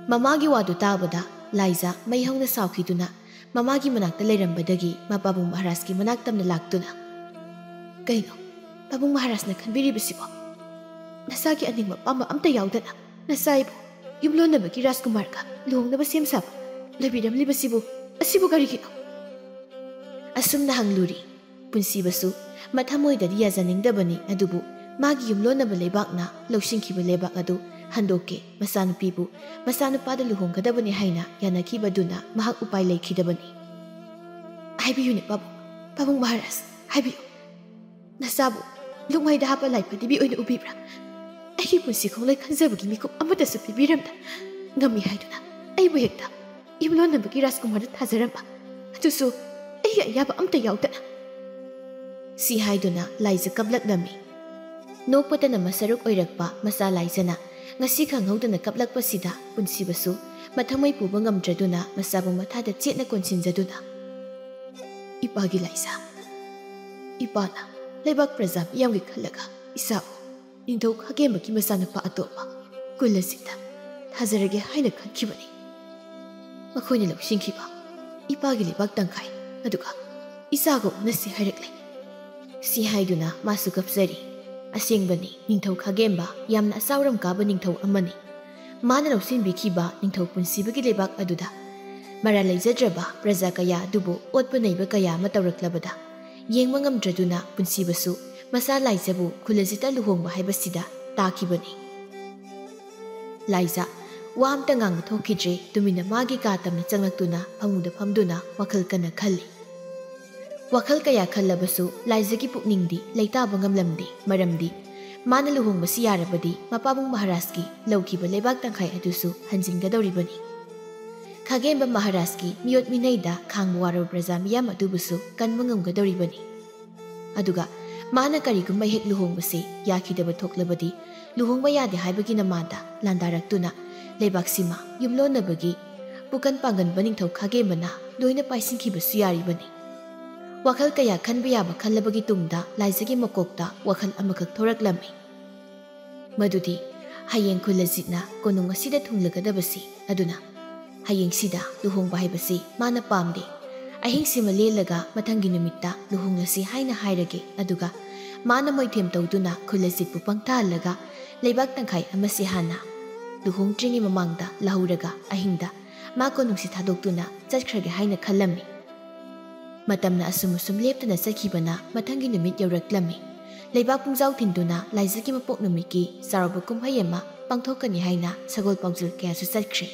ꯃꯃꯥꯒꯤ ꯋꯥꯗꯨ ꯇꯥꯕꯗ ꯂꯥꯏꯖ ꯃꯩ ꯍꯧꯅ ꯁꯥꯎꯈꯤꯗꯨꯅ ꯃꯃꯥꯒꯤ ꯃꯅꯥꯛꯇ ꯂꯩꯔꯝꯕꯗꯒꯤ ꯃꯄꯥꯕꯨꯡ ꯃꯍꯥꯔꯥꯖꯀꯤ ꯃꯅꯥꯛ ꯇꯝꯅ ꯂꯥꯛꯇꯨꯅ, "ꯀꯩꯅꯣ ꯄꯥꯕꯨꯡ ꯃꯍꯥꯔꯥꯖꯅ ꯈꯟꯕꯤꯔꯤꯕꯁꯤꯕꯣ? ꯅꯆꯥꯒꯤ ꯑꯅꯤꯡꯕ ꯑꯄꯥꯝꯕ ꯑꯝꯇ ꯌꯥꯎꯗꯅ ꯅꯆꯥ ꯑꯩꯕꯨ ꯌꯨꯝꯂꯣꯟꯅꯕꯒꯤ ꯔꯥꯖꯀꯨꯃꯥꯔꯒ ꯂꯨꯍꯣꯡꯅꯕ ꯁꯦꯝ ꯁꯥꯕ ꯂꯣꯏꯕꯤꯔꯝꯂꯤꯕꯁꯤꯕꯨ, ꯑꯁꯤꯕꯨ ꯀꯔꯤꯒꯤꯅꯣ?" ꯑꯁꯨꯝꯅ ꯍꯪꯂꯨꯔꯤ꯫ ꯄꯨꯟꯁꯤꯕꯁꯨ ꯃꯊꯃꯣꯏꯗꯗꯤ ꯌꯥꯖꯅꯤꯡꯗꯕꯅꯤ, ꯑꯗꯨꯕꯨ ꯃꯥꯒꯤ ꯌꯨꯝꯂꯣꯟꯅꯕ ꯂꯩꯕꯥꯛꯅ ꯂꯧꯁꯤꯟꯈꯤꯕ ꯂꯩꯕꯥꯛ ꯑꯗꯨ ꯍꯟꯗꯣꯛꯀꯦ, ꯃꯆꯥꯅꯨꯄꯤꯕꯨ ꯃꯆꯥꯅꯨꯄꯥꯗ ꯂꯨꯍꯣꯡꯒꯗꯕꯅꯤ ꯍꯥꯏꯅ ꯌꯥꯅꯈꯤꯕꯗꯨꯅ ꯃꯍꯥꯛ ꯎꯄꯥꯏ ꯂꯩꯈꯤꯗꯕꯅꯤ꯫ "ꯍꯥꯏꯕꯤꯌꯨꯅꯦ ꯄꯥꯕꯨꯡ, "ꯄꯥꯕꯨꯡ ꯃꯍꯥꯔꯥꯖ, ꯍꯥꯏꯕꯤꯌꯨ, ꯅꯆꯥꯕꯨ ꯂꯨꯛꯃꯥꯏꯗ ꯍꯥꯞꯄ ꯂꯥꯏꯐꯗꯤꯕꯤ ꯑꯣꯏꯅ ꯎꯕꯤꯕ꯭ꯔꯥ? ꯑꯩꯒꯤ ꯄꯨꯟꯁꯤ ꯈꯣꯡꯂꯣꯏ ꯈꯟꯖꯕꯒꯤ ꯃꯤꯀꯨꯞ ꯑꯃꯠꯇꯁꯨ ꯄꯤꯕꯤꯔꯝꯗ, ꯉꯝꯃꯤ ꯍꯥꯏꯗꯨꯅ ꯑꯩꯕꯨ ꯍꯦꯛꯇ ꯌꯨꯝꯂꯣꯟꯅꯕꯒꯤ ꯔꯥꯖꯀꯨꯃꯥꯔꯗ ꯊꯥꯖꯔꯝꯕ, ꯑꯗꯨꯁꯨ ꯑꯩꯒꯤ ꯑꯌꯥꯕ ꯑꯝꯇ ꯌꯥꯎꯗꯅ"꯫ ꯁꯤ ꯍꯥꯏꯗꯨꯅ ꯂꯥꯏꯖ ꯀꯞꯂꯛꯂꯝꯃꯤ꯫ ꯅꯣꯛꯄꯇꯅ ꯃꯁꯔꯨꯛ ꯑꯣꯏꯔꯛꯄ ꯃꯆꯥ ꯂꯥꯏꯖꯅ ꯉꯁꯤ ꯈꯪꯍꯧꯗꯅ ꯀꯞꯂꯛꯄꯁꯤꯗ ꯄꯨꯟꯁꯤꯕꯁꯨ ꯃꯊꯃꯣꯏ ꯄꯨꯕ ꯉꯝꯗ꯭ꯔꯗꯨꯅ ꯃꯆꯥꯕꯨ ꯃꯊꯥꯗ ꯆꯦꯠꯅ ꯀꯣꯟꯁꯤꯟꯖꯗꯨꯅ, "ꯏꯄꯥꯒꯤ ꯂꯥꯏꯖ, ꯏꯄꯥꯅ ꯂꯩꯕꯥꯛ ꯄ꯭ꯔꯖꯥ ꯃꯤꯌꯥꯝꯒꯤ ꯈꯜꯂꯒ ꯏꯆꯥꯕꯨ ꯅꯤꯡꯊꯧ ꯈꯥꯒꯦꯝꯕꯒꯤ ꯃꯆꯥꯅꯨꯄꯥ ꯑꯇꯣꯝꯕ ꯀꯨꯂꯖꯤꯠꯇ ꯊꯥꯖꯔꯒꯦ ꯍꯥꯏꯅ ꯈꯟꯈꯤꯕꯅꯤ꯫ ꯃꯈꯣꯏꯅ ꯂꯧꯁꯤꯟꯈꯤꯕ ꯏꯄꯥꯒꯤ ꯂꯩꯕꯥꯛ ꯇꯪꯈꯥꯏ ꯑꯗꯨꯒ ꯏꯆꯥꯒ ꯎꯅꯁꯤ ꯍꯥꯏꯔꯛꯂꯦ"꯫ ꯁꯤ ꯍꯥꯏꯗꯨꯅ ꯃꯥꯁꯨ ꯀꯞꯆꯔꯤ꯫ ꯑꯁꯦꯡꯕꯅꯤ, ꯅꯤꯡꯊꯧ ꯈꯥꯒꯦꯝꯕ ꯌꯥꯝꯅ ꯑꯆꯥꯎꯔꯝ ꯀꯥꯕ ꯅꯤꯡꯊꯧ ꯑꯃꯅꯤ꯫ ꯃꯥꯅ ꯂꯧꯁꯤꯟꯕꯤꯈꯤꯕ ꯅꯤꯡꯊꯧ ꯄꯨꯟꯁꯤꯕꯒꯤ ꯂꯩꯕꯥꯛ ꯑꯗꯨꯗ ꯃꯔꯥꯜ ꯂꯩꯖꯗ꯭ꯔꯕ ꯄ꯭ꯔꯖꯥ ꯀꯌꯥ ꯑꯗꯨꯕꯨ ꯑꯣꯠꯄ ꯅꯩꯕ ꯀꯌꯥ ꯑꯃ ꯇꯧꯔꯛꯂꯕꯗ ꯌꯦꯡꯕ ꯉꯝꯗ꯭ꯔꯗꯨꯅ ꯄꯨꯟꯁꯤꯕꯁꯨ ꯃꯆꯥ ꯂꯥꯏꯖꯕꯨ ꯈꯨꯂꯖꯤꯠꯇ ꯂꯨꯍꯣꯡꯕ ꯍꯥꯏꯕꯁꯤꯗ ꯇꯥꯈꯤꯕꯅꯤ꯫ ꯂꯥꯏꯖ ꯋꯥ ꯑꯝꯇ ꯉꯥꯡꯕ ꯊꯣꯛꯈꯤꯗ꯭ꯔꯦ꯫ ꯇꯨꯃꯤꯟꯅ ꯃꯥꯒꯤ ꯀꯥ ꯇꯝꯅ ꯆꯪꯂꯛꯇꯨꯅ ꯐꯃꯨꯡꯗ ꯐꯝꯗꯨꯅ ꯋꯥꯈꯜ ꯀꯟꯅ ꯈꯜꯂꯤ꯫ ꯋꯥꯈꯜ ꯀꯌꯥ ꯈꯜꯂꯕꯁꯨ ꯂꯥꯏꯖꯒꯤ ꯄꯨꯛꯅꯤꯡꯗꯤ ꯂꯩꯇꯥꯕ ꯉꯝꯂꯝꯗꯦ꯫ ꯃꯔꯝꯗꯤ ꯃꯥꯅ ꯂꯨꯍꯣꯡꯕꯁꯤ ꯌꯥꯔꯕꯗꯤ ꯃꯄꯥꯕꯨꯡ ꯃꯍꯥꯔꯥꯖꯀꯤ ꯂꯧꯈꯤꯕ ꯂꯩꯕꯥꯛ ꯇꯪꯈꯥꯏ ꯑꯗꯨꯁꯨ ꯍꯟꯖꯤꯟꯒꯗꯧꯔꯤꯕꯅꯤ꯫ ꯈꯥꯒꯦꯝꯕ ꯃꯍꯥꯔꯥꯖꯀꯤ ꯃꯤꯑꯣꯠ ꯃꯤꯅꯩꯗ ꯈꯥꯡꯕ ꯋꯥꯔꯕ ꯄ꯭ꯔꯖꯥ ꯃꯤꯌꯥꯝ ꯑꯗꯨꯕꯨꯁꯨ ꯀꯟꯕ ꯉꯝꯒꯗꯧꯔꯤꯕꯅꯤ꯫ ꯑꯗꯨꯒ ꯃꯥꯅ ꯀꯔꯤꯒꯨꯝꯕ ꯍꯦꯛ ꯂꯨꯍꯣꯡꯕꯁꯤ ꯌꯥꯈꯤꯗꯕ ꯊꯣꯛꯂꯕꯗꯤ ꯂꯨꯍꯣꯡꯕ ꯌꯥꯗꯦ ꯍꯥꯏꯕꯒꯤ ꯅꯃꯥꯗ ꯂꯥꯟꯗꯥꯔꯛꯇꯨꯅ ꯂꯩꯕꯥꯛꯁꯤꯃ ꯌꯨꯝꯂꯣꯟꯅꯕꯒꯤ ꯄꯨꯀꯟ ꯄꯥꯡꯒꯟꯕ ꯅꯤꯡꯊꯧ ꯈꯥꯒꯦꯝꯕꯅ ꯂꯣꯏꯅ ꯄꯥꯏꯁꯤꯟꯈꯤꯕꯁꯨ ꯌꯥꯔꯤꯕꯅꯤ꯫ ꯋꯥꯈꯜ ꯀꯌꯥ ꯈꯟꯕ ꯌꯥꯕ ꯈꯜꯂꯕꯒꯤ ꯇꯨꯡꯗ ꯂꯥꯏꯖꯒꯤ ꯃꯀꯣꯛꯇ ꯋꯥꯈꯜ ꯑꯃꯈꯛ ꯊꯣꯔꯛꯂꯝꯃꯤ꯫ ꯃꯗꯨꯗꯤ ꯍꯌꯦꯡ ꯈꯨꯂꯖꯤꯠꯅ ꯀꯣꯅꯨꯡ ꯑꯁꯤꯗ ꯊꯨꯡꯂꯒꯗꯕꯁꯤ꯫ ꯑꯗꯨꯅ ꯍꯌꯦꯡꯁꯤꯗ ꯂꯨꯍꯣꯡꯕ ꯍꯥꯏꯕꯁꯤ ꯃꯥꯅ ꯄꯥꯝꯗꯦ꯫ ꯑꯍꯤꯡꯁꯤꯃ ꯂꯦꯜꯂꯒ ꯃꯊꯪꯒꯤ ꯅꯨꯃꯤꯠꯇ ꯂꯨꯍꯣꯡꯂꯁꯤ ꯍꯥꯏꯅ ꯍꯥꯏꯔꯒꯦ꯫ ꯑꯗꯨꯒ ꯃꯥꯅ ꯃꯣꯏꯊꯦꯝ ꯇꯧꯗꯨꯅ ꯈꯨꯂꯖꯤꯠꯄꯨ ꯄꯪꯊꯥꯍꯜꯂꯒ ꯂꯩꯕꯥꯛ ꯇꯪꯈꯥꯏ ꯑꯃꯁꯤ ꯍꯥꯟꯅ ꯂꯨꯍꯣꯡꯗ꯭ꯔꯤꯉꯩ ꯃꯃꯥꯡꯗ ꯂꯧꯍꯧꯔꯒ ꯑꯍꯤꯡꯗ ꯃꯥ ꯀꯣꯅꯨꯡꯁꯤ ꯊꯥꯗꯣꯛꯇꯨꯅ ꯆꯠꯈ꯭ꯔꯒꯦ ꯍꯥꯏꯅ ꯈꯜꯂꯝꯃꯤ꯫ ꯃꯇꯝꯅ ꯑꯁꯨꯝ ꯑꯁꯨꯝ ꯂꯦꯞꯇꯅ ꯆꯠꯈꯤꯕꯅ ꯃꯊꯪꯒꯤ ꯅꯨꯃꯤꯠ ꯌꯧꯔꯛꯂꯝꯃꯤ꯫ ꯂꯩꯕꯥꯛ ꯄꯨꯡꯖꯥꯎ ꯊꯤꯟꯗꯨꯅ ꯂꯥꯏꯖꯒꯤ ꯃꯄꯣꯛ ꯅꯨꯃꯤꯠꯀꯤ ꯆꯥꯎꯔꯕ ꯀꯨꯝꯍꯩ ꯑꯃ ꯄꯥꯡꯊꯣꯛꯀꯅꯤ ꯍꯥꯏꯅ ꯁꯒꯣꯜ ꯄꯥꯎꯖꯦꯜ ꯀꯌꯥꯁꯨ ꯆꯠꯈ꯭ꯔꯦ꯫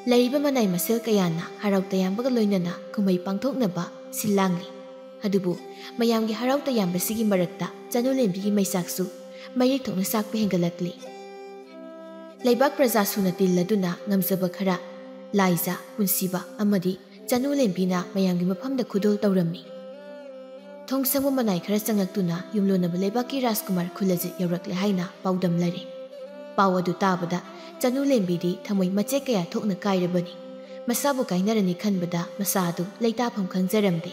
ꯂꯩꯔꯤꯕ ꯃꯅꯥꯏ ꯃꯁꯦꯜ ꯀꯌꯥꯅ ꯍꯔꯥꯎ ꯇꯌꯥꯝꯕꯒ ꯂꯣꯏꯅꯅ ꯀꯨꯝꯍꯩ ꯄꯥꯡꯊꯣꯛꯅꯕ ꯁꯤꯜ ꯂꯥꯡꯂꯤ꯫ ꯑꯗꯨꯕꯨ ꯃꯌꯥꯝꯒꯤ ꯍꯔꯥꯎ ꯇꯌꯥꯝꯕꯁꯤꯒꯤ ꯃꯔꯛꯇ ꯆꯅꯨ ꯂꯦꯝꯕꯤꯒꯤ ꯃꯩꯆꯥꯛꯁꯨ ꯃꯌꯦꯛ ꯊꯣꯛꯅ ꯆꯥꯛꯄ ꯍꯦꯟꯒꯠꯂꯛꯂꯤ꯫ ꯂꯩꯕꯥꯛ ꯄ꯭ꯔꯖꯥ ꯁꯨꯅ ꯇꯤꯜꯂꯗꯨꯅ ꯉꯝꯖꯕ ꯈꯔ ꯂꯥꯏꯖ, ꯄꯨꯟꯁꯤꯕ ꯑꯃꯗꯤ ꯆꯅꯨ ꯂꯦꯝꯕꯤꯅ ꯃꯌꯥꯝꯒꯤ ꯃꯐꯝꯗ ꯈꯨꯗꯣꯜ ꯇꯧꯔꯝꯃꯤ꯫ ꯊꯣꯡ ꯁꯪꯕ ꯃꯅꯥꯏ ꯈꯔ ꯆꯪꯂꯛꯇꯨꯅ ꯌꯨꯝꯂꯣꯟꯅꯕ ꯂꯩꯕꯥꯛꯀꯤ ꯔꯥꯖꯀꯨꯃꯥꯔ ꯈꯨꯂꯖꯤꯠ ꯌꯧꯔꯛꯂꯦ ꯍꯥꯏꯅ ꯄꯥꯎꯗꯝꯂꯔꯦ꯫ ꯄꯥꯎ ꯑꯗꯨ ꯇꯥꯕꯗ ꯆꯅꯨ ꯂꯦꯝꯕꯤꯗꯤ ꯊꯃꯣꯏ ꯃꯆꯦꯠ ꯀꯌꯥ ꯊꯣꯛꯅ ꯀꯥꯏꯔꯕꯅꯤ꯫ ꯃꯁꯥꯕꯨ ꯀꯥꯏꯅꯔꯅꯤ ꯈꯟꯕꯗ ꯃꯁꯥ ꯑꯗꯨ ꯂꯩꯇꯥꯐꯝ ꯈꯪꯖꯔꯝꯗꯦ꯫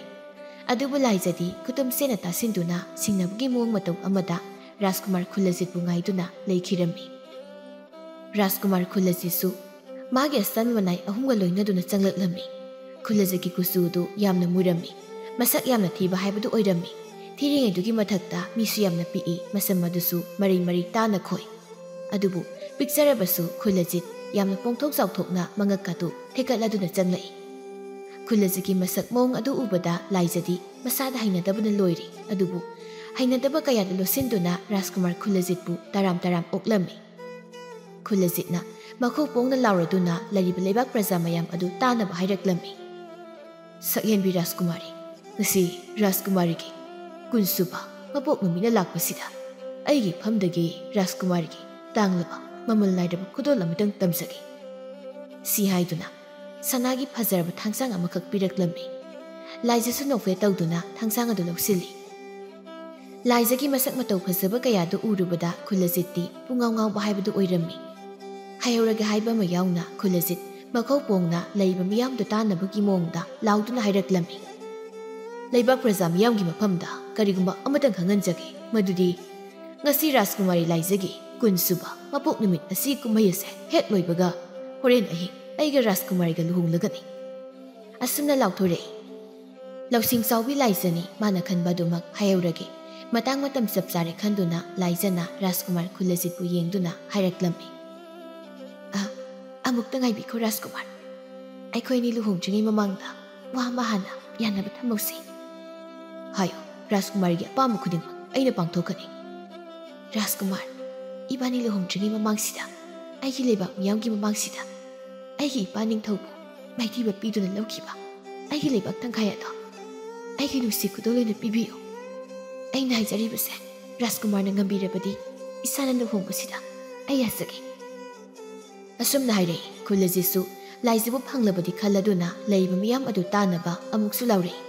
ꯑꯗꯨꯕꯨ ꯂꯥꯏꯖꯗꯤ ꯈꯨꯇꯨꯝ ꯁꯦꯟꯅ ꯇꯥꯁꯤꯟꯗꯨꯅ ꯁꯤꯡꯅꯕꯒꯤ ꯃꯑꯣꯡ ꯃꯇꯧ ꯑꯃꯗ ꯔꯥꯖꯀꯨꯃꯥꯔ ꯈꯨꯂꯖꯤꯠꯄꯨ ꯉꯥꯏꯗꯨꯅ ꯂꯩꯈꯤꯔꯝꯃꯤ꯫ ꯔꯥꯖꯀꯨꯃꯥꯔ ꯈꯨꯂꯖꯤꯠꯁꯨ ꯃꯥꯒꯤ ꯑꯁꯇꯟ ꯃꯅꯥꯏ ꯑꯍꯨꯝꯒ ꯂꯣꯏꯅꯗꯨꯅ ꯆꯪꯂꯛꯂꯝꯃꯤ꯫ ꯈꯨꯂꯖꯤꯠꯀꯤ ꯀꯨꯆꯨꯗꯨ ꯌꯥꯝꯅ ꯃꯨꯔꯝꯃꯤ꯫ ꯃꯁꯛ ꯌꯥꯝꯅ ꯊꯤꯕ ꯍꯥꯏꯕꯗꯨ ꯑꯣꯏꯔꯝꯃꯤ꯫ ꯊꯤꯔꯤꯉꯩꯗꯨꯒꯤ ꯃꯊꯛꯇ ꯃꯤꯁꯨ ꯌꯥꯝꯅ ꯄꯤꯛꯏ꯫ ꯃꯁꯝ ꯑꯗꯨꯁꯨ ꯃꯔꯩ ꯃꯔꯩ ꯇꯥꯅ ꯈꯣꯏ꯫ ꯑꯗꯨꯕꯨ ꯄꯤꯛꯆꯔꯕꯁꯨ ꯈꯨꯂꯖꯤꯠ ꯌꯥꯝꯅ ꯄꯣꯡꯊꯣꯛ ꯆꯥꯎꯊꯣꯛꯅ ꯃꯉꯛꯀꯥꯗꯨ ꯊꯦꯛꯀꯠꯂꯗꯨꯅ ꯆꯪꯂꯛꯏ꯫ ꯈꯨꯂꯖꯤꯠꯀꯤ ꯃꯁꯛ ꯃꯑꯣꯡ ꯑꯗꯨ ꯎꯕꯗ ꯂꯥꯏꯖꯗꯤ ꯃꯁꯥꯗ ꯍꯩꯅꯗꯕꯅ ꯂꯣꯏꯔꯦ꯫ ꯑꯗꯨꯕꯨ ꯍꯩꯅꯗꯕ ꯀꯌꯥꯗ ꯂꯣꯠꯁꯤꯟꯗꯨꯅ ꯔꯥꯖꯀꯨꯃꯥꯔ ꯈꯨꯂꯖꯤꯠꯄꯨ ꯇꯔꯥꯝ ꯇꯔꯥꯝ ꯑꯣꯛꯂꯝꯃꯤ꯫ ꯈꯨꯂꯖꯤꯠꯅ ꯃꯈꯧ ꯄꯣꯡꯅ ꯂꯥꯎꯔꯗꯨꯅ ꯂꯩꯔꯤꯕ ꯂꯩꯕꯥꯛ ꯄ꯭ꯔꯖꯥ ꯃꯌꯥꯝ ꯑꯗꯨ ꯇꯥꯅꯕ ꯍꯥꯏꯔꯛꯂꯝꯃꯤ꯫ ꯁꯛꯍꯦꯟꯕꯤ ꯔꯥꯖꯀꯨꯃꯥꯔꯤ, ꯉꯁꯤ ꯔꯥꯖꯀꯨꯃꯥꯔꯤꯒꯤ ꯀꯨꯟꯁꯨꯕ ꯃꯄꯣꯛ ꯅꯨꯃꯤꯠꯅ ꯂꯥꯛꯄꯁꯤꯗ ꯑꯩꯒꯤ ꯏꯐꯝꯗꯒꯤ ꯔꯥꯖꯀꯨꯃꯥꯔꯤꯒꯤ ꯇꯥꯡꯂꯕ ꯃꯃꯜ ꯅꯥꯏꯔꯕ ꯈꯨꯗꯣꯜ ꯑꯃꯇꯪ ꯇꯝꯖꯒꯦ꯫ ꯁꯤ ꯍꯥꯏꯗꯨꯅ ꯁꯅꯥꯒꯤ ꯐꯖꯔꯕ ꯊꯥꯡꯁꯥꯡ ꯑꯃꯈꯛ ꯄꯤꯔꯛꯂꯝꯃꯤ꯫ ꯂꯥꯏꯖꯁꯨ ꯅꯣꯛꯐꯦꯠ ꯇꯧꯗꯨꯅ ꯊꯥꯡꯁꯥꯡ ꯑꯗꯨ ꯂꯧꯁꯤꯜꯂꯤ꯫ ꯂꯥꯏꯖꯒꯤ ꯃꯁꯛ ꯃꯇꯧ ꯐꯖꯕ ꯀꯌꯥꯗꯨ ꯎꯔꯨꯕꯗ ꯈꯨꯂꯖꯤꯠꯇꯤ ꯄꯨꯡꯉꯥꯎ ꯉꯥꯎꯕ ꯍꯥꯏꯕꯗꯨ ꯑꯣꯏꯔꯝꯃꯤ꯫ ꯍꯥꯏꯍꯧꯔꯒꯦ ꯍꯥꯏꯕ ꯑꯃ ꯌꯥꯎꯅ ꯈꯨꯂꯖꯤꯠ ꯃꯈꯧ ꯄꯣꯡꯅ ꯂꯩꯔꯤꯕ ꯃꯤꯌꯥꯝꯗꯨ ꯇꯥꯅꯕꯒꯤ ꯃꯑꯣꯡꯗ ꯂꯥꯎꯗꯨꯅ ꯍꯥꯏꯔꯛꯂꯝꯃꯤ꯫ ꯂꯩꯕꯥꯛ ꯄ꯭ꯔꯖꯥ ꯃꯤꯌꯥꯝꯒꯤ ꯃꯐꯝꯗ ꯀꯔꯤꯒꯨꯝꯕ ꯑꯃꯇꯪ ꯈꯪꯍꯟꯖꯒꯦ, ꯃꯗꯨꯗꯤ ꯉꯁꯤ ꯔꯥꯖꯀꯨꯃꯥꯔꯤ ꯂꯥꯏꯖꯒꯤ ꯀꯨꯟꯁꯨꯕ ꯃꯄꯣꯛ ꯅꯨꯃꯤꯠ ꯑꯁꯤ ꯀꯨꯝꯍꯩ ꯑꯁꯦ ꯍꯦꯛ ꯂꯣꯏꯕꯒ ꯍꯣꯔꯦꯟ ꯑꯍꯤꯡ ꯑꯩꯒ ꯔꯥꯖꯀꯨꯃꯥꯔꯤꯒ ꯂꯨꯍꯣꯡꯂꯒꯅꯤ꯫ ꯑꯁꯨꯝꯅ ꯂꯥꯎꯊꯣꯔꯛꯏ꯫ ꯂꯧꯁꯤꯡ ꯆꯥꯎꯕꯤ ꯂꯥꯏꯖꯅꯤ, ꯃꯥꯅ ꯈꯟꯕ ꯑꯗꯨꯃꯛ ꯍꯥꯏꯍꯧꯔꯒꯦ꯫ ꯃꯇꯥꯡ ꯃꯇꯝ ꯆꯞ ꯆꯥꯔꯦ ꯈꯟꯗꯨꯅ ꯂꯥꯏꯖꯅ ꯔꯥꯖꯀꯨꯃꯥꯔ ꯈꯨꯂꯖꯤꯠꯄꯨ ꯌꯦꯡꯗꯨꯅ ꯍꯥꯏꯔꯛꯂꯝꯃꯤ꯫ "ꯑ, ꯑꯃꯨꯛꯇ ꯉꯥꯏꯕꯤꯈꯣ ꯔꯥꯖꯀꯨꯃꯥꯔ꯫ ꯑꯩꯈꯣꯏ ꯑꯅꯤ ꯂꯨꯍꯣꯡꯗ꯭ꯔꯤꯉꯩ ꯃꯃꯥꯡꯗ ꯋꯥ ꯑꯃ ꯍꯥꯟꯅ ꯌꯥꯅꯕ ꯊꯝꯍꯧꯁꯤ꯫ ꯍꯥꯏꯌꯨ, ꯔꯥꯖꯀꯨꯃꯥꯔꯤꯒꯤ ꯑꯄꯥꯝꯕ ꯈꯨꯗꯤꯡꯃꯛ ꯑꯩꯅ ꯄꯥꯡꯊꯣꯛꯀꯅꯤ꯫ ꯔꯥꯖꯀꯨꯃꯥꯔ, ꯏꯕꯥꯅꯤ ꯂꯨꯍꯣꯡꯗ꯭ꯔꯤꯉꯩ ꯃꯃꯥꯡꯁꯤꯗ, ꯑꯩꯒꯤ ꯂꯩꯕꯥꯛ ꯃꯤꯌꯥꯝꯒꯤ ꯃꯃꯥꯡꯁꯤꯗ, ꯑꯩꯒꯤ ꯏꯄꯥ ꯅꯤꯡꯊꯧꯕꯨ ꯃꯥꯏꯊꯤꯕ ꯄꯤꯗꯨꯅ ꯂꯧꯈꯤꯕ ꯑꯩꯒꯤ ꯂꯩꯕꯥꯛ ꯇꯪꯈꯥꯏ ꯑꯗꯣ ꯑꯩꯒꯤ ꯅꯨꯡꯁꯤ ꯈꯨꯗꯣꯜ ꯑꯣꯏꯅ ꯄꯤꯕꯤꯌꯨ꯫ ꯑꯩꯅ ꯍꯥꯏꯖꯔꯤꯕꯁꯦ ꯔꯥꯖꯀꯨꯃꯥꯔꯅ ꯉꯝꯕꯤꯔꯕꯗꯤ ꯏꯁꯥꯅ ꯂꯨꯍꯣꯡꯕꯁꯤꯗ ꯑꯩ ꯌꯥꯖꯒꯦ꯫ ꯑꯁꯨꯝꯅ ꯍꯥꯏꯔꯛꯏ꯫ ꯈꯨꯜ ꯑꯁꯤꯁꯨ ꯂꯥꯏꯖꯕꯨ ꯐꯪꯂꯕꯗꯤ ꯈꯜꯂꯗꯨꯅ ꯂꯩꯔꯤꯕ ꯃꯤꯌꯥꯝ ꯑꯗꯨ ꯇꯥꯅꯕ ꯑꯃꯨꯛꯁꯨ ꯂꯥꯎꯔꯛꯏ꯫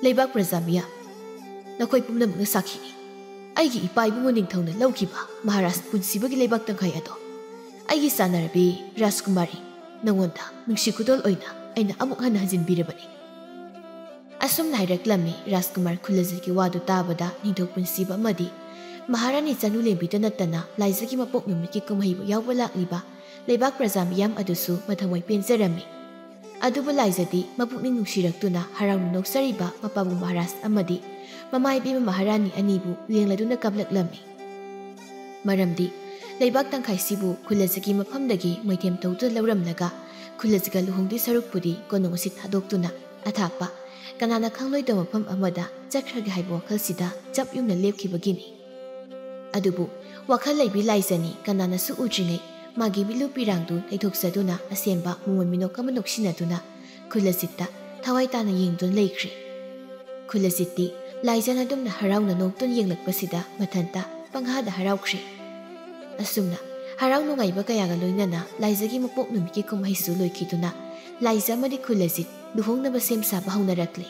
ꯂꯩꯕꯥꯛ ꯄ꯭ꯔꯖꯥ ꯃꯤꯌꯥꯝ, ꯅꯈꯣꯏ ꯄꯨꯝꯅꯃꯛꯅ ꯁꯥꯈꯤꯅꯤ꯫ ꯑꯩꯒꯤ ꯏꯄꯥ ꯏꯕꯨꯡꯉꯣ ꯅꯤꯡꯊꯧꯅ ꯂꯧꯈꯤꯕ ꯃꯍꯥꯔꯥꯖ ꯄꯨꯟꯁꯤꯕꯒꯤ ꯂꯩꯕꯥꯛ ꯇꯪꯈꯥꯏ ꯑꯗꯣ ꯑꯩꯒꯤ ꯆꯥꯟꯅꯔꯕꯤ ꯔꯥꯖꯀꯨꯃꯥꯔꯤ ꯅꯉꯣꯟꯗ ꯅꯨꯡꯁꯤ ꯈꯨꯗꯣꯜ ꯑꯣꯏꯅ ꯑꯩꯅ ꯑꯃꯨꯛ ꯍꯟꯅ ꯍꯟꯖꯤꯟꯕꯤꯔꯕꯅꯤ꯫ ꯑꯁꯨꯝꯅ ꯍꯥꯏꯔꯛꯂꯝꯃꯤ꯫ ꯔꯥꯖꯀꯨꯃꯥꯔ ꯈꯨꯜꯂꯖꯤꯠꯀꯤ ꯋꯥꯗꯨ ꯇꯥꯕꯗ ꯅꯤꯡꯊꯧ ꯄꯨꯟꯁꯤꯕ ꯑꯃꯗꯤ ꯃꯍꯥꯔꯥꯅꯤ ꯆꯅꯨꯂꯦꯝꯕꯤꯗ ꯅꯠꯇꯅ ꯂꯥꯏꯖꯒꯤ ꯃꯄꯣꯛ ꯅꯨꯃꯤꯠꯀꯤ ꯀꯨꯝꯍꯩꯕꯨ ꯌꯥꯎꯕ ꯂꯥꯛꯂꯤꯕ ꯂꯩꯕꯥꯛ ꯄ꯭ꯔꯖꯥ ꯃꯤꯌꯥꯝ ꯑꯗꯨꯁꯨ ꯃꯊꯃꯣꯏ ꯄꯦꯟꯖꯔꯝꯃꯤ꯫ ꯑꯗꯨꯕꯨ ꯂꯥꯏꯖꯗꯤ ꯃꯄꯨꯛꯅꯤꯡ ꯅꯨꯡꯁꯤꯔꯛꯇꯨꯅ ꯍꯔꯥꯎꯅ ꯅꯣꯛꯆꯔꯤꯕ ꯃꯄꯥꯕꯨꯡ ꯃꯍꯥꯔꯥꯖ ꯑꯃꯗꯤ ꯃꯃꯥ ꯏꯕꯦꯝꯃ ꯃꯍꯥꯔꯥꯅꯤ ꯑꯅꯤꯕꯨ ꯌꯦꯡꯂꯗꯨꯅ ꯀꯞꯂꯛꯂꯝꯃꯤ꯫ ꯃꯔꯝꯗꯤ ꯂꯩꯕꯥꯛ ꯇꯪꯈꯥꯏꯁꯤꯕꯨ ꯈꯨꯜꯂꯖꯤꯒꯤ ꯃꯐꯝꯗꯒꯤ ꯃꯣꯏꯊꯦꯝ ꯇꯧꯗꯨꯅ ꯂꯧꯔꯝꯂꯒ ꯈꯨꯜꯂꯖꯤꯒ ꯂꯨꯍꯣꯡꯗꯣꯏ ꯁꯔꯨꯛꯄꯨꯗꯤ ꯀꯣꯅꯨꯡ ꯑꯁꯤ ꯊꯥꯗꯣꯛꯇꯨꯅ ꯑꯊꯥꯞꯄ ꯀꯅꯥꯅ ꯈꯪꯂꯣꯏꯗꯕ ꯃꯐꯝ ꯑꯃꯗ ꯆꯠꯈ꯭ꯔꯒꯦ ꯍꯥꯏꯕ ꯋꯥꯈꯜꯁꯤꯗ ꯆꯞ ꯌꯨꯡꯅ ꯂꯦꯞꯈꯤꯕꯒꯤꯅꯤ꯫ ꯑꯗꯨꯕꯨ ꯋꯥꯈꯜ ꯂꯩꯕꯤ ꯂꯥꯏꯖꯅꯤ ꯀꯅꯥꯅꯁꯨ ꯎꯗ꯭ꯔꯤꯉꯩ ꯃꯥꯒꯤ ꯃꯤꯠꯂꯨ ꯄꯤꯔꯥꯡꯗꯨ ꯂꯩꯊꯣꯛꯆꯗꯨꯅ ꯑꯁꯦꯝꯕ ꯃꯣꯃꯣꯟ ꯃꯤꯅꯣꯛ ꯑꯃ ꯅꯣꯛꯁꯤꯟꯅꯗꯨꯅ ꯈꯨꯜꯂꯖꯤꯠꯇ ꯊꯋꯥꯏ ꯇꯥꯅ ꯌꯦꯡꯗꯨꯅ ꯂꯩꯈ꯭ꯔꯦ꯫ ꯈꯨꯜꯂꯖꯤꯠꯇꯤ ꯂꯥꯏꯖꯅ ꯑꯗꯨꯝꯅ ꯍꯔꯥꯎꯅ ꯅꯣꯛꯇꯨꯅ ꯌꯦꯡꯂꯛꯄꯁꯤꯗ ꯃꯊꯟꯇ ꯄꯪꯍꯥꯗ ꯍꯔꯥꯎꯈ꯭ꯔꯦ꯫ ꯑꯁꯨꯝꯅ ꯍꯔꯥꯎ ꯅꯨꯡꯉꯥꯏꯕ ꯀꯌꯥꯒ ꯂꯣꯏꯅꯅ ꯂꯥꯏꯖꯒꯤ ꯃꯄꯣꯛ ꯅꯨꯃꯤꯠꯀꯤ ꯀꯨꯝꯍꯩꯁꯨ ꯂꯣꯏꯈꯤꯗꯨꯅ ꯂꯥꯏꯖ ꯑꯃꯗꯤ ꯈꯨꯜꯂꯖꯤꯠ ꯂꯨꯍꯣꯡꯅꯕ ꯁꯦꯝ ꯁꯥꯕ ꯍꯧꯅꯔꯛꯂꯦ꯫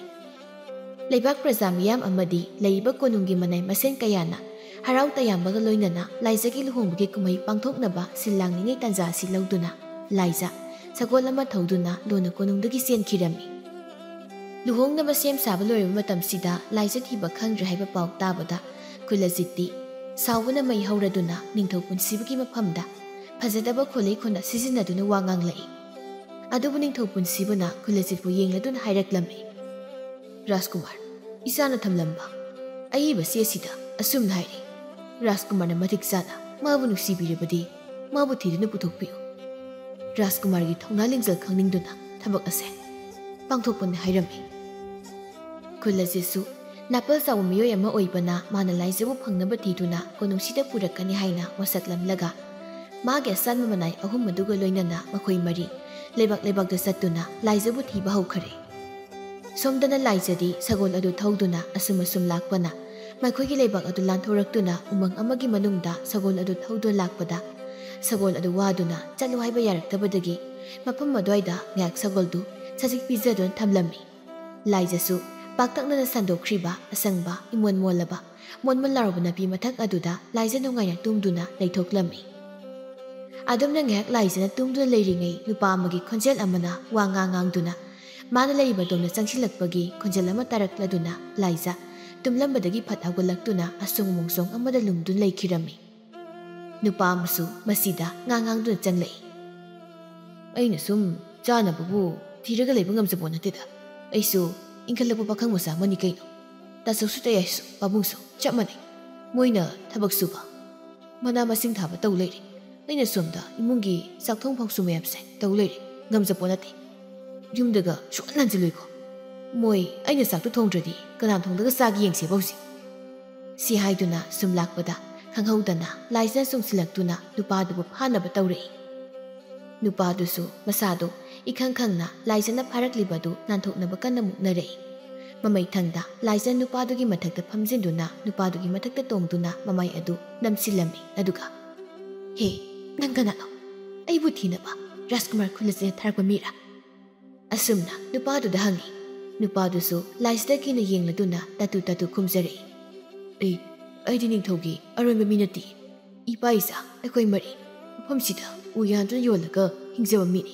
ꯂꯩꯕꯥꯛ ꯄ꯭ꯔꯖꯥ ꯃꯤꯌꯥꯝ ꯑꯃꯗꯤ ꯂꯩꯔꯤꯕ ꯀꯣꯅꯨꯡꯒꯤ ꯃꯅꯥꯏ ꯃꯁꯦꯟ ꯀꯌꯥꯅ ꯍꯔꯥꯎ ꯇꯌꯥꯝꯕꯒ ꯂꯣꯏꯅꯅ ꯂꯥꯏꯖꯒꯤ ꯂꯨꯍꯣꯡꯕꯒꯤ ꯀꯨꯝꯍꯩ ꯄꯥꯡꯊꯣꯛꯅꯕ ꯁꯤꯜ ꯂꯥꯡꯂꯤꯉꯩ ꯇꯥꯟꯖꯥ ꯑꯁꯤ ꯂꯧꯗꯨꯅ ꯂꯥꯏꯖ ꯁꯒꯣꯜ ꯑꯃ ꯊꯧꯗꯨꯅ ꯂꯣꯟꯅ ꯀꯣꯅꯨꯡꯗꯒꯤ ꯆꯦꯟꯈꯤꯔꯝꯃꯤ꯫ ꯂꯨꯍꯣꯡꯅꯕ ꯁꯦꯝ ꯁꯥꯕ ꯂꯣꯏꯔꯕ ꯃꯇꯝꯁꯤꯗ ꯂꯥꯏꯖ ꯊꯤꯕ ꯈꯪꯗ꯭ꯔꯦ ꯍꯥꯏꯕ ꯄꯥꯎ ꯇꯥꯕꯗ ꯈꯨꯜꯂꯖꯤꯠꯇꯤ ꯁꯥꯎꯕꯅ ꯃꯩ ꯍꯧꯔꯗꯨꯅ ꯅꯤꯡꯊꯧ ꯄꯨꯟꯁꯤꯕꯒꯤ ꯃꯐꯝꯗ ꯐꯖꯗꯕ ꯈꯣꯜꯂꯩ ꯈꯣꯟꯗ ꯁꯤꯖꯤꯟꯅꯗꯨꯅ ꯋꯥ ꯉꯥꯡꯂꯛꯏ꯫ ꯑꯗꯨꯕꯨ ꯅꯤꯡꯊꯧ ꯄꯨꯟꯁꯤꯕꯅ ꯈꯨꯜꯂꯖꯤꯠꯄꯨ ꯌꯦꯡꯂꯗꯨꯅ ꯍꯥꯏꯔꯛꯂꯝꯃꯤ, "ꯔꯥꯖꯀꯨꯃꯥꯔ, ꯏꯆꯥꯅ ꯊꯝꯂꯝꯕ ꯑꯏꯕ ꯆꯦꯁꯤꯗ ꯑꯁꯨꯝꯅ ꯍꯥꯏꯔꯤ, ꯔꯥꯖꯀꯨꯃꯥꯔꯅ ꯃꯇꯤꯛ ꯆꯥꯅ ꯃꯥꯕꯨ ꯅꯨꯡꯁꯤꯕꯤꯔꯕꯗꯤ ꯃꯥꯕꯨ ꯊꯤꯗꯨꯅ ꯄꯨꯊꯣꯛꯄꯤꯌꯨ꯫ ꯔꯥꯖꯀꯨꯃꯥꯔꯒꯤ ꯊꯧꯅꯥ ꯂꯤꯡꯖꯦꯜ ꯈꯪꯅꯤꯡꯗꯨꯅ ꯊꯕꯛ ꯑꯁꯦ ꯄꯥꯡꯊꯣꯛꯄꯅꯤ" ꯍꯥꯏꯔꯝꯃꯤ꯫ ꯈꯨꯜ ꯑꯁꯤꯁꯨ ꯅꯥꯄꯜ ꯆꯥꯎꯕ ꯃꯤꯑꯣꯏ ꯑꯃ ꯑꯣꯏꯕꯅ ꯃꯥꯅ ꯂꯥꯏꯖꯕꯨ ꯐꯪꯅꯕ ꯊꯤꯗꯨꯅ ꯀꯣꯅꯨꯡꯁꯤꯗ ꯄꯨꯔꯛꯀꯅꯤ ꯍꯥꯏꯅ ꯋꯥꯁꯛꯂꯝꯂꯒ ꯃꯥꯒꯤ ꯑꯆꯥꯟꯕ ꯃꯅꯥꯏ ꯑꯍꯨꯝ ꯑꯗꯨꯒ ꯂꯣꯏꯅꯅ ꯃꯈꯣꯏ ꯃꯔꯤ ꯂꯩꯕꯥꯛ ꯂꯩꯕꯥꯛꯇ ꯆꯠꯇꯨꯅ ꯂꯥꯏꯖꯕꯨ ꯊꯤꯕ ꯍꯧꯈꯔꯦ꯫ ꯁꯣꯝꯗꯅ ꯂꯥꯏꯖꯗꯤ ꯁꯒꯣꯜ ꯑꯗꯨ ꯊꯧꯗꯨꯅ ꯑꯁꯨꯝ ꯑꯁꯨꯝ ꯂꯥꯛꯄꯅ ꯃꯈꯣꯏꯒꯤ ꯂꯩꯕꯥꯛ ꯑꯗꯨ ꯂꯥꯟꯊꯣꯔꯛꯇꯨꯅ ꯎꯃꯪ ꯑꯃꯒꯤ ꯃꯅꯨꯡꯗ ꯁꯒꯣꯜ ꯑꯗꯨ ꯊꯧꯗꯨꯅ ꯂꯥꯛꯄꯗ ꯁꯒꯣꯜ ꯑꯗꯨ ꯋꯥꯗꯨꯅ ꯆꯠꯂꯨ ꯍꯥꯏꯕ ꯌꯥꯔꯛꯇꯕꯗꯒꯤ ꯃꯐꯝ ꯑꯗꯨꯋꯥꯏꯗ ꯉꯥꯏꯍꯥꯛ ꯁꯒꯣꯜꯗꯨ ꯁꯖꯤꯛ ꯄꯤꯖꯗꯨꯅ ꯊꯝꯂꯝꯃꯤ꯫ ꯂꯥꯏꯖꯁꯨ ꯄꯥꯛꯇꯛꯅꯅ ꯁꯟꯗꯣꯛꯈ꯭ꯔꯤꯕ ꯑꯁꯪꯕ ꯏꯃꯣꯟ ꯃꯣꯜꯂꯕ ꯃꯣꯟ ꯃꯣꯟ ꯂꯥꯎꯔꯕ ꯅꯥꯄꯤ ꯃꯊꯛ ꯑꯗꯨꯗ ꯂꯥꯏꯖ ꯅꯨꯡꯉꯥꯏꯅ ꯇꯨꯝꯗꯨꯅ ꯂꯩꯊꯣꯛꯂꯝꯃꯤ꯫ ꯑꯗꯨꯝꯅ ꯉꯥꯏꯍꯥꯛ ꯂꯥꯏꯖꯅ ꯇꯨꯝꯗꯨꯅ ꯂꯩꯔꯤꯉꯩ ꯅꯨꯄꯥ ꯑꯃꯒꯤ ꯈꯣꯟꯖꯦꯜ ꯑꯃꯅ ꯋꯥ ꯉꯥꯡ ꯉꯥꯡꯗꯨꯅ ꯃꯥꯅ ꯂꯩꯔꯤꯕꯗꯣꯝꯅ ꯆꯪꯁꯤꯜꯂꯛꯄꯒꯤ ꯈꯣꯟꯖꯦꯜ ꯑꯃ ꯇꯥꯔꯛꯂꯗꯨꯅ ꯂꯥꯏꯖ ꯇꯨꯝꯂꯝꯕꯗꯒꯤ ꯐꯠ ꯍꯧꯒꯠꯂꯛꯇꯨꯅ ꯑꯁꯣꯡ ꯃꯣꯡꯁꯣꯡ ꯑꯃꯗ ꯂꯨꯝꯗꯨꯅ ꯂꯩꯈꯤꯔꯝꯃꯤ꯫ ꯅꯨꯄꯥ ꯑꯃꯁꯨ ꯃꯁꯤꯗ ꯉꯥꯡ ꯉꯥꯡꯗꯨꯅ ꯆꯪꯂꯛꯏ꯫ "ꯑꯩꯅ ꯁꯨꯝ ꯆꯥꯅꯕꯕꯨ ꯊꯤꯔꯒ ꯂꯩꯕ ꯉꯝꯖꯕꯣ ꯅꯠꯇꯦꯗ꯫ ꯑꯩꯁꯨ ꯏꯟꯈꯠꯂꯛꯄ ꯄꯥꯈꯪ ꯃꯆꯥ ꯑꯃꯅꯤ ꯀꯩꯅꯣ꯫ ꯇꯥꯆꯧꯁꯨ ꯇꯌꯥꯏꯁꯨ ꯄꯥꯕꯨꯡꯁꯨ ꯆꯞ ꯃꯥꯟꯅꯩ꯫ ꯃꯣꯏꯅ ꯊꯕꯛ ꯁꯨꯕ, ꯃꯅꯥ ꯃꯁꯤꯡ ꯊꯥꯕ ꯇꯧ ꯂꯩꯔꯦ꯫ ꯑꯩꯅ ꯁꯣꯝꯗ ꯏꯃꯨꯡꯒꯤ ꯆꯥꯛꯊꯣꯡ ꯐꯥꯎꯁꯨ ꯃꯌꯥꯝꯁꯦ ꯇꯧ ꯂꯩꯔꯦ꯫ ꯉꯝꯖꯄꯣ ꯅꯠꯇꯦ꯫ ꯌꯨꯝꯗꯒ ꯁꯨꯛꯍꯟ ꯍꯟꯖꯤꯜꯂꯣꯏꯀꯣ꯫ ꯃꯣꯏ ꯑꯩꯅ ꯆꯥꯛꯇꯨ ꯊꯣꯡꯗ꯭ꯔꯗꯤ ꯀꯅꯥ ꯊꯣꯡꯂꯒ ꯆꯥꯒꯦ ꯌꯦꯡꯁꯦꯕ ꯍꯧꯖꯤꯛ꯫" ꯁꯤ ꯍꯥꯏꯗꯨꯅ ꯁꯨꯝ ꯂꯥꯛꯄꯗ ꯈꯪꯍꯧꯗꯅ ꯂꯥꯏꯖꯅ ꯆꯣꯡꯁꯤꯜꯂꯛꯇꯨꯅ ꯅꯨꯄꯥꯗꯨꯕꯨ ꯐꯥꯅꯕ ꯇꯧꯔꯛꯏ꯫ ꯅꯨꯄꯥꯗꯨꯁꯨ ꯃꯁꯥꯗꯣ ꯏꯈꯪ ꯈꯪꯅ ꯂꯥꯏꯖꯅ ꯐꯥꯔꯛꯂꯤꯕꯗꯨ ꯅꯥꯟꯊꯣꯛꯅꯕ ꯀꯟꯅ ꯃꯨꯛꯅꯔꯛꯏ꯫ ꯃꯃꯩꯊꯪꯗ ꯂꯥꯏꯖꯅ ꯅꯨꯄꯥꯗꯨꯒꯤ ꯃꯊꯛꯇ ꯐꯝꯖꯤꯟꯗꯨꯅ ꯅꯨꯄꯥꯗꯨꯒꯤ ꯃꯊꯛꯇ ꯇꯣꯡꯗꯨꯅ ꯃꯃꯥꯏ ꯑꯗꯨ ꯅꯝꯁꯤꯜꯂꯝꯃꯤ꯫ ꯑꯗꯨꯒ, "ꯍꯦ, ꯅꯪ ꯀꯅꯥꯅꯣ? ꯑꯩꯕꯨ ꯊꯤꯅꯕ ꯔꯥꯖꯀꯨꯃꯥꯔ ꯈꯨꯜꯂꯆꯦꯅ ꯊꯥꯔꯛꯄ ꯃꯤꯔꯥ?" ꯑꯁꯨꯝꯅ ꯅꯨꯄꯥꯗꯨꯗ ꯍꯪꯉꯤ꯫ ꯅꯨꯄꯥꯗꯨꯁꯨ ꯂꯥꯏꯖꯗ ꯀꯤꯅ ꯌꯦꯡꯂꯗꯨꯅ ꯇꯥꯇꯨ ꯇꯥꯇꯨ ꯈꯨꯝꯖꯔꯛꯏ꯫ "ꯑꯩ, ꯑꯩꯗꯤ ꯅꯤꯡꯊꯧꯒꯤ ꯑꯔꯣꯟꯕ ꯃꯤ ꯅꯠꯇꯦ꯫ ꯏꯄꯥ ꯏꯆꯥ ꯑꯩꯈꯣꯏ ꯃꯔꯤ ꯃꯐꯝꯁꯤꯗ ꯎ ꯌꯥꯟꯗꯨꯅ ꯌꯣꯜꯂꯒ ꯍꯤꯡꯖꯕ ꯃꯤꯅꯤ꯫"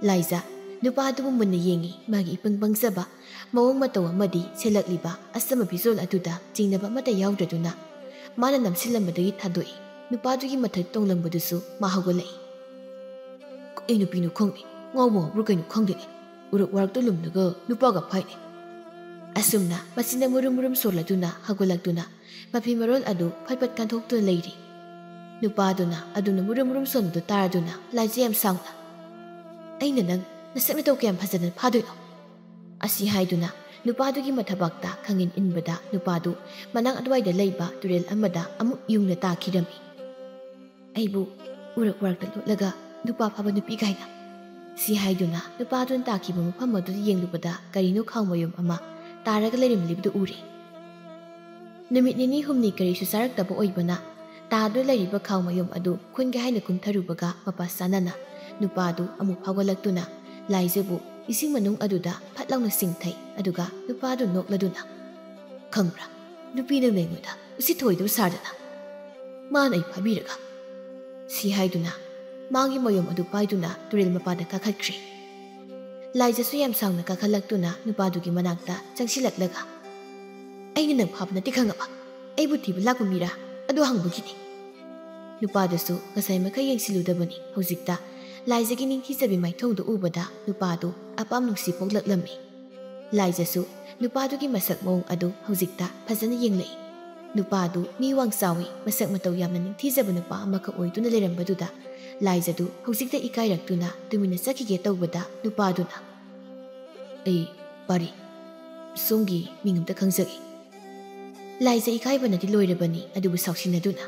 ꯂꯥꯏꯖ ꯅꯨꯄꯥꯗꯨꯕꯨ ꯃꯨꯟꯅ ꯌꯦꯡꯉꯤ꯫ ꯃꯥꯒꯤ ꯏꯄꯪ ꯄꯪꯖꯕ ꯃꯑꯣꯡ ꯃꯇꯧ ꯑꯃꯗꯤ ꯁꯦꯠꯂꯛꯂꯤꯕ ꯑꯆꯝꯕ ꯐꯤꯖꯣꯜ ꯑꯗꯨꯗ ꯆꯤꯡꯅꯕ ꯑꯃꯠꯇ ꯌꯥꯎꯗ꯭ꯔꯗꯨꯅ ꯃꯥꯅ ꯅꯝꯁꯤꯜꯂꯝꯕꯗꯒꯤ ꯊꯥꯗꯣꯛꯏ꯫ ꯅꯨꯄꯥꯗꯨꯒꯤ ꯃꯊꯛ ꯇꯣꯡꯂꯝꯕꯗꯨꯁꯨ ꯃꯥ ꯍꯧꯒꯠꯂꯛꯏ꯫ "ꯀꯩ ꯅꯨꯄꯤꯅꯣ ꯈꯪꯗꯦ, ꯉꯥꯎꯕ ꯉꯥꯎꯕ꯭ꯔꯥ ꯀꯩꯅꯣ ꯈꯪꯗꯦꯅꯦ, ꯎꯔꯛ ꯋꯥꯔꯛꯇ ꯂꯨꯝꯂꯒ ꯅꯨꯄꯥꯒ ꯐꯥꯏꯅꯦ꯫" ꯑꯁꯨꯝꯅ ꯃꯆꯤꯟꯗ ꯃꯨꯔꯨꯝ ꯃꯨꯔꯨꯝ ꯁꯣꯜꯂꯗꯨꯅ ꯍꯧꯒꯠꯂꯛꯇꯨꯅ ꯃꯐꯤ ꯃꯔꯣꯜ ꯑꯗꯨ ꯐꯠ ꯐꯠ ꯀꯟꯊꯣꯛꯇꯨꯅ ꯂꯩꯔꯤ꯫ ꯅꯨꯄꯥꯗꯨꯅ ꯑꯗꯨꯝꯅ ꯃꯨꯔꯨꯝ ꯃꯨꯔꯨꯝ ꯁꯣꯟꯕꯗꯨ ꯇꯥꯔꯗꯨꯅ ꯂꯥꯏꯖ ꯌꯥꯝ ꯁꯥꯎꯅ, "ꯑꯩꯅ ꯅꯪ ꯅꯁꯛ ꯅꯇꯧ ꯀꯌꯥꯝ ꯐꯖꯅ ꯐꯥꯗꯣꯏꯅꯣ?" ꯑꯁꯤ ꯍꯥꯏꯗꯨꯅ ꯅꯨꯄꯥꯗꯨꯒꯤ ꯃꯊꯕꯥꯛꯇ ꯈꯪꯏꯟ ꯏꯟꯕꯗ ꯅꯨꯄꯥꯗꯨ ꯃꯅꯥꯛ ꯑꯗꯨꯋꯥꯏꯗ ꯂꯩꯕ ꯇꯨꯔꯦꯜ ꯑꯃꯗ ꯑꯃꯨꯛ ꯌꯨꯡꯅ ꯇꯥꯈꯤꯔꯝꯃꯤ꯫ "ꯑꯩꯕꯨ ꯎꯔꯛ ꯋꯥꯔꯛꯇ ꯂꯣꯠꯂꯒ ꯅꯨꯄꯥ ꯐꯥꯕ ꯅꯨꯄꯤ ꯀꯥꯏꯅ?" ꯁꯤ ꯍꯥꯏꯗꯨꯅ ꯅꯨꯄꯥꯗꯨꯅ ꯇꯥꯈꯤꯕ ꯃꯐꯝ ꯑꯗꯨꯗ ꯌꯦꯡꯂꯨꯕꯗ ꯀꯔꯤꯅꯣ ꯈꯥꯎ ꯃꯌꯨꯝ ꯑꯃ ꯇꯥꯔꯒ ꯂꯩꯔꯝꯂꯤꯕꯗꯨ ꯎꯔꯦ꯫ ꯅꯨꯃꯤꯠ ꯅꯤꯅꯤ ꯍꯨꯝꯅꯤ ꯀꯔꯤꯁꯨ ꯆꯥꯔꯛꯇꯕ ꯑꯣꯏꯕꯅ ꯇꯥꯗꯨꯅ ꯂꯩꯔꯤꯕ ꯈꯥꯎ ꯃꯌꯨꯝ ꯑꯗꯨ ꯈꯨꯟꯒꯦ ꯍꯥꯏꯅ ꯀꯨꯝꯊꯔꯨꯕꯒ ꯃꯄꯥ ꯆꯥꯅꯅ ꯅꯨꯄꯥꯗꯨ ꯑꯃꯨꯛ ꯐꯥꯎꯒꯠꯂꯛꯇꯨꯅ ꯂꯥꯏꯖꯕꯨ ꯏꯁꯤꯡ ꯃꯅꯨꯡ ꯑꯗꯨꯗ ꯐꯠ ꯂꯥꯎꯅ ꯆꯤꯡꯊꯩ꯫ ꯑꯗꯨꯒ ꯅꯨꯄꯥꯗꯨ ꯅꯣꯛꯂꯗꯨꯅ, "ꯈꯪꯕ꯭ꯔꯥ, ꯅꯨꯄꯤ ꯅꯪꯅ ꯑꯩꯉꯣꯟꯗ ꯎꯁꯤꯠ ꯊꯑꯣꯏꯗꯕ ꯁꯥꯗꯅ ꯃꯥꯅ ꯑꯩ ꯐꯥꯕꯤꯔꯒ," ꯁꯤ ꯍꯥꯏꯗꯨꯅ ꯃꯥꯒꯤ ꯃꯌꯨꯝ ꯑꯗꯨ ꯄꯥꯏꯗꯨꯅ ꯇꯨꯔꯦꯜ ꯃꯄꯥꯟꯗ ꯀꯥꯈꯠꯈ꯭ꯔꯦ꯫ ꯂꯥꯏꯖꯁꯨ ꯌꯥꯝ ꯁꯥꯡꯅ ꯀꯥꯈꯠꯂꯛꯇꯨꯅ ꯅꯨꯄꯥꯗꯨꯒꯤ ꯃꯅꯥꯛꯇ ꯆꯪꯁꯤꯜꯂꯛꯂꯒ, "ꯑꯩꯅ ꯅꯪ ꯐꯥꯕ ꯅꯠꯇꯦ ꯈꯪꯉꯕ? ꯑꯩꯕꯨ ꯊꯤꯕ ꯂꯥꯛꯄ ꯃꯤꯔꯥ? ꯑꯗꯨ ꯍꯪꯕꯒꯤꯅꯤ꯫" ꯅꯨꯄꯥꯗꯨꯁꯨ ꯉꯁꯥꯏ ꯃꯈꯩ ꯌꯦꯡꯁꯤꯜꯂꯨꯗꯕꯅꯤ꯫ ꯍꯧꯖꯤꯛꯇ ꯂꯥꯏꯖꯒꯤ ꯅꯤꯡꯊꯤꯖꯕꯤ ꯃꯥꯏꯊꯣꯡꯗꯨ ꯎꯕꯗ ꯅꯨꯄꯥꯗꯨ ꯑꯄꯥꯝ ꯅꯨꯡꯁꯤ ꯄꯣꯛꯂꯛꯂꯝꯃꯤ꯫ ꯂꯥꯏꯖꯁꯨ ꯅꯨꯄꯥꯗꯨꯒꯤ ꯃꯁꯛ ꯃꯑꯣꯡ ꯑꯗꯨ ꯍꯧꯖꯤꯛꯇ ꯐꯖꯅ ꯌꯦꯡꯂꯛꯏ꯫ ꯅꯨꯄꯥꯗꯨ ꯃꯤ ꯋꯥꯡ ꯆꯥꯎꯏ, ꯃꯁꯛ ꯃꯇꯧ ꯌꯥꯝꯅ ꯅꯤꯡꯊꯤꯖꯕ ꯅꯨꯄꯥ ꯑꯃꯈꯛ ꯑꯣꯏꯗꯨꯅ ꯂꯩꯔꯝꯕꯗꯨꯗ ꯂꯥꯏꯖꯗꯨ ꯍꯧꯖꯤꯛꯇ ꯏꯀꯥꯏꯔꯛꯇꯨꯅ ꯇꯨꯃꯤꯟꯅ ꯆꯠꯈꯤꯒꯦ ꯇꯧꯕꯗ ꯅꯨꯄꯥꯗꯨꯅ, "ꯑꯩ ꯄꯥꯔꯤ, ꯁꯣꯝꯒꯤ ꯃꯤꯡ ꯑꯝꯇ ꯈꯪꯖꯒꯦ?" ꯂꯥꯏꯖ ꯏꯀꯥꯏꯕꯅꯗꯤ ꯂꯣꯏꯔꯕꯅꯤ, ꯑꯗꯨꯕꯨ ꯁꯥꯎꯁꯤꯟꯅꯗꯨꯅ,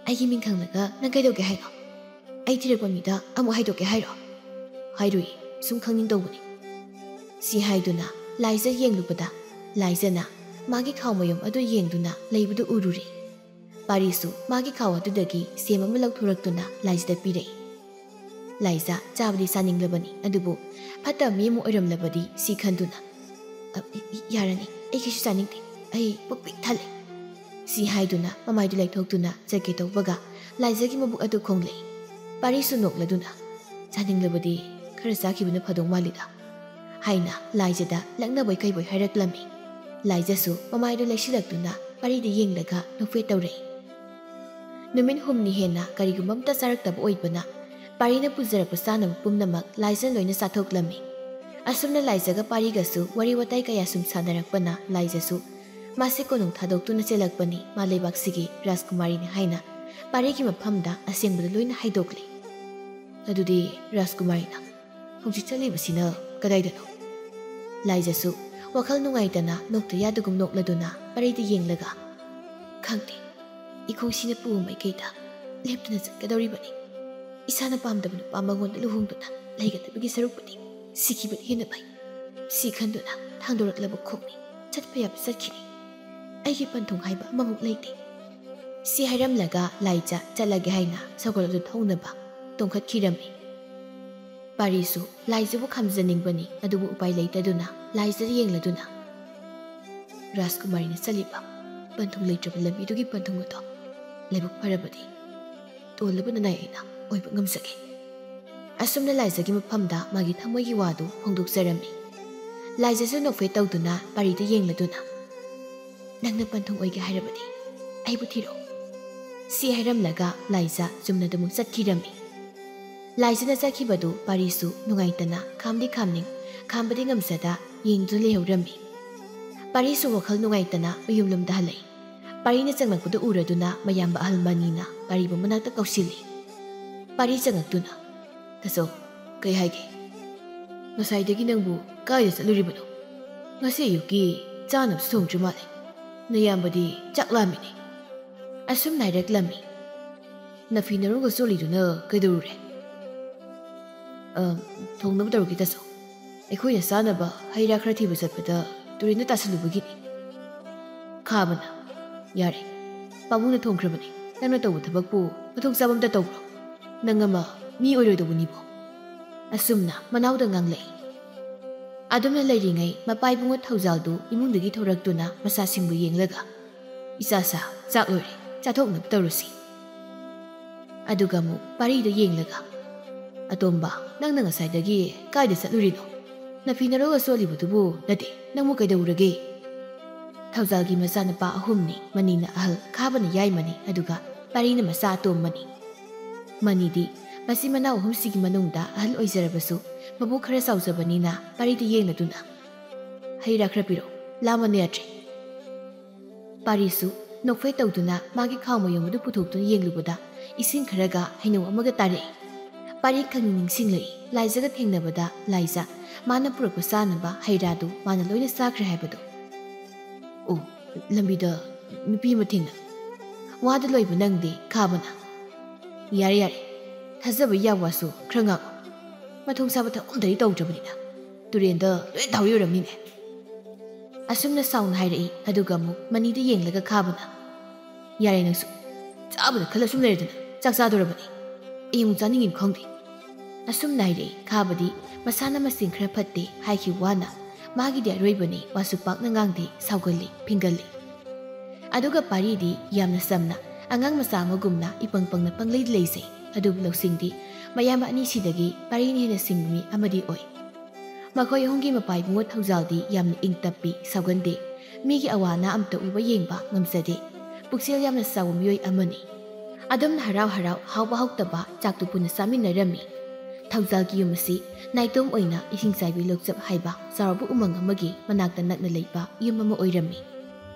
"ꯑꯩꯒꯤ ꯃꯤꯡ ꯈꯪꯂꯒ ꯅꯪ ꯀꯩꯗꯧꯒꯦ ꯍꯥꯏꯅꯣ? ꯑꯩ ꯊꯤꯔꯛꯄ ꯃꯤꯗ ꯑꯃꯨꯛ ꯍꯥꯏꯗꯣꯛꯀꯦ ꯍꯥꯏꯔꯣ?" "ꯍꯥꯏꯔꯨꯏ, ꯁꯨꯝ ꯈꯪꯅꯤꯡꯗꯧꯕꯅꯤ꯫" ꯁꯤ ꯍꯥꯏꯗꯨꯅ ꯂꯥꯏꯖ ꯌꯦꯡꯂꯨꯕꯗ ꯂꯥꯏꯖꯅ ꯃꯥꯒꯤ ꯈꯥꯎ ꯃꯌꯨꯝ ꯑꯗꯨ ꯌꯦꯡꯗꯨꯅ ꯂꯩꯕꯗꯨ ꯎꯔꯨꯔꯦ꯫ ꯄꯥꯔꯤꯁꯨ ꯃꯥꯒꯤ ꯈꯥꯎ ꯑꯗꯨꯗꯒꯤ ꯁꯦꯝ ꯑꯃ ꯂꯧꯊꯣꯔꯛꯇꯨꯅ ꯂꯥꯏꯖꯗ ꯄꯤꯔꯛꯏ꯫ ꯂꯥꯏꯖ ꯆꯥꯕꯗꯤ ꯆꯥꯅꯤꯡꯂꯕꯅꯤ, ꯑꯗꯨꯕꯨ ꯐꯠꯇꯕ ꯃꯤ ꯑꯃ ꯑꯣꯏꯔꯝꯂꯕꯗꯤ ꯁꯤ ꯈꯟꯗꯨꯅ, "ꯑ, ꯏ-, ꯏ-, ꯌꯥꯔꯅꯤ, ꯑꯩ ꯀꯩꯁꯨ ꯆꯥꯅꯤꯡꯗꯦ, ꯑꯩ ꯄꯨꯛ ꯄꯤꯛ ꯊꯜꯂꯦ꯫" ꯁꯤ ꯍꯥꯏꯗꯨꯅ ꯃꯃꯥꯏꯗꯨ ꯂꯩꯊꯣꯛꯇꯨꯅ ꯆꯠꯀꯦ ꯇꯧꯕꯒ ꯂꯥꯏꯖꯒꯤ ꯃꯕꯨꯛ ꯑꯗꯨ ꯈꯣꯡꯂꯛꯏ꯫ ꯄꯥꯔꯤꯁꯨ ꯅꯣꯛꯂꯗꯨꯅ, "ꯆꯥꯅꯤꯡꯂꯕꯗꯤ ꯈꯔ ꯆꯥꯈꯤꯕꯅ ꯐꯗꯧ ꯃꯥꯜꯂꯤꯗ," ꯍꯥꯏꯅ ꯂꯥꯏꯖꯗ ꯂꯛꯅꯕꯣꯏ ꯀꯩꯕꯣꯏ ꯍꯥꯏꯔꯛꯂꯝꯃꯤ꯫ ꯂꯥꯏꯖꯁꯨ ꯃꯃꯥꯏꯗꯨ ꯂꯩꯁꯤꯜꯂꯛꯇꯨꯅ ꯄꯥꯔꯤꯗ ꯌꯦꯡꯂꯒ ꯅꯣꯛꯐꯦꯠ ꯇꯧꯔꯛꯏ꯫ ꯅꯨꯃꯤꯠ ꯍꯨꯝꯅꯤ ꯍꯦꯟꯅ ꯀꯔꯤꯒꯨꯝꯕ ꯑꯝꯇ ꯆꯥꯔꯛꯇꯕ ꯑꯣꯏꯕꯅ ꯄꯥꯔꯤꯅ ꯄꯨꯖꯔꯛꯄ ꯆꯥꯅꯕ ꯄꯨꯝꯅꯃꯛ ꯂꯥꯏꯖꯅ ꯂꯣꯏꯅ ꯆꯥꯊꯣꯛꯂꯝꯃꯤ꯫ ꯑꯁꯨꯝꯅ ꯂꯥꯏꯖꯒ ꯄꯥꯔꯤꯒꯁꯨ ꯋꯥꯔꯤ ꯋꯥꯇꯥꯏ ꯀꯌꯥ ꯁꯨꯝ ꯁꯥꯟꯅꯔꯛꯄꯅ ꯂꯥꯏꯖꯁꯨ ꯃꯥꯁꯦ ꯀꯣꯅꯨꯡ ꯊꯥꯗꯣꯛꯇꯨꯅ ꯆꯦꯜꯂꯛꯄꯅꯤ, ꯃꯥ ꯂꯩꯕꯥꯛꯁꯤꯒꯤ ꯔꯥꯖꯀꯨꯃꯥꯔꯤꯅꯤ ꯍꯥꯏꯅ ꯄꯥꯔꯤꯒꯤ ꯃꯐꯝꯗ ꯑꯁꯦꯡꯕꯗꯨ ꯂꯣꯏꯅ ꯍꯥꯏꯗꯣꯛꯂꯦ꯫ "ꯑꯗꯨꯗꯤ ꯔꯥꯖꯀꯨꯃꯥꯔꯤꯅ ꯍꯧꯖꯤꯛ ꯆꯠꯂꯤꯕꯁꯤꯅ ꯀꯗꯥꯏꯗꯅꯣ?" ꯂꯥꯏꯖꯁꯨ ꯋꯥꯈꯜ ꯅꯨꯡꯉꯥꯏꯇꯅ ꯅꯣꯛꯇ ꯌꯥꯗꯒꯨꯝ ꯅꯣꯛꯂꯗꯨꯅ ꯄꯥꯔꯤꯗ ꯌꯦꯡꯂꯒ, "ꯈꯪꯗꯦ, ꯏꯈꯣꯡꯁꯤꯅ ꯄꯨꯕ ꯃꯥꯏꯀꯩꯗ ꯂꯦꯞꯇꯅ ꯆꯠꯀꯗꯧꯔꯤꯕꯅꯤ꯫ ꯏꯁꯥꯅ ꯄꯥꯝꯗꯕ ꯅꯨꯄꯥ ꯃꯉꯣꯟꯗ ꯂꯨꯍꯣꯡꯗꯨꯅ ꯂꯩꯒꯗꯕꯒꯤ ꯁꯔꯨꯛꯄꯨꯗꯤ ꯁꯤꯈꯤꯕꯅ ꯍꯦꯟꯅ ꯐꯩ꯫ ꯁꯤ ꯈꯟꯗꯨꯅ ꯊꯥꯡꯗꯣꯔꯛꯂꯕ ꯈꯣꯡꯅꯤ꯫ ꯆꯠꯄ ꯌꯥꯕ ꯆꯠꯈꯤꯅꯤ꯫ ꯑꯩꯒꯤ ꯄꯟꯊꯨꯡ ꯍꯥꯏꯕ ꯑꯃꯃꯨꯛ ꯂꯩꯇꯦ꯫ ꯁꯤ ꯍꯥꯏꯔꯝꯂꯒ ꯂꯥꯏꯖ ꯆꯠꯂꯒꯦ ꯍꯥꯏꯅ ꯁꯒꯣꯜ ꯑꯗꯨ ꯊꯧꯅꯕ ꯇꯣꯡꯈꯠꯈꯤꯔꯝꯃꯤ꯫ ꯄꯥꯔꯤꯁꯨ ꯂꯥꯏꯖꯕꯨ ꯈꯥꯝꯖꯅꯤꯡꯕꯅꯤ, ꯑꯗꯨꯕꯨ ꯎꯄꯥꯏ ꯂꯩꯇꯗꯨꯅ ꯂꯥꯏꯖꯗ ꯌꯦꯡꯂꯗꯨꯅ, "ꯔꯥꯖꯀꯨꯃꯥꯔꯤꯅ ꯆꯠꯂꯤꯕ ꯄꯟꯊꯨꯡ ꯂꯩꯇ꯭ꯔꯕ ꯂꯝꯕꯤꯗꯨꯒꯤ ꯄꯟꯊꯨꯡ ꯑꯗꯣ ꯂꯥꯏꯕꯛ ꯐꯔꯕꯗꯤ ꯇꯣꯜꯂꯕ ꯅꯅꯥꯏ ꯑꯩꯅ ꯑꯣꯏꯕ ꯉꯝꯖꯒꯦ꯫" ꯑꯁꯨꯝꯅ ꯂꯥꯏꯖꯒꯤ ꯃꯐꯝꯗ ꯃꯥꯒꯤ ꯊꯃꯣꯏꯒꯤ ꯋꯥꯗꯨ ꯐꯣꯡꯗꯣꯛꯆꯔꯝꯃꯤ꯫ ꯂꯥꯏꯖꯁꯨ ꯅꯣꯛꯐꯦꯠ ꯇꯧꯗꯨꯅ ꯄꯥꯔꯤꯗ ꯌꯦꯡꯂꯗꯨꯅ, "ꯅꯪꯅ ꯄꯟꯊꯨꯡ ꯑꯣꯏꯒꯦ ꯍꯥꯏꯔꯕꯗꯤ ꯑꯩꯕꯨ ꯊꯤꯔꯛꯑꯣ꯫ ꯁꯤ ꯍꯥꯏꯔꯝꯂꯒ ꯂꯥꯏꯖ ꯆꯨꯝꯅꯗꯨꯃꯛ ꯆꯠꯈꯤꯔꯝꯃꯤ꯫ ꯂꯥꯏꯖꯅ ꯆꯠꯈꯤꯕꯗꯨ ꯄꯥꯔꯤꯁꯨ ꯅꯨꯡꯉꯥꯏꯇꯅ ꯈꯥꯝꯗꯤ ꯈꯥꯝꯅꯤꯡ, ꯈꯥꯝꯕꯗꯤ ꯉꯝꯖꯗ ꯌꯦꯡꯗꯨꯅ ꯂꯩꯍꯧꯔꯝꯃꯤ꯫ ꯄꯥꯔꯤꯁꯨ ꯋꯥꯈꯜ ꯅꯨꯡꯉꯥꯏꯇꯅ ꯃꯌꯨꯝꯂꯣꯝꯗ ꯍꯜꯂꯛꯏ꯫ ꯄꯥꯔꯤꯅ ꯆꯪꯂꯛꯄꯗꯨ ꯎꯔꯗꯨꯅ ꯃꯌꯥꯝꯕ ꯑꯍꯜ ꯃꯅꯤꯅ ꯄꯥꯔꯤꯕꯨ ꯃꯅꯥꯛꯇ ꯀꯧꯁꯤꯜꯂꯤ꯫ ꯄꯥꯔꯤ ꯆꯪꯂꯛꯇꯨꯅ, "ꯇꯥꯆꯧ, ꯀꯩ ꯍꯥꯏꯒꯦ? ꯉꯁꯥꯏꯗꯒꯤ ꯅꯪꯕꯨ ꯀꯥꯏꯗ ꯆꯠꯂꯨꯔꯤꯕꯅꯣ? ꯉꯁꯤ ꯑꯌꯨꯛꯀꯤ ꯆꯥꯅꯕꯁꯨ ꯊꯣꯡꯗ꯭ꯔꯤ ꯃꯥꯜꯂꯦ꯫ ꯅꯌꯥꯝꯕꯗꯤ ꯆꯥꯛ ꯂꯥꯝꯃꯤꯅꯦ꯫" ꯑꯁꯨꯝꯅ ꯍꯥꯏꯔꯛꯂꯝꯃꯤ꯫ "ꯅꯐꯤ ꯅꯔꯣꯜꯒ ꯆꯣꯠꯂꯤꯗꯨꯅ ꯀꯩꯗꯧꯔꯨꯔꯦ?" "ꯑ, ꯊꯣꯡꯅꯕ ꯇꯧꯔꯒꯦ ꯇꯥꯆꯧ꯫ ꯑꯩꯈꯣꯏꯅ ꯆꯥꯅꯕ ꯍꯩ ꯔꯥ ꯈꯔ ꯊꯤꯕ ꯆꯠꯄꯗ ꯇꯨꯔꯦꯟꯗ ꯇꯥꯁꯤꯜꯂꯨꯕꯒꯤꯅꯤ꯫" ꯈꯥꯕꯅ, "ꯌꯥꯔꯦ, ꯄꯥꯕꯨꯡꯅ ꯊꯣꯡꯈ꯭ꯔꯕꯅꯤ꯫ ꯅꯪꯅ ꯇꯧꯕ ꯊꯕꯛꯄꯨ ꯃꯊꯣꯡ ꯆꯥꯕ ꯑꯝꯇ ꯇꯧꯕ꯭ꯔꯣ? ꯅꯪ ꯑꯃ ꯃꯤ ꯑꯣꯏꯔꯣꯏꯗꯧꯕꯅꯤꯕꯣ꯫" ꯑꯁꯨꯝꯅ ꯃꯅꯥꯎꯗ ꯉꯥꯡꯂꯛꯏ꯫ ꯑꯗꯨꯝꯅ ꯂꯩꯔꯤꯉꯩ ꯃꯄꯥ ꯏꯕꯨꯡꯉꯣ ꯊꯧꯖꯥꯜꯗꯨ ꯏꯃꯨꯡꯗꯒꯤ ꯊꯣꯔꯛꯇꯨꯅ ꯃꯆꯥꯁꯤꯡꯕꯨ ꯌꯦꯡꯂꯒ, "ꯏꯆꯥꯁꯥ, ꯆꯥꯛ ꯂꯣꯏꯔꯦ, ꯆꯥꯊꯣꯛꯅꯕ ꯇꯧꯔꯁꯤ꯫" ꯑꯗꯨꯒ ꯑꯃꯨꯛ ꯄꯥꯔꯤꯗ ꯌꯦꯡꯂꯒ, "ꯑꯇꯣꯝꯕ, ꯅꯪꯅ ꯉꯁꯥꯏꯗꯒꯤ ꯀꯥꯏꯗ ꯆꯠꯂꯨꯔꯤꯅꯣ? ꯅꯐꯤ ꯅꯔꯣꯜꯒ ꯆꯣꯠꯂꯤꯕꯗꯨꯕꯨ ꯅꯠꯇꯦ, ꯅꯪꯕꯨ ꯀꯩꯗꯧꯔꯒꯦ?" ꯊꯧꯖꯥꯜꯒꯤ ꯃꯆꯥꯅꯨꯄꯥ ꯑꯍꯨꯝꯅꯤ, ꯃꯅꯤꯅ ꯑꯍꯜ, ꯈꯥꯕꯅ ꯌꯥꯏꯃꯅꯤ, ꯑꯗꯨꯒ ꯄꯥꯔꯤꯅ ꯃꯆꯥ ꯑꯇꯣꯝꯕꯅꯤ꯫ ꯃꯅꯤꯗꯤ ꯃꯆꯤꯟ ꯃꯅꯥꯎ ꯑꯍꯨꯝꯁꯤꯒꯤ ꯃꯅꯨꯡꯗ ꯑꯍꯜ ꯑꯣꯏꯖꯔꯕꯁꯨ ꯃꯕꯨꯛ ꯈꯔ ꯆꯥꯎꯖꯕꯅꯤꯅ ꯄꯥꯔꯤꯗ ꯌꯦꯡꯂꯗꯨꯅ, "ꯍꯩ ꯔꯥ ꯈꯔ ꯄꯤꯔꯛꯎ, ꯂꯥꯝꯃꯅꯦ ꯌꯥꯗ꯭ꯔꯦ꯫" ꯄꯥꯔꯤꯁꯨ ꯅꯣꯛꯐꯦꯠ ꯇꯧꯗꯨꯅ ꯃꯥꯒꯤ ꯈꯥꯎ ꯃꯌꯣꯝ ꯑꯗꯨ ꯄꯨꯊꯣꯛꯇꯨꯅ ꯌꯦꯡꯂꯨꯕꯗ ꯏꯁꯤꯡ ꯈꯔꯒ ꯍꯩꯅꯧ ꯑꯃꯒ ꯇꯥꯔꯛꯏ꯫ ꯄꯥꯔꯤ ꯈꯪꯅꯤꯡ ꯅꯤꯡꯁꯤꯡꯂꯛꯏ, ꯂꯥꯏꯖꯒ ꯊꯦꯡꯅꯕꯗ ꯂꯥꯏꯖ ꯃꯥꯅ ꯄꯨꯔꯛꯄ ꯆꯥꯅꯕ ꯍꯩ ꯔꯥꯗꯨ ꯃꯥꯅ ꯂꯣꯏꯅ ꯆꯥꯈ꯭ꯔꯦ ꯍꯥꯏꯕꯗꯨ꯫ "ꯑꯣ, ꯂꯝꯕꯤꯗ ꯅꯨꯄꯤ ꯑꯃ ꯊꯦꯡꯅ꯫ ꯋꯥꯗ ꯂꯣꯏꯕ ꯅꯪꯗꯦ, ꯈꯥꯕꯅ꯫" "ꯌꯥꯔꯦ, ꯌꯥꯔꯦ, ꯊꯥꯖꯕ ꯌꯥꯕ ꯋꯥꯁꯨ ꯈꯔ ꯉꯥꯡꯉꯨ꯫ ꯃꯊꯣꯡ ꯆꯥꯕ ꯊꯕꯛ ꯑꯝꯇꯗꯤ ꯇꯧꯗ꯭ꯔꯕꯅꯤꯅ ꯇꯨꯔꯦꯟꯗ ꯂꯣꯏ ꯇꯥꯍꯧꯔꯤ ꯑꯣꯏꯔꯝꯅꯤꯅꯦ꯫ ꯑꯁꯨꯝꯅ ꯁꯥꯎꯅ ꯍꯥꯏꯔꯛꯏ꯫ ꯑꯗꯨꯒ ꯑꯃꯨꯛ ꯃꯅꯤꯗ ꯌꯦꯡꯂꯒ ꯈꯥꯕꯅ, "ꯌꯥꯔꯦ ꯅꯪꯁꯨ, ꯆꯥꯕꯗ ꯈꯜꯂ ꯁꯨꯝ ꯂꯩꯔꯗꯅ ꯆꯥꯛ ꯆꯥꯗꯣꯔꯕꯅꯤ꯫ ꯑꯩ ꯑꯃꯨꯛ ꯆꯥꯅꯤꯡꯉꯤꯅ ꯈꯪꯗꯦ"꯫ ꯑꯁꯨꯝꯅ ꯍꯥꯏꯔꯛꯏ꯫ ꯈꯥꯕꯗꯤ ꯃꯁꯥꯅ ꯃꯆꯤꯟ ꯈꯔ ꯐꯠꯇꯦ ꯍꯥꯏꯈꯤꯕ ꯋꯥꯅ, ꯃꯥꯒꯤꯗꯤ ꯑꯔꯣꯏꯕꯅꯤ ꯋꯥꯁꯨ ꯄꯥꯛꯅ ꯉꯥꯡꯗꯦ, ꯁꯥꯎꯒꯜꯂꯤ, ꯐꯤꯡꯒꯜꯂꯤ꯫ ꯑꯗꯨꯒ ꯄꯥꯔꯤꯗꯤ ꯌꯥꯝꯅ ꯆꯝꯅ, ꯑꯉꯥꯡ ꯃꯆꯥ ꯑꯃꯒꯨꯝꯅ ꯏꯄꯪ ꯄꯪꯅ ꯄꯪꯂꯩꯗ ꯂꯩꯖꯩ꯫ ꯑꯗꯨꯕꯨ ꯂꯧꯁꯤꯡꯗꯤ ꯃꯌꯥꯝꯕ ꯑꯅꯤꯁꯤꯗꯒꯤ ꯄꯥꯔꯤꯅ ꯍꯦꯟꯅ ꯁꯤꯡꯕ ꯃꯤ ꯑꯃꯗꯤ ꯑꯣꯏ꯫ ꯃꯈꯣꯏ ꯑꯍꯨꯝꯒꯤ ꯃꯄꯥ ꯏꯕꯨꯡꯉꯣ ꯊꯧꯖꯥꯜꯗꯤ ꯌꯥꯝꯅ ꯏꯪ ꯇꯞꯄꯤ, ꯁꯥꯎꯒꯟꯗꯦ, ꯃꯤꯒꯤ ꯑꯋꯥ ꯑꯅꯥ ꯑꯝꯇ ꯎꯕ ꯌꯦꯡꯕ ꯉꯝꯖꯗꯦ꯫ ꯄꯨꯛꯆꯦꯜ ꯌꯥꯝꯅ ꯆꯥꯎꯕ ꯃꯤꯑꯣꯏ ꯑꯃꯅꯤ꯫ ꯑꯗꯨꯝꯅ ꯍꯔꯥꯎ ꯍꯔꯥꯎ ꯍꯥꯎꯕ ꯍꯥꯎꯇꯕ ꯆꯥꯛꯇꯨ ꯄꯨꯟꯅ ꯆꯥꯃꯤꯟꯅꯔꯝꯃꯤ꯫ ꯊꯧꯖꯥꯜꯒꯤ ꯌꯨꯝ ꯑꯁꯤ ꯅꯥꯏꯇꯣꯝ ꯑꯣꯏꯅ ꯏꯁꯤꯡ ꯆꯥꯏꯕꯤ ꯂꯣꯛꯆꯞ ꯍꯥꯏꯕ ꯆꯥꯎꯔꯕ ꯎꯃꯪ ꯑꯃꯒꯤ ꯃꯅꯥꯛꯇ ꯅꯛꯅ ꯂꯩꯕ ꯌꯨꯝ ꯑꯃ ꯑꯣꯏꯔꯝꯃꯤ꯫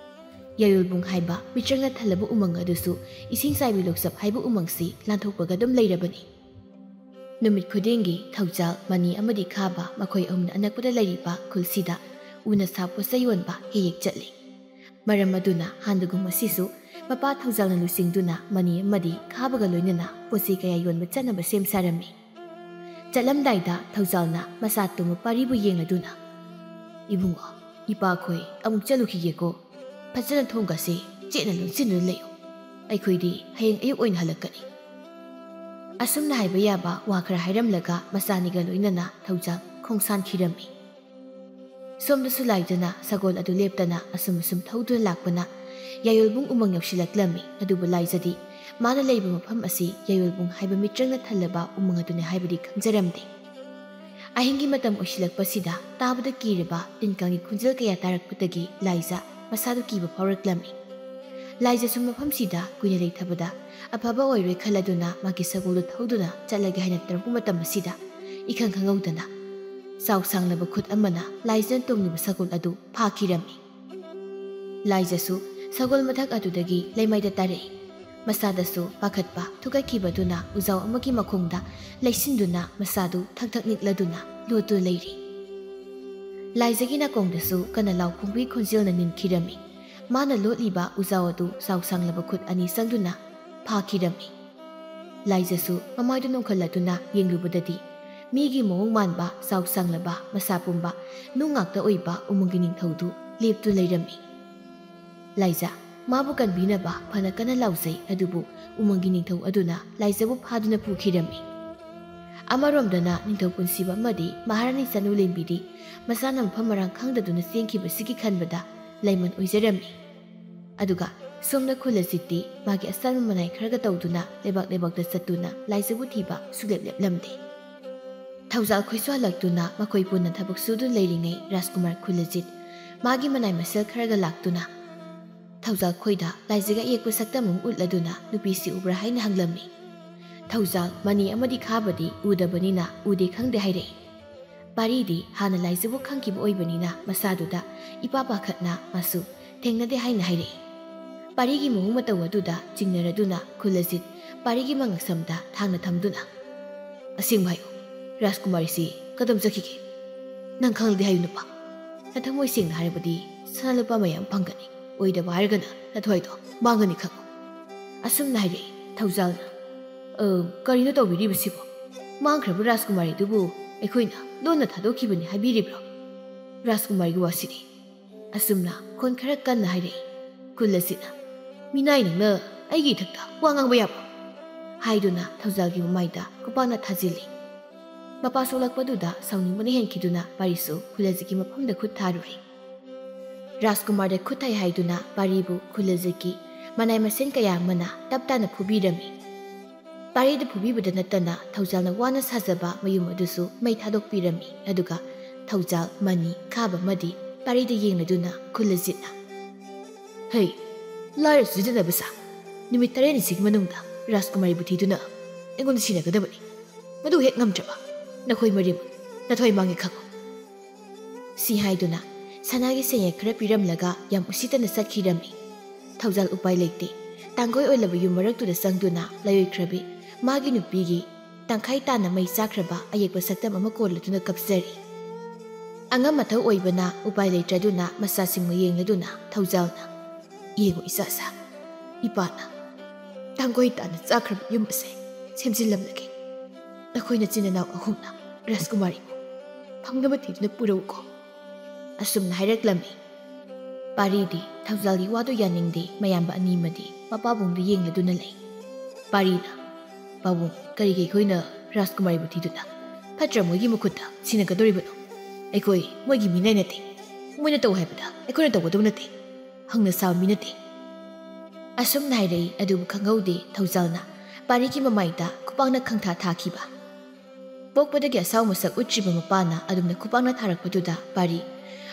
ꯌꯥꯏꯌꯣꯜꯕꯨꯡ ꯍꯥꯏꯕ ꯃꯤꯆꯪꯅ ꯊꯜꯂꯕ ꯎꯃꯪ ꯑꯗꯨꯁꯨ ꯏꯁꯤꯡ ꯆꯥꯏꯕꯤ ꯂꯣꯛꯆꯞ ꯍꯥꯏꯕ ꯎꯃꯪꯁꯤ ꯂꯥꯟꯊꯣꯛꯄꯒ ꯑꯗꯨꯝ ꯂꯩꯔꯕꯅꯤ꯫ ꯅꯨꯃꯤꯠ ꯈꯨꯗꯤꯡꯒꯤ ꯊꯧꯖꯥꯜ, ꯃꯅꯤ ꯑꯃꯗꯤ ꯈꯥꯕ ꯃꯈꯣꯏ ꯑꯍꯨꯝꯅ ꯑꯅꯛꯄꯗ ꯂꯩꯔꯤꯕ ꯈꯨꯜꯁꯤꯗ ꯎꯅ ꯁꯥ ꯄꯣꯠꯆꯩ ꯌꯣꯟꯕ ꯍꯦꯛ ꯍꯦꯛ ꯆꯠꯂꯤ꯫ ꯃꯔꯝ ꯑꯗꯨꯅ ꯍꯥꯟꯅꯒꯨꯝ ꯉꯁꯤꯁꯨ ꯃꯄꯥ ꯊꯧꯖꯥꯜꯅ ꯂꯨꯆꯤꯡꯗꯨꯅ ꯃꯅꯤ ꯑꯃꯗꯤ ꯈꯥꯕꯒ ꯂꯣꯏꯅꯅ ꯄꯣꯠꯆꯩ ꯀꯌꯥ ꯌꯣꯟꯕ ꯆꯠꯅꯕ ꯁꯦꯝ ꯁꯥꯔꯝꯃꯤ꯫ ꯆꯠꯂꯝꯗꯥꯏꯗ ꯊꯧꯖꯥꯜꯅ ꯃꯆꯥ ꯇꯣꯝꯕ ꯄꯥꯔꯤꯕꯨ ꯌꯦꯡꯂꯗꯨꯅ, "ꯏꯕꯨꯡꯉꯣ, ꯏꯄꯥꯈꯣꯏ ꯑꯃꯨꯛ ꯆꯠꯂꯨꯈꯤꯒꯦꯀꯣ꯫ ꯐꯖꯅ ꯊꯣꯡꯒꯁꯦ ꯆꯦꯠꯅ ꯂꯣꯟꯁꯤꯟꯗꯨꯅ ꯂꯩꯌꯨ꯫ ꯑꯩꯈꯣꯏꯗꯤ ꯍꯌꯦꯡ ꯑꯌꯨꯛ ꯑꯣꯏꯅ ꯍꯜꯂꯛꯀꯅꯤ"꯫ ꯑꯁꯨꯝꯅ ꯍꯥꯏꯕ ꯌꯥꯕ ꯋꯥ ꯈꯔ ꯍꯥꯏꯔꯝꯂꯒ ꯃꯆꯥꯅꯤꯒ ꯂꯣꯏꯅꯅ ꯊꯧꯖꯥꯜ ꯈꯣꯡꯁꯥꯟꯈꯤꯔꯝꯃꯤ꯫ ꯁꯣꯝꯗꯁꯨ ꯂꯥꯏꯖꯅ ꯁꯒꯣꯜ ꯑꯗꯨ ꯂꯦꯞꯇꯅ ꯑꯁꯨꯝ ꯑꯁꯨꯝ ꯊꯧꯗꯨꯅ ꯂꯥꯛꯄꯅ ꯌꯥꯏꯌꯣꯜꯕꯨꯡ ꯎꯃꯪ ꯌꯧꯁꯤꯜꯂꯛꯂꯝꯃꯤ꯫ ꯑꯗꯨꯕꯨ ꯂꯥꯏꯖꯗꯤ ꯃꯥꯅ ꯂꯩꯕ ꯃꯐꯝ ꯑꯁꯤ ꯌꯥꯏꯌꯣꯜꯕꯨꯡ ꯍꯥꯏꯕ ꯃꯤꯇ꯭ꯔꯪꯅ ꯊꯜꯂꯕ ꯎꯃꯪ ꯑꯗꯨꯅꯤ ꯍꯥꯏꯕꯗꯤ ꯈꯪꯖꯔꯝꯗꯦ꯫ ꯑꯍꯤꯡꯒꯤ ꯃꯇꯝ ꯑꯣꯏꯁꯤꯜꯂꯛꯄꯁꯤꯗ ꯇꯥꯕꯗ ꯀꯤꯔꯕ ꯇꯤꯟ ꯀꯥꯡꯒꯤ ꯈꯣꯟꯖꯦꯜ ꯀꯌꯥ ꯇꯥꯔꯛꯄꯗꯒꯤ ꯂꯥꯏꯖ ꯃꯁꯥꯗꯨ ꯀꯤꯕ ꯐꯥꯎꯔꯛꯂꯝꯃꯤ꯫ ꯂꯥꯏꯖꯁꯨ ꯃꯐꯝꯁꯤꯗ ꯀꯨꯏꯅ ꯂꯩꯊꯕꯗ ꯑꯐꯕ ꯑꯣꯏꯔꯣꯏ ꯈꯜꯂꯗꯨꯅ ꯃꯥꯒꯤ ꯁꯒꯣꯜꯗꯨ ꯊꯧꯗꯨꯅ ꯆꯠꯂꯒꯦ ꯍꯥꯏꯅ ꯇꯧꯔꯛꯄ ꯃꯇꯝ ꯑꯁꯤꯗ ꯏꯈꯪ ꯈꯪꯍꯧꯗꯅ ꯆꯥꯎ ꯁꯥꯡꯂꯕ ꯈꯨꯠ ꯑꯃꯅ ꯂꯥꯏꯖꯅ ꯇꯣꯡꯂꯤꯕ ꯁꯒꯣꯜ ꯑꯗꯨ ꯐꯥꯈꯤꯔꯝꯃꯤ꯫ ꯂꯥꯏꯖꯁꯨ ꯁꯒꯣꯜ ꯃꯊꯛ ꯑꯗꯨꯗꯒꯤ ꯂꯩꯃꯥꯏꯗ ꯇꯥꯔꯛꯏ꯫ ꯃꯁꯥꯗꯁꯨ ꯄꯥꯈꯠꯄ ꯊꯨꯀꯠꯈꯤꯕꯗꯨꯅ ꯎꯖꯥꯎ ꯑꯃꯒꯤ ꯃꯈꯣꯡꯗ ꯂꯩꯁꯤꯟꯗꯨꯅ ꯃꯁꯥꯗꯨ ꯊꯛ ꯊꯛ ꯅꯤꯛꯂꯗꯨꯅ ꯂꯣꯠꯇꯨꯅ ꯂꯩꯔꯤ꯫ ꯂꯥꯏꯖꯒꯤ ꯅꯥꯀꯣꯡꯗꯁꯨ ꯀꯟꯅ ꯂꯥꯎ ꯈꯣꯡꯕꯒꯤ ꯈꯣꯟꯖꯦꯜꯅ ꯅꯤꯟꯈꯤꯔꯝꯃꯤ꯫ ꯃꯥꯅ ꯂꯣꯠꯂꯤꯕ ꯎꯖꯥꯎ ꯑꯗꯨ ꯆꯥꯎ ꯁꯥꯡꯂꯕ ꯈꯨꯠ ꯑꯅꯤ ꯆꯪꯗꯨꯅ ꯐꯥꯈꯤꯔꯝꯃꯤ꯫ ꯂꯥꯏꯖꯁꯨ ꯃꯃꯥꯏꯗꯨ ꯅꯣꯡꯈꯠꯂꯗꯨꯅ ꯌꯦꯡꯂꯨꯕꯗꯗꯤ ꯃꯤꯒꯤ ꯃꯑꯣꯡ ꯃꯥꯟꯕ, ꯆꯥꯎ ꯁꯥꯡꯂꯕ, ꯃꯁꯥ ꯄꯨꯝꯕ, ꯅꯨꯡ ꯉꯥꯛꯇ ꯑꯣꯏꯕ ꯎꯃꯪꯒꯤ ꯅꯤꯡꯊꯧꯗꯨ ꯂꯦꯞꯇꯨꯅ ꯂꯩꯔꯝꯃꯤ꯫ ꯂꯥꯏꯖꯥ ꯃꯥꯕꯨ ꯀꯟꯕꯤꯅꯕ ꯐꯅ ꯀꯟꯅ ꯂꯥꯎꯖꯩ, ꯑꯗꯨꯕꯨ ꯎꯃꯪꯒꯤ ꯅꯤꯡꯊꯧ ꯑꯗꯨꯅ ꯂꯥꯏꯖꯥꯕꯨ ꯐꯥꯗꯨꯅ ꯄꯨꯈꯤꯔꯝꯃꯤ꯫ ꯑꯃꯔꯣꯝꯗꯅ ꯅꯤꯡꯊꯧ ꯄꯨꯟꯁꯤꯕ ꯑꯃꯗꯤ ꯃꯍꯥꯔꯥꯅꯤ ꯆꯅꯨꯂꯦꯝꯕꯤꯗꯤ ꯃꯁꯥꯅ ꯃꯐꯝ ꯃꯔꯥꯡ ꯈꯪꯗꯗꯨꯅ ꯆꯦꯟꯈꯤꯕꯁꯤꯒꯤ ꯈꯟꯕꯗ ꯂꯥꯏꯃꯟ ꯑꯣꯏꯖꯔꯝꯃꯤ꯫ ꯑꯗꯨꯒ ꯁꯣꯝꯅ ꯈꯨꯂꯖꯤꯠꯇꯤ ꯃꯥꯒꯤ ꯑꯁꯥꯟꯕ ꯃꯅꯥꯏ ꯈꯔꯒ ꯇꯧꯗꯨꯅ ꯂꯩꯕꯥꯛ ꯂꯩꯕꯥꯛꯇ ꯆꯠꯇꯨꯅ ꯂꯥꯏꯖꯥꯕꯨ ꯊꯤꯕ ꯁꯨꯛꯂꯦꯞ ꯂꯦꯞꯂꯝꯗꯦ꯫ ꯊꯧꯖꯥꯜ ꯈꯣꯏꯁꯨ ꯍꯜꯂꯛꯇꯨꯅ ꯃꯈꯣꯏ ꯄꯨꯟꯅ ꯊꯕꯛ ꯁꯨꯗꯨꯅ ꯂꯩꯔꯤꯉꯩ ꯔꯥꯖꯀꯨꯃꯥꯔ ꯈꯨꯂꯖꯤꯠ ꯃꯥꯒꯤ ꯃꯅꯥꯏ ꯃꯁꯦꯜ ꯈꯔꯒ ꯂꯥꯛꯇꯨꯅ ꯊꯧꯖꯥꯜ ꯈꯣꯏꯗ ꯂꯥꯏꯖꯥꯒꯤ ꯑꯌꯦꯛꯄ ꯁꯛꯇꯝ ꯑꯃ ꯎꯠꯂꯗꯨꯅ ꯅꯨꯄꯤꯁꯤ ꯎꯕ꯭ꯔꯥ ꯍꯥꯏꯅ ꯍꯪꯂꯝꯃꯤ꯫ ꯊꯧꯖꯥꯜ ꯃꯅꯤ ꯑꯃꯗꯤ ꯈꯥꯕꯗꯤ ꯎꯗꯕꯅꯤꯅ ꯎꯗꯦ ꯈꯪꯗꯦ ꯍꯥꯏꯔꯛꯏ꯫ ꯄꯥꯔꯤꯗꯤ ꯍꯥꯟꯅ ꯂꯥꯏꯖꯥꯕꯨ ꯈꯪꯈꯤꯕ ꯑꯣꯏꯕꯅꯤꯅ ꯃꯁꯥꯗꯨꯗ ꯏꯄꯥ ꯄꯥꯈꯠꯅ ꯃꯥꯁꯨ ꯊꯦꯡꯅꯗꯦ ꯍꯥꯏꯅ ꯍꯥꯏꯔꯛꯏ꯫ ꯄꯥꯔꯤꯒꯤ ꯃꯑꯣꯡ ꯃꯇꯧ ꯑꯗꯨꯗ ꯆꯤꯡꯅꯔꯗꯨꯅ ꯈꯨꯂꯖꯤꯠ ꯄꯥꯔꯤꯒꯤ ꯃꯉꯛꯁꯝꯗ ꯊꯥꯡꯅ ꯊꯝꯗꯨꯅ, "ꯑꯁꯦꯡꯕ ꯍꯥꯏꯌꯨ, ꯔꯥꯖꯀꯨꯃꯥꯔꯤꯁꯤ ꯀꯗꯣꯝ ꯆꯠꯈꯤꯒꯦ? ꯅꯪ ꯈꯪꯂꯗꯤ ꯍꯥꯏꯌꯨ ꯅꯨꯄꯥ꯫ ꯅꯊꯃꯣꯏ ꯁꯦꯡꯅ ꯍꯥꯏꯔꯕꯗꯤ ꯁꯅꯥ ꯂꯨꯄꯥ ꯃꯌꯥꯝ ꯐꯪꯒꯅꯤ, ꯑꯣꯏꯗꯕ ꯍꯥꯏꯔꯒꯅ ꯅꯊ꯭ꯋꯥꯏꯗꯣ ꯃꯥꯡꯒꯅꯤ ꯈꯪꯉꯨ꯫" ꯑꯁꯨꯝꯅ ꯍꯥꯏꯔꯛꯏ ꯊꯧꯖꯥꯜꯅ꯫ "ꯑ, ꯀꯔꯤꯅꯣ ꯇꯧꯕꯤꯔꯤꯕꯁꯤꯕꯣ? ꯃꯥꯡꯈ꯭ꯔꯕ ꯔꯥꯖꯀꯨꯃꯥꯔꯤꯗꯨꯕꯨ ꯑꯩꯈꯣꯏꯅ ꯂꯣꯟꯅ ꯊꯥꯗꯣꯛꯈꯤꯕꯅꯤ ꯍꯥꯏꯕꯤꯔꯤꯕ꯭ꯔꯣ? ꯔꯥꯖꯀꯨꯃꯥꯔꯤꯒꯤ ꯋꯥꯁꯤꯗꯤ꯫" ꯑꯁꯨꯝꯅ ꯈꯣꯟ ꯈꯔ ꯀꯟꯅ ꯍꯥꯏꯔꯛꯏ ꯈꯨꯂꯖꯤꯠꯅ꯫ "ꯃꯤꯅꯥꯏ ꯅꯪꯅ ꯑꯩꯒꯤ ꯏꯊꯛꯇ ꯋꯥ ꯉꯥꯡꯕ ꯌꯥꯕ꯭ꯔꯣ?" ꯍꯥꯏꯗꯨꯅ ꯊꯧꯖꯥꯜꯒꯤ ꯃꯃꯥꯏꯗ ꯈꯨꯄꯥꯛꯅ ꯊꯥꯖꯤꯜꯂꯤ꯫ ꯃꯄꯥ ꯁꯣꯛꯂꯛꯄꯗꯨꯗ ꯁꯥꯎꯅꯤꯡꯕꯅ ꯍꯦꯟꯈꯤꯗꯨꯅ ꯄꯥꯔꯤꯁꯨ ꯈꯨꯂꯖꯤꯠꯀꯤ ꯃꯐꯝꯗ ꯈꯨꯠ ꯊꯥꯔꯨꯔꯦ꯫ ꯔꯥꯖꯀꯨꯃꯥꯔꯗ ꯈꯨꯠ ꯊꯥꯏ ꯍꯥꯏꯗꯨꯅ ꯄꯥꯔꯤꯕꯨ ꯈꯨꯂꯖꯤꯠꯀꯤ ꯃꯅꯥꯏ ꯃꯁꯦꯟ ꯀꯌꯥ ꯑꯃꯅ ꯇꯞ ꯇꯥꯅ ꯐꯨꯕꯤꯔꯝꯃꯤ꯫ ꯄꯥꯔꯤꯗ ꯐꯨꯕꯤꯕꯗ ꯅꯠꯇꯅ ꯊꯧꯖꯥꯜꯅ ꯋꯥꯅ ꯁꯥꯖꯕ ꯃꯌꯨꯝ ꯑꯗꯨꯁꯨ ꯃꯩ ꯊꯥꯗꯣꯛꯄꯤꯔꯝꯃꯤ꯫ ꯑꯗꯨꯒ ꯊꯧꯖꯥꯜ, ꯃꯅꯤ, ꯈꯥꯕ ꯑꯃꯗꯤ ꯄꯥꯔꯤꯗ ꯌꯦꯡꯂꯗꯨꯅ ꯈꯨꯂꯖꯤꯠꯅ, "ꯍꯩ, ꯂꯥꯏꯔ ꯁꯤꯖꯤꯟꯅꯕ ꯁꯥ꯫ ꯅꯨꯃꯤꯠ ꯇꯔꯦꯠꯅꯤꯁꯤꯒꯤ ꯃꯅꯨꯡꯗ ꯔꯥꯖꯀꯨꯃꯥꯔꯤꯕꯨ ꯊꯤꯗꯨꯅ ꯑꯩꯉꯣꯟꯗ ꯁꯤꯟꯅꯒꯗꯕꯅꯤ꯫ ꯃꯗꯨ ꯍꯦꯛ ꯉꯝꯗ꯭ꯔꯕ ꯅꯈꯣꯏ ꯃꯔꯤꯃꯛ ꯅꯊ꯭ꯋꯥꯏ ꯃꯥꯡꯉꯦ ꯈꯪꯉꯨ꯫" ꯁꯤ ꯍꯥꯏꯗꯨꯅ ꯁꯅꯥꯒꯤ ꯁꯦꯟꯌꯦꯛ ꯈꯔ ꯄꯤꯔꯝꯂꯒ ꯌꯥꯝ ꯎꯁꯤꯠꯇꯅ ꯆꯠꯈꯤꯔꯝꯃꯤ꯫ ꯊꯧꯖꯥꯜ ꯎꯄꯥꯏ ꯂꯩꯇꯦ꯫ ꯇꯥꯡꯒꯣꯏ ꯑꯣꯏꯂꯕ ꯌꯨꯝ ꯃꯔꯛꯇꯨꯗ ꯆꯪꯗꯨꯅ ꯂꯥꯏꯑꯣꯏꯈ꯭ꯔꯕꯤ ꯃꯥꯒꯤ ꯅꯨꯄꯤꯒꯤ ꯇꯪꯈꯥꯏ ꯇꯥꯅ ꯃꯩ ꯆꯥꯛꯈ꯭ꯔꯕ ꯑꯌꯦꯛꯄ ꯁꯛꯇꯝ ꯑꯃ ꯀꯣꯜꯂꯗꯨꯅ ꯀꯞꯆꯔꯤ꯫ ꯑꯉꯝ ꯑꯊꯧ ꯑꯣꯏꯕꯅ ꯎꯄꯥꯏ ꯂꯩꯇ꯭ꯔꯗꯨꯅ ꯃꯆꯥꯁꯤꯡꯕꯨ ꯌꯦꯡꯂꯗꯨꯅ ꯊꯧꯖꯥꯜꯅ, "ꯌꯦꯡꯉꯨ ꯏꯆꯥꯁꯥ, ꯏꯄꯥꯅ ꯇꯥꯡꯒꯣꯏ ꯇꯥꯅ ꯆꯥꯛꯈ꯭ꯔꯕ ꯌꯨꯝ ꯑꯁꯦ ꯁꯦꯝꯖꯤꯜꯂꯝꯂꯒꯦ꯫ ꯅꯈꯣꯏ ꯅꯆꯤꯟ ꯅꯅꯥꯎ ꯑꯍꯨꯝꯅ ꯔꯥꯖꯀꯨꯃꯥꯔꯤꯕꯨ ꯐꯪꯅꯕ ꯊꯤꯗꯨꯅ ꯄꯨꯔꯛꯎꯀꯣ꯫ ꯑꯁꯨꯝꯅ ꯍꯥꯏꯔꯛꯂꯝꯃꯤ꯫ ꯄꯥꯔꯤꯗꯤ ꯊꯧꯖꯥꯜꯒꯤ ꯋꯥꯗꯨ ꯌꯥꯅꯤꯡꯗꯦ꯫ ꯃꯌꯥꯝꯕ ꯑꯅꯤꯃꯗꯤ ꯃꯄꯥꯕꯨꯡꯗ ꯌꯦꯡꯂꯗꯨꯅ ꯂꯩ꯫ ꯄꯥꯔꯤꯅ, "ꯄꯥꯕꯨꯡ, ꯀꯔꯤꯒꯤ ꯑꯩꯈꯣꯏꯅ ꯔꯥꯖꯀꯨꯃꯥꯔꯤꯕꯨ ꯊꯤꯗꯨꯅ? ꯐꯠꯇ꯭ꯔ ꯃꯣꯏꯒꯤ ꯃꯈꯨꯠꯇ ꯁꯤꯟꯅꯒꯗꯧꯔꯤꯕꯅꯣ? ꯑꯩꯈꯣꯏ ꯃꯣꯏꯒꯤ ꯃꯤꯅꯥꯏ ꯅꯠꯇꯦ꯫ ꯃꯣꯏꯅ ꯇꯧ ꯍꯥꯏꯕꯗ ꯑꯩꯈꯣꯏꯅ ꯇꯧꯒꯗꯕ ꯅꯠꯇꯦ꯫ ꯍꯧꯅ ꯁꯥꯕ ꯃꯤ ꯅꯠꯇꯦ"꯫ ꯑꯁꯨꯝꯅ ꯍꯥꯏꯔꯛꯏ꯫ ꯑꯗꯨꯕꯨ ꯈꯪꯍꯧꯗꯦ ꯊꯧꯖꯥꯜꯅ ꯄꯥꯔꯤꯒꯤ ꯃꯃꯥꯏꯗ ꯈꯨꯄꯥꯛꯅ ꯈꯪꯊꯥ ꯊꯥꯈꯤꯕ꯫ ꯄꯣꯛꯄꯗꯒꯤ ꯑꯁꯥꯎ ꯃꯁꯛ ꯎꯠꯇ꯭ꯔꯤꯕ ꯃꯄꯥꯅ ꯑꯗꯨꯝꯅ ꯈꯨꯄꯥꯛꯅ ꯊꯥꯔꯛꯄꯗꯨꯗ ꯄꯥꯔꯤ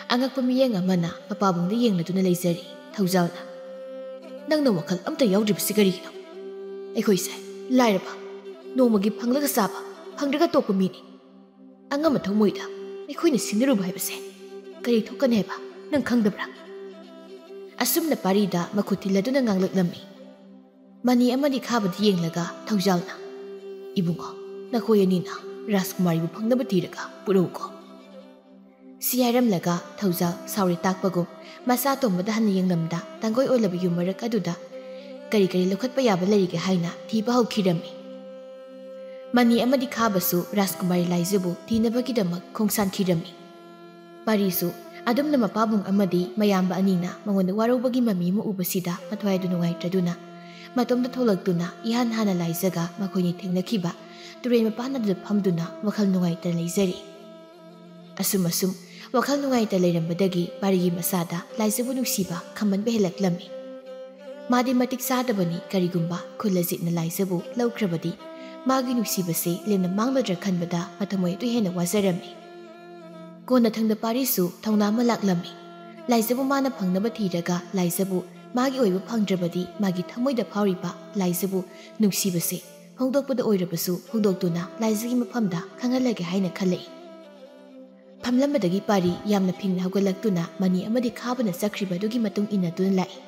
ꯑꯉꯛꯄ ꯃꯤꯠꯌꯦꯡ ꯑꯃꯅ ꯃꯄꯥꯕꯨꯡꯗ ꯌꯦꯡꯂꯗꯨꯅ ꯂꯩꯖꯔꯤ꯫ ꯊꯧꯖꯥꯜꯅ, "ꯅꯪꯅ ꯋꯥꯈꯜ ꯑꯝꯇ ꯌꯥꯎꯗ꯭ꯔꯤꯕꯁꯤ ꯀꯔꯤꯒꯤꯅꯣ? ꯑꯩꯈꯣꯏꯁꯦ ꯂꯥꯏꯔꯕ, ꯅꯣꯡꯃꯒꯤ ꯐꯪꯂꯒ ꯆꯥꯕ, ꯐꯪꯗ꯭ꯔꯒ ꯇꯣꯛꯄ ꯃꯤꯅꯤ꯫ ꯑꯉꯝꯕ ꯊꯃꯣꯏꯗ ꯑꯩꯈꯣꯏꯅ ꯁꯤꯡꯅꯔꯨꯕ ꯍꯥꯏꯕꯁꯦ ꯀꯔꯤ ꯊꯣꯛꯀꯅꯤ ꯍꯥꯏꯕ ꯅꯪ ꯈꯪꯗꯕ꯭ꯔꯥ?" ꯑꯁꯨꯝꯅ ꯄꯥꯔꯤꯗ ꯃꯈꯨꯠ ꯊꯤꯜꯂꯗꯨꯅ ꯉꯥꯡꯂꯛꯂꯝꯃꯤ꯫ ꯃꯅꯤ ꯑꯃꯗꯤ ꯈꯥꯕꯗ ꯌꯦꯡꯂꯒ ꯊꯧꯖꯥꯜꯅ, "ꯏꯕꯨꯡꯉꯣ, ꯅꯈꯣꯏ ꯑꯅꯤꯅ ꯔꯥꯖꯀꯨꯃꯥꯔꯤꯕꯨ ꯐꯪꯅꯕ ꯊꯤꯔꯒ ꯄꯨꯔꯛꯎꯀꯣ"꯫ ꯁꯤ ꯍꯥꯏꯔꯝꯂꯒ ꯊꯧꯖꯥꯜ ꯁꯥꯎꯔꯤ ꯇꯥꯛꯄꯒꯨꯝ ꯃꯁꯥ ꯇꯣꯡꯕꯗ ꯍꯟꯅ ꯌꯦꯡꯂꯝꯗ ꯇꯥꯡꯒꯣꯏ ꯑꯣꯏꯂꯕ ꯌꯨꯝ ꯃꯔꯛ ꯑꯗꯨꯗ ꯀꯔꯤ ꯀꯔꯤ ꯂꯧꯈꯠꯄ ꯌꯥꯕ ꯂꯩꯔꯤꯒꯦ ꯍꯥꯏꯅ ꯊꯤꯕ ꯍꯧꯈꯤꯔꯝꯃꯤ꯫ ꯃꯅꯤ ꯑꯃꯗꯤ ꯈꯥꯕꯁꯨ ꯔꯥꯖꯀꯨꯃꯥꯔꯤ ꯂꯥꯏꯖꯕꯨ ꯊꯤꯅꯕꯒꯤꯗꯃꯛ ꯈꯣꯡꯁꯥꯟꯈꯤꯔꯝꯃꯤ꯫ ꯄꯥꯔꯤꯁꯨ ꯑꯗꯨꯝꯅ ꯃꯄꯥꯕꯨꯡ ꯑꯃꯗꯤ ꯃꯌꯥꯝꯕ ꯑꯅꯤꯅ ꯃꯉꯣꯟꯗ ꯋꯥꯔꯧꯕꯒꯤ ꯃꯃꯤ ꯑꯃ ꯎꯕꯁꯤꯗ ꯃꯊ꯭ꯋꯥꯏ ꯑꯗꯨ ꯅꯨꯡꯉꯥꯏꯇ꯭ꯔꯗꯨꯅ ꯃꯇꯣꯝꯗ ꯊꯣꯛꯂꯛꯇꯨꯅ ꯏꯍꯥꯟ ꯍꯥꯟꯅ ꯂꯥꯏꯖꯒ ꯃꯈꯣꯏꯅꯤ ꯊꯦꯡꯅꯈꯤꯕ ꯇꯨꯔꯦꯜ ꯃꯄꯥꯟ ꯑꯗꯨꯗ ꯐꯝꯗꯨꯅ ꯋꯥꯈꯜ ꯅꯨꯡꯉꯥꯏꯇꯅ ꯂꯩꯖꯔꯤ꯫ ꯑꯁꯨꯝ ꯑꯁꯨꯝ ꯋꯥꯈꯜ ꯅꯨꯡꯉꯥꯏꯇ ꯂꯩꯔꯝꯕꯗꯒꯤ ꯄꯥꯔꯤꯒꯤ ꯃꯁꯥꯗ ꯂꯥꯏꯖꯕꯨ ꯅꯨꯡꯁꯤꯕ ꯈꯝꯕꯟꯕ ꯍꯦꯜꯂꯛꯂꯝꯃꯤ꯫ ꯃꯥꯗꯤ ꯃꯇꯤꯛ ꯆꯥꯗꯕꯅꯤ, ꯀꯔꯤꯒꯨꯝꯕ ꯈꯨꯜ ꯑꯖꯤꯠꯅ ꯂꯥꯏꯖꯕꯨ ꯂꯧꯈ꯭ꯔꯕꯗꯤ ꯃꯥꯒꯤ ꯅꯨꯡꯁꯤꯕꯁꯤ ꯂꯦꯝꯅ ꯃꯥꯡꯂꯗ꯭ꯔꯥ ꯈꯟꯕꯗ ꯃꯊꯃꯣꯏ ꯑꯗꯨ ꯍꯦꯟꯅ ꯋꯥꯖꯔꯝꯃꯤ꯫ ꯀꯣꯟꯅꯊꯪꯗ ꯄꯥꯔꯤꯁꯨ ꯊꯧꯅꯥ ꯑꯃ ꯂꯥꯛꯂꯝꯃꯤ꯫ ꯂꯥꯏꯖꯕꯨ ꯃꯥꯅ ꯐꯪꯅꯕ ꯊꯤꯔꯒ ꯂꯥꯏꯖꯕꯨ ꯃꯥꯒꯤ ꯑꯣꯏꯕ ꯐꯪꯗ꯭ꯔꯕꯗꯤ ꯃꯥꯒꯤ ꯊꯃꯣꯏꯗ ꯐꯥꯎꯔꯤꯕ ꯂꯥꯏꯖꯕꯨ ꯅꯨꯡꯁꯤꯕꯁꯦ ꯐꯣꯡꯗꯣꯛꯄꯗ ꯑꯣꯏꯔꯕꯁꯨ ꯐꯣꯡꯗꯣꯛꯇꯨꯅ ꯂꯥꯏꯖꯒꯤ ꯃꯐꯝꯗ ꯈꯪꯍꯜꯂꯒꯦ ꯍꯥꯏꯅ ꯈꯜꯂꯛꯏ꯫ ꯐꯝꯂꯝꯕꯗꯒꯤ ꯄꯥꯔꯤ ꯌꯥꯝꯅ ꯐꯤꯡꯅ ꯍꯧꯒꯠꯂꯛꯇꯨꯅ ꯃꯅꯤ ꯑꯃꯗꯤ ꯈꯥꯕꯅ ꯆꯠꯈ꯭ꯔꯤꯕ ꯑꯗꯨꯒꯤ ꯃꯇꯨꯡ ꯏꯟꯅꯗꯨꯅ ꯂꯥꯛꯏ꯫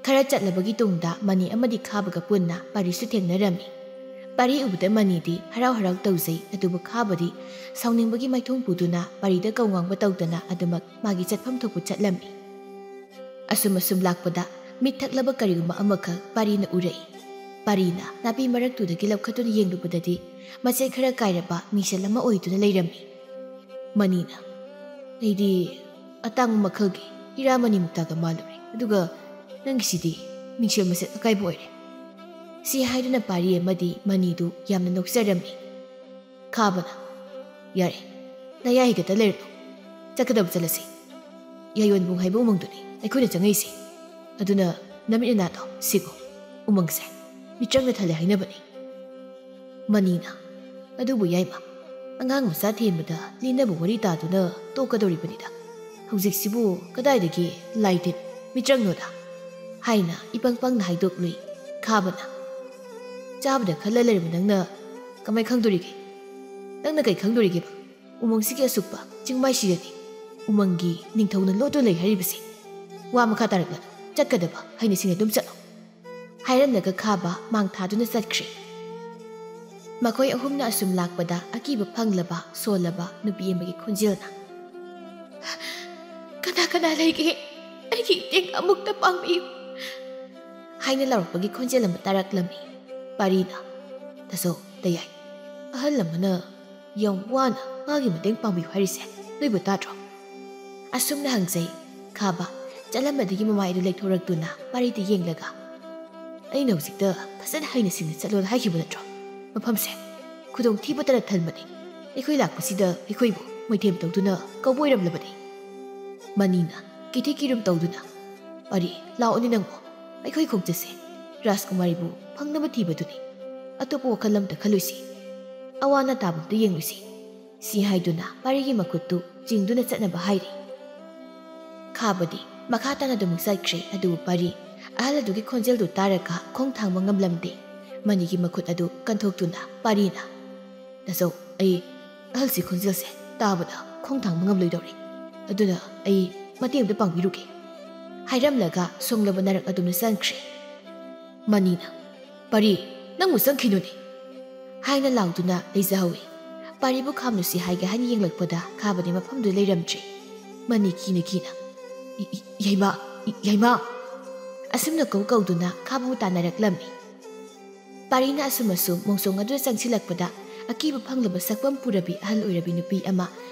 ꯈꯔ ꯆꯠꯂꯕꯒꯤ ꯇꯨꯡꯗ ꯃꯅꯤ ꯑꯃꯗꯤ ꯈꯥꯕꯒ ꯄꯨꯟꯅ ꯄꯥꯔꯤꯁꯨ ꯊꯦꯡꯅꯔꯝꯃꯤ꯫ ꯄꯥꯔꯤ ꯎꯕꯗ ꯃꯅꯤꯗꯤ ꯍꯔꯥꯎ ꯍꯔꯥꯎ ꯇꯧꯖꯩ, ꯑꯗꯨꯕꯨ ꯈꯥꯕꯗꯤ ꯁꯥꯎꯅꯤꯡꯕꯒꯤ ꯃꯥꯏꯊꯣꯡ ꯄꯨꯗꯨꯅ ꯄꯥꯔꯤꯗ ꯀꯧꯉꯥꯡꯕ ꯇꯧꯗꯅ ꯑꯗꯨꯃꯛ ꯃꯥꯒꯤ ꯆꯠꯐꯝ ꯊꯣꯛꯄ ꯆꯠꯂꯝꯃꯤ꯫ ꯑꯁꯨꯝ ꯑꯁꯨꯝ ꯂꯥꯛꯄꯗ ꯃꯤꯠ ꯊꯛꯂꯕ ꯀꯔꯤꯒꯨꯝꯕ ꯑꯃꯈꯛ ꯄꯥꯔꯤꯅ ꯎꯔꯛꯏ꯫ ꯄꯥꯔꯤꯅ ꯅꯥꯄꯤ ꯃꯔꯛꯇꯨꯗꯒꯤ ꯂꯧꯈꯠꯇꯨꯅ ꯌꯦꯡꯂꯨꯕꯗꯗꯤ ꯃꯆꯦꯠ ꯈꯔ ꯀꯥꯏꯔꯕ ꯃꯤꯡꯁꯦꯜ ꯑꯃ ꯑꯣꯏꯗꯨꯅ ꯂꯩꯔꯝꯃꯤ꯫ ꯃꯅꯤꯅ, "ꯑꯩꯗꯤ ꯑꯇꯥꯡꯕ ꯃꯈꯜꯒꯤ ꯍꯤꯔꯥ ꯃꯅꯤ ꯃꯨꯛꯇꯥꯒ ꯃꯥꯜꯂꯨꯔꯦ, ꯑꯗꯨꯒ ꯅꯪꯒꯤꯁꯤꯗꯤ ꯃꯤꯡꯁꯦꯜ ꯃꯆꯦꯠ ꯑꯀꯥꯏꯕ ꯑꯣꯏꯔꯦ"꯫ ꯁꯤ ꯍꯥꯏꯗꯨꯅ ꯄꯥꯔꯤ ꯑꯃꯗꯤ ꯃꯅꯤꯗꯨ ꯌꯥꯝꯅ ꯅꯣꯛꯆꯔꯝꯃꯤ꯫ ꯈꯥꯕꯅ, "ꯌꯥꯔꯦ, ꯅꯌꯥ ꯍꯤꯒꯠꯇ ꯂꯩꯔꯅꯨ꯫ ꯆꯠꯀꯗꯕ ꯆꯠꯂꯁꯤ꯫ ꯌꯥꯏꯌꯣꯟꯕꯨꯡ ꯍꯥꯏꯕ ꯎꯃꯪꯗꯨꯅꯤ ꯑꯩꯈꯣꯏꯅ ꯆꯪꯉꯛꯏꯁꯦ꯫ ꯑꯗꯨꯅ ꯅꯃꯤꯠ ꯅꯅꯥꯗꯣ ꯁꯤꯒꯣ꯫ ꯎꯃꯪꯁꯦ ꯃꯤꯇ꯭ꯔꯪꯅ ꯊꯜꯂꯦ ꯍꯥꯏꯅꯕꯅꯤ"꯫ ꯃꯅꯤꯅ, "ꯑꯗꯨꯕꯨ ꯌꯥꯏꯃ, ꯑꯉꯥꯡ ꯃꯆꯥ ꯊꯦꯝꯕꯗ ꯂꯤꯅꯕ ꯋꯥꯔꯤ ꯇꯥꯗꯨꯅ ꯇꯣꯛꯀꯗꯧꯔꯤꯕꯅꯤꯗ꯫ ꯍꯧꯖꯤꯛꯁꯤꯕꯨ ꯀꯗꯥꯏꯗꯒꯤ ꯂꯥꯏ ꯇꯤꯟ ꯃꯤꯇ꯭ꯔꯪꯅꯣꯗ?" ꯍꯥꯏꯅ ꯏꯄꯪ ꯄꯪꯅ ꯍꯥꯏꯗꯣꯛꯂꯨꯏ ꯈꯥꯕꯅ꯫ "ꯆꯥꯕꯗ ꯈꯜꯂ ꯂꯩꯔꯕ ꯅꯪꯅ ꯀꯃꯥꯏ ꯈꯪꯗꯣꯔꯤꯒꯦ? ꯅꯪꯅ ꯀꯩ ꯈꯪꯗꯣꯔꯤꯒꯦꯕ? ꯎꯃꯪꯁꯤꯒꯤ ꯑꯁꯨꯛꯄ ꯆꯤꯡꯃꯥꯏꯁꯤꯗꯅꯤ ꯎꯃꯪꯒꯤ ꯅꯤꯡꯊꯧꯅ ꯂꯣꯠꯇꯨꯅ ꯂꯩ ꯍꯥꯏꯔꯤꯕꯁꯦ꯫ ꯋꯥ ꯃꯈꯥ ꯇꯥꯔꯛꯂꯅꯨ, ꯆꯠꯀꯗꯕ ꯍꯥꯏꯅ ꯁꯤꯡꯅ ꯑꯗꯨꯝ ꯆꯠꯂꯣ"꯫ ꯍꯥꯏꯔꯝꯂꯒ ꯈꯥꯕ ꯃꯥꯡ ꯊꯥꯗꯨꯅ ꯆꯠꯈ꯭ꯔꯦ꯫ ꯃꯈꯣꯏ ꯑꯍꯨꯝꯅ ꯑꯁꯨꯝ ꯂꯥꯛꯄꯗ ꯑꯀꯤꯕ ꯐꯪꯂꯕ ꯁꯣꯜꯂꯕ ꯅꯨꯄꯤ ꯑꯃꯒꯤ ꯈꯣꯟꯖꯦꯜꯅ, "ꯀꯅꯥ ꯀꯅꯥ ꯂꯩꯒꯦ? ꯑꯩꯒꯤ ꯏꯇꯦꯡ ꯑꯃꯨꯛꯇ ꯄꯥꯡꯕꯤꯌꯨ" ꯍꯥꯏꯅ ꯂꯥꯎꯔꯛꯄꯒꯤ ꯈꯣꯟꯖꯦꯜ ꯑꯃ ꯇꯥꯔꯛꯂꯝꯃꯤ꯫ ꯄꯥꯔꯤꯅ, "ꯇꯥꯖꯧ, ꯇꯌꯥꯏ, ꯑꯍꯜ ꯑꯃꯅ ꯌꯥꯝ ꯋꯥꯅ ꯃꯥꯒꯤ ꯃꯇꯦꯡ ꯄꯥꯡꯕꯤꯌꯨ ꯍꯥꯏꯔꯤꯁꯦ ꯅꯣꯏꯕꯨ ꯇꯥꯗ꯭ꯔꯣ?" ꯑꯁꯨꯝꯅ ꯍꯪꯖꯩ ꯈꯥꯕ꯫ ꯆꯠꯂꯝꯕꯗꯒꯤ ꯃꯃꯥꯏ ꯑꯗꯨ ꯂꯩꯊꯣꯔꯛꯇꯨꯅ ꯄꯥꯔꯤꯗ ꯌꯦꯡꯂꯒ, "ꯑꯩꯅ ꯍꯧꯖꯤꯛꯇ ꯐꯖꯅ ꯍꯩꯅ ꯁꯤꯡꯅ ꯆꯠꯂꯣꯅ ꯍꯥꯏꯈꯤꯕ ꯅꯠꯇ꯭ꯔꯣ? ꯃꯐꯝꯁꯦ ꯈꯨꯗꯣꯡꯊꯤꯕꯇꯅ ꯊꯟꯕꯅꯤ꯫ ꯑꯩꯈꯣꯏ ꯂꯥꯛꯄꯁꯤꯗ ꯑꯩꯈꯣꯏꯕꯨ ꯃꯣꯏꯊꯦꯝ ꯇꯧꯗꯨꯅ ꯀꯧꯕ ꯑꯣꯏꯔꯝꯂꯕꯅꯤ"꯫ ꯃꯅꯤꯅ ꯀꯤꯊꯤ ꯀꯤꯔꯨꯝ ꯇꯧꯗꯨꯅ, "ꯄꯥꯔꯤ, ꯂꯥꯛꯑꯣꯅꯦ ꯅꯪꯕꯨ꯫ ꯑꯩꯈꯣꯏ ꯈꯣꯡꯆꯠꯁꯦ ꯔꯥꯖꯀꯨꯃꯥꯔꯤꯕꯨ ꯐꯪꯅꯕ ꯊꯤꯕꯗꯨꯅꯤ꯫ ꯑꯇꯣꯞꯄ ꯋꯥꯈꯜ ꯑꯝꯇ ꯈꯜꯂꯣꯏꯁꯤ꯫ ꯑꯋꯥ ꯑꯅꯥ ꯇꯥꯕ ꯑꯝꯇ ꯌꯦꯡꯂꯣꯏꯁꯤ꯫ ꯁꯤ ꯍꯥꯏꯗꯨꯅ ꯄꯥꯔꯤꯒꯤ ꯃꯈꯨꯠꯇꯨ ꯆꯤꯡꯗꯨꯅ ꯆꯠꯅꯕ ꯍꯥꯏꯔꯤ꯫ ꯈꯥꯕꯗꯤ ꯃꯈꯥ ꯇꯥꯅ ꯑꯗꯨꯃꯛ ꯆꯠꯈ꯭ꯔꯦ, ꯑꯗꯨꯕꯨ ꯄꯥꯔꯤ ꯑꯍꯜ ꯑꯗꯨꯒꯤ ꯈꯣꯟꯖꯦꯜꯗꯨ ꯇꯥꯔꯒ ꯈꯣꯡ ꯊꯥꯡꯕ ꯉꯝꯂꯝꯗꯦ꯫ ꯃꯅꯤꯒꯤ ꯃꯈꯨꯠ ꯑꯗꯨ ꯀꯟꯊꯣꯛꯇꯨꯅ ꯄꯥꯔꯤꯅ, "ꯇꯥꯖꯧ, ꯑꯩ ꯑꯍꯜꯁꯤ ꯈꯣꯟꯖꯦꯜꯁꯦ ꯇꯥꯕꯗ ꯈꯣꯡ ꯊꯥꯡꯕ ꯉꯝꯂꯣꯏꯗꯧꯔꯤ꯫ ꯑꯗꯨꯅ ꯑꯩ ꯃꯇꯦꯡ ꯑꯝꯇ ꯄꯥꯡꯕꯤꯔꯨꯒꯦ" ꯍꯥꯏꯔꯝꯂꯒ ꯁꯣꯡꯂꯕ ꯅꯥꯔꯛ ꯑꯗꯨꯝꯅ ꯆꯪꯈ꯭ꯔꯦ꯫ ꯃꯅꯤꯅ, "ꯄꯥꯔꯤ, ꯅꯪꯕꯨ ꯆꯪꯈꯤꯅꯨꯅꯦ" ꯍꯥꯏꯅ ꯂꯥꯎꯗꯨꯅ ꯂꯩꯖꯍꯧꯏ꯫ ꯄꯥꯔꯤꯕꯨ ꯈꯥꯝꯂꯨꯁꯤ ꯍꯥꯏꯒꯦ ꯍꯥꯏꯅ ꯌꯦꯡꯂꯛꯄꯗ ꯈꯥꯕꯗꯤ ꯃꯐꯝꯗꯨ ꯂꯩꯔꯝꯗ꯭ꯔꯤ꯫ ꯃꯅꯤ ꯀꯤꯅ ꯀꯤꯅ, "ꯏ-, ꯏ-, ꯌꯥꯏꯃ, ꯏ-, ꯌꯥꯏꯃ" ꯑꯁꯨꯝꯅ ꯀꯧ ꯀꯧꯗꯨꯅ ꯈꯥꯕꯕꯨ ꯇꯥꯟꯅꯔꯛꯂꯝꯃꯤ꯫ ꯄꯥꯔꯤꯅ ꯑꯁꯨꯝ ꯑꯁꯨꯝ ꯃꯣꯡꯁꯣꯡ ꯑꯗꯨꯗ ꯆꯪꯁꯤꯜꯂꯛꯄꯗ, ꯑꯀꯤꯕ ꯐꯪꯂꯕ ꯁꯛꯐꯝ ꯄꯨꯔꯕꯤ ꯑꯍꯜ ꯑꯣꯏꯔꯕꯤ ꯅꯨꯄꯤ ꯑꯃ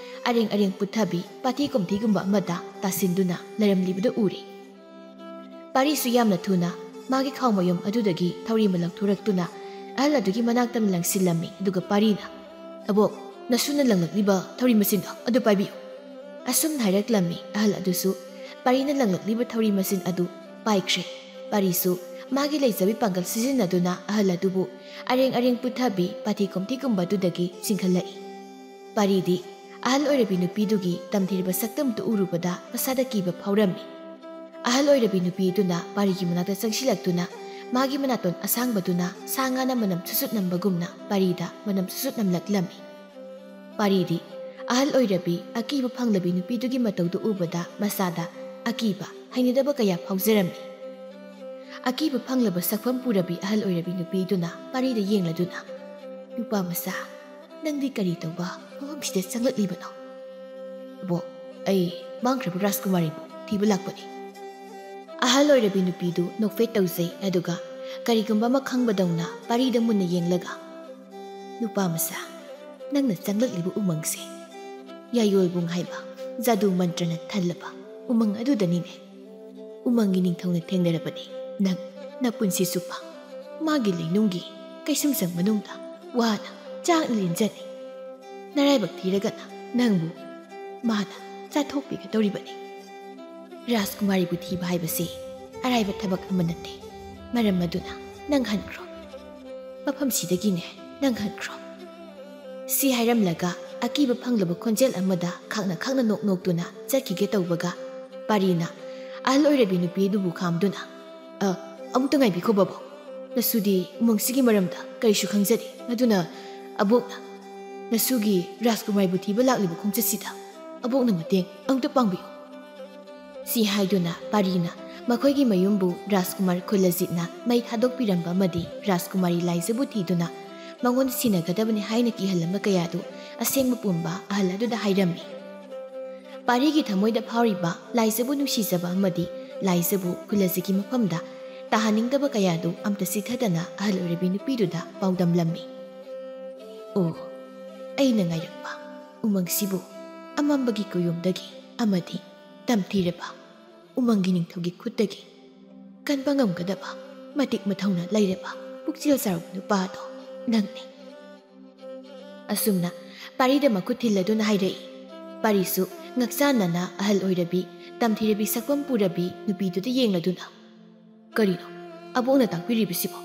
ꯑꯔꯦꯡ ꯑꯔꯦꯡ ꯄꯨꯠꯊꯕꯤ ꯄꯥꯊꯤ ꯀꯣꯝꯊꯤꯒꯨꯝꯕ ꯑꯃꯗ ꯇꯥꯁꯤꯟꯗꯨꯅ ꯂꯩꯔꯝꯂꯤꯕꯗꯨ ꯎꯔꯦ꯫ ꯄꯥꯔꯤꯁꯨ ꯌꯥꯝꯅ ꯊꯨꯅ ꯃꯥꯒꯤ ꯈꯥꯎꯃꯌꯨꯝ ꯑꯗꯨꯗꯒꯤ ꯊꯧꯔꯤ ꯑꯃ ꯂꯧꯊꯣꯔꯛꯇꯨꯅ ꯑꯍꯜ ꯑꯗꯨꯒꯤ ꯃꯅꯥꯛꯇ ꯂꯪꯁꯤꯜꯂꯝꯃꯤ꯫ ꯑꯗꯨꯒ ꯄꯥꯔꯤꯅ, "ꯑꯕꯣꯛ, ꯅꯁꯨꯅ ꯂꯪꯂꯛꯂꯤꯕ ꯊꯧꯔꯤ ꯃꯆꯤꯟꯗꯣ ꯑꯗꯨ ꯄꯥꯏꯕꯤꯌꯨ," ꯑꯁꯨꯝꯅ ꯍꯥꯏꯔꯛꯂꯝꯃꯤ꯫ ꯑꯍꯜ ꯑꯗꯨꯁꯨ ꯄꯥꯔꯤꯅ ꯂꯪꯂꯛꯂꯤꯕ ꯊꯧꯔꯤ ꯃꯆꯤꯟ ꯑꯗꯨ ꯄꯥꯏꯈ꯭ꯔꯦ꯫ ꯄꯥꯔꯤꯁꯨ ꯃꯥꯒꯤ ꯂꯩꯖꯕꯤ ꯄꯥꯡꯒꯜ ꯁꯤꯖꯤꯟꯅꯗꯨꯅ ꯑꯍꯜ ꯑꯗꯨꯕꯨ ꯑꯔꯦꯡ ꯑꯔꯦꯡ ꯄꯨꯠꯊꯕꯤ ꯄꯥꯊꯤ ꯀꯣꯝꯊꯤꯒꯨꯝꯕ ꯑꯗꯨꯗꯒꯤ ꯆꯤꯡꯈꯠꯂꯛꯏ꯫ ꯄꯥꯔꯤꯗꯤ ꯑꯍꯜ ꯑꯣꯏꯔꯕꯤ ꯅꯨꯄꯤꯗꯨꯒꯤ ꯇꯝꯊꯤꯔꯕ ꯁꯛꯇꯝꯗꯨ ꯎꯔꯨꯕꯗ ꯃꯁꯥꯗ ꯀꯤꯕ ꯐꯥꯎꯔꯝꯃꯤ꯫ ꯑꯍꯜ ꯑꯣꯏꯔꯕꯤ ꯅꯨꯄꯤꯗꯨꯅ ꯄꯥꯔꯤꯒꯤ ꯃꯅꯥꯛꯇ ꯆꯪꯁꯤꯜꯂꯛꯇꯨꯅ ꯃꯥꯒꯤ ꯃꯅꯥꯇꯣꯟ ꯑꯁꯥꯡꯕꯗꯨꯅ ꯁꯥ ꯉꯥꯅ ꯃꯅꯝ ꯁꯨꯠꯁꯨꯠ ꯅꯝꯕꯒꯨꯝꯅ ꯄꯥꯔꯤꯗ ꯃꯅꯝ ꯁꯨꯠꯁꯨꯠ ꯅꯝꯂꯛꯂꯝꯃꯤ꯫ ꯄꯥꯔꯤꯗꯤ ꯑꯍꯜ ꯑꯣꯏꯔꯕꯤ ꯑꯀꯤꯕ ꯐꯪꯂꯕꯤ ꯅꯨꯄꯤꯗꯨꯒꯤ ꯃꯇꯧꯗꯨ ꯎꯕꯗ ꯃꯁꯥꯗ ꯑꯀꯤꯕ, ꯍꯩꯅꯗꯕ ꯀꯌꯥ ꯐꯥꯎꯖꯔꯝꯃꯤ꯫ ꯑꯀꯤꯕ ꯐꯪꯂꯕ ꯁꯛꯐꯝ ꯄꯨꯔꯕꯤ ꯑꯍꯜ ꯑꯣꯏꯔꯕꯤ ꯅꯨꯄꯤꯗꯨꯅ ꯄꯥꯔꯤꯗ ꯌꯦꯡꯂꯗꯨꯅ, "ꯅꯨꯄꯥ ꯃꯆꯥ, ꯅꯪꯗꯤ ꯀꯔꯤ ꯇꯧꯕ ꯃꯐꯝꯁꯤꯗ ꯆꯪꯂꯛꯂꯤꯕꯅꯣ?" "ꯑꯕꯣꯛ, ꯑꯩ ꯃꯥꯡꯈ꯭ꯔꯕ ꯔꯥꯖꯀꯨꯃꯥꯔꯤꯕꯨ ꯊꯤꯕ ꯂꯥꯛꯄꯅꯤ꯫" ꯑꯍꯜ ꯑꯣꯏꯔꯕꯤ ꯅꯨꯄꯤꯗꯨ ꯅꯣꯛꯐꯦꯠ ꯇꯧꯖꯩ, ꯑꯗꯨꯒ ꯀꯔꯤꯒꯨꯝꯕ ꯑꯃ ꯈꯪꯕꯗꯧꯅ ꯄꯥꯔꯤꯗ ꯃꯨꯟꯅ ꯌꯦꯡꯂꯒ, "ꯅꯨꯄꯥ ꯃꯆꯥ, ꯅꯪꯅ ꯆꯪꯂꯛꯂꯤꯕ ꯎꯃꯪꯁꯦ ꯌꯥꯌꯣꯜꯕꯨꯡ ꯍꯥꯏꯕ ꯖꯥꯗꯨ ꯃꯟꯇ꯭ꯔꯅ ꯊꯜꯂꯕ ꯎꯃꯪ ꯑꯗꯨꯗꯅꯤꯅꯦ꯫ ꯎꯃꯪꯒꯤ ꯅꯤꯡꯊꯧꯅ ꯊꯦꯡꯅꯔꯕꯗꯤ ꯅꯪ ꯅꯄꯨꯟꯁꯤ ꯆꯨꯞꯄ ꯃꯥꯒꯤ ꯂꯩꯅꯨꯡꯒꯤ ꯀꯩꯁꯨꯝꯁꯪ ꯃꯅꯨꯡꯗ ꯋꯥꯅ ꯆꯥꯛꯅ ꯂꯦꯟꯖꯅꯤ꯫ ꯅꯔꯥꯏꯕꯛ ꯊꯤꯔꯒꯅ ꯅꯪꯕꯨ ꯃꯥꯅ ꯆꯥꯊꯣꯛꯄꯤꯒꯗꯧꯔꯤꯕꯅꯤ꯫ ꯔꯥꯖꯀꯨꯃꯥꯔꯤꯕꯨ ꯊꯤꯕ ꯍꯥꯏꯕꯁꯤ ꯑꯔꯥꯏꯕ ꯊꯕꯛ ꯑꯃ ꯅꯠꯇꯦ꯫ ꯃꯔꯝ ꯑꯗꯨꯅ ꯅꯪ ꯍꯟꯈ꯭ꯔꯣ꯫ ꯃꯐꯝꯁꯤꯗꯒꯤꯅꯦ ꯅꯪ ꯍꯟꯈ꯭ꯔꯣ꯫" ꯁꯤ ꯍꯥꯏꯔꯝꯂꯒ ꯑꯀꯤꯕ ꯐꯪꯂꯕ ꯈꯣꯟꯖꯦꯜ ꯑꯃꯗ ꯈꯥꯛꯅ ꯈꯥꯛꯅ ꯅꯣꯛ ꯅꯣꯛꯇꯨꯅ ꯆꯠꯈꯤꯒꯦ ꯇꯧꯕꯒ, ꯄꯥꯔꯤꯅ ꯑꯍꯜ ꯑꯣꯏꯔꯕꯤ ꯅꯨꯄꯤ ꯑꯗꯨꯕꯨ ꯈꯥꯝꯗꯨꯅ, "ꯑ, ꯑꯃꯨꯛꯇ ꯉꯥꯏꯕꯤꯈꯣ ꯕꯥꯕꯣꯛ, ꯅꯁꯨꯗꯤ ꯎꯃꯪꯁꯤꯒꯤ ꯃꯔꯝꯗ ꯀꯔꯤꯁꯨ ꯈꯪꯖꯗꯦ꯫ ꯑꯗꯨꯅ ꯑꯕꯣꯛꯅ ꯅꯁꯨꯒꯤ ꯔꯥꯖꯀꯨꯃꯥꯔꯤꯕꯨ ꯊꯤꯕ ꯂꯥꯛꯂꯤꯕ ꯈꯣꯡꯆꯠꯁꯤꯗ ꯑꯕꯣꯛꯅ ꯃꯇꯦꯡ ꯑꯃꯨꯛꯇ ꯄꯥꯡꯕꯤꯌꯨ꯫" ꯁꯤ ꯍꯥꯏꯗꯨꯅ ꯄꯥꯔꯤꯅ ꯃꯈꯣꯏꯒꯤ ꯃꯌꯨꯝꯕꯨ ꯔꯥꯖꯀꯨꯃꯥꯔ ꯈꯨꯂꯖꯤꯠꯅ ꯃꯩ ꯊꯥꯗꯣꯛꯄꯤꯔꯝꯕ ꯑꯃꯗꯤ ꯔꯥꯖꯀꯨꯃꯥꯔꯤ ꯂꯥꯏꯖꯕꯨ ꯊꯤꯗꯨꯅ ꯃꯉꯣꯟꯗ ꯁꯤꯟꯅꯒꯗꯕꯅꯤ ꯍꯥꯏꯅ ꯀꯤꯍꯜꯂꯝꯕ ꯀꯌꯥꯗꯨ ꯑꯁꯦꯡꯕ ꯄꯨꯝꯕ ꯑꯍꯜ ꯑꯗꯨꯗ ꯍꯥꯏꯔꯝꯃꯤ꯫ ꯄꯥꯔꯤꯒꯤ ꯊꯃꯣꯏꯗ ꯐꯥꯎꯔꯤꯕ ꯂꯥꯏꯖꯕꯨ ꯅꯨꯡꯁꯤꯖꯕ ꯑꯃꯗꯤ ꯂꯥꯏꯖꯕꯨ ꯈꯨꯂꯖꯤꯠꯀꯤ ꯃꯐꯝꯗ ꯇꯥꯍꯟꯅꯤꯡꯗꯕ ꯀꯌꯥꯗꯨ ꯑꯝꯇ ꯆꯤꯊꯗꯅ ꯑꯍꯜ ꯑꯣꯏꯔꯕꯤ ꯅꯨꯄꯤꯗꯨꯗ ꯄꯥꯎꯗꯝꯂꯝꯃꯤ꯫ ꯑꯣ, ꯑꯩꯅ ꯉꯥꯏꯔꯛꯄ ꯎꯃꯪꯁꯤꯕꯨ ꯑꯃꯝꯕꯒꯤ ꯀꯣꯌꯣꯝꯗꯒꯤ ꯑꯃꯗꯤ ꯇꯝꯊꯤꯔꯕ ꯎꯃꯪꯒꯤ ꯅꯤꯡꯊꯧꯒꯤ ꯈꯨꯠꯇꯒꯤ ꯀꯟꯕ ꯉꯝꯒꯗꯕ ꯃꯇꯤꯛ ꯃꯊꯧꯅꯥ ꯂꯩꯔꯕ ꯄꯨꯛꯆꯦꯜ ꯆꯥꯎꯔꯕ ꯅꯨꯄꯥꯗꯣ ꯅꯪꯅꯤ꯫ ꯑꯁꯨꯝꯅ ꯄꯥꯔꯤꯗ ꯃꯈꯨꯠ ꯊꯤꯜꯂꯗꯨꯅ ꯍꯥꯏꯔꯛꯏ꯫ ꯄꯥꯔꯤꯁꯨ ꯉꯛꯆꯥꯟꯅꯅ ꯑꯍꯜ ꯑꯣꯏꯔꯕꯤ, ꯇꯝꯊꯤꯔꯕꯤ ꯁꯛꯐꯝ ꯄꯨꯔꯕꯤ ꯅꯨꯄꯤꯗꯨꯗ ꯌꯦꯡꯂꯗꯨꯅ, "ꯀꯔꯤꯅꯣ ꯑꯕꯣꯛꯅ ꯇꯥꯛꯄꯤꯔꯤꯕꯁꯤꯕꯣ?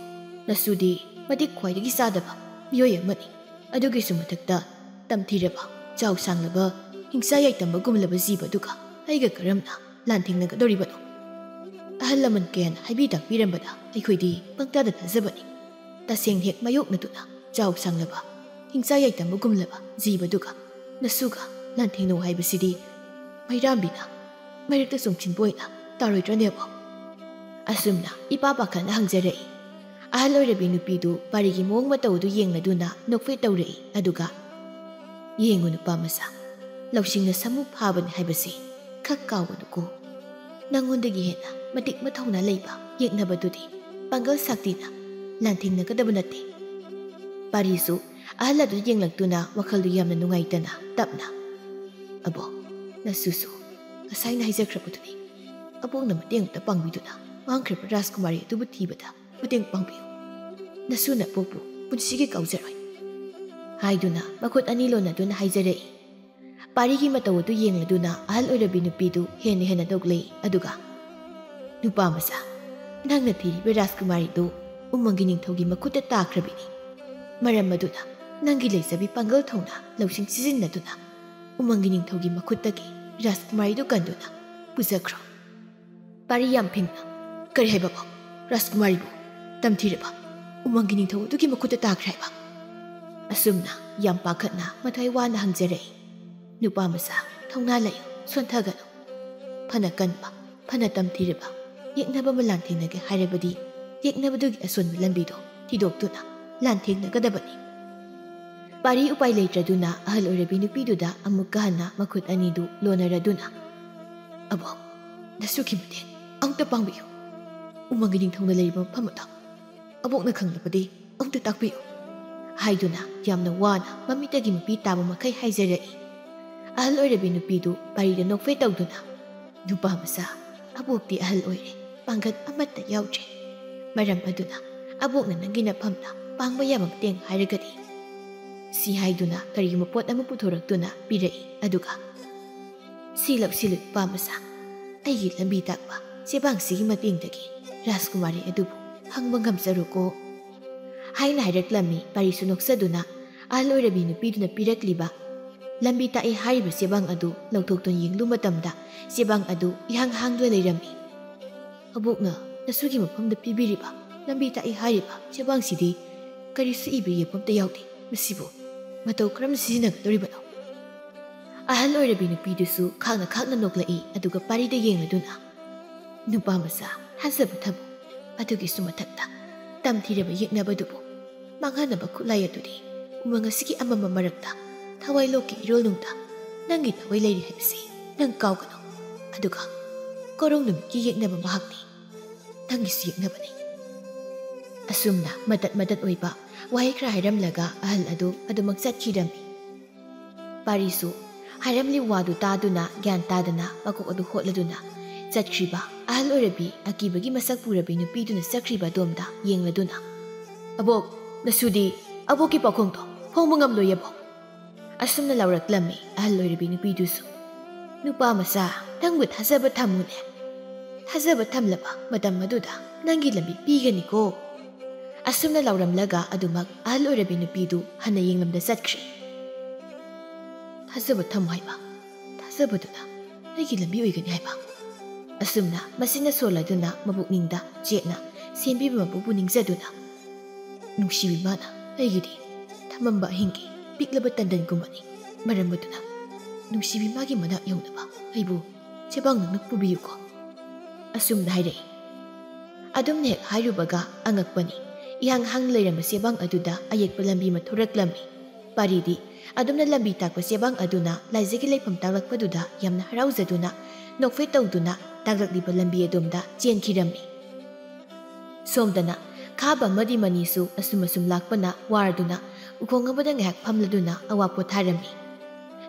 ꯅꯁꯨꯗꯤ ꯃꯇꯤꯛ ꯈ꯭ꯋꯥꯏꯗꯒꯤ ꯆꯥꯗꯕ ꯃꯤꯑꯣꯏ ꯑꯃꯅꯤ꯫ ꯑꯗꯨꯒꯤꯁꯨ ꯃꯊꯛꯇ ꯇꯝꯊꯤꯔꯕ, ꯆꯥꯎ ꯁꯥꯡꯂꯕ, ꯍꯤꯡꯁꯥ ꯌꯥꯏꯇꯝꯕꯒꯨꯝꯂꯕ ꯖꯤꯕꯗꯨꯒ ꯑꯩꯒ ꯀꯔꯝꯅ ꯂꯥꯟꯊꯦꯡꯅꯒꯗꯧꯔꯤꯕꯅꯣ? ꯑꯍꯜ ꯂꯃꯟ ꯀꯌꯥꯅ ꯍꯥꯏꯕꯤ ꯇꯥꯛꯄꯤꯔꯝꯕꯗ ꯑꯩꯈꯣꯏꯗꯤ ꯄꯪꯇꯥꯗ ꯊꯥꯖꯕꯅꯤ꯫ ꯇꯁꯦꯡ ꯍꯦꯛ ꯃꯥꯌꯣꯛꯅꯗꯨꯅ ꯆꯥꯎ ꯁꯥꯡꯂꯕ, ꯍꯤꯡꯁꯥ ꯌꯥꯏꯇꯝꯕꯒꯨꯝꯂꯕ ꯖꯤꯕꯗꯨꯒ ꯅꯁꯨꯒ ꯂꯥꯟꯊꯦꯡꯅꯧ ꯍꯥꯏꯕꯁꯤꯗꯤ ꯃꯩꯔꯥꯝꯕꯤꯅ ꯃꯔꯛꯇ ꯆꯣꯡꯁꯤꯟꯕ ꯑꯣꯏꯅ ꯇꯥꯔꯣꯏꯗ꯭ꯔꯅꯦꯕꯣ?" ꯑꯁꯨꯝꯅ ꯏꯄꯥ ꯄꯥꯈꯠꯅ ꯍꯪꯖꯔꯛꯏ꯫ ꯑꯍꯜ ꯑꯣꯏꯔꯕꯤ ꯅꯨꯄꯤꯗꯨ ꯄꯥꯔꯤꯒꯤ ꯃꯑꯣꯡ ꯃꯇꯧ ꯑꯗꯨ ꯌꯦꯡꯂꯗꯨꯅ ꯅꯣꯛꯐꯦꯠ ꯇꯧꯔꯛꯏ, ꯑꯗꯨꯒ, "ꯌꯦꯡꯉꯨ ꯅꯨꯄꯥ ꯃꯆꯥ, ꯂꯧꯁꯤꯡꯅ ꯁꯥꯃꯨ ꯐꯥꯕꯅꯤ ꯍꯥꯏꯕꯁꯤ ꯈꯛ ꯀꯥꯎꯒꯅꯨꯀꯣ꯫ ꯅꯪꯉꯣꯟꯗꯒꯤ ꯍꯦꯟꯅ ꯃꯇꯤꯛ ꯃꯊꯧꯅꯥ ꯂꯩꯕ ꯌꯦꯛꯅꯕꯗꯨꯗꯤ ꯄꯥꯡꯒꯜ ꯁꯛꯇꯤꯅ ꯂꯥꯟꯊꯦꯡꯅꯒꯗꯕ ꯅꯠꯇꯦ꯫" ꯄꯥꯔꯤꯁꯨ ꯑꯍꯜ ꯑꯗꯨ ꯌꯦꯡꯂꯛꯇꯨꯅ ꯋꯥꯈꯜꯗꯨ ꯌꯥꯝꯅ ꯅꯨꯡꯉꯥꯏꯇꯅ ꯇꯞꯅ, "ꯑꯕꯣꯛ, ꯅꯁꯨꯁꯨ ꯉꯁꯥꯏꯅ ꯍꯥꯏꯖꯈ꯭ꯔꯕꯗꯨꯅꯤ꯫ ꯑꯕꯣꯛꯅ ꯃꯇꯦꯡ ꯑꯝꯇ ꯄꯥꯡꯕꯤꯗꯨꯅ ꯃꯥꯡꯈ꯭ꯔꯕ ꯔꯥꯖꯀꯨꯃꯥꯔꯤ ꯑꯗꯨꯕꯨ ꯊꯤꯕꯗ ꯃꯇꯦꯡ ꯄꯥꯡꯕꯤꯌꯨ꯫ ꯅꯁꯨ ꯅꯕꯣꯛꯄꯨ ꯄꯨꯟꯁꯤꯒꯤ ꯀꯥꯎꯖꯔꯣꯏ," ꯍꯥꯏꯗꯨꯅ ꯃꯈꯨꯠ ꯑꯅꯤ ꯂꯣꯟꯅꯗꯨꯅ ꯍꯥꯏꯖꯔꯛꯏ꯫ ꯄꯥꯔꯤꯒꯤ ꯃꯇꯧ ꯑꯗꯨ ꯌꯦꯡꯂꯗꯨꯅ ꯑꯍꯜ ꯑꯣꯏꯔꯕꯤ ꯅꯨꯄꯤꯗꯨ ꯍꯦꯟꯅ ꯍꯦꯟꯅ ꯅꯣꯛꯂꯛꯏ, ꯑꯗꯨꯒ, "ꯅꯨꯄꯥ ꯃꯆꯥ, ꯅꯪꯅ ꯊꯤꯔꯤꯕ ꯔꯥꯖꯀꯨꯃꯥꯔꯤꯗꯨ ꯎꯃꯪꯒꯤ ꯅꯤꯡꯊꯧꯒꯤ ꯃꯈꯨꯠꯇ ꯇꯥꯈ꯭ꯔꯕꯤꯅꯤ꯫ ꯃꯔꯝ ꯑꯗꯨꯅ ꯅꯪꯒꯤ ꯂꯩꯖꯕꯤ ꯄꯥꯡꯒꯜ ꯊꯧꯅꯥ ꯂꯧꯁꯤꯡ ꯁꯤꯖꯤꯟꯅꯗꯨꯅ ꯎꯃꯪꯒꯤ ꯅꯤꯡꯊꯧꯒꯤ ꯃꯈꯨꯠꯇꯒꯤ ꯔꯥꯖꯀꯨꯃꯥꯔꯤꯗꯨ ꯀꯟꯗꯨꯅ ꯄꯨꯖꯈ꯭ꯔꯣ꯫" ꯄꯥꯔꯤ ꯌꯥꯝ ꯐꯤꯡꯅ, "ꯀꯔꯤ ꯍꯥꯏꯕ? ꯔꯥꯖꯀꯨꯃꯥꯔꯤꯕꯨ? ꯇꯝꯊꯤꯔꯕ ꯎꯃꯪꯒꯤ ꯅꯤꯡꯊꯧ ꯑꯗꯨꯒꯤ ꯃꯈꯨꯠꯇ ꯇꯥꯈ꯭ꯔꯦ ꯍꯥꯏꯕ?" ꯑꯁꯨꯝꯅ ꯌꯥꯝ ꯄꯥꯈꯠꯅ ꯃꯊ꯭ꯋꯥꯏ ꯋꯥꯅ ꯍꯪꯖꯔꯛꯏ꯫ "ꯅꯨꯄꯥ ꯃꯆꯥ, ꯊꯧꯅꯥ ꯂꯩꯌꯨ, ꯁꯣꯟꯊꯒꯅꯨ꯫ ꯐꯅ ꯀꯟꯕ, ꯐꯅ ꯇꯝꯊꯤꯔꯕ ꯌꯦꯛꯅꯕ ꯑꯃ ꯂꯥꯟꯊꯦꯡꯅꯒꯦ ꯍꯥꯏꯔꯕꯗꯤ ꯌꯦꯛꯅꯕꯗꯨꯒꯤ ꯑꯁꯣꯟꯕ ꯂꯝꯕꯤꯗꯣ ꯊꯤꯗꯣꯛꯇꯨꯅ ꯂꯥꯟꯊꯦꯡꯅꯒꯗꯕꯅꯤ꯫" ꯄꯥꯔꯤ ꯎꯄꯥꯏ ꯂꯩꯇ꯭ꯔꯗꯨꯅ ꯑꯍꯜ ꯑꯣꯏꯔꯕꯤ ꯅꯨꯄꯤꯗꯨꯗ ꯑꯃꯨꯛꯀ ꯍꯟꯅ ꯃꯈꯨꯠ ꯑꯅꯤꯗꯨ ꯂꯣꯟꯅꯔꯗꯨꯅ, "ꯑꯕꯣꯛ, ꯅꯁꯨꯒꯤ ꯃꯇꯦꯡ ꯑꯃꯨꯛꯇ ꯄꯥꯡꯕꯤꯌꯨ꯫ ꯎꯃꯪꯒꯤ ꯅꯤꯡꯊꯧꯅ ꯂꯩꯔꯤꯕ ꯃꯐꯝ ꯑꯗꯣ ꯑꯕꯣꯛꯅ ꯈꯪꯂꯕꯗꯤ ꯑꯃꯨꯛꯇ ꯇꯥꯛꯄꯤꯌꯨ" ꯍꯥꯏꯗꯨꯅ ꯌꯥꯝꯅ ꯋꯥꯅ ꯃꯃꯤꯠꯇꯒꯤ ꯃꯄꯤ ꯇꯥꯕ ꯃꯈꯩ ꯍꯥꯏꯖꯔꯛꯏ꯫ ꯑꯍꯜ ꯑꯣꯏꯔꯕꯤ ꯅꯨꯄꯤꯗꯨ ꯄꯥꯔꯤꯗ ꯅꯣꯛꯐꯦꯠ ꯇꯧꯗꯨꯅ, "ꯅꯨꯄꯥ ꯃꯆꯥ, ꯑꯕꯣꯛꯇꯤ ꯑꯍꯜ ꯑꯣꯏꯔꯦ, ꯄꯥꯡꯒꯜ ꯑꯃꯠꯇ ꯌꯥꯎꯗ꯭ꯔꯦ꯫ ꯃꯔꯝ ꯑꯗꯨꯅ ꯑꯕꯣꯛꯅ ꯅꯪꯒꯤ ꯅꯐꯝꯗ ꯄꯥꯡꯕ ꯌꯥꯕ ꯃꯇꯦꯡ ꯍꯥꯏꯔꯒꯗꯤ" ꯁꯤ ꯍꯥꯏꯗꯨꯅ ꯀꯔꯤꯒꯨꯝꯕ ꯄꯣꯠ ꯑꯃ ꯄꯨꯊꯣꯔꯛꯇꯨꯅ ꯄꯤꯔꯛꯏ꯫ ꯑꯗꯨꯒ, "ꯁꯤ ꯂꯧꯁꯤꯜꯂꯨ, ꯅꯨꯄꯥ ꯃꯆꯥ, ꯑꯩꯒꯤ ꯂꯝꯕꯤ ꯇꯥꯛꯄ ꯆꯦꯕꯥꯡꯁꯤꯒꯤ ꯃꯇꯦꯡꯗꯒꯤ ꯔꯥꯖꯀꯨꯃꯥꯔꯤ ꯑꯗꯨꯕꯨ ꯍꯪꯕ ꯉꯝꯖꯔꯣꯀꯣ" ꯍꯥꯏꯅ ꯍꯥꯏꯔꯛꯂꯝꯃꯤ꯫ ꯄꯥꯔꯤꯁꯨ ꯅꯣꯛꯆꯗꯨꯅ ꯑꯍꯜ ꯑꯣꯏꯔꯕꯤ ꯅꯨꯄꯤꯗꯨꯅ ꯄꯤꯔꯛꯂꯤꯕ ꯂꯝꯕꯤ ꯇꯥꯛꯏ ꯍꯥꯏꯔꯤꯕ ꯆꯦꯕꯥꯡ ꯑꯗꯨ ꯂꯧꯊꯣꯛꯇꯨꯅ ꯌꯦꯡꯂꯨ ꯃꯇꯝꯗ, ꯆꯦꯕꯥꯡ ꯑꯗꯨ ꯏꯍꯥꯡ ꯍꯥꯡꯗꯨꯅ ꯂꯩꯔꯝꯃꯤ꯫ "ꯑꯕꯣꯛꯅ ꯅꯁꯨꯒꯤ ꯃꯐꯝꯗ ꯄꯤꯕꯤꯔꯤꯕ ꯂꯝꯕꯤ ꯇꯥꯛꯏ ꯍꯥꯏꯔꯤꯕ ꯆꯦꯕꯥꯡꯁꯤꯗꯤ ꯀꯔꯤꯁꯨ ꯏꯕ ꯌꯦꯛꯄ ꯑꯝꯇ ꯌꯥꯎꯗꯦ꯫ ꯃꯁꯤꯕꯨ ꯃꯇꯧ ꯀꯔꯝꯅ ꯁꯤꯖꯤꯟꯅꯒꯗꯧꯔꯤꯕꯅꯣ?" ꯑꯍꯜ ꯑꯣꯏꯔꯕꯤ ꯅꯨꯄꯤꯗꯨꯁꯨ ꯈꯥꯡꯅ ꯈꯥꯡꯅ ꯅꯣꯛꯂꯛꯏ, ꯑꯗꯨꯒ ꯄꯥꯔꯤꯗ ꯌꯦꯡꯂꯗꯨꯅ, "ꯅꯨꯄꯥ ꯃꯆꯥ, ꯊꯥꯖꯕ ꯊꯝꯃꯨ꯫ ꯑꯗꯨꯒꯤꯁꯨ ꯃꯊꯛꯇ, ꯇꯝꯊꯤꯔꯕ ꯌꯦꯛꯅꯕꯗꯨꯕꯨ ꯃꯥꯡꯍꯟꯅꯕ ꯈꯨꯠꯂꯥꯏ ꯑꯗꯨꯗꯤ ꯎꯃꯪ ꯑꯁꯤꯒꯤ ꯑꯃꯝꯕ ꯃꯔꯛꯇ ꯊꯋꯥꯏ ꯂꯣꯛꯀꯤ ꯏꯔꯣꯜꯅꯨꯡꯗ ꯅꯪꯒꯤ ꯊꯋꯥꯏ ꯂꯩꯔꯤ ꯍꯥꯏꯕꯁꯤ ꯅꯪ ꯀꯥꯎꯒꯅꯨ꯫ ꯑꯗꯨꯒ ꯀꯣꯔꯧ ꯅꯨꯃꯤꯠꯀꯤ ꯌꯦꯛꯅꯕ ꯃꯍꯥꯛꯅꯤ, ꯅꯪꯒꯤꯁꯨ ꯌꯦꯛꯅꯕꯅꯤ"꯫ ꯑꯁꯨꯝꯅ ꯃꯇꯠ ꯃꯇꯠ ꯑꯣꯏꯕ ꯋꯥꯍꯩ ꯈꯔ ꯍꯥꯏꯔꯝꯂꯒ ꯑꯍꯜ ꯑꯗꯨ ꯑꯗꯨꯃꯛ ꯆꯠꯈꯤꯔꯝꯃꯤ꯫ ꯄꯥꯔꯤꯁꯨ ꯍꯥꯏꯔꯝꯂꯤ ꯋꯥꯗꯨ ꯇꯥꯗꯨꯅ ꯒ꯭ꯌꯥꯟ ꯇꯥꯗꯅ ꯃꯀꯣꯛ ꯑꯗꯨ ꯍꯣꯠꯂꯗꯨꯅ ꯆꯠꯈ꯭ꯔꯤꯕ ꯑꯍꯜ ꯑꯣꯏꯔꯕꯤ ꯑꯀꯤꯕꯒꯤ ꯃꯁꯛ ꯄꯨꯔꯕꯤ ꯅꯨꯄꯤꯗꯨꯅ ꯆꯠꯈ꯭ꯔꯤꯕ ꯑꯗꯣꯝꯗ ꯌꯦꯡꯂꯗꯨꯅ, "ꯑꯕꯣꯛ, ꯅꯁꯨꯗꯤ ꯑꯕꯣꯛꯀꯤ ꯄꯥꯎꯈꯣꯡꯗꯣ ꯐꯣꯡꯕ ꯉꯝꯂꯣꯏ ꯑꯕꯣꯛ"꯫ ꯑꯁꯨꯝꯅ ꯂꯥꯎꯔꯛꯂꯝꯃꯤ ꯑꯍꯜ ꯑꯣꯏꯔꯕꯤ ꯅꯨꯄꯤꯗꯨꯁꯨ꯫ "ꯅꯨꯄꯥ ꯃꯆꯥ, ꯅꯪꯕꯨ ꯊꯥꯖꯕ ꯊꯝꯃꯨꯅꯦ꯫ ꯊꯥꯖꯕ ꯊꯝꯂꯕ ꯃꯇꯝ ꯑꯗꯨꯗ ꯅꯪꯒꯤ ꯂꯝꯕꯤ ꯄꯤꯒꯅꯤꯀꯣ"꯫ ꯑꯁꯨꯝꯅ ꯂꯥꯎꯔꯝꯂꯒ ꯑꯗꯨꯃꯛ ꯑꯍꯜ ꯑꯣꯏꯔꯕꯤ ꯅꯨꯄꯤꯗꯨ ꯍꯟꯅ ꯌꯦꯡꯂꯝꯗ ꯆꯠꯈ꯭ꯔꯦ꯫ "ꯊꯥꯖꯕ ꯊꯝꯃꯨ ꯍꯥꯏꯕ, ꯊꯥꯖꯕꯗꯨꯅ ꯑꯩꯒꯤ ꯂꯝꯕꯤ ꯑꯣꯏꯒꯅꯤ ꯍꯥꯏꯕ"꯫ ꯑꯁꯨꯝꯅ ꯃꯁꯤꯅ ꯁꯣꯜꯂꯗꯨꯅ ꯃꯕꯨꯛꯅꯤꯡꯗ ꯆꯦꯠꯅ ꯁꯦꯝꯕꯤꯕ ꯃꯄꯨꯕꯨ ꯅꯤꯡꯖꯗꯨꯅ, "ꯅꯨꯡꯁꯤꯕꯤ ꯃꯥꯅ ꯑꯩꯒꯤꯗꯤ ꯊꯝꯃꯝꯕ ꯑꯍꯤꯡꯒꯤ ꯄꯤꯛꯂꯕ ꯇꯟꯗꯟꯒꯨꯝꯕꯅꯤ꯫ ꯃꯔꯝ ꯑꯗꯨꯅ ꯅꯨꯡꯁꯤꯕꯤ ꯃꯥꯒꯤ ꯃꯅꯥꯛ ꯌꯧꯅꯕ ꯑꯩꯕꯨ ꯆꯦꯕꯥꯡ ꯅꯪꯅ ꯄꯨꯕꯤꯌꯨꯀꯣ"꯫ ꯑꯁꯨꯝꯅ ꯍꯥꯏꯔꯛꯏ꯫ ꯑꯗꯨꯝꯅ ꯍꯦꯛ ꯍꯥꯏꯔꯨꯕꯒ ꯑꯉꯛꯄꯅꯤ, ꯏꯍꯥꯡ ꯍꯥꯡꯅ ꯂꯩꯔꯝꯕ ꯆꯦꯕꯥꯡ ꯑꯗꯨꯗ ꯑꯌꯦꯛꯄ ꯂꯝꯕꯤ ꯑꯃ ꯊꯣꯔꯛꯂꯝꯃꯤ꯫ ꯄꯥꯔꯤꯗꯤ ꯑꯗꯨꯝꯅ ꯂꯝꯕꯤ ꯇꯥꯛꯄ ꯆꯦꯕꯥꯡ ꯑꯗꯨꯅ ꯂꯥꯏꯖꯒꯤ ꯂꯩꯐꯝ ꯇꯥꯛꯂꯛꯄꯗꯨꯗ ꯌꯥꯝꯅ ꯍꯔꯥꯎꯖꯗꯨꯅ ꯅꯣꯛꯐꯦꯠ ꯇꯧꯗꯨꯅ ꯇꯥꯛꯂꯛꯂꯤꯕ ꯂꯝꯕꯤ ꯑꯗꯣꯝꯗ ꯆꯦꯟꯈꯤꯔꯝꯃꯤ꯫ ꯁꯣꯝꯗꯅ ꯈꯥꯕ ꯑꯃꯗꯤ ꯃꯅꯤꯁꯨ ꯑꯁꯨꯝ ꯑꯁꯨꯝ ꯂꯥꯛꯄꯅ ꯋꯥꯔꯗꯨꯅ ꯎꯈꯣꯡ ꯑꯃꯗ ꯉꯥꯏꯍꯥꯛ ꯐꯝꯂꯗꯨꯅ ꯑꯋꯥ ꯄꯣꯊꯥꯔꯝꯃꯤ꯫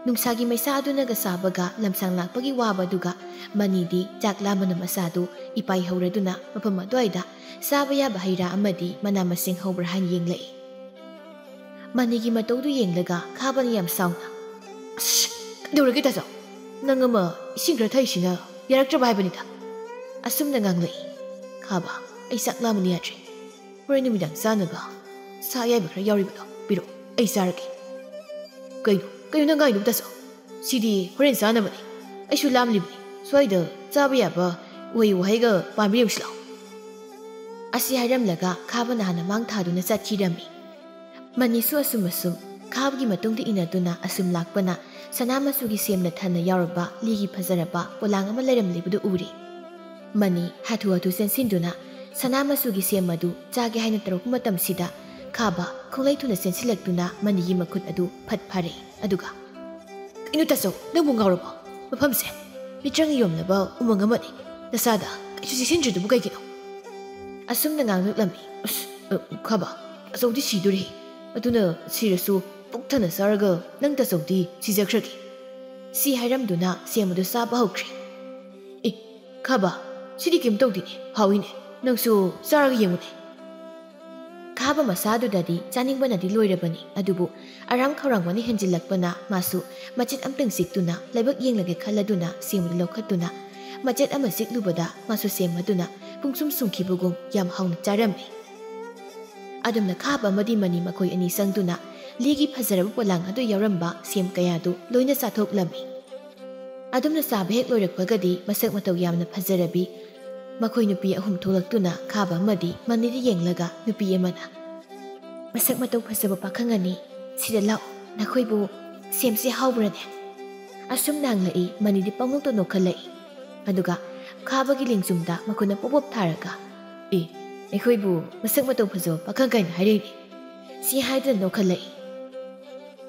ꯅꯨꯡꯁꯥꯒꯤ ꯃꯩꯁꯥ ꯑꯗꯨꯅꯒ ꯁꯥꯕꯒ ꯂꯝꯁꯥꯡ ꯂꯥꯛꯄꯒꯤ ꯋꯥꯕꯗꯨꯒ ꯃꯅꯤꯗꯤ ꯆꯥꯛ ꯂꯥꯝꯕꯅ ꯃꯁꯥꯗꯨ ꯏꯄꯥꯏ ꯍꯧꯔꯗꯨꯅ ꯃꯐꯝ ꯑꯗꯨꯋꯥꯏꯗ ꯆꯥꯕ ꯌꯥꯕ ꯍꯩ ꯔꯥ ꯑꯃꯗꯤ ꯃꯅꯥ ꯃꯁꯤꯡ ꯍꯧꯕ꯭ꯔꯥ ꯍꯥꯏꯅ ꯌꯦꯡꯂꯛꯏ꯫ ꯃꯅꯤꯒꯤ ꯃꯇꯧꯗꯨ ꯌꯦꯡꯂꯒ ꯈꯥꯕꯅ ꯌꯥꯝ ꯁꯥꯎꯅ, "ꯑꯁ, ꯀꯩꯗꯧꯔꯒꯦ ꯇꯥꯆꯧ? ꯅꯪ ꯑꯃ ꯏꯁꯤꯡ ꯈꯔ ꯊꯛꯏꯁꯤꯅ ꯌꯥꯔꯛꯇ꯭ꯔꯕ ꯍꯥꯏꯕꯅꯤꯗ?" ꯑꯁꯨꯝꯅ ꯉꯥꯡꯂꯛꯏ꯫ "ꯈꯥꯕ, ꯑꯩ ꯆꯥꯛ ꯂꯥꯝꯕꯅ ꯌꯥꯗ꯭ꯔꯦ꯫ ꯍꯣꯔꯦꯟ ꯅꯨꯃꯤꯗꯥꯡ ꯆꯥꯅꯕ ꯁꯥ ꯑꯌꯥꯏꯕ ꯈꯔ ꯌꯥꯎꯔꯤꯕꯗꯣ ꯄꯤꯔꯛꯑꯣ, ꯑꯩ ꯆꯥꯔꯒꯦ꯫" "ꯀꯩꯅꯣ, ꯀꯩꯅꯣ ꯅꯪ ꯉꯥꯡꯉꯤꯗꯨꯕꯨ ꯇꯥꯆꯧ? ꯁꯤꯗꯤ ꯍꯣꯔꯦꯟ ꯆꯥꯅꯕꯅꯤ꯫ ꯑꯩꯁꯨ ꯂꯥꯝꯂꯤꯕꯅꯤ꯫ ꯁ꯭ꯋꯥꯏꯗ ꯆꯥꯕ ꯌꯥꯕ ꯎꯍꯩ ꯋꯥꯍꯩꯒ ꯄꯥꯟꯕ ꯌꯦꯡꯁꯤ ꯂꯥꯛꯑꯣ꯫" ꯑꯁꯤ ꯍꯥꯏꯔꯝꯂꯒ ꯈꯥꯕꯅ ꯍꯥꯟꯅ ꯃꯥꯡ ꯊꯥꯗꯨꯅ ꯆꯠꯈꯤꯔꯝꯃꯤ꯫ ꯃꯅꯤꯁꯨ ꯑꯁꯨꯝ ꯑꯁꯨꯝ ꯈꯥꯕꯒꯤ ꯃꯇꯨꯡꯗ ꯏꯟꯅꯗꯨꯅ ꯑꯁꯨꯝ ꯂꯥꯛꯄꯅ ꯁꯅꯥ ꯃꯆꯨꯒꯤ ꯁꯦꯝꯅ ꯊꯟꯅ ꯌꯥꯎꯔꯕ ꯂꯤꯒꯤ ꯐꯖꯔꯕ ꯄꯣꯂꯥꯡ ꯑꯃ ꯂꯩꯔꯝꯂꯤꯕꯗꯨ ꯎꯔꯦ꯫ ꯃꯅꯤ ꯍꯥꯊꯨ ꯍꯥꯊꯨ ꯆꯦꯟꯁꯤꯟꯗꯨꯅ ꯁꯅꯥ ꯃꯆꯨꯒꯤ ꯁꯦꯝ ꯑꯗꯨ ꯆꯥꯒꯦ ꯍꯥꯏꯅ ꯇꯧꯔꯛꯄ ꯃꯇꯝꯁꯤꯗ ꯈꯥꯕ ꯈꯣꯡꯂꯩ ꯊꯨꯅ ꯆꯦꯟꯁꯤꯜꯂꯛꯇꯨꯅ ꯃꯅꯤꯒꯤ ꯃꯈꯨꯠ ꯑꯗꯨ ꯐꯠ ꯐꯥꯔꯦ꯫ ꯑꯗꯨꯒ, "ꯀꯩꯅꯣ ꯇꯥꯆꯧ, ꯅꯪꯕꯨ ꯉꯥꯎꯔꯕꯣ? ꯃꯐꯝꯁꯦ ꯃꯤꯇ꯭ꯔꯪ ꯌꯣꯝꯂꯕ ꯎꯃꯪ ꯑꯃꯅꯤ꯫ ꯅꯁꯥꯗ ꯀꯩꯁꯨ ꯆꯦꯛꯁꯤꯟꯗ꯭ꯔꯤꯗꯨꯕꯨ ꯀꯩꯒꯤꯅꯣ?" ꯑꯁꯨꯝꯅ ꯉꯥꯡꯂꯛꯂꯝꯃꯤ꯫ "ꯑꯁ, ꯑ, ꯈꯥꯕ, ꯇꯥꯆꯧꯗꯤ ꯁꯤꯗꯣꯔꯤ꯫ ꯑꯗꯨꯅ ꯁꯤꯔꯁꯨ ꯄꯨꯛ ꯊꯟꯅ ꯆꯥꯔꯒ ꯅꯪ ꯇꯥꯆꯧꯗꯤ ꯁꯤꯖꯈ꯭ꯔꯒꯦ꯫" ꯁꯤ ꯍꯥꯏꯔꯝꯗꯨꯅ ꯁꯦꯝ ꯑꯗꯨ ꯆꯥꯕ ꯍꯧꯈ꯭ꯔꯦ꯫ "ꯑꯦ, ꯈꯥꯕ, ꯁꯤꯗꯤ ꯀꯩꯝ ꯇꯧꯗꯦꯅꯦ, ꯍꯥꯎꯏꯅꯦ꯫ ꯅꯪꯁꯨ ꯆꯥꯔꯒ ꯌꯦꯡꯉꯨꯅꯦ꯫" ꯈꯥꯕ ꯃꯁꯥꯗꯨꯗꯗꯤ ꯆꯥꯅꯤꯡꯕꯅꯗꯤ ꯂꯣꯏꯔꯕꯅꯤ, ꯑꯗꯨꯕꯨ ꯑꯔꯥꯝ ꯈꯧꯔꯥꯡꯕꯅ ꯍꯦꯟꯖꯤꯜꯂꯛꯄꯅ ꯃꯥꯁꯨ ꯃꯆꯦꯠ ꯑꯝꯇꯪ ꯆꯤꯛꯇꯨꯅ ꯂꯥꯏꯕꯛ ꯌꯦꯡꯂꯒꯦ ꯈꯜꯂꯗꯨꯅ ꯁꯦꯝ ꯑꯗꯨ ꯂꯧꯈꯠꯇꯨꯅ ꯃꯆꯦꯠ ꯑꯃ ꯆꯤꯛꯂꯨꯕꯗ ꯃꯥꯁꯨ ꯁꯦꯝ ꯑꯗꯨꯅ ꯄꯨꯡꯁꯨꯝ ꯁꯨꯝꯈꯤꯕꯒꯨꯝ ꯌꯥꯝ ꯍꯥꯎꯅ ꯆꯥꯔꯝꯃꯤ꯫ ꯑꯗꯨꯝꯅ ꯈꯥꯕ ꯑꯃꯗꯤ ꯃꯅꯤ ꯃꯈꯣꯏ ꯑꯅꯤ ꯆꯪꯗꯨꯅ ꯂꯤꯒꯤ ꯐꯖꯔꯕ ꯄꯣꯂꯥꯡ ꯑꯗꯨ ꯌꯥꯎꯔꯝꯕ ꯁꯦꯝ ꯀꯌꯥꯗꯨ ꯂꯣꯏꯅ ꯆꯥꯊꯣꯛꯂꯝꯃꯤ꯫ ꯑꯗꯨꯝꯅ ꯆꯥꯕ ꯍꯦꯛ ꯂꯣꯏꯔꯛꯄꯒꯗꯤ ꯃꯁꯛ ꯃꯇꯧ ꯌꯥꯝꯅ ꯐꯖꯔꯕꯤ ꯃꯈꯣꯏ ꯅꯨꯄꯤ ꯑꯍꯨꯝ ꯊꯣꯛꯂꯛꯇꯨꯅ ꯈꯥꯕ ꯑꯃꯗꯤ ꯃꯅꯤꯗ ꯌꯦꯡꯂꯒ ꯅꯨꯄꯤ ꯑꯃꯅ, "ꯃꯁꯛ ꯃꯇꯧ ꯐꯖꯕ ꯄꯥꯈꯪ ꯑꯅꯤ, ꯁꯤꯗ ꯂꯥꯛꯑꯣ, ꯅꯈꯣꯏꯕꯨ ꯁꯦꯝꯁꯦ ꯍꯥꯎꯕ꯭ꯔꯅꯦ?" ꯑꯁꯨꯝ ꯉꯥꯡꯂꯛꯏ꯫ ꯃꯅꯤꯗꯤ ꯄꯪꯅꯣꯛꯇ ꯅꯣꯛꯈꯠꯂꯛꯏ꯫ ꯑꯗꯨꯒ ꯈꯥꯕꯒꯤ ꯂꯦꯡꯖꯨꯝꯗ ꯃꯈꯨꯠꯅ ꯄꯣꯞ ꯄꯣꯞ ꯊꯥꯔꯒ, "ꯑꯦ, ꯑꯩꯈꯣꯏꯕꯨ ꯃꯁꯛ ꯃꯇꯧ ꯐꯖꯕ ꯄꯥꯈꯪ ꯀꯥꯏꯅ ꯍꯥꯏꯔꯛꯏꯅꯦ?" ꯁꯤ ꯍꯥꯏꯗꯨꯅ ꯅꯣꯛꯈꯠꯂꯛꯏ꯫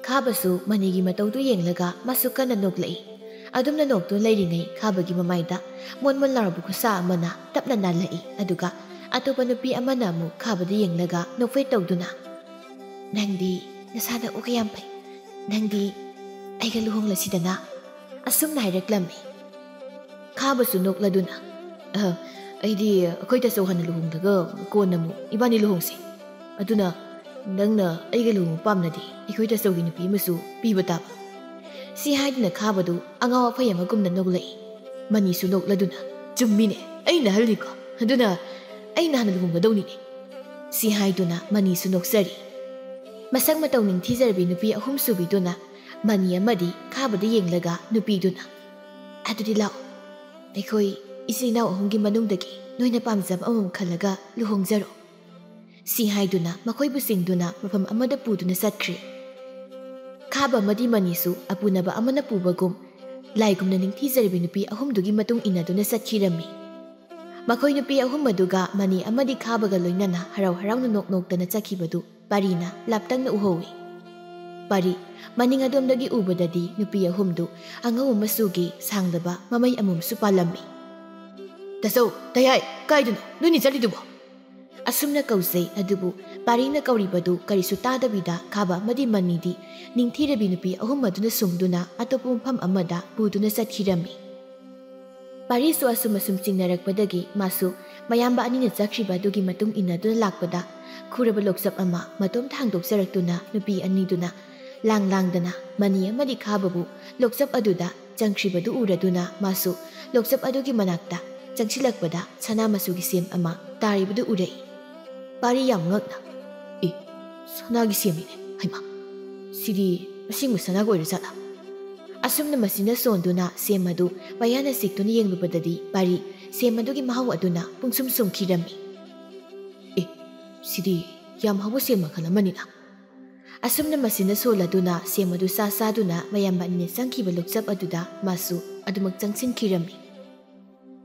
ꯈꯥꯕꯁꯨ ꯃꯅꯤꯒꯤ ꯃꯇꯧꯗꯨ ꯌꯦꯡꯂꯒ ꯃꯥꯁꯨ ꯀꯟꯅ ꯅꯣꯛꯂꯛꯏ꯫ ꯑꯗꯨꯝꯅ ꯅꯣꯛꯇꯨꯅ ꯂꯩꯔꯤꯉꯩ ꯈꯥꯕꯒꯤ ꯃꯃꯥꯏꯗ ꯃꯣꯟ ꯃꯣꯟ ꯂꯥꯎꯔꯕ ꯈꯨꯠꯁꯥ ꯑꯃꯅ ꯇꯞꯅ ꯅꯥꯜꯂꯛꯏ, ꯑꯗꯨꯒ ꯑꯇꯣꯞꯄ ꯅꯨꯄꯤ ꯑꯃꯅ ꯑꯃꯨꯛ ꯈꯥꯕꯗ ꯌꯦꯡꯂꯒ ꯅꯣꯛꯐꯦꯠ ꯇꯧꯗꯨꯅ, "ꯅꯪꯗꯤ ꯅꯁꯥ ꯅꯎꯒ ꯌꯥꯝ ꯐꯩ, ꯅꯪꯗꯤ ꯑꯩꯒ ꯂꯨꯍꯣꯡꯂꯁꯤꯗꯅ?" ꯑꯁꯨꯝꯅ ꯍꯥꯏꯔꯛꯂꯝꯃꯤ꯫ ꯈꯥꯕꯁꯨ ꯅꯣꯛꯂꯗꯨꯅ, "ꯑ, ꯑꯩꯗꯤ ꯑꯩꯈꯣꯏ ꯇꯥꯆꯧ ꯍꯥꯟꯅ ꯂꯨꯍꯣꯡꯂꯒ ꯀꯣꯟꯅ ꯑꯃꯨꯛ ꯏꯕꯥꯅꯤ ꯂꯨꯍꯣꯡꯁꯤ꯫ ꯑꯗꯨꯅ ꯅꯪꯅ ꯑꯩꯒ ꯂꯨꯍꯣꯡꯕ ꯄꯥꯝꯂꯗꯤ ꯑꯩꯈꯣꯏ ꯇꯥꯆꯧꯒꯤ ꯅꯨꯄꯤ ꯑꯃꯁꯨ ꯄꯤꯕ ꯇꯥꯕ"꯫ ꯁꯤ ꯍꯥꯏꯗꯨꯅ ꯈꯥꯕꯗꯨ ꯑꯉꯥꯎ ꯑꯐꯩ ꯑꯃꯒꯨꯝꯅ ꯅꯣꯛꯂꯛꯏ꯫ ꯃꯅꯤꯁꯨ ꯅꯣꯛꯂꯗꯨꯅ, "ꯆꯨꯝꯃꯤꯅꯦ, ꯑꯩꯅ ꯍꯜꯂꯤꯀꯣ, ꯑꯗꯨꯅ ꯑꯩꯅ ꯍꯥꯟꯅ ꯂꯨꯍꯣꯡꯒꯗꯧꯅꯤꯅꯦ"꯫ ꯁꯤ ꯍꯥꯏꯗꯨꯅ ꯃꯅꯤꯁꯨ ꯅꯣꯛꯆꯔꯤ꯫ ꯃꯁꯛ ꯃꯇꯧ ꯅꯤꯡꯊꯤꯖꯔꯕꯤ ꯅꯨꯄꯤ ꯑꯍꯨꯝ ꯁꯨꯕꯤꯗꯨꯅ ꯃꯅꯤ ꯑꯃꯗꯤ ꯈꯥꯕꯗ ꯌꯦꯡꯂꯒ ꯅꯨꯄꯤꯗꯨꯅ, "ꯑꯗꯨꯗꯤ ꯂꯥꯛꯑꯣ, ꯑꯩꯈꯣꯏ ꯏꯆꯤꯜ ꯏꯅꯥꯎ ꯑꯍꯨꯝꯒꯤ ꯃꯅꯨꯡꯗꯒꯤ ꯅꯣꯏꯅ ꯄꯥꯝꯖꯕ ꯑꯃꯃꯝ ꯈꯜꯂꯒ ꯂꯨꯍꯣꯡꯖꯔꯣ"꯫ ꯁꯤ ꯍꯥꯏꯗꯨꯅ ꯃꯈꯣꯏꯕꯨ ꯆꯤꯡꯗꯨꯅ ꯃꯐꯝ ꯑꯃꯗ ꯄꯨꯗꯨꯅ ꯆꯠꯈ꯭ꯔꯦ꯫ ꯈꯥꯕ ꯑꯃꯗꯤ ꯃꯅꯤꯁꯨ ꯑꯄꯨꯅꯕ ꯑꯃꯅ ꯄꯨꯕꯒꯨꯝ ꯂꯥꯏꯒꯨꯝꯅ ꯅꯤꯡꯊꯤꯖꯔꯕꯤ ꯅꯨꯄꯤ ꯑꯍꯨꯝꯗꯨꯒꯤ ꯃꯇꯨꯡ ꯏꯟꯅꯗꯨꯅ ꯆꯠꯈꯤꯔꯝꯃꯤ꯫ ꯃꯈꯣꯏ ꯅꯨꯄꯤ ꯑꯍꯨꯝ ꯑꯗꯨꯒ ꯃꯅꯤ ꯑꯃꯗꯤ ꯈꯥꯕꯒ ꯂꯣꯏꯅꯅ ꯍꯔꯥꯎ ꯍꯔꯥꯎꯅ ꯅꯣꯛ ꯅꯣꯛꯇꯅ ꯆꯠꯈꯤꯕꯗꯨ ꯄꯔꯤꯅ ꯂꯥꯞꯇꯛꯅ ꯎꯍꯧꯏ꯫ ꯄꯔꯤ, ꯃꯅꯤꯡ ꯑꯗꯣꯝꯗꯒꯤ ꯎꯕꯗꯗꯤ ꯅꯨꯄꯤ ꯑꯍꯨꯝꯗꯨ ꯑꯉꯧꯕ ꯃꯆꯨꯒꯤ ꯁꯥꯡꯂꯕ ꯃꯃꯩ ꯑꯃꯨꯝꯁꯨ ꯄꯥꯜꯂꯝꯃꯤ꯫ "ꯇꯥꯆꯧ, ꯇꯌꯥꯏ, ꯀꯥꯏꯗꯅꯣ ꯅꯣꯏꯅꯤ ꯆꯠꯂꯤꯗꯨꯕꯣ?" ꯑꯁꯨꯝꯅ ꯀꯧꯖꯩ, ꯑꯗꯨꯕꯨ ꯄꯥꯔꯤꯅ ꯀꯧꯔꯤꯕꯗꯨ ꯀꯔꯤꯁꯨ ꯇꯥꯗꯕꯤꯗ ꯈꯥꯕ ꯑꯃꯗꯤ ꯃꯅꯤꯗꯤ ꯅꯤꯡꯊꯤꯔꯕꯤ ꯅꯨꯄꯤ ꯑꯍꯨꯝ ꯑꯗꯨꯅ ꯁꯨꯝꯗꯨꯅ ꯑꯇꯣꯞꯄ ꯃꯐꯝ ꯑꯃꯗ ꯄꯨꯗꯨꯅ ꯆꯠꯈꯤꯔꯝꯃꯤ꯫ ꯄꯥꯔꯤꯁꯨ ꯑꯁꯨꯝ ꯑꯁꯨꯝ ꯆꯤꯡꯅꯔꯛꯄꯗꯒꯤ ꯃꯥꯁꯨ ꯃꯌꯥꯝꯕ ꯑꯅꯤꯅ ꯆꯠꯈ꯭ꯔꯤꯕ ꯑꯗꯨꯒꯤ ꯃꯇꯨꯡ ꯏꯟꯅꯗꯨꯅ ꯂꯥꯛꯄꯗ ꯈꯨꯔꯕ ꯂꯣꯛꯆꯞ ꯑꯃ ꯃꯇꯣꯝꯇ ꯍꯥꯡꯗꯣꯛꯆꯔꯛꯇꯨꯅ ꯅꯨꯄꯤ ꯑꯅꯤꯗꯨꯅ ꯂꯥꯡ ꯂꯥꯡꯗꯅ ꯃꯅꯤ ꯑꯃꯗꯤ ꯈꯥꯕꯕꯨ ꯂꯣꯛꯆꯞ ꯑꯗꯨꯗ ꯆꯪꯈ꯭ꯔꯤꯕꯗꯨ ꯎꯔꯗꯨꯅ ꯃꯥꯁꯨ ꯂꯣꯛꯆꯞ ꯑꯗꯨꯒꯤ ꯃꯅꯥꯛꯇ ꯆꯪꯁꯤꯜꯂꯛꯄꯗ ꯁꯅꯥ ꯃꯆꯨꯒꯤ ꯁꯦꯝ ꯑꯃ ꯇꯥꯔꯤꯕꯗꯨ ꯎꯔꯛꯏ꯫ ꯄꯥꯔꯤ ꯌꯥꯝ ꯉꯛꯅ, "ꯑꯦ, ꯁꯅꯥꯒꯤ ꯁꯦꯝꯅꯤꯅꯦ, ꯍꯩꯃꯥ, ꯁꯤꯗꯤ ꯑꯁꯦꯡꯕ ꯁꯅꯥꯒ ꯑꯣꯏꯔꯖꯥꯠꯂꯥ?" ꯑꯁꯨꯝꯅ ꯃꯁꯤꯅ ꯁꯣꯟꯗꯨꯅ ꯁꯦꯝ ꯑꯗꯨ ꯃꯌꯥꯅ ꯁꯤꯛꯇꯨꯅ ꯌꯦꯡꯂꯨꯕꯗꯗꯤ ꯄꯥꯔꯤ ꯁꯦꯝ ꯑꯗꯨꯒꯤ ꯃꯍꯥꯎ ꯑꯗꯨꯅ ꯄꯨꯡꯁꯨꯝ ꯁꯨꯝꯈꯤꯔꯝꯃꯤ꯫ "ꯑꯦ, ꯁꯤꯗꯤ ꯌꯥꯝ ꯍꯥꯎꯕ ꯁꯦꯝ ꯃꯈꯜ ꯑꯃꯅꯤꯅ"꯫ ꯑꯁꯨꯝꯅ ꯃꯁꯤꯅ ꯁꯣꯜꯂꯗꯨꯅ ꯁꯦꯝ ꯑꯗꯨ ꯆꯥ ꯆꯥꯗꯨꯅ ꯃꯌꯥꯝꯕ ꯑꯅꯤꯅ ꯆꯪꯈꯤꯕ ꯂꯣꯛꯆꯞ ꯑꯗꯨꯗ ꯃꯥꯁꯨ ꯑꯗꯨꯃꯛ ꯆꯪꯁꯤꯟꯈꯤꯔꯝꯃꯤ꯫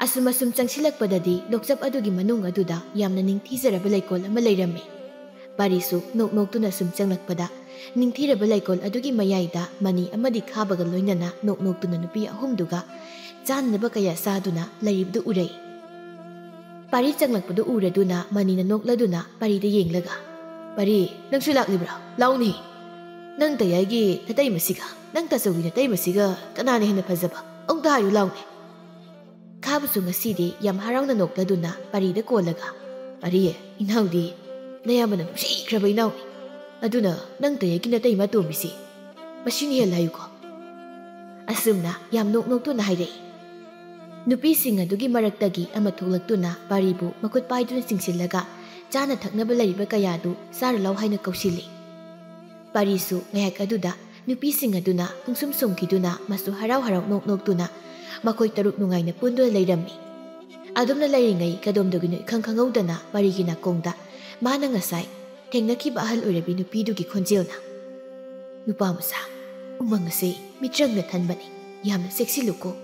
ꯑꯁꯨꯝ ꯑꯁꯨꯝ ꯆꯪꯁꯤꯜꯂꯛꯄꯗꯗꯤ ꯂꯣꯛꯆꯞ ꯑꯗꯨꯒꯤ ꯃꯅꯨꯡ ꯑꯗꯨꯗ ꯌꯥꯝꯅ ꯅꯤꯡꯊꯤꯖꯔꯕ ꯂꯩꯀꯣꯜ ꯑꯃ ꯂꯩꯔꯝꯃꯤ꯫ ꯄꯥꯔꯤꯁꯨ ꯅꯣꯛ ꯅꯣꯛꯇꯨꯅ ꯁꯨꯝ ꯆꯪꯂꯛꯄꯗ ꯅꯤꯡꯊꯤꯔꯕ ꯂꯩꯀꯣꯜ ꯑꯗꯨꯒꯤ ꯃꯌꯥꯏꯗ ꯃꯅꯤ ꯑꯃꯗꯤ ꯈꯥꯕꯒ ꯂꯣꯏꯅꯅ ꯅꯣꯛ ꯅꯣꯛꯇꯨꯅ ꯅꯨꯄꯤ ꯑꯍꯨꯝꯗꯨꯒ ꯆꯥꯅꯅꯕ ꯀꯌꯥ ꯆꯥꯗꯨꯅ ꯂꯩꯔꯤꯕꯗꯨ ꯎꯔꯛꯏ꯫ ꯄꯥꯔꯤ ꯆꯪꯂꯛꯄꯗꯨ ꯎꯔꯗꯨꯅ ꯃꯅꯤꯅ ꯅꯣꯛꯂꯗꯨꯅ ꯄꯥꯔꯤꯗ ꯌꯦꯡꯂꯒ, "ꯄꯥꯔꯤ, ꯅꯪꯁꯨ ꯂꯥꯛꯂꯤꯕ꯭ꯔꯥ? ꯂꯥꯎꯅꯦ꯫ ꯅꯪ ꯇꯌꯥꯏꯒꯤ ꯅꯇꯩꯃꯁꯤꯒ, ꯅꯪ ꯇꯥꯆꯧꯒꯤ ꯅꯇꯩꯃꯁꯤꯒ ꯀꯅꯥꯅ ꯍꯦꯟꯅ ꯐꯖꯕ? ꯑꯃꯨꯛꯇ ꯍꯥꯏꯌꯨ ꯂꯥꯎꯅꯦ꯫" ꯈꯥꯕꯁꯨ ꯉꯁꯤꯗꯤ ꯌꯥꯝ ꯍꯔꯥꯎꯅ ꯅꯣꯛꯂꯗꯨꯅ ꯄꯥꯔꯤꯗ ꯀꯣꯜꯂꯒ, "ꯄꯥꯔꯤ, ꯏꯅꯥꯎꯗꯤ ꯅꯌꯥꯝꯕꯅ ꯅꯨꯡꯁꯤꯈ꯭ꯔꯕ ꯏꯅꯥꯎꯅꯤ꯫ ꯑꯗꯨꯅ ꯅꯪ ꯇꯌꯥꯏꯒꯤ ꯅꯇꯩꯃ ꯑꯇꯣꯝꯕꯤꯁꯤ ꯃꯁꯤꯅ ꯍꯦꯜꯂꯦ ꯍꯥꯏꯌꯨꯀꯣ꯫" ꯑꯁꯨꯝꯅ ꯌꯥꯝ ꯅꯣꯛ ꯅꯣꯛꯇꯨꯅ ꯍꯥꯏꯔꯛꯏ꯫ ꯅꯨꯄꯤꯁꯤꯡ ꯑꯗꯨꯒꯤ ꯃꯔꯛꯇꯒꯤ ꯑꯃ ꯊꯣꯛꯂꯛꯇꯨꯅ ꯄꯥꯔꯤꯕꯨ ꯃꯈꯨꯠ ꯄꯥꯏꯗꯨꯅ ꯆꯤꯡꯁꯤꯜꯂꯒ ꯆꯥꯅ ꯊꯛꯅꯕ ꯂꯩꯔꯤꯕ ꯀꯌꯥꯗꯨ ꯆꯥꯔꯨ ꯂꯥꯎ ꯍꯥꯏꯅ ꯀꯧꯁꯤꯜꯂꯤ꯫ ꯄꯥꯔꯤꯁꯨ ꯉꯥꯏꯍꯥꯛ ꯑꯗꯨꯗ ꯅꯨꯄꯤꯁꯤꯡ ꯑꯗꯨꯅ ꯄꯨꯡꯁꯨꯝ ꯁꯨꯝꯈꯤꯗꯨꯅ ꯃꯁꯨ ꯍꯔꯥꯎ ꯍꯔꯥꯎ ꯅꯣꯛ ꯅꯣꯛꯇꯨꯅ ꯃꯈꯣꯏ ꯇꯔꯨꯛ ꯅꯨꯡꯉꯥꯏꯅ ꯄꯨꯟꯗꯨꯅ ꯂꯩꯔꯝꯃꯤ꯫ ꯑꯗꯨꯝꯅ ꯂꯩꯔꯤꯉꯩ ꯀꯗꯣꯝꯗꯒꯤꯅꯣ ꯏꯈꯪ ꯈꯪꯍꯧꯗꯅ ꯄꯥꯔꯤꯒꯤ ꯅꯥꯀꯣꯡꯗ ꯃꯥꯅ ꯉꯁꯥꯏ ꯊꯦꯡꯅꯈꯤꯕ ꯑꯍꯜ ꯑꯣꯏꯔꯕꯤ ꯅꯨꯄꯤꯗꯨꯒꯤ ꯈꯣꯟꯖꯦꯜꯅ, "ꯅꯨꯄꯥ ꯃꯆꯥ, ꯎꯃꯪ ꯑꯁꯤ ꯃꯤꯇ꯭ꯔꯪꯅ ꯊꯟꯕꯅꯤ, ꯌꯥꯝꯅ ꯆꯦꯛꯁꯤꯜꯂꯨꯀꯣ꯫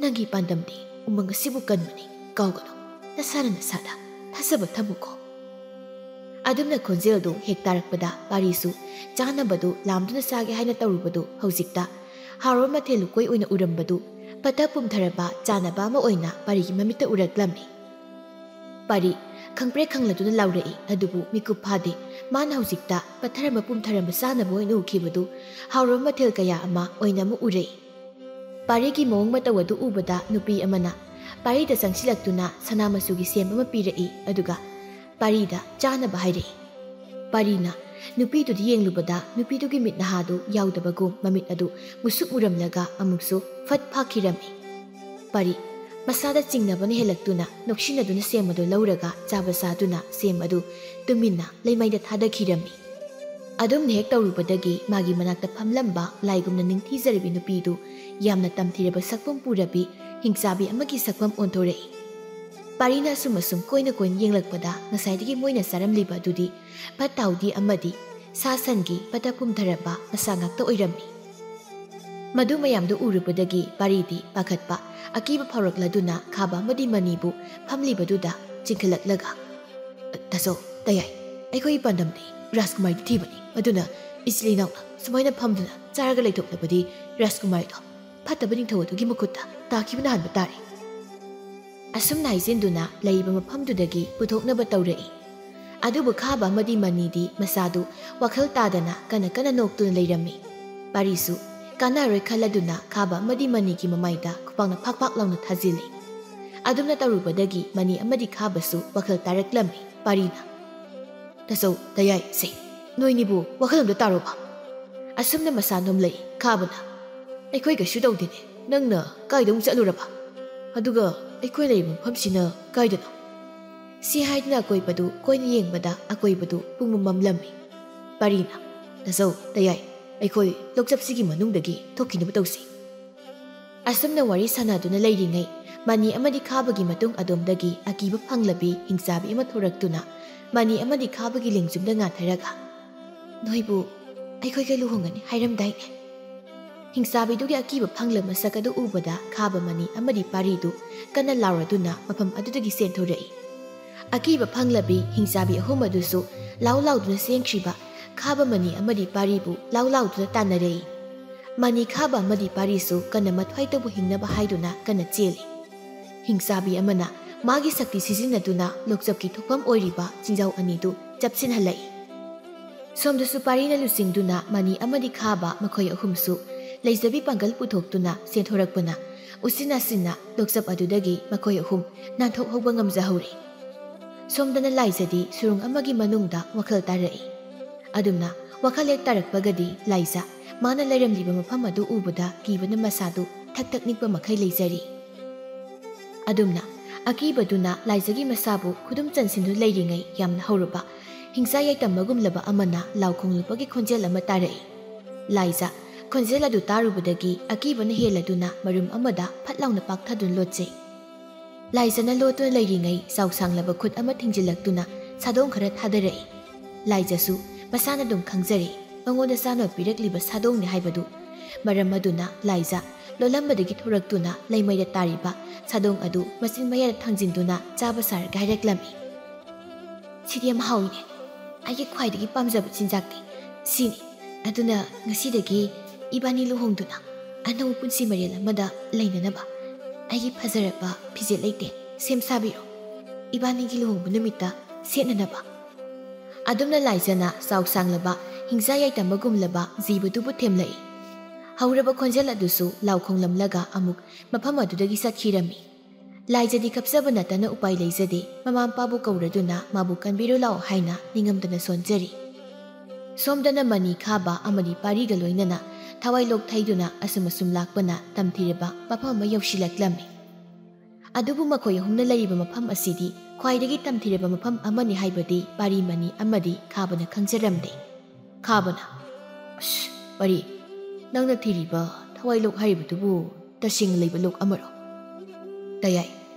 ꯅꯪꯒꯤ ꯄꯥꯟꯗꯝꯗꯤ ꯎꯃꯪ ꯑꯁꯤꯕꯨ ꯀꯟꯕꯅꯤ, ꯀꯥꯎꯒꯅꯨ, ꯅꯁꯥꯅ ꯅꯁꯥꯗ ꯊꯥꯖꯕ ꯊꯝꯃꯨꯀꯣ꯫" ꯑꯗꯨꯝꯅ ꯈꯣꯟꯖꯦꯜꯗꯨ ꯍꯦꯛ ꯇꯥꯔꯛꯄꯗ ꯄꯥꯔꯤꯁꯨ ꯆꯥꯅꯕꯗꯨ ꯂꯥꯝꯗꯨꯅ ꯆꯥꯒꯦ ꯍꯥꯏꯅ ꯇꯧꯔꯨꯕꯗꯨ ꯍꯧꯖꯤꯛꯇ ꯍꯥꯎꯔꯕ ꯃꯊꯦꯜ ꯂꯨꯀꯣꯏ ꯑꯣꯏꯅ ꯎꯔꯝꯕꯗꯨ ꯄꯠꯊ ꯄꯨꯝꯊꯔꯕ ꯆꯥꯅꯕ ꯑꯃ ꯑꯣꯏꯅ ꯄꯥꯔꯤꯒꯤ ꯃꯃꯤꯠꯇ ꯎꯔꯛꯂꯝꯃꯤ꯫ ꯄꯥꯔꯤ ꯈꯪꯄ꯭ꯔꯦꯛ ꯈꯪꯂꯗꯨꯅ ꯂꯥꯎꯔꯛꯏ, ꯑꯗꯨꯕꯨ ꯃꯤꯀꯨꯞ ꯐꯥꯗꯦ꯫ ꯃꯥꯅ ꯍꯧꯖꯤꯛꯇ ꯄꯠꯊꯔꯝꯕ ꯄꯨꯝꯊꯔꯝꯕ ꯆꯥꯅꯕ ꯑꯣꯏꯅ ꯎꯈꯤꯕꯗꯨ ꯍꯥꯎꯔꯕ ꯃꯊꯦꯜ ꯀꯌꯥ ꯑꯃ ꯑꯣꯏꯅ ꯑꯃꯨꯛ ꯎꯔꯛꯏ꯫ ꯄꯥꯔꯤꯒꯤ ꯃꯑꯣꯡ ꯃꯇꯧ ꯑꯗꯨ ꯎꯕꯗ ꯅꯨꯄꯤ ꯑꯃꯅ ꯄꯥꯔꯤꯗ ꯆꯪꯁꯤꯜꯂꯛꯇꯨꯅ ꯁꯅꯥ ꯃꯆꯨꯒꯤ ꯁꯦꯝ ꯑꯃ ꯄꯤꯔꯛꯏ, ꯑꯗꯨꯒ ꯄꯥꯔꯤꯗ ꯆꯥꯅꯕ ꯍꯥꯏꯔꯛꯏ꯫ ꯄꯥꯔꯤꯅ ꯅꯨꯄꯤꯗꯨꯗ ꯌꯦꯡꯂꯨꯕꯗ ꯅꯨꯄꯤꯗꯨꯒꯤ ꯃꯤꯠ ꯅꯍꯥꯗꯨ ꯌꯥꯎꯗꯕꯒꯨꯝ ꯃꯃꯤꯠ ꯑꯗꯨ ꯃꯨꯁꯨꯛ ꯃꯨꯔꯝꯂꯒ ꯑꯃꯨꯛꯁꯨ ꯐꯠ ꯐꯥꯈꯤꯔꯝꯃꯤ꯫ ꯄꯥꯔꯤ ꯃꯁꯥꯗ ꯆꯤꯡꯅꯕꯅ ꯍꯦꯜꯂꯛꯇꯨꯅ ꯅꯣꯛꯁꯤꯟꯅꯗꯨꯅ ꯁꯦꯝ ꯑꯗꯨ ꯂꯧꯔꯒ ꯆꯥꯕ ꯆꯥꯗꯨꯅ ꯁꯦꯝ ꯑꯗꯨ ꯇꯨꯃꯤꯟꯅ ꯂꯩꯃꯥꯏꯗ ꯊꯥꯗꯈꯤꯔꯝꯃꯤ꯫ ꯑꯗꯨꯝꯅ ꯍꯦꯛ ꯇꯧꯔꯨꯕꯗꯒꯤ ꯃꯥꯒꯤ ꯃꯅꯥꯛꯇ ꯐꯝꯂꯝꯕ ꯂꯥꯏꯒꯨꯝꯅ ꯅꯤꯡꯊꯤꯖꯔꯕꯤ ꯅꯨꯄꯤꯗꯨ ꯌꯥꯝꯅ ꯇꯝꯊꯤꯔꯕ ꯁꯛꯐꯝ ꯄꯨꯔꯕꯤ ꯍꯤꯡꯆꯥꯕꯤ ꯑꯃꯒꯤ ꯁꯛꯐꯝ ꯑꯣꯟꯊꯣꯔꯛꯏ꯫ ꯄꯥꯔꯤꯅ ꯑꯁꯨꯝ ꯑꯁꯨꯝ ꯀꯣꯏꯅ ꯀꯣꯏꯅ ꯌꯦꯡꯂꯛꯄꯗ ꯉꯁꯥꯏꯗꯒꯤ ꯃꯣꯏꯅ ꯆꯥꯔꯝꯂꯤꯕ ꯑꯗꯨꯗꯤ ꯐꯠꯇ ꯍꯥꯎꯗꯤ ꯑꯃꯗꯤ ꯁꯥ ꯁꯟꯒꯤ ꯄꯠꯊ ꯄꯨꯝꯊꯔꯕ ꯃꯁꯥ ꯉꯥꯛꯇ ꯑꯣꯏꯔꯝꯃꯤ꯫ ꯃꯗꯨ ꯃꯌꯥꯝꯗꯨ ꯎꯔꯨꯕꯗꯒꯤ ꯄꯥꯔꯤꯗꯤ ꯄꯥꯈꯠꯄ, ꯑꯀꯤꯕ ꯐꯥꯎꯔꯛꯂꯗꯨꯅ ꯈꯥꯕ ꯑꯃꯗꯤ ꯃꯅꯤꯕꯨ ꯐꯝꯂꯤꯕꯗꯨꯗ ꯆꯤꯡꯈꯠꯂꯛꯂꯒ, "ꯇꯥꯆꯧ, ꯇꯌꯥꯏ, ꯑꯩꯈꯣꯏꯒꯤ ꯄꯥꯟꯗꯝꯗꯤ ꯔꯥꯖꯀꯨꯃꯥꯔꯤꯗꯨ ꯊꯤꯕꯅꯤ꯫ ꯑꯗꯨꯅ ꯏꯆꯤꯜ ꯏꯅꯥꯎꯅ ꯁꯨꯃꯥꯏꯅ ꯐꯝꯗꯨꯅ ꯆꯥꯔꯒ ꯂꯩꯊꯣꯛꯂꯕꯗꯤ ꯔꯥꯖꯀꯨꯃꯥꯔꯤꯗꯣ ꯐꯠꯇꯕ ꯅꯤꯡꯊꯧ ꯑꯗꯨꯒꯤ ꯃꯈꯨꯠꯇ ꯇꯥꯈꯤꯕꯅ ꯍꯥꯟꯕ ꯇꯥꯔꯦ꯫" ꯑꯁꯨꯝꯅ ꯍꯥꯏꯖꯤꯟꯗꯨꯅ ꯂꯩꯔꯤꯕ ꯃꯐꯝꯗꯨꯗꯒꯤ ꯄꯨꯊꯣꯛꯅꯕ ꯇꯧꯔꯛꯏ꯫ ꯑꯗꯨꯕꯨ ꯈꯥꯕ ꯑꯃꯗꯤ ꯃꯅꯤꯗꯤ ꯃꯁꯥꯗꯨ ꯋꯥꯈꯜ ꯇꯥꯗꯅ ꯀꯟꯅ ꯀꯟꯅ ꯅꯣꯛꯇꯨꯅ ꯂꯩꯔꯝꯃꯤ꯫ ꯄꯥꯔꯤꯁꯨ ꯀꯥꯟꯅꯔꯣꯏ ꯈꯜꯂꯗꯨꯅ ꯈꯥꯕ ꯑꯃꯗꯤ ꯃꯅꯤꯒꯤ ꯃꯃꯥꯏꯗ ꯈꯨꯄꯥꯛꯅ ꯐꯥꯛ ꯐꯥꯛ ꯂꯥꯎꯅ ꯊꯥꯖꯤꯜꯂꯤ꯫ ꯑꯗꯨꯝꯅ ꯇꯧꯔꯨꯕꯗꯒꯤ ꯃꯅꯤ ꯑꯃꯗꯤ ꯈꯥꯕꯁꯨ ꯋꯥꯈꯜ ꯇꯥꯔꯛꯂꯝꯃꯤ꯫ ꯄꯥꯔꯤꯅ, "ꯇꯥꯆꯧ, ꯇꯌꯥꯏ, ꯁꯦ, ꯅꯣꯏꯅꯤꯕꯨ ꯋꯥꯈꯜ ꯑꯝꯗ ꯇꯥꯔꯣꯕ?" ꯑꯁꯨꯝꯅ ꯃꯁꯥ ꯅꯣꯝꯂꯛꯏ꯫ ꯈꯥꯕꯅ, "ꯑꯩꯈꯣꯏ ꯀꯩꯁꯨ ꯇꯧꯗꯦꯅꯦ, ꯅꯪꯅ ꯀꯥꯏꯗ ꯑꯃꯨꯛ ꯆꯠꯂꯨꯔꯕ? ꯑꯗꯨꯒ ꯑꯩꯈꯣꯏ ꯂꯩꯔꯤꯕ ꯃꯐꯝꯁꯤꯅ ꯀꯥꯏꯗꯅꯣ?" ꯁꯤ ꯍꯥꯏꯗꯨꯅ ꯑꯀꯣꯏꯕꯗꯨ ꯀꯣꯏꯅ ꯌꯦꯡꯕꯗ ꯑꯀꯣꯏꯕꯗꯨ ꯄꯨꯡꯃꯝ ꯃꯝꯂꯝꯃꯤ꯫ ꯄꯥꯔꯤꯅ, "ꯇꯥꯆꯧ, ꯇꯌꯥꯏ, ꯑꯩꯈꯣꯏ ꯂꯣꯛꯆꯞꯁꯤꯒꯤ ꯃꯅꯨꯡꯗꯒꯤ ꯊꯣꯛꯈꯤꯅꯕ ꯇꯧꯁꯤ꯫" ꯑꯁꯨꯝꯅ ꯋꯥꯔꯤ ꯁꯥꯟꯅꯗꯨꯅ ꯂꯩꯔꯤꯉꯩ, ꯃꯅꯤ ꯑꯃꯗꯤ ꯈꯥꯕꯒꯤ ꯃꯇꯨꯡ ꯑꯗꯣꯝꯗꯒꯤ ꯑꯀꯤꯕ ꯐꯪꯂꯕꯤ ꯍꯤꯡꯆꯥꯕꯤ ꯑꯃ ꯊꯣꯔꯛꯇꯨꯅ ꯃꯅꯤ ꯑꯃꯗꯤ ꯈꯥꯕꯒꯤ ꯂꯦꯡꯖꯨꯝꯗ ꯉꯥꯟꯊꯔꯒ, "ꯅꯣꯏꯕꯨ ꯑꯩꯈꯣꯏꯒ ꯂꯨꯍꯣꯡꯒꯅꯤ ꯍꯥꯏꯔꯝꯗꯥꯏꯅꯦ?" ꯍꯤꯡꯆꯥꯕꯤꯗꯨꯒꯤ ꯑꯀꯤꯕ ꯐꯪꯂ ꯃꯁꯛ ꯑꯗꯨ ꯎꯕꯗ ꯈꯥꯕ ꯃꯅꯤ ꯑꯃꯗꯤ ꯄꯥꯔꯤꯗꯨ ꯀꯟꯅ ꯂꯥꯎꯔꯗꯨꯅ ꯃꯐꯝ ꯑꯗꯨꯗꯒꯤ ꯆꯦꯟꯊꯣꯔꯛꯏ꯫ ꯑꯀꯤꯕ ꯐꯪꯂꯕꯤ ꯍꯤꯡꯆꯥꯕꯤ ꯑꯍꯨꯝ ꯑꯗꯨꯁꯨ ꯂꯥꯎ ꯂꯥꯎꯗꯨꯅ ꯆꯦꯟꯈ꯭ꯔꯤꯕ ꯈꯥꯕ ꯃꯅꯤ ꯑꯃꯗꯤ ꯄꯥꯔꯤꯕꯨ ꯂꯥꯎ ꯂꯥꯎꯗꯨꯅ ꯇꯥꯟꯅꯔꯛꯏ꯫ ꯃꯅꯤ ꯈꯥꯕ ꯑꯃꯗꯤ ꯄꯥꯔꯤꯁꯨ ꯀꯟꯅ ꯃꯊ꯭ꯋꯥꯏꯇꯕꯨ ꯍꯤꯡꯅꯕ ꯍꯥꯏꯗꯨꯅ ꯀꯟꯅ ꯆꯦꯜꯂꯤ꯫ ꯍꯤꯡꯆꯥꯕꯤ ꯑꯃꯅ ꯃꯥꯒꯤ ꯁꯛꯇꯤ ꯁꯤꯖꯤꯟꯅꯗꯨꯅ ꯂꯣꯛꯆꯞꯀꯤ ꯊꯣꯛꯐꯝ ꯑꯣꯏꯔꯤꯕ ꯆꯤꯡꯖꯥꯎ ꯑꯅꯤꯗꯨ ꯆꯞꯁꯤꯟꯍꯜꯂꯛꯏ꯫ ꯁꯣꯝꯗꯁꯨ ꯄꯥꯔꯤꯅ ꯂꯨꯆꯤꯡꯗꯨꯅ ꯃꯅꯤ ꯑꯃꯗꯤ ꯈꯥꯕ ꯃꯈꯣꯏ ꯑꯍꯨꯝꯁꯨ ꯂꯩꯖꯕꯤ ꯄꯥꯡꯒꯜ ꯄꯨꯊꯣꯛꯇꯨꯅ ꯆꯦꯟꯊꯣꯔꯛꯄꯅ ꯎꯆꯤꯟ ꯅꯥꯆꯤꯟꯅ ꯂꯣꯛꯆꯞ ꯑꯗꯨꯗꯒꯤ ꯃꯈꯣꯏ ꯑꯍꯨꯝ ꯅꯥꯟꯊꯣꯛꯍꯧꯕ ꯉꯝꯖꯍꯧꯔꯦ꯫ ꯁꯣꯝꯗꯅ ꯂꯥꯏꯖꯗꯤ ꯁꯨꯔꯨꯡ ꯑꯃꯒꯤ ꯃꯅꯨꯡꯗ ꯋꯥꯈꯜ ꯇꯥꯔꯛꯏ꯫ ꯑꯗꯨꯝꯅ ꯋꯥꯈꯜ ꯍꯦꯛ ꯇꯥꯔꯛꯄꯒꯗꯤ ꯂꯥꯏꯖ ꯃꯥꯅ ꯂꯩꯔꯝꯂꯤꯕ ꯃꯐꯝ ꯑꯗꯨ ꯎꯕꯗ ꯀꯤꯕꯅ ꯃꯁꯥꯗꯨ ꯊꯛ ꯊꯛ ꯅꯤꯛꯄ ꯃꯈꯩ ꯂꯩꯖꯔꯤ꯫ ꯑꯗꯨꯝꯅ ꯑꯀꯤꯕꯗꯨꯅ ꯂꯥꯏꯖꯒꯤ ꯃꯁꯥꯕꯨ ꯈꯨꯗꯨꯝ ꯆꯟꯁꯤꯟꯗꯨꯅ ꯂꯩꯔꯤꯉꯩ ꯌꯥꯝꯅ ꯍꯧꯔꯕ ꯍꯤꯡꯆꯥ ꯌꯥꯏꯇꯝꯕꯒꯨꯝꯂꯕ ꯑꯃꯅ ꯂꯥꯎ ꯈꯣꯡꯂꯛꯄꯒꯤ ꯈꯣꯟꯖꯦꯜ ꯑꯃ ꯇꯥꯔꯛꯏ꯫ ꯂꯥꯏꯖ ꯈꯣꯟꯖꯦꯜ ꯑꯗꯨ ꯇꯥꯔꯨꯕꯗꯒꯤ ꯑꯀꯤꯕꯅ ꯍꯦꯜꯂꯗꯨꯅ ꯃꯔꯨꯝ ꯑꯃꯗ ꯐꯠ ꯂꯥꯎꯅ ꯄꯥꯛꯊꯗꯨꯅ ꯂꯣꯠꯆꯩ꯫ ꯂꯥꯏꯖꯅ ꯂꯣꯠꯇꯨꯅ ꯂꯩꯔꯤꯉꯩ ꯆꯥꯎꯁꯥꯡꯂꯕ ꯈꯨꯠ ꯑꯃ ꯊꯤꯡꯖꯤꯜꯂꯛꯇꯨꯅ ꯁꯥꯗꯣꯡ ꯈꯔ ꯊꯥꯗꯔꯛꯏ꯫ ꯂꯥꯏꯖꯁꯨ ꯃꯁꯥꯅ ꯑꯗꯨꯝ ꯈꯪꯖꯔꯦ ꯃꯉꯣꯟꯗ ꯆꯥꯅꯕ ꯄꯤꯔꯛꯂꯤꯕ ꯁꯥꯗꯣꯡꯅꯤ ꯍꯥꯏꯕꯗꯨ꯫ ꯃꯔꯝ ꯑꯗꯨꯅ ꯂꯥꯏꯖ ꯂꯣꯠꯂꯝꯕꯗꯒꯤ ꯊꯣꯔꯛꯇꯨꯅ ꯂꯩꯃꯩꯗ ꯇꯥꯔꯤꯕ ꯁꯥꯗꯣꯡ ꯑꯗꯨ ꯃꯆꯤꯟ ꯃꯌꯥꯗ ꯊꯥꯡꯖꯤꯟꯗꯨꯅ ꯆꯥꯕ ꯁꯥꯔꯒ ꯍꯥꯏꯔꯛꯂꯝꯃꯤ꯫ "ꯁꯤꯗꯤ ꯌꯥꯝ ꯍꯥꯎꯏꯅꯦ꯫ ꯑꯩꯒꯤ ꯈ꯭ꯋꯥꯏꯗꯒꯤ ꯄꯥꯝꯖꯕ ꯆꯤꯟꯖꯥꯛꯇꯤ ꯁꯤꯅꯤ꯫ ꯑꯗꯨꯅ ꯉꯁꯤꯗꯒꯤ ꯏꯕꯥꯅꯤ ꯂꯨꯍꯣꯡꯗꯨꯅ ꯑꯅꯧꯕ ꯄꯨꯟꯁꯤ ꯃꯔꯦꯜ ꯑꯃꯗ ꯂꯩꯅꯅꯕ꯫" ꯑꯩꯒꯤ ꯐꯖꯔꯕ ꯐꯤꯖꯦꯠ ꯂꯩꯇꯦꯡ ꯁꯦꯝ ꯁꯥꯕꯤꯔꯣ, ꯏꯕꯥꯅꯤꯒꯤ ꯂꯨꯍꯣꯡꯕ ꯅꯨꯃꯤꯠꯇ ꯁꯦꯠꯅꯅꯕ꯫ ꯑꯗꯨꯝꯅ ꯂꯥꯏꯖꯅ ꯆꯥꯎ ꯁꯥꯡꯂꯕ, ꯍꯤꯡꯆꯥ ꯌꯥꯏꯇꯝꯕꯒꯨꯝꯂꯕ ꯖꯤꯕꯗꯨꯕꯨ ꯊꯦꯝꯂꯛꯏ꯫ ꯍꯧꯔꯕ ꯈꯣꯟꯖꯦꯜ ꯑꯗꯨꯁꯨ ꯂꯥꯎ ꯈꯣꯡꯂꯝꯂꯒ ꯑꯃꯨꯛ ꯃꯐꯝ ꯑꯗꯨꯗꯒꯤ ꯆꯠꯈꯤꯔꯝꯃꯤ꯫ ꯂꯥꯏꯖꯗꯤ ꯀꯞꯆꯕ ꯅꯠꯇꯅ ꯎꯄꯥꯏ ꯂꯩꯖꯗꯦ, ꯃꯃꯥ ꯃꯄꯥꯕꯨ ꯀꯧꯔꯗꯨꯅ ꯃꯥꯕꯨ ꯀꯟꯕꯤꯔꯨ ꯂꯥꯎ ꯍꯥꯏꯅ ꯅꯤꯡꯉꯝꯗꯅ ꯁꯣꯟꯖꯔꯤ꯫ ꯁꯣꯝꯗꯅ ꯃꯅꯤ, ꯈꯥꯕ ꯑꯃꯗꯤ ꯄꯥꯔꯤꯒ ꯂꯣꯏꯅꯅ ꯊꯋꯥꯏ ꯂꯣꯛ ꯊꯩꯗꯨꯅ ꯑꯁꯨꯝ ꯑꯁꯨꯝ ꯂꯥꯛꯄꯅ ꯇꯝꯊꯤꯔꯕ ꯃꯐꯝ ꯑꯃ ꯌꯧꯁꯤꯜꯂꯛꯂꯝꯃꯤ꯫ ꯑꯗꯨꯕꯨ ꯃꯈꯣꯏ ꯑꯍꯨꯝꯅ ꯂꯩꯔꯤꯕ ꯃꯐꯝ ꯑꯁꯤꯗꯤ ꯈ꯭ꯋꯥꯏꯗꯒꯤ ꯇꯝꯊꯤꯔꯕ ꯃꯐꯝ ꯑꯃꯅꯤ ꯍꯥꯏꯕꯗꯤ ꯄꯥꯔꯤ, ꯃꯅꯤ ꯑꯃꯗꯤ ꯈꯥꯕꯅ ꯈꯪꯖꯔꯝꯗꯦ꯫ ꯈꯥꯕꯅ, "ꯑꯁ, ꯄꯥꯔꯤ, ꯅꯪꯅ ꯊꯤꯔꯤꯕ ꯊꯋꯥꯏ ꯂꯣꯛ ꯍꯥꯏꯔꯤꯕꯗꯨꯕꯨ ꯇꯁꯦꯡꯅ ꯂꯩꯕ ꯂꯣꯛ ꯑꯃꯔꯣ?" ꯇꯌꯥꯏ,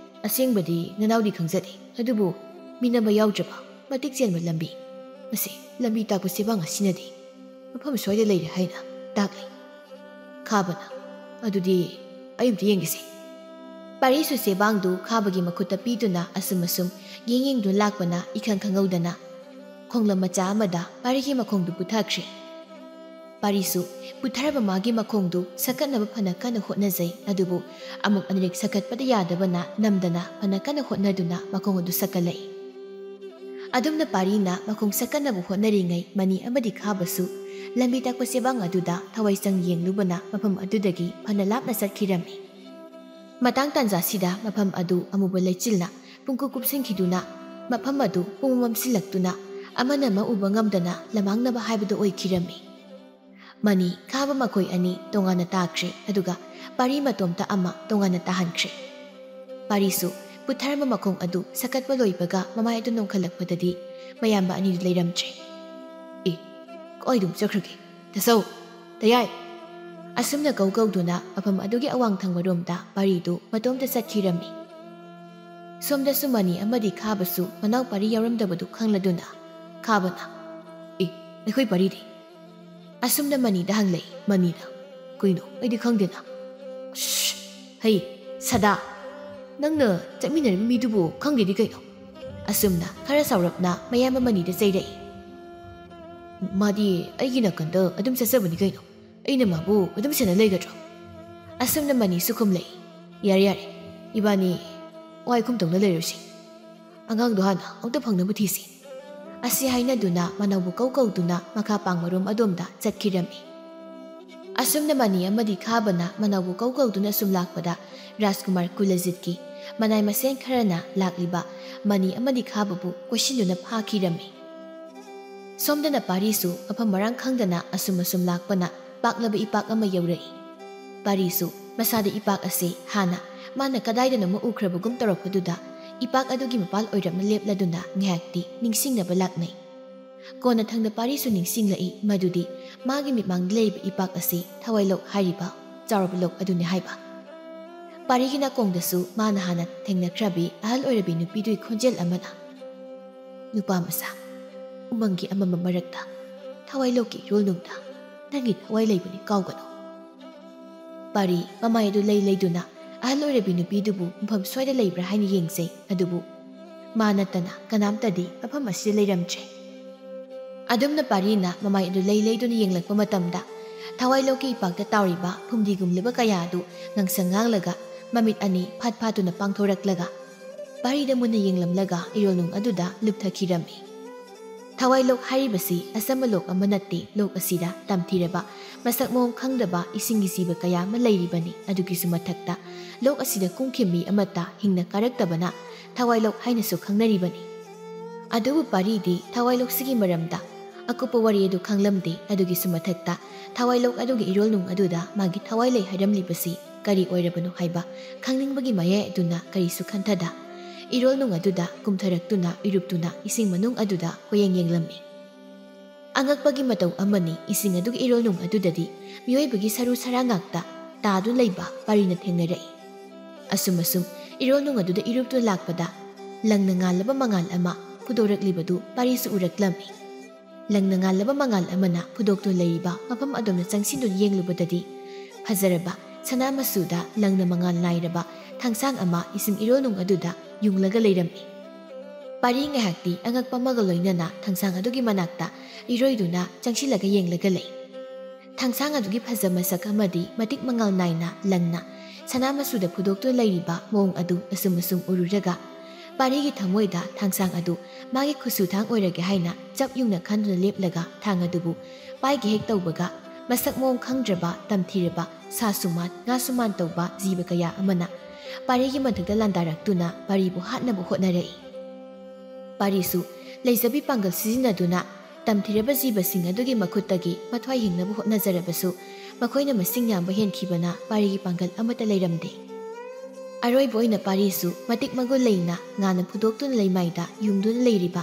ꯑꯁꯦꯡꯕꯗꯤ ꯅꯅꯥꯎꯗꯤ ꯈꯪꯖꯗꯦ, ꯑꯗꯨꯕꯨ ꯃꯤꯅꯝꯕ ꯌꯥꯎꯗ꯭ꯔꯕ ꯃꯇꯤꯛ ꯆꯦꯟꯕ ꯂꯝꯕꯤ, ꯃꯁꯤ ꯂꯝꯕꯤ ꯇꯥꯛꯄ ꯆꯦꯕꯥꯡ ꯑꯁꯤꯅꯗꯤ ꯃꯐꯝ ꯁ꯭ꯋꯥꯏꯗ ꯂꯩꯔꯦ ꯍꯥꯏꯅ ꯇꯥꯛꯂꯤ꯫ ꯈꯥꯕꯅ, "ꯑꯗꯨꯗꯤ ꯑꯩ ꯑꯝꯇ ꯌꯦꯡꯒꯦꯁꯦ꯫" ꯄꯥꯔꯤꯁꯨ ꯆꯦꯕꯥꯡꯗꯨ ꯈꯥꯕꯒꯤ ꯃꯈꯨꯠꯇ ꯄꯤꯗꯨꯅ ꯑꯁꯨꯝ ꯑꯁꯨꯝ ꯌꯦꯡ ꯌꯦꯡꯗꯨꯅ ꯂꯥꯛꯄꯅ ꯏꯈꯪ ꯈꯪꯍꯧꯗꯅ ꯈꯣꯡꯂꯝ ꯃꯆꯥ ꯑꯃꯗ ꯄꯥꯔꯤꯒꯤ ꯃꯈꯣꯡꯗꯨ ꯄꯨꯊꯈ꯭ꯔꯦ꯫ ꯄꯥꯔꯤꯁꯨ ꯄꯨꯊꯔꯕ ꯃꯥꯒꯤ ꯃꯈꯣꯡꯗꯨ ꯁꯛꯀꯠꯅꯕ ꯐꯅ ꯀꯟꯅ ꯍꯣꯠꯅꯖꯩ, ꯑꯗꯨꯕꯨ ꯑꯃꯨꯛ ꯑꯅꯤꯔꯛ ꯁꯛꯀꯠꯄꯗ ꯌꯥꯗꯕꯅ ꯅꯝꯗꯅ ꯐꯅ ꯀꯟꯅ ꯍꯣꯠꯅꯗꯨꯅ ꯃꯈꯣꯡ ꯑꯗꯨ ꯁꯛꯀꯠꯂꯛꯏ꯫ ꯑꯗꯨꯝꯅ ꯄꯥꯔꯤꯅ ꯃꯈꯣꯡ ꯁꯛꯀꯠꯅꯕ ꯍꯣꯠꯅꯔꯤꯉꯩ ꯃꯅꯤ ꯑꯃꯗꯤ ꯈꯥꯕꯁꯨ ꯂꯝꯕꯤ ꯇꯥꯛꯄ ꯆꯦꯕꯥꯡ ꯑꯗꯨꯗ ꯊꯋꯥꯏ ꯆꯪ ꯌꯦꯡꯂꯨꯕꯅ ꯃꯐꯝ ꯑꯗꯨꯗꯒꯤ ꯐꯅ ꯂꯥꯞꯅ ꯆꯠꯈꯤꯔꯝꯃꯤ꯫ ꯃꯇꯥꯡ ꯇꯥꯟꯖꯥꯁꯤꯗ ꯃꯐꯝ ꯑꯗꯨ ꯑꯃꯨꯕ ꯂꯩꯆꯤꯜꯅ ꯄꯨꯡꯀꯨꯞ ꯀꯨꯞꯁꯤꯟꯈꯤꯗꯨꯅ ꯃꯐꯝ ꯑꯗꯨ ꯄꯨꯡꯃꯝ ꯃꯝꯁꯤꯜꯂꯛꯇꯨꯅ ꯑꯃꯅ ꯑꯃ ꯎꯕ ꯉꯝꯗꯅ ꯂꯃꯥꯡꯅꯕ ꯍꯥꯏꯕꯗꯨ ꯑꯣꯏꯈꯤꯔꯝꯃꯤ꯫ ꯃꯅꯤ, ꯈꯥꯕ ꯃꯈꯣꯏ ꯑꯅꯤ ꯇꯣꯉꯥꯟꯅ ꯇꯥꯈ꯭ꯔꯦ, ꯑꯗꯨꯒ ꯄꯥꯔꯤ ꯃꯇꯣꯝꯇ ꯑꯃ ꯇꯣꯉꯥꯟꯅ ꯇꯥꯍꯟꯈ꯭ꯔꯦ꯫ ꯄꯥꯔꯤꯁꯨ ꯄꯨꯊꯔꯝꯕ ꯃꯈꯣꯡ ꯑꯗꯨ ꯁꯛꯀꯠꯄ ꯂꯣꯏꯕꯒ ꯃꯃꯥꯏ ꯑꯗꯨ ꯅꯣꯡꯈꯠꯂꯛꯄꯗꯗꯤ ꯃꯌꯥꯝꯕ ꯑꯅꯤꯗꯨ ꯂꯩꯔꯝꯗ꯭ꯔꯦ꯫ "ꯑꯦ, ꯀꯥꯏꯗꯨꯝ ꯆꯠꯈ꯭ꯔꯒꯦ? ꯇꯥꯆꯧ! ꯇꯌꯥꯏ!" ꯑꯁꯨꯝꯅ ꯀꯧ ꯀꯧꯗꯨꯅ ꯃꯐꯝ ꯑꯗꯨꯒꯤ ꯑꯋꯥꯡ ꯊꯪꯕꯔꯣꯝꯗ ꯄꯥꯔꯤꯗꯨ ꯃꯇꯣꯝꯇ ꯆꯠꯈꯤꯔꯝꯃꯤ꯫ ꯁꯣꯝꯗꯁꯨ ꯃꯅꯤ ꯑꯃꯗꯤ ꯈꯥꯕꯁꯨ ꯃꯅꯥꯎ ꯄꯥꯔꯤ ꯌꯥꯎꯔꯝꯗꯕꯗꯨ ꯈꯪꯂꯗꯨꯅ ꯈꯥꯕꯅ, "ꯑꯦ, ꯑꯩꯈꯣꯏ ꯄꯥꯔꯤꯗꯤ?" ꯑꯁꯨꯝꯅ ꯃꯅꯤꯗ ꯍꯪꯂꯛꯏ꯫ ꯃꯅꯤꯅ, "ꯀꯩꯅꯣ? ꯑꯩꯗꯤ ꯈꯪꯗꯦꯅ꯫" "ꯁ꯭ꯁ! ꯍꯩ, ꯁꯗꯥ! ꯅꯪꯅ ꯆꯠꯃꯤꯟꯅꯔꯤꯕ ꯃꯤꯗꯨꯕꯨ ꯈꯪꯗꯦꯗꯤ ꯀꯩꯅꯣ?" ꯑꯁꯨꯝꯅ ꯈꯔ ꯁꯥꯎꯔꯞꯅ ꯃꯌꯥꯝꯕ ꯃꯅꯤꯗ ꯆꯩꯔꯛꯏ꯫ "ꯃꯥꯗꯤ ꯑꯩꯒꯤ ꯅꯥꯀꯟꯗ ꯑꯗꯨꯝ ꯆꯠꯆꯕꯅꯤ ꯀꯩꯅꯣ꯫ ꯑꯩꯅ ꯃꯥꯕꯨ ꯑꯗꯨꯝ ꯁꯦꯟꯅ ꯂꯩꯒꯗ꯭ꯔꯣ?" ꯑꯁꯨꯝꯅ ꯃꯅꯤꯁꯨ ꯈꯨꯝꯂꯛꯏ꯫ "ꯌꯥꯔꯦ, ꯌꯥꯔꯦ, ꯏꯕꯥꯅꯤ ꯋꯥꯏꯈꯨꯝ ꯇꯧꯅ ꯂꯩꯔꯨꯁꯤ꯫ ꯑꯉꯥꯡꯗꯣ ꯍꯥꯟꯅ ꯑꯃꯨꯛꯇ ꯐꯪꯅꯕ ꯊꯤꯁꯤ"꯫ ꯑꯁꯤ ꯍꯥꯏꯅꯗꯨꯅ ꯃꯅꯥꯎꯕꯨ ꯀꯧ ꯀꯧꯗꯨꯅ ꯃꯈꯥ ꯄꯥꯡꯃꯔꯣꯝ ꯑꯗꯣꯝꯗ ꯆꯠꯈꯤꯔꯝꯃꯤ꯫ ꯑꯁꯨꯝꯅ ꯃꯅꯤ ꯑꯃꯗꯤ ꯈꯥꯕꯅ ꯃꯅꯥꯎꯕꯨ ꯀꯧ ꯀꯧꯗꯨꯅ ꯁꯨꯝ ꯂꯥꯛꯄꯗ, ꯔꯥꯖꯀꯨꯃꯥꯔ ꯀꯨꯂꯖꯤꯠꯀꯤ ꯃꯅꯥꯏ ꯃꯁꯦꯟ ꯈꯔꯅ ꯂꯥꯛꯂꯤꯕ ꯃꯅꯤ ꯑꯃꯗꯤ ꯈꯥꯕꯕꯨ ꯀꯣꯏꯁꯤꯟꯗꯨꯅ ꯐꯥꯈꯤꯔꯝꯃꯤ꯫ ꯁꯣꯝꯗꯅ ꯄꯥꯔꯤꯁꯨ ꯃꯐꯝ ꯃꯔꯥꯡ ꯈꯪꯗꯅ ꯑꯁꯨꯝ ꯑꯁꯨꯝ ꯂꯥꯛꯄꯅ ꯄꯥꯛꯂꯕ ꯏꯄꯥꯛ ꯑꯃ ꯌꯧꯔꯛꯏ꯫ ꯄꯥꯔꯤꯁꯨ ꯃꯁꯥꯗ ꯏꯄꯥꯛ ꯑꯁꯤ ꯍꯥꯟꯅ ꯃꯥꯅ ꯀꯗꯥꯏꯗꯅꯣꯃ ꯎꯈ꯭ꯔꯕꯒꯨꯝ ꯇꯧꯔꯛꯄꯗꯨꯗ, ꯏꯄꯥꯛ ꯑꯗꯨꯒꯤ ꯃꯄꯥꯜ ꯑꯣꯏꯔꯞꯅ ꯂꯦꯞꯂꯗꯨꯅ ꯉꯥꯏꯍꯥꯛꯇꯤ ꯅꯤꯡꯁꯤꯡꯅꯕ ꯂꯥꯛꯅꯩ꯫ ꯀꯣꯟꯅ ꯊꯪꯗ ꯄꯥꯔꯤꯁꯨ ꯅꯤꯡꯁꯤꯡꯂꯛꯏ ꯃꯗꯨꯗꯤ ꯃꯥꯒꯤ ꯃꯤꯠꯃꯥꯡꯗ ꯂꯩꯔꯤꯕ ꯏꯄꯥꯛ ꯑꯁꯤ ꯊꯋꯥꯏ ꯂꯣꯛ ꯍꯥꯏꯔꯤꯕ ꯆꯥꯎꯔꯕ ꯂꯣꯛ ꯑꯗꯨꯅꯤ ꯍꯥꯏꯕ꯫ ꯄꯥꯔꯤꯒꯤ ꯅꯥꯀꯣꯡꯗꯁꯨ ꯃꯥꯅ ꯍꯥꯟꯅ ꯊꯦꯡꯅꯈ꯭ꯔꯕꯤ ꯑꯍꯜ ꯑꯣꯏꯔꯕꯤ ꯅꯨꯄꯤꯗꯨꯒꯤ ꯈꯣꯟꯖꯦꯜ ꯑꯃꯅ, "ꯅꯨꯄꯥ ꯃꯆꯥ, ꯎꯃꯪꯒꯤ ꯑꯃꯝꯕ ꯃꯔꯛꯇ ꯊꯋꯥꯏ ꯂꯣꯛꯀꯤ ꯏꯔꯣꯜꯅꯨꯡꯗ ꯅꯪꯒꯤ ꯊꯋꯥꯏ ꯂꯩꯕꯅꯤ, ꯀꯥꯎꯒꯅꯨ"꯫ ꯄꯥꯔꯤ ꯃꯃꯥꯏ ꯑꯗꯨ ꯂꯩ ꯂꯩꯗꯨꯅ ꯑꯍꯜ ꯑꯣꯏꯔꯕꯤ ꯅꯨꯄꯤꯗꯨꯕꯨ ꯃꯐꯝ ꯁ꯭ꯋꯥꯏꯗ ꯂꯩꯕ꯭ꯔꯥ ꯍꯥꯏꯅ ꯌꯦꯡꯖꯩ, ꯑꯗꯨꯕꯨ ꯃꯥ ꯅꯠꯇꯅ ꯀꯅꯥꯝꯇꯗꯤ ꯃꯐꯝ ꯑꯁꯤꯗ ꯂꯩꯔꯝꯗ꯭ꯔꯦ꯫ ꯑꯗꯨꯝꯅ ꯄꯥꯔꯤꯅ ꯃꯃꯥꯏ ꯑꯗꯨ ꯂꯩ ꯂꯩꯗꯨꯅ ꯌꯦꯡꯂꯛꯄ ꯃꯇꯝꯗ, ꯊꯋꯥꯏ ꯂꯣꯛꯀꯤ ꯏꯄꯥꯛꯇ ꯇꯥꯎꯔꯤꯕ ꯐꯨꯝꯗꯤꯒꯨꯝꯂꯕ ꯀꯌꯥ ꯑꯗꯨ ꯉꯥꯡꯁꯪ ꯉꯥꯡꯂꯒ, ꯃꯃꯤꯠ ꯑꯅꯤ ꯐꯥꯠ ꯐꯥꯠꯇꯨꯅ ꯄꯥꯡꯊꯣꯔꯛꯂꯒ, ꯄꯥꯔꯤꯗ ꯃꯨꯟꯅ ꯌꯦꯡꯂꯝꯂꯒ ꯏꯔꯣꯜꯅꯨꯡ ꯑꯗꯨꯗ ꯂꯨꯞꯊꯈꯤꯔꯝꯃꯤ꯫ ꯊꯋꯥꯏ ꯂꯣꯛ ꯍꯥꯏꯔꯤꯕꯁꯤ ꯑꯆꯝꯕ ꯂꯣꯛ ꯑꯃ ꯅꯠꯇꯦ꯫ ꯂꯣꯛ ꯑꯁꯤꯗ ꯇꯝꯊꯤꯔꯕ, ꯃꯁꯛ ꯃꯑꯣꯡ ꯈꯪꯗꯕ ꯏꯁꯤꯡꯒꯤ ꯖꯤꯕ ꯀꯌꯥ ꯑꯃ ꯂꯩꯔꯤꯕꯅꯤ꯫ ꯑꯗꯨꯒꯤꯁꯨ ꯃꯊꯛꯇ, ꯂꯣꯛ ꯑꯁꯤꯗ ꯀꯨꯝꯈꯤꯕ ꯃꯤ ꯑꯃꯠꯇ ꯍꯤꯡꯅ ꯀꯥꯔꯛꯇꯕꯅ ꯊꯋꯥꯏ ꯂꯣꯛ ꯍꯥꯏꯅꯁꯨ ꯈꯪꯅꯔꯤꯕꯅꯤ꯫ ꯑꯗꯨꯕꯨ ꯄꯥꯔꯤꯗꯤ ꯊꯋꯥꯏ ꯂꯣꯛꯁꯤꯒꯤ ꯃꯔꯝꯗ ꯑꯀꯨꯞꯄ ꯋꯥꯔꯤ ꯑꯗꯨ ꯈꯪꯂꯝꯗꯦ꯫ ꯑꯗꯨꯒꯤꯁꯨ ꯃꯊꯛꯇ, ꯊꯋꯥꯏ ꯂꯣꯛ ꯑꯗꯨꯒꯤ ꯏꯔꯣꯜꯅꯨꯡ ꯑꯗꯨꯗ ꯃꯥꯒꯤ ꯊꯋꯥꯏ ꯂꯩ ꯍꯥꯏꯔꯝꯂꯤꯕꯁꯤ ꯀꯔꯤ ꯑꯣꯏꯔꯕꯅꯣ ꯍꯥꯏꯕ ꯈꯪꯅꯤꯡꯕꯒꯤ ꯃꯌꯥꯏ ꯑꯗꯨꯅ ꯀꯔꯤꯁꯨ ꯈꯟꯊꯗ, ꯏꯔꯣꯜꯅꯨꯡ ꯑꯗꯨꯗ ꯀꯨꯝꯊꯔꯛꯇꯨꯅ ꯏꯔꯨꯞꯇꯨꯅ ꯏꯁꯤꯡ ꯃꯅꯨꯡ ꯑꯗꯨꯗ ꯀꯣꯌꯦꯡ ꯌꯦꯡꯂꯝꯃꯤ꯫ ꯑꯉꯛꯄꯒꯤ ꯃꯇꯧ ꯑꯃꯅꯤ, ꯏꯁꯤꯡ ꯑꯗꯨꯒꯤ ꯏꯔꯣꯜꯅꯨꯡ ꯑꯗꯨꯗꯗꯤ ꯃꯤꯑꯣꯏꯕꯒꯤ ꯁꯔꯨ ꯁꯔꯥꯡ ꯉꯥꯛꯇ ꯇꯥꯗꯨꯅ ꯂꯩꯕ ꯄꯥꯔꯤꯅ ꯊꯦꯡꯅꯔꯛꯏ꯫ ꯑꯁꯨꯝ ꯑꯁꯨꯝ ꯏꯔꯣꯜꯅꯨꯡ ꯑꯗꯨꯗ ꯏꯔꯨꯞꯇꯨꯅ ꯂꯥꯛꯄꯗ, ꯂꯪꯅ ꯉꯥꯜꯂꯕ ꯃꯉꯥꯜ ꯑꯃ ꯐꯨꯗꯣꯔꯛꯂꯤꯕꯗꯨ ꯄꯥꯔꯤꯁꯨ ꯎꯔꯛꯂꯝꯃꯤ꯫ ꯂꯪꯅ ꯉꯥꯜꯂꯕ ꯃꯉꯥꯜ ꯑꯃꯅ ꯐꯨꯗꯣꯛꯇꯨꯅ ꯂꯩꯔꯤꯕ ꯃꯐꯝ ꯑꯗꯣꯝꯗ ꯆꯪꯁꯤꯟꯗꯨꯅ ꯌꯦꯡꯂꯨꯕꯗꯗꯤ, ꯐꯖꯔꯕ ꯁꯅꯥ ꯃꯆꯨꯗ ꯂꯪꯅ ꯃꯉꯥꯜ ꯅꯥꯏꯔꯕ ꯊꯥꯡꯁꯥꯡ ꯑꯃ ꯏꯁꯤꯡ ꯏꯔꯣꯜꯅꯨꯡ ꯑꯗꯨꯗ ꯌꯨꯡꯂꯒ ꯂꯩꯔꯝꯃꯤ꯫ ꯄꯥꯔꯤ ꯉꯥꯏꯍꯥꯛꯇꯤ ꯑꯉꯛꯄ ꯑꯃꯒ ꯂꯣꯏꯅꯅ ꯊꯥꯡꯁꯥꯡ ꯑꯗꯨꯒꯤ ꯃꯅꯥꯛꯇ ꯏꯔꯣꯏꯗꯨꯅ ꯆꯪꯁꯤꯜꯂꯒ ꯌꯦꯡꯂꯒ ꯂꯩ꯫ ꯊꯥꯡꯁꯥꯡ ꯑꯗꯨꯒꯤ ꯐꯖ ꯃꯁꯛ ꯑꯃꯗꯤ ꯃꯇꯤꯛ ꯃꯉꯥꯜ ꯅꯥꯏꯅ ꯂꯪꯅ ꯁꯅꯥ ꯃꯆꯨꯗ ꯐꯨꯗꯣꯛꯇꯨꯅ ꯂꯩꯔꯤꯕ ꯃꯑꯣꯡ ꯑꯗꯨ ꯑꯁꯨꯝ ꯑꯁꯨꯝ ꯎꯔꯨꯔꯒ ꯄꯥꯔꯤꯒꯤ ꯊꯃꯣꯏꯗ ꯊꯥꯡꯁꯥꯡ ꯑꯗꯨ ꯃꯥꯒꯤ ꯈꯨꯠꯁꯨ ꯊꯥꯡ ꯑꯣꯏꯔꯒꯦ ꯍꯥꯏꯅ ꯆꯞ ꯌꯨꯡꯅ ꯈꯟꯗꯨꯅ ꯂꯦꯞꯂꯒ ꯊꯥꯡ ꯑꯗꯨꯕꯨ ꯄꯥꯏꯒꯦ ꯍꯦꯛ ꯇꯧꯕꯒ ꯃꯁꯛ ꯃꯑꯣꯡ ꯈꯪꯗ꯭ꯔꯕ ꯇꯝꯊꯤꯔꯕ ꯁꯥꯁꯨ ꯃꯥꯟ ꯉꯥꯁꯨ ꯃꯥꯟ ꯇꯧꯕ ꯖꯤꯕ ꯀꯌꯥ ꯑꯃꯅ ꯄꯥꯔꯤꯒꯤ ꯃꯊꯛꯇ ꯂꯥꯟꯗꯥꯔꯛꯇꯨꯅ ꯄꯥꯔꯤꯕꯨ ꯍꯥꯠꯅꯕ ꯍꯣꯠꯅꯔꯛꯏ꯫ ꯄꯥꯔꯤꯁꯨ ꯂꯩꯖꯕꯤ ꯄꯥꯡꯒꯜ ꯁꯤꯖꯤꯟꯅꯗꯨꯅ ꯇꯝꯊꯤꯔꯕ ꯖꯤꯕꯁꯤꯡ ꯑꯗꯨꯒꯤ ꯃꯈꯨꯠꯇꯒꯤ ꯃꯊ꯭ꯋꯥꯏ ꯍꯤꯡꯅꯕ ꯍꯣꯠꯅꯖꯔꯕꯁꯨ ꯃꯈꯣꯏꯅ ꯃꯁꯤꯡ ꯌꯥꯝꯕ ꯍꯦꯟꯈꯤꯕꯅ ꯄꯥꯔꯤꯒꯤ ꯄꯥꯡꯒꯜ ꯑꯃꯠꯇ ꯂꯩꯔꯝꯗꯦ꯫ ꯑꯔꯣꯏꯕ ꯑꯣꯏꯅ ꯄꯥꯔꯤꯁꯨ ꯃꯇꯤꯛ ꯃꯒꯨꯟ ꯂꯩꯅ ꯉꯥꯅ ꯐꯨꯗꯣꯛꯇꯨꯅ ꯂꯩꯃꯥꯏꯗ ꯌꯨꯡꯗꯨꯅ ꯂꯩꯔꯤꯕ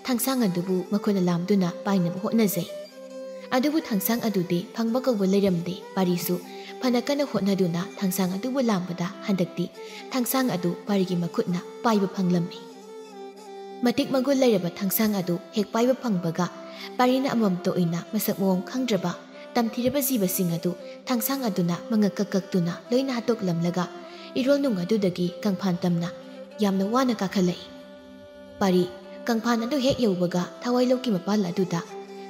ꯊꯥꯡꯁꯥꯡ ꯑꯗꯨꯕꯨ ꯃꯈꯨꯠꯅ ꯂꯥꯝꯗꯨꯅ ꯄꯥꯏꯅꯕ ꯍꯣꯠꯅꯖꯩ꯫ ꯑꯗꯨꯕꯨ ꯊꯥꯡꯁꯥꯡ ꯑꯗꯨꯗꯤ ꯐꯪꯕ ꯀꯧꯕ ꯂꯩꯔꯝꯗꯦ꯫ ꯄꯥꯔꯤꯁꯨ ꯐꯅ ꯀꯟꯅ ꯍꯣꯠꯅꯗꯨꯅ ꯊꯥꯡꯁꯥꯡ ꯑꯗꯨꯕꯨ ꯂꯥꯝꯕꯗ ꯍꯟꯗꯛꯇꯤ ꯊꯥꯡꯁꯥꯡ ꯑꯗꯨ ꯄꯥꯔꯤꯒꯤ ꯃꯈꯨꯠꯅ ꯄꯥꯏꯕ ꯐꯪꯂꯝꯃꯤ꯫ ꯃꯇꯤꯛ ꯃꯒꯨꯟ ꯂꯩꯔꯕ ꯊꯥꯡꯁꯥꯡ ꯑꯗꯨ ꯍꯦꯛ ꯄꯥꯏꯕ ꯐꯪꯕꯒ ꯄꯥꯔꯤꯅ ꯑꯃꯃꯝꯇ ꯑꯣꯏꯅ ꯃꯁꯛ ꯃꯑꯣꯡ ꯈꯪꯗ꯭ꯔꯕ ꯇꯝꯊꯤꯔꯕ ꯖꯤꯕꯁꯤꯡ ꯑꯗꯨ ꯊꯥꯡꯁꯥꯡ ꯑꯗꯨꯅ ꯃꯉꯛ ꯀꯛ ꯀꯛꯇꯨꯅ ꯂꯣꯏꯅ ꯍꯥꯠꯇꯣꯛꯂꯝꯂꯒ ꯏꯔꯣꯜꯅꯨꯡ ꯑꯗꯨꯗꯒꯤ ꯀꯪꯐꯥꯟ ꯇꯝꯅ ꯌꯥꯝꯅ ꯋꯥꯅ ꯀꯥꯈꯠꯂꯛꯏ꯫ ꯄꯥꯔꯤ ꯀꯪꯐꯥꯟ ꯑꯗꯨ ꯍꯦꯛ ꯌꯧꯕꯒ ꯊꯋꯥꯏꯂꯣꯛꯀꯤ ꯃꯄꯥꯜ ꯑꯗꯨꯗ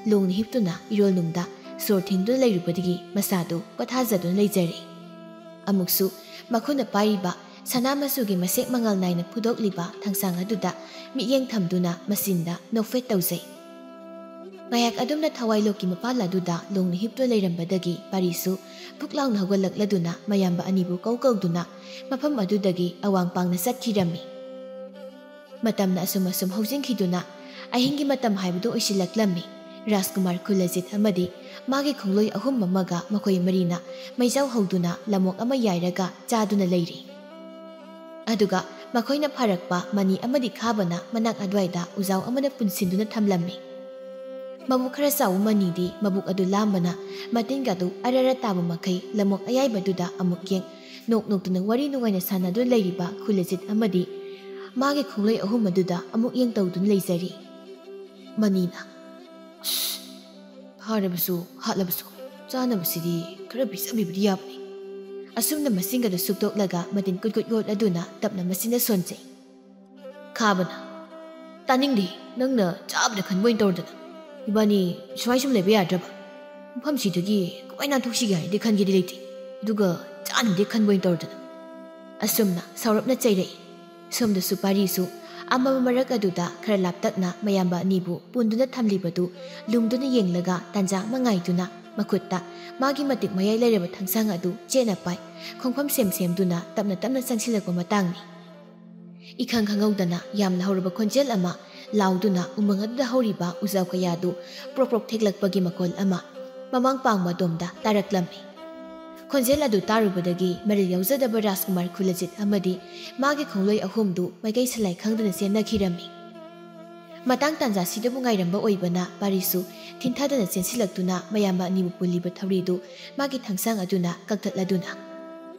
ꯂꯣꯡꯅ ꯍꯤꯞꯇꯨꯅ ꯏꯔꯣꯜꯅꯨꯡꯗ ꯁꯣꯔ ꯊꯤꯡꯗꯨꯅ ꯂꯩꯔꯨꯕꯗꯒꯤ ꯃꯁꯥꯗꯨ ꯄꯣꯊꯥꯖꯗꯨꯅ ꯂꯩꯖꯔꯦ꯫ ꯑꯃꯨꯛꯁꯨ ꯃꯈꯨꯠꯅ ꯄꯥꯏꯔꯤꯕ ꯁꯅꯥ ꯃꯆꯨꯒꯤ ꯃꯁꯦꯛ ꯃꯉꯥꯜ ꯅꯥꯏꯅ ꯐꯨꯗꯣꯛꯂꯤꯕ ꯊꯥꯡꯁꯥꯡ ꯑꯗꯨꯗ ꯃꯤꯠꯌꯦꯡ ꯊꯝꯗꯨꯅ ꯃꯆꯤꯟꯗ ꯅꯣꯛꯐꯦꯠ ꯇꯧꯖꯩ꯫ ꯉꯥꯏꯍꯥꯛ ꯑꯗꯨꯝꯅ ꯊꯋꯥꯏꯂꯣꯛꯀꯤ ꯃꯄꯥꯜ ꯑꯗꯨꯗ ꯂꯣꯡꯅ ꯍꯤꯞꯇꯨꯅ ꯂꯩꯔꯝꯕꯗꯒꯤ ꯄꯥꯔꯤꯁꯨ ꯐꯨꯛ ꯂꯥꯎꯅ ꯍꯧꯒꯠꯂꯛꯂꯗꯨꯅ ꯃꯌꯥꯝꯕ ꯑꯅꯤꯕꯨ ꯀꯧ ꯀꯧꯗꯨꯅ ꯃꯐꯝ ꯑꯗꯨꯗꯒꯤ ꯑꯋꯥꯡ ꯄꯥꯡꯅ ꯆꯠꯈꯤꯔꯝꯃꯤ꯫ ꯃꯇꯝꯅ ꯑꯁꯨꯝ ꯑꯁꯨꯝ ꯍꯧꯖꯤꯟꯈꯤꯗꯨꯅ ꯑꯍꯤꯡꯒꯤ ꯃꯇꯝ ꯍꯥꯏꯕꯗꯨ ꯑꯣꯏꯁꯤꯜꯂꯛꯂꯝꯃꯤ꯫ ꯔꯥꯖꯀꯨꯃꯥꯔ ꯈꯨꯂꯖꯤꯠ ꯑꯃꯗꯤ ꯃꯥꯒꯤ ꯈꯣꯡꯂꯣꯏ ꯑꯍꯨꯝ ꯑꯃꯒ ꯃꯈꯣꯏ ꯃꯔꯤꯅ ꯃꯩꯖꯥꯎ ꯍꯧꯗꯨꯅ ꯂꯝꯑꯣꯛ ꯑꯃ ꯌꯥꯏꯔꯒ ꯆꯥꯗꯨꯅ ꯂꯩꯔꯤ꯫ ꯑꯗꯨꯒ ꯃꯈꯣꯏꯅ ꯐꯥꯔꯛꯄ ꯃꯅꯤ ꯑꯃꯗꯤ ꯈꯥꯕꯅ ꯃꯅꯥꯛ ꯑꯗꯨꯋꯥꯏꯗ ꯎꯖꯥꯎ ꯑꯃꯅ ꯄꯨꯟꯁꯤꯟꯗꯨꯅ ꯊꯝꯂꯝꯃꯤ꯫ ꯃꯕꯨꯛ ꯈꯔ ꯆꯥꯎꯕ ꯃꯅꯤꯗꯤ ꯃꯕꯨꯛ ꯑꯗꯨ ꯂꯥꯝꯕꯅ ꯃꯇꯤꯟꯒ ꯑꯗꯨ ꯑꯔ ꯑꯔ ꯇꯥꯕ ꯃꯈꯩ ꯂꯝꯑꯣꯛ ꯑꯌꯥꯏꯕꯗꯨꯗ ꯑꯃꯨꯛ ꯌꯦꯡ, ꯅꯣꯛ ꯅꯣꯛꯇꯨꯅ ꯋꯥꯔꯤ ꯅꯨꯡꯉꯥꯏꯅ ꯁꯥꯟꯅꯗꯨꯅ ꯂꯩꯔꯤꯕ ꯈꯨꯂꯖꯤꯠ ꯑꯃꯗꯤ ꯃꯥꯒꯤ ꯈꯣꯡꯂꯣꯏ ꯑꯍꯨꯝ ꯑꯗꯨꯗ ꯑꯃꯨꯛ ꯌꯦꯡ ꯇꯧꯗꯨꯅ ꯂꯩꯖꯔꯤ꯫ ꯃꯅꯤꯅ, "ꯁꯁ, ꯐꯥꯔꯕꯁꯨ ꯍꯥꯠꯂꯕꯁꯨ ꯆꯥꯅꯕꯁꯤꯗꯤ ꯈꯔ ꯄꯤꯖꯕꯤꯕꯗꯤ ꯌꯥꯕꯅꯤ"꯫ ꯑꯁꯨꯝꯅ ꯃꯆꯤꯟꯒꯗꯨ ꯁꯨꯛꯇꯣꯛꯂꯒ ꯃꯇꯤꯟ ꯀꯨꯠ ꯀꯨꯠ ꯌꯣꯠꯂꯗꯨꯅ ꯇꯞꯅ ꯃꯆꯤꯟꯗ ꯁꯣꯟꯖꯩ꯫ ꯈꯥꯕꯅ, "ꯇꯥꯅꯤꯡꯗꯦ, ꯅꯪꯅ ꯆꯥꯕꯗ ꯈꯟꯕ ꯑꯣꯏꯅ ꯇꯧꯔꯗꯅ꯫ ꯏꯕꯥꯅꯤ ꯁꯨꯃꯥꯏ ꯁꯨꯝ ꯂꯩꯕ ꯌꯥꯗ꯭ꯔꯕ? ꯃꯐꯝꯁꯤꯗꯒꯤ ꯀꯃꯥꯏꯅ ꯅꯥꯟꯊꯣꯛꯁꯤꯒꯦ ꯍꯥꯏꯗꯤ ꯈꯟꯒꯦꯗꯤ ꯂꯩꯇꯦ꯫ ꯑꯗꯨꯒ ꯆꯥꯅꯗꯦ ꯈꯟꯕ ꯑꯣꯏꯅ ꯇꯧꯔꯗꯅ꯫ ꯑꯁꯨꯝꯅ ꯁꯥꯎꯔꯞꯅ ꯆꯩꯔꯛꯏ꯫ ꯁꯣꯝꯗꯁꯨ ꯄꯥꯔꯤꯁꯨ ꯑꯃꯝꯕ ꯃꯔꯛ ꯑꯗꯨꯗ ꯈꯔ ꯂꯥꯞꯇꯛꯅ ꯃꯌꯥꯝꯕ ꯑꯅꯤꯕꯨ ꯄꯨꯟꯗꯨꯅ ꯊꯝꯂꯤꯕꯗꯨ ꯂꯨꯝꯗꯨꯅ ꯌꯦꯡꯂꯒ ꯇꯥꯟꯖꯥ ꯑꯃ ꯉꯥꯏꯗꯨꯅ ꯃꯈꯨꯠꯇ ꯃꯥꯒꯤ ꯃꯇꯤꯛ ꯃꯌꯥꯏ ꯂꯩꯔꯕ ꯊꯥꯡꯁꯥꯡ ꯑꯗꯨ ꯆꯦꯠꯅ ꯄꯥꯏ, ꯈꯣꯡꯐꯝ ꯁꯦꯝ ꯁꯦꯝꯗꯨꯅ ꯇꯞꯅ ꯇꯞꯅ ꯆꯪꯁꯤꯜꯂꯛꯄ ꯃꯇꯥꯡꯅꯤ꯫ ꯏꯈꯪ ꯈꯪꯍꯧꯗꯅ ꯌꯥꯝꯅ ꯍꯧꯔꯕ ꯈꯣꯟꯖꯦꯜ ꯑꯃ ꯂꯥꯎꯗꯨꯅ ꯎꯃꯪ ꯑꯗꯨꯗ ꯍꯧꯔꯤꯕ ꯎꯖꯥꯎ ꯀꯌꯥꯗꯨ ꯄ꯭ꯔꯣꯛ ꯄ꯭ꯔꯣꯛ ꯊꯦꯛꯂꯛꯄꯒꯤ ꯃꯈꯣꯜ ꯑꯃ ꯃꯃꯥꯡ ꯄꯥꯡꯕ ꯑꯗꯣꯝꯗ ꯇꯥꯔꯛꯂꯝꯃꯤ꯫ ꯈꯣꯟꯖꯦꯜ ꯑꯗꯨ ꯇꯥꯔꯨꯕꯗꯒꯤ ꯃꯔꯤꯜ ꯌꯥꯎꯖꯗꯕ ꯔꯥꯖꯀꯨꯃꯥꯔ ꯈꯨꯂꯖꯤꯠ ꯑꯃꯗꯤ ꯃꯥꯒꯤ ꯈꯣꯡꯂꯣꯏ ꯑꯍꯨꯝꯗꯨ ꯃꯥꯏꯀꯩ ꯁꯂꯥꯏ ꯈꯪꯗꯅ ꯆꯦꯟꯅꯈꯤꯔꯝꯃꯤ꯫ ꯃꯇꯥꯡ ꯇꯥꯟꯖꯥꯁꯤꯗꯕꯨ ꯉꯥꯏꯔꯝꯕ ꯑꯣꯏꯕꯅ ꯄꯥꯔꯤꯁꯨ ꯊꯤꯟꯊꯗꯅ ꯆꯦꯟꯁꯤꯜꯂꯛꯇꯨꯅ ꯃꯌꯥꯝꯕ ꯑꯅꯤꯕꯨ ꯄꯨꯜꯂꯤꯕ ꯊꯧꯔꯤꯗꯨ ꯃꯥꯒꯤ ꯊꯥꯡꯁꯥꯡ ꯑꯗꯨꯅ ꯀꯛꯊꯠꯂꯗꯨꯅ,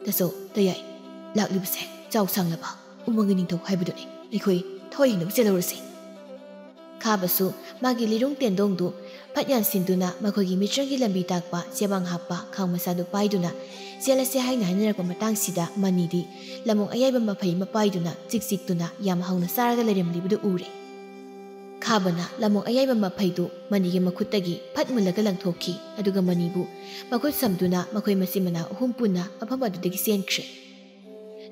"ꯇꯥꯆꯧ, ꯇꯌꯥꯏ, ꯂꯥꯛꯂꯤꯕꯁꯦ ꯆꯥꯎ ꯁꯥꯡꯂꯕ ꯎꯃꯪꯒꯤ ꯅꯤꯡꯊꯧ ꯍꯥꯏꯕꯗꯨꯅꯤ꯫ ꯑꯩꯈꯣꯏ ꯊꯋꯥꯏ ꯍꯤꯡꯅꯕ ꯆꯦꯜꯍꯧꯔꯁꯤ꯫" ꯈꯥꯕꯁꯨ ꯃꯥꯒꯤ ꯂꯤꯔꯨꯡ ꯇꯦꯟꯗꯣꯡꯗꯨ ꯐꯠ ꯌꯥꯟꯁꯤꯟꯗꯨꯅ ꯃꯈꯣꯏꯒꯤ ꯃꯤꯆꯪꯒꯤ ꯂꯝꯕꯤ ꯇꯥꯛꯄ ꯆꯦꯕꯥꯡ ꯍꯥꯞꯄ ꯈꯥꯎ ꯃꯆꯥꯗꯨ ꯄꯥꯏꯗꯨꯅ ꯆꯦꯜꯂꯁꯦ ꯍꯥꯏꯅ ꯍꯥꯏꯅꯔꯛꯄ ꯃꯇꯥꯡꯁꯤꯗ ꯃꯅꯤꯗꯤ ꯂꯃꯣꯡ ꯑꯌꯥꯏꯕ ꯃꯐꯩ ꯑꯃ ꯄꯥꯏꯗꯨꯅ ꯆꯤꯛ ꯆꯤꯛꯇꯨꯅ ꯌꯥꯝ ꯍꯧꯅ ꯆꯥꯔꯒ ꯂꯩꯔꯝꯂꯤꯕꯗꯨ ꯎꯔꯦ꯫ ꯈꯥꯕꯅ ꯂꯃꯣꯡ ꯑꯌꯥꯏꯕ ꯃꯐꯩꯗꯨ ꯃꯅꯤꯒꯤ ꯃꯈꯨꯠꯇꯒꯤ ꯐꯠ ꯃꯨꯜꯂꯒ ꯂꯪꯊꯣꯛꯈꯤ, ꯑꯗꯨꯒ ꯃꯅꯤꯕꯨ ꯃꯈꯨꯠ ꯁꯝꯗꯨꯅ ꯃꯈꯣꯏ ꯃꯆꯤꯟ ꯃꯅꯥꯎ ꯑꯍꯨꯝ ꯄꯨꯟꯅ ꯃꯐꯝ ꯑꯗꯨꯗꯒꯤ ꯆꯦꯟꯈ꯭ꯔꯦ꯫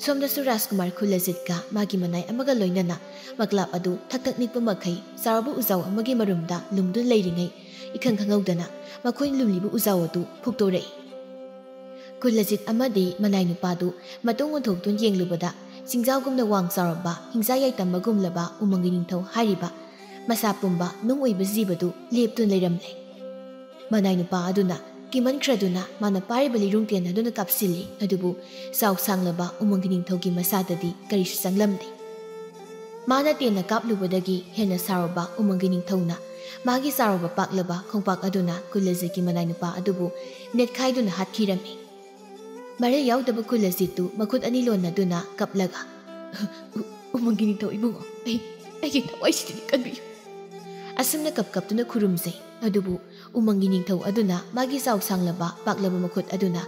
ꯁꯣꯝꯗꯁꯨ ꯔꯥꯖꯀꯨꯃꯥꯔ ꯈꯨꯂꯖꯤꯠꯀ ꯃꯥꯒꯤ ꯃꯅꯥꯏ ꯑꯃꯒ ꯂꯣꯏꯅꯅ ꯃꯀ꯭ꯂꯥꯞ ꯑꯗꯨ ꯊꯛ ꯊꯛ ꯅꯤꯛꯄ ꯃꯈꯩ ꯆꯥꯎꯔꯕ ꯎꯖꯥꯎ ꯑꯃꯒꯤ ꯃꯔꯨꯝꯗ ꯂꯨꯝꯗꯨꯅ ꯂꯩꯔꯤꯉꯩ, ꯏꯈꯪ ꯈꯪꯍꯧꯗꯅ ꯃꯈꯣꯏꯅ ꯂꯨꯝꯂꯤꯕ ꯎꯖꯥꯎ ꯑꯗꯨ ꯐꯨꯛꯇꯣꯔꯛꯏ꯫ ꯈꯨꯂꯖꯤꯠ ꯑꯃꯗꯤ ꯃꯅꯥꯏ ꯅꯨꯄꯥꯗꯨ ꯃꯇꯨꯡ ꯑꯣꯟꯊꯣꯛꯇꯨꯅ ꯌꯦꯡꯂꯨꯕꯗ, ꯆꯤꯡꯖꯥꯎꯒꯨꯝꯅ ꯋꯥꯡ ꯆꯥꯎꯔꯕ, ꯍꯤꯡꯆꯥ ꯌꯥꯏꯇꯝꯕꯒꯨꯝꯂꯕ ꯎꯃꯪꯒꯤ ꯅꯤꯡꯊꯧ ꯍꯥꯏꯔꯤꯕ ꯃꯁꯥ ꯄꯨꯝꯕ ꯅꯨꯡ ꯑꯣꯏꯕ ꯖꯤꯕꯗꯨ ꯂꯦꯞꯇꯨꯅ ꯂꯩꯔꯝꯂꯦ꯫ ꯃꯅꯥꯏ ꯅꯨꯄꯥ ꯑꯗꯨꯅ ꯀꯤꯃꯟꯈ꯭ꯔꯗꯨꯅ ꯃꯥꯅ ꯄꯥꯏꯔꯤꯕ ꯂꯤꯔꯨꯡ ꯇꯦꯟ ꯑꯗꯨꯅ ꯀꯥꯞꯁꯤꯜꯂꯤ, ꯑꯗꯨꯕꯨ ꯆꯥꯎ ꯁꯥꯡꯂꯕ ꯎꯃꯪꯒꯤ ꯅꯤꯡꯊꯧꯒꯤ ꯃꯁꯥꯗꯗꯤ ꯀꯔꯤꯁꯨ ꯆꯪꯂꯝꯗꯦ꯫ ꯃꯥꯅ ꯇꯦꯟꯅ ꯀꯥꯞꯂꯨꯕꯗꯒꯤ ꯍꯦꯟꯅ ꯁꯥꯎꯔꯕ ꯎꯃꯪꯒꯤ ꯅꯤꯡꯊꯧꯅ ꯃꯥꯒꯤ ꯆꯥꯎꯔꯕ ꯄꯥꯛꯂꯕ ꯈꯣꯡꯄꯥꯛ ꯑꯗꯨꯅ ꯈꯨꯂꯖꯤꯠꯀꯤ ꯃꯅꯥꯏ ꯅꯨꯄꯥ ꯑꯗꯨꯕꯨ ꯅꯦꯠꯈꯥꯏꯗꯨꯅ ꯍꯥꯠꯈꯤꯔꯝꯃꯤ꯫ ꯃꯔꯤꯜ ꯌꯥꯎꯗꯕ ꯈꯨꯂꯖꯤꯠꯇꯨ ꯃꯈꯨꯠ ꯑꯅꯤ ꯂꯣꯟꯅꯗꯨꯅ ꯀꯞꯂꯒ, "ꯎ-, ꯎꯃꯪꯒꯤ ꯅꯤꯡꯊꯧ ꯏꯕꯨꯡꯉꯣ, ꯑꯩ, ꯑꯩꯒꯤ ꯊꯋꯥꯏꯁꯤꯗꯤ ꯀꯟꯕꯤꯌꯨ꯫" ꯑꯁꯨꯝꯅ ꯀꯞ ꯀꯞꯇꯨꯅ ꯈꯨꯔꯨꯝꯖꯩ꯫ ꯑꯗꯨꯕꯨ ꯎꯃꯪꯒꯤ ꯅꯤꯡꯊꯧ ꯑꯗꯨꯅ ꯃꯥꯒꯤ ꯆꯥꯎ ꯁꯥꯡꯂꯕ ꯄꯥꯛꯂꯕ ꯃꯈꯨꯠ ꯑꯗꯨꯅ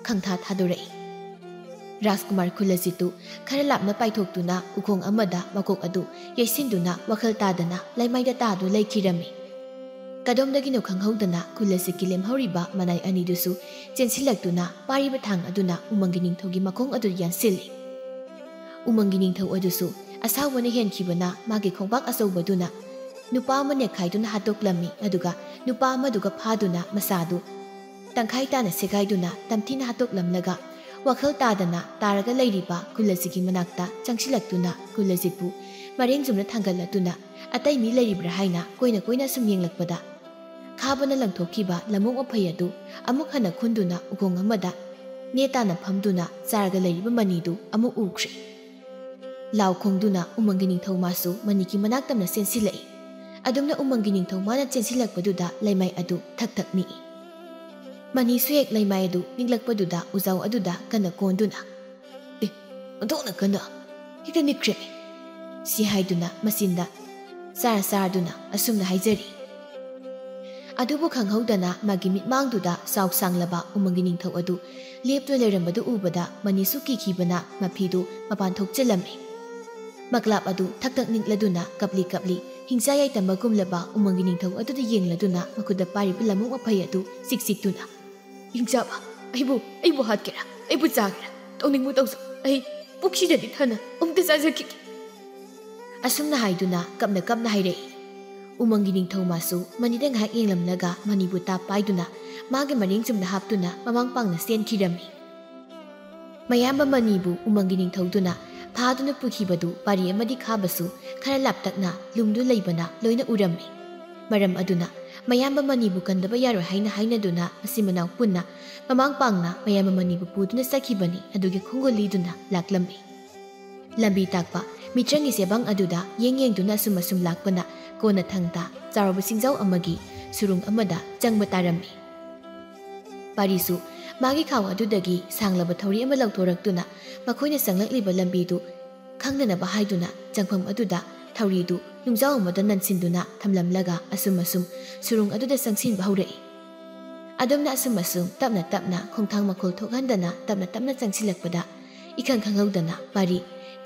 ꯈꯪꯊꯥ ꯊꯥꯗꯣꯔꯛꯏ꯫ ꯔꯥꯖꯀꯨꯃꯥꯔ ꯈꯨꯂꯖꯤꯠꯇꯨ ꯈꯔ ꯂꯥꯞꯅ ꯄꯥꯏꯊꯣꯛꯇꯨꯅ ꯎꯈꯣꯡ ꯑꯃꯗ ꯃꯀꯣꯛ ꯑꯗꯨ ꯌꯩꯁꯤꯟꯗꯨꯅ ꯋꯥꯈꯜ ꯇꯥꯗꯅ ꯂꯩꯃꯥꯏꯗ ꯇꯥꯗꯨꯅ ꯂꯩꯈꯤꯔꯝꯃꯤ꯫ ꯀꯗꯣꯝꯗꯒꯤꯅꯣ ꯈꯪꯍꯧꯗꯅ ꯈꯨꯜ ꯑꯁꯤꯒꯤ ꯂꯦꯝꯍꯧꯔꯤꯕ ꯃꯅꯥꯏ ꯑꯅꯤꯗꯨꯁꯨ ꯆꯦꯟꯁꯤꯜꯂꯛꯇꯨꯅ ꯄꯥꯔꯤꯕ ꯊꯥꯡ ꯑꯗꯨꯅ ꯎꯃꯪꯒꯤ ꯅꯤꯡꯊꯧꯒꯤ ꯃꯈꯣꯡ ꯑꯗꯨ ꯌꯥꯟꯁꯤꯜꯂꯤ꯫ ꯎꯃꯪꯒꯤ ꯅꯤꯡꯊꯧ ꯑꯗꯨꯁꯨ ꯑꯁꯥꯎꯕꯅ ꯍꯦꯟꯈꯤꯕꯅ ꯃꯥꯒꯤ ꯈꯣꯡꯄꯥꯛ ꯑꯆꯧꯕꯗꯨꯅ ꯅꯨꯄꯥ ꯑꯃ ꯅꯦꯛꯈꯥꯏꯗꯨꯅ ꯍꯥꯠꯇꯣꯛꯂꯝꯃꯤ, ꯑꯗꯨꯒ ꯅꯨꯄꯥ ꯑꯃꯗꯨꯒ ꯐꯥꯗꯨꯅ ꯃꯁꯥꯗꯨ ꯇꯪꯈꯥꯏ ꯇꯥꯅ ꯁꯦꯒꯥꯏꯗꯨꯅ ꯇꯝꯊꯤꯅ ꯍꯥꯠꯇꯣꯛꯂꯝꯂꯒ ꯋꯥꯈꯜ ꯇꯥꯗꯅ ꯇꯥꯔꯒ ꯂꯩꯔꯤꯕ ꯈꯨꯜ ꯑꯁꯤꯒꯤ ꯃꯅꯥꯛꯇ ꯆꯪꯁꯤꯜꯂꯛꯇꯨꯅ ꯈꯨꯜ ꯑꯁꯤꯕꯨ ꯃꯔꯦꯡ ꯆꯨꯝꯅ ꯊꯥꯡꯒꯠꯂꯛꯇꯨꯅ ꯑꯇꯩ ꯃꯤ ꯂꯩꯔꯤꯕ꯭ꯔꯥ ꯍꯥꯏꯅ ꯀꯣꯏꯅ ꯀꯣꯏꯅ ꯁꯨꯝ ꯌꯦꯡꯂꯛꯄꯗ ꯈꯥꯕꯅ ꯂꯪꯊꯣꯛꯈꯤꯕ ꯂꯝꯑꯣꯛ ꯃꯐꯩ ꯑꯗꯨ ꯑꯃꯨꯛ ꯍꯟꯅ ꯈꯨꯟꯗꯨꯅ ꯎꯈꯣꯡ ꯑꯃꯗ ꯅꯦ ꯇꯥꯅ ꯐꯝꯗꯨꯅ ꯆꯥꯔꯒ ꯂꯩꯔꯤꯕ ꯃꯅꯤꯗꯨ ꯑꯃꯨꯛ ꯎꯈ꯭ꯔꯦ꯫ ꯂꯥꯎ ꯈꯣꯡꯗꯨꯅ ꯎꯃꯪꯒꯤ ꯅꯤꯡꯊꯧ ꯃꯥꯁꯨ ꯃꯅꯤꯒꯤ ꯃꯅꯥꯛ ꯇꯝꯅ ꯆꯦꯟꯁꯤꯜꯂꯛꯏ꯫ ꯑꯗꯨꯝꯅ ꯎꯃꯪꯒꯤ ꯅꯤꯡꯊꯧ ꯃꯥꯅ ꯆꯦꯟꯁꯤꯜꯂꯛꯄꯗꯨꯗ ꯂꯩꯃꯥꯏ ꯑꯗꯨ ꯊꯛ ꯊꯛ ꯅꯤꯛꯏ꯫ ꯃꯅꯤꯁꯨ ꯍꯦꯛ ꯂꯩꯃꯥꯏ ꯑꯗꯨ ꯅꯤꯛꯂꯛꯄꯗꯨꯗ ꯎꯖꯥꯎ ꯑꯗꯨꯗ ꯀꯟꯅ ꯀꯣꯟꯗꯨꯅ, "ꯑꯦ, ꯑꯣꯟꯊꯣꯛꯅ ꯀꯟꯅ ꯍꯦꯛꯇ ꯅꯤꯛꯈ꯭ꯔꯦꯃꯤ!" ꯁꯤ ꯍꯥꯏꯗꯨꯅ ꯃꯆꯤꯟꯗ ꯆꯥꯔ ꯆꯥꯔꯗꯨꯅ ꯑꯁꯨꯝꯅ ꯍꯥꯏꯖꯔꯤ꯫ ꯑꯗꯨꯕꯨ ꯈꯪꯍꯧꯗꯅ ꯃꯥꯒꯤ ꯃꯤꯠꯃꯥꯡꯗꯨꯗ ꯆꯥꯎ ꯁꯥꯡꯂꯕ ꯎꯃꯪꯒꯤ ꯅꯤꯡꯊꯧ ꯑꯗꯨ ꯂꯦꯞꯇꯨꯅ ꯂꯩꯔꯝꯕꯗꯨ ꯎꯕꯗ ꯃꯅꯤꯁꯨ ꯀꯤꯈꯤꯕꯅ ꯃꯐꯤꯗꯨ ꯃꯄꯥꯟ ꯊꯣꯛꯆꯜꯂꯝꯃꯤ꯫ ꯃꯀ꯭ꯂꯥꯞ ꯑꯗꯨ ꯊꯛ ꯊꯛ ꯅꯤꯛꯂꯗꯨꯅ ꯀꯞꯂꯤ ꯀꯞꯂꯤ ꯍꯤꯡꯆꯥ ꯌꯥꯏꯇꯝꯕꯒꯨꯝꯂꯕ ꯎꯃꯪꯒꯤ ꯅꯤꯡꯊꯧ ꯑꯗꯨꯗ ꯌꯦꯡꯂꯗꯨꯅ ꯃꯈꯨꯠꯇ ꯄꯥꯏꯔꯤꯕ ꯂꯝꯑꯣꯛ ꯃꯐꯩ ꯑꯗꯨ ꯆꯤꯛ ꯆꯤꯛꯇꯨꯅ, "ꯍꯤꯡꯆꯥꯕ, ꯑꯩꯕꯨ, ꯑꯩꯕꯨ ꯍꯥꯠꯀꯦꯔꯥ, ꯑꯩꯕꯨ ꯆꯥꯒꯦꯔꯥ, ꯇꯧꯅꯤꯡꯕ ꯇꯧꯖꯧ, ꯑꯩ ꯄꯨꯈꯤꯗꯗꯤ ꯊꯟꯅ ꯑꯃꯨꯛꯇ ꯆꯥꯖꯈꯤꯒꯦ!" ꯑꯁꯨꯝꯅ ꯍꯥꯏꯗꯨꯅ ꯀꯞꯅ ꯀꯞꯅ ꯍꯥꯏꯔꯛꯏ꯫ ꯎꯃꯪꯒꯤ ꯅꯤꯡꯊꯧ ꯃꯥꯁꯨ ꯃꯅꯤꯗ ꯉꯥꯏꯍꯥꯛ ꯌꯦꯡꯂꯝꯂꯒ ꯃꯅꯤꯕꯨ ꯇꯥꯞ ꯄꯥꯏꯗꯨꯅ ꯃꯥꯒꯤ ꯃꯔꯦꯡ ꯆꯨꯝꯅ ꯍꯥꯞꯇꯨꯅ ꯃꯃꯥꯡ ꯄꯥꯡꯅ ꯆꯦꯟꯈꯤꯔꯝꯃꯤ꯫ ꯃꯌꯥꯝꯕ ꯃꯅꯤꯕꯨ ꯎꯃꯪꯒꯤ ꯅꯤꯡꯊꯧꯗꯨꯅ ꯐꯥꯗꯨꯅ ꯄꯨꯈꯤꯕꯗꯨ ꯄꯥꯔꯤ ꯑꯃꯗꯤ ꯈꯥꯕꯁꯨ ꯈꯔ ꯂꯥꯞꯇꯛꯅ ꯂꯨꯝꯗꯨ ꯂꯩꯕꯅ ꯂꯣꯏꯅ ꯎꯔꯝꯃꯤ꯫ ꯃꯔꯝ ꯑꯗꯨꯅ ꯃꯌꯥꯝꯕ ꯃꯅꯤꯕꯨ ꯀꯟꯗꯕ ꯌꯥꯔꯣꯏ ꯍꯥꯏꯅ ꯍꯥꯏꯅꯗꯨꯅ ꯃꯆꯤꯟ ꯃꯅꯥꯎ ꯄꯨꯟꯅ ꯃꯃꯥꯡ ꯄꯥꯡꯅ ꯃꯌꯥꯝꯕ ꯃꯅꯤꯕꯨ ꯄꯨꯗꯨꯅ ꯆꯠꯈꯤꯕꯅꯤ꯫ ꯑꯗꯨꯒꯤ ꯈꯣꯡꯒꯨꯜ ꯂꯤꯗꯨꯅ ꯂꯥꯛꯂꯝꯃꯤ꯫ ꯂꯝꯕꯤ ꯇꯥꯛꯄ ꯃꯤꯇ꯭ꯔꯪꯒꯤ ꯆꯦꯕꯥꯡ ꯑꯗꯨꯗ ꯌꯦꯡ ꯌꯦꯡꯗꯨꯅ ꯑꯁꯨꯝ ꯑꯁꯨꯝ ꯂꯥꯛꯄꯅ ꯀꯣꯟꯅ ꯊꯪꯗ ꯆꯥꯎꯔꯕ ꯆꯤꯡꯖꯥꯎ ꯑꯃꯒꯤ ꯁꯨꯔꯨꯡ ꯑꯃꯗ ꯆꯪꯕ ꯇꯥꯔꯝꯃꯤ꯫ ꯄꯥꯔꯤꯁꯨ ꯃꯥꯒꯤ ꯈꯥꯎ ꯑꯗꯨꯗꯒꯤ ꯁꯥꯡꯂꯕ ꯊꯧꯔꯤ ꯑꯃ ꯂꯧꯊꯣꯔꯛꯇꯨꯅ ꯃꯈꯣꯏꯅ ꯆꯪꯂꯛꯂꯤꯕ ꯂꯝꯕꯤꯗꯨ ꯈꯪꯅꯅꯕ ꯍꯥꯏꯗꯨꯅ ꯆꯪꯐꯝ ꯑꯗꯨꯗ ꯊꯧꯔꯤꯗꯨ ꯅꯨꯡꯖꯥꯎ ꯑꯃꯗ ꯅꯟꯁꯤꯟꯗꯨꯅ ꯊꯝꯂꯝꯂꯒ ꯑꯁꯨꯝ ꯑꯁꯨꯝ ꯁꯨꯔꯨꯡ ꯑꯗꯨꯗ ꯆꯪꯁꯤꯟꯕ ꯍꯧꯔꯛꯏ꯫ ꯑꯗꯨꯝꯅ ꯑꯁꯨꯝ ꯑꯁꯨꯝ ꯇꯞꯅ ꯇꯞꯅ ꯈꯣꯡꯊꯥꯡ ꯃꯈꯣꯜ ꯊꯣꯛꯍꯟꯗꯅ ꯇꯞꯅ ꯇꯞꯅ ꯆꯪꯁꯤꯜꯂꯛꯄꯗ ꯏꯈꯪ ꯈꯪꯍꯧꯗꯅ ꯄꯥꯔꯤ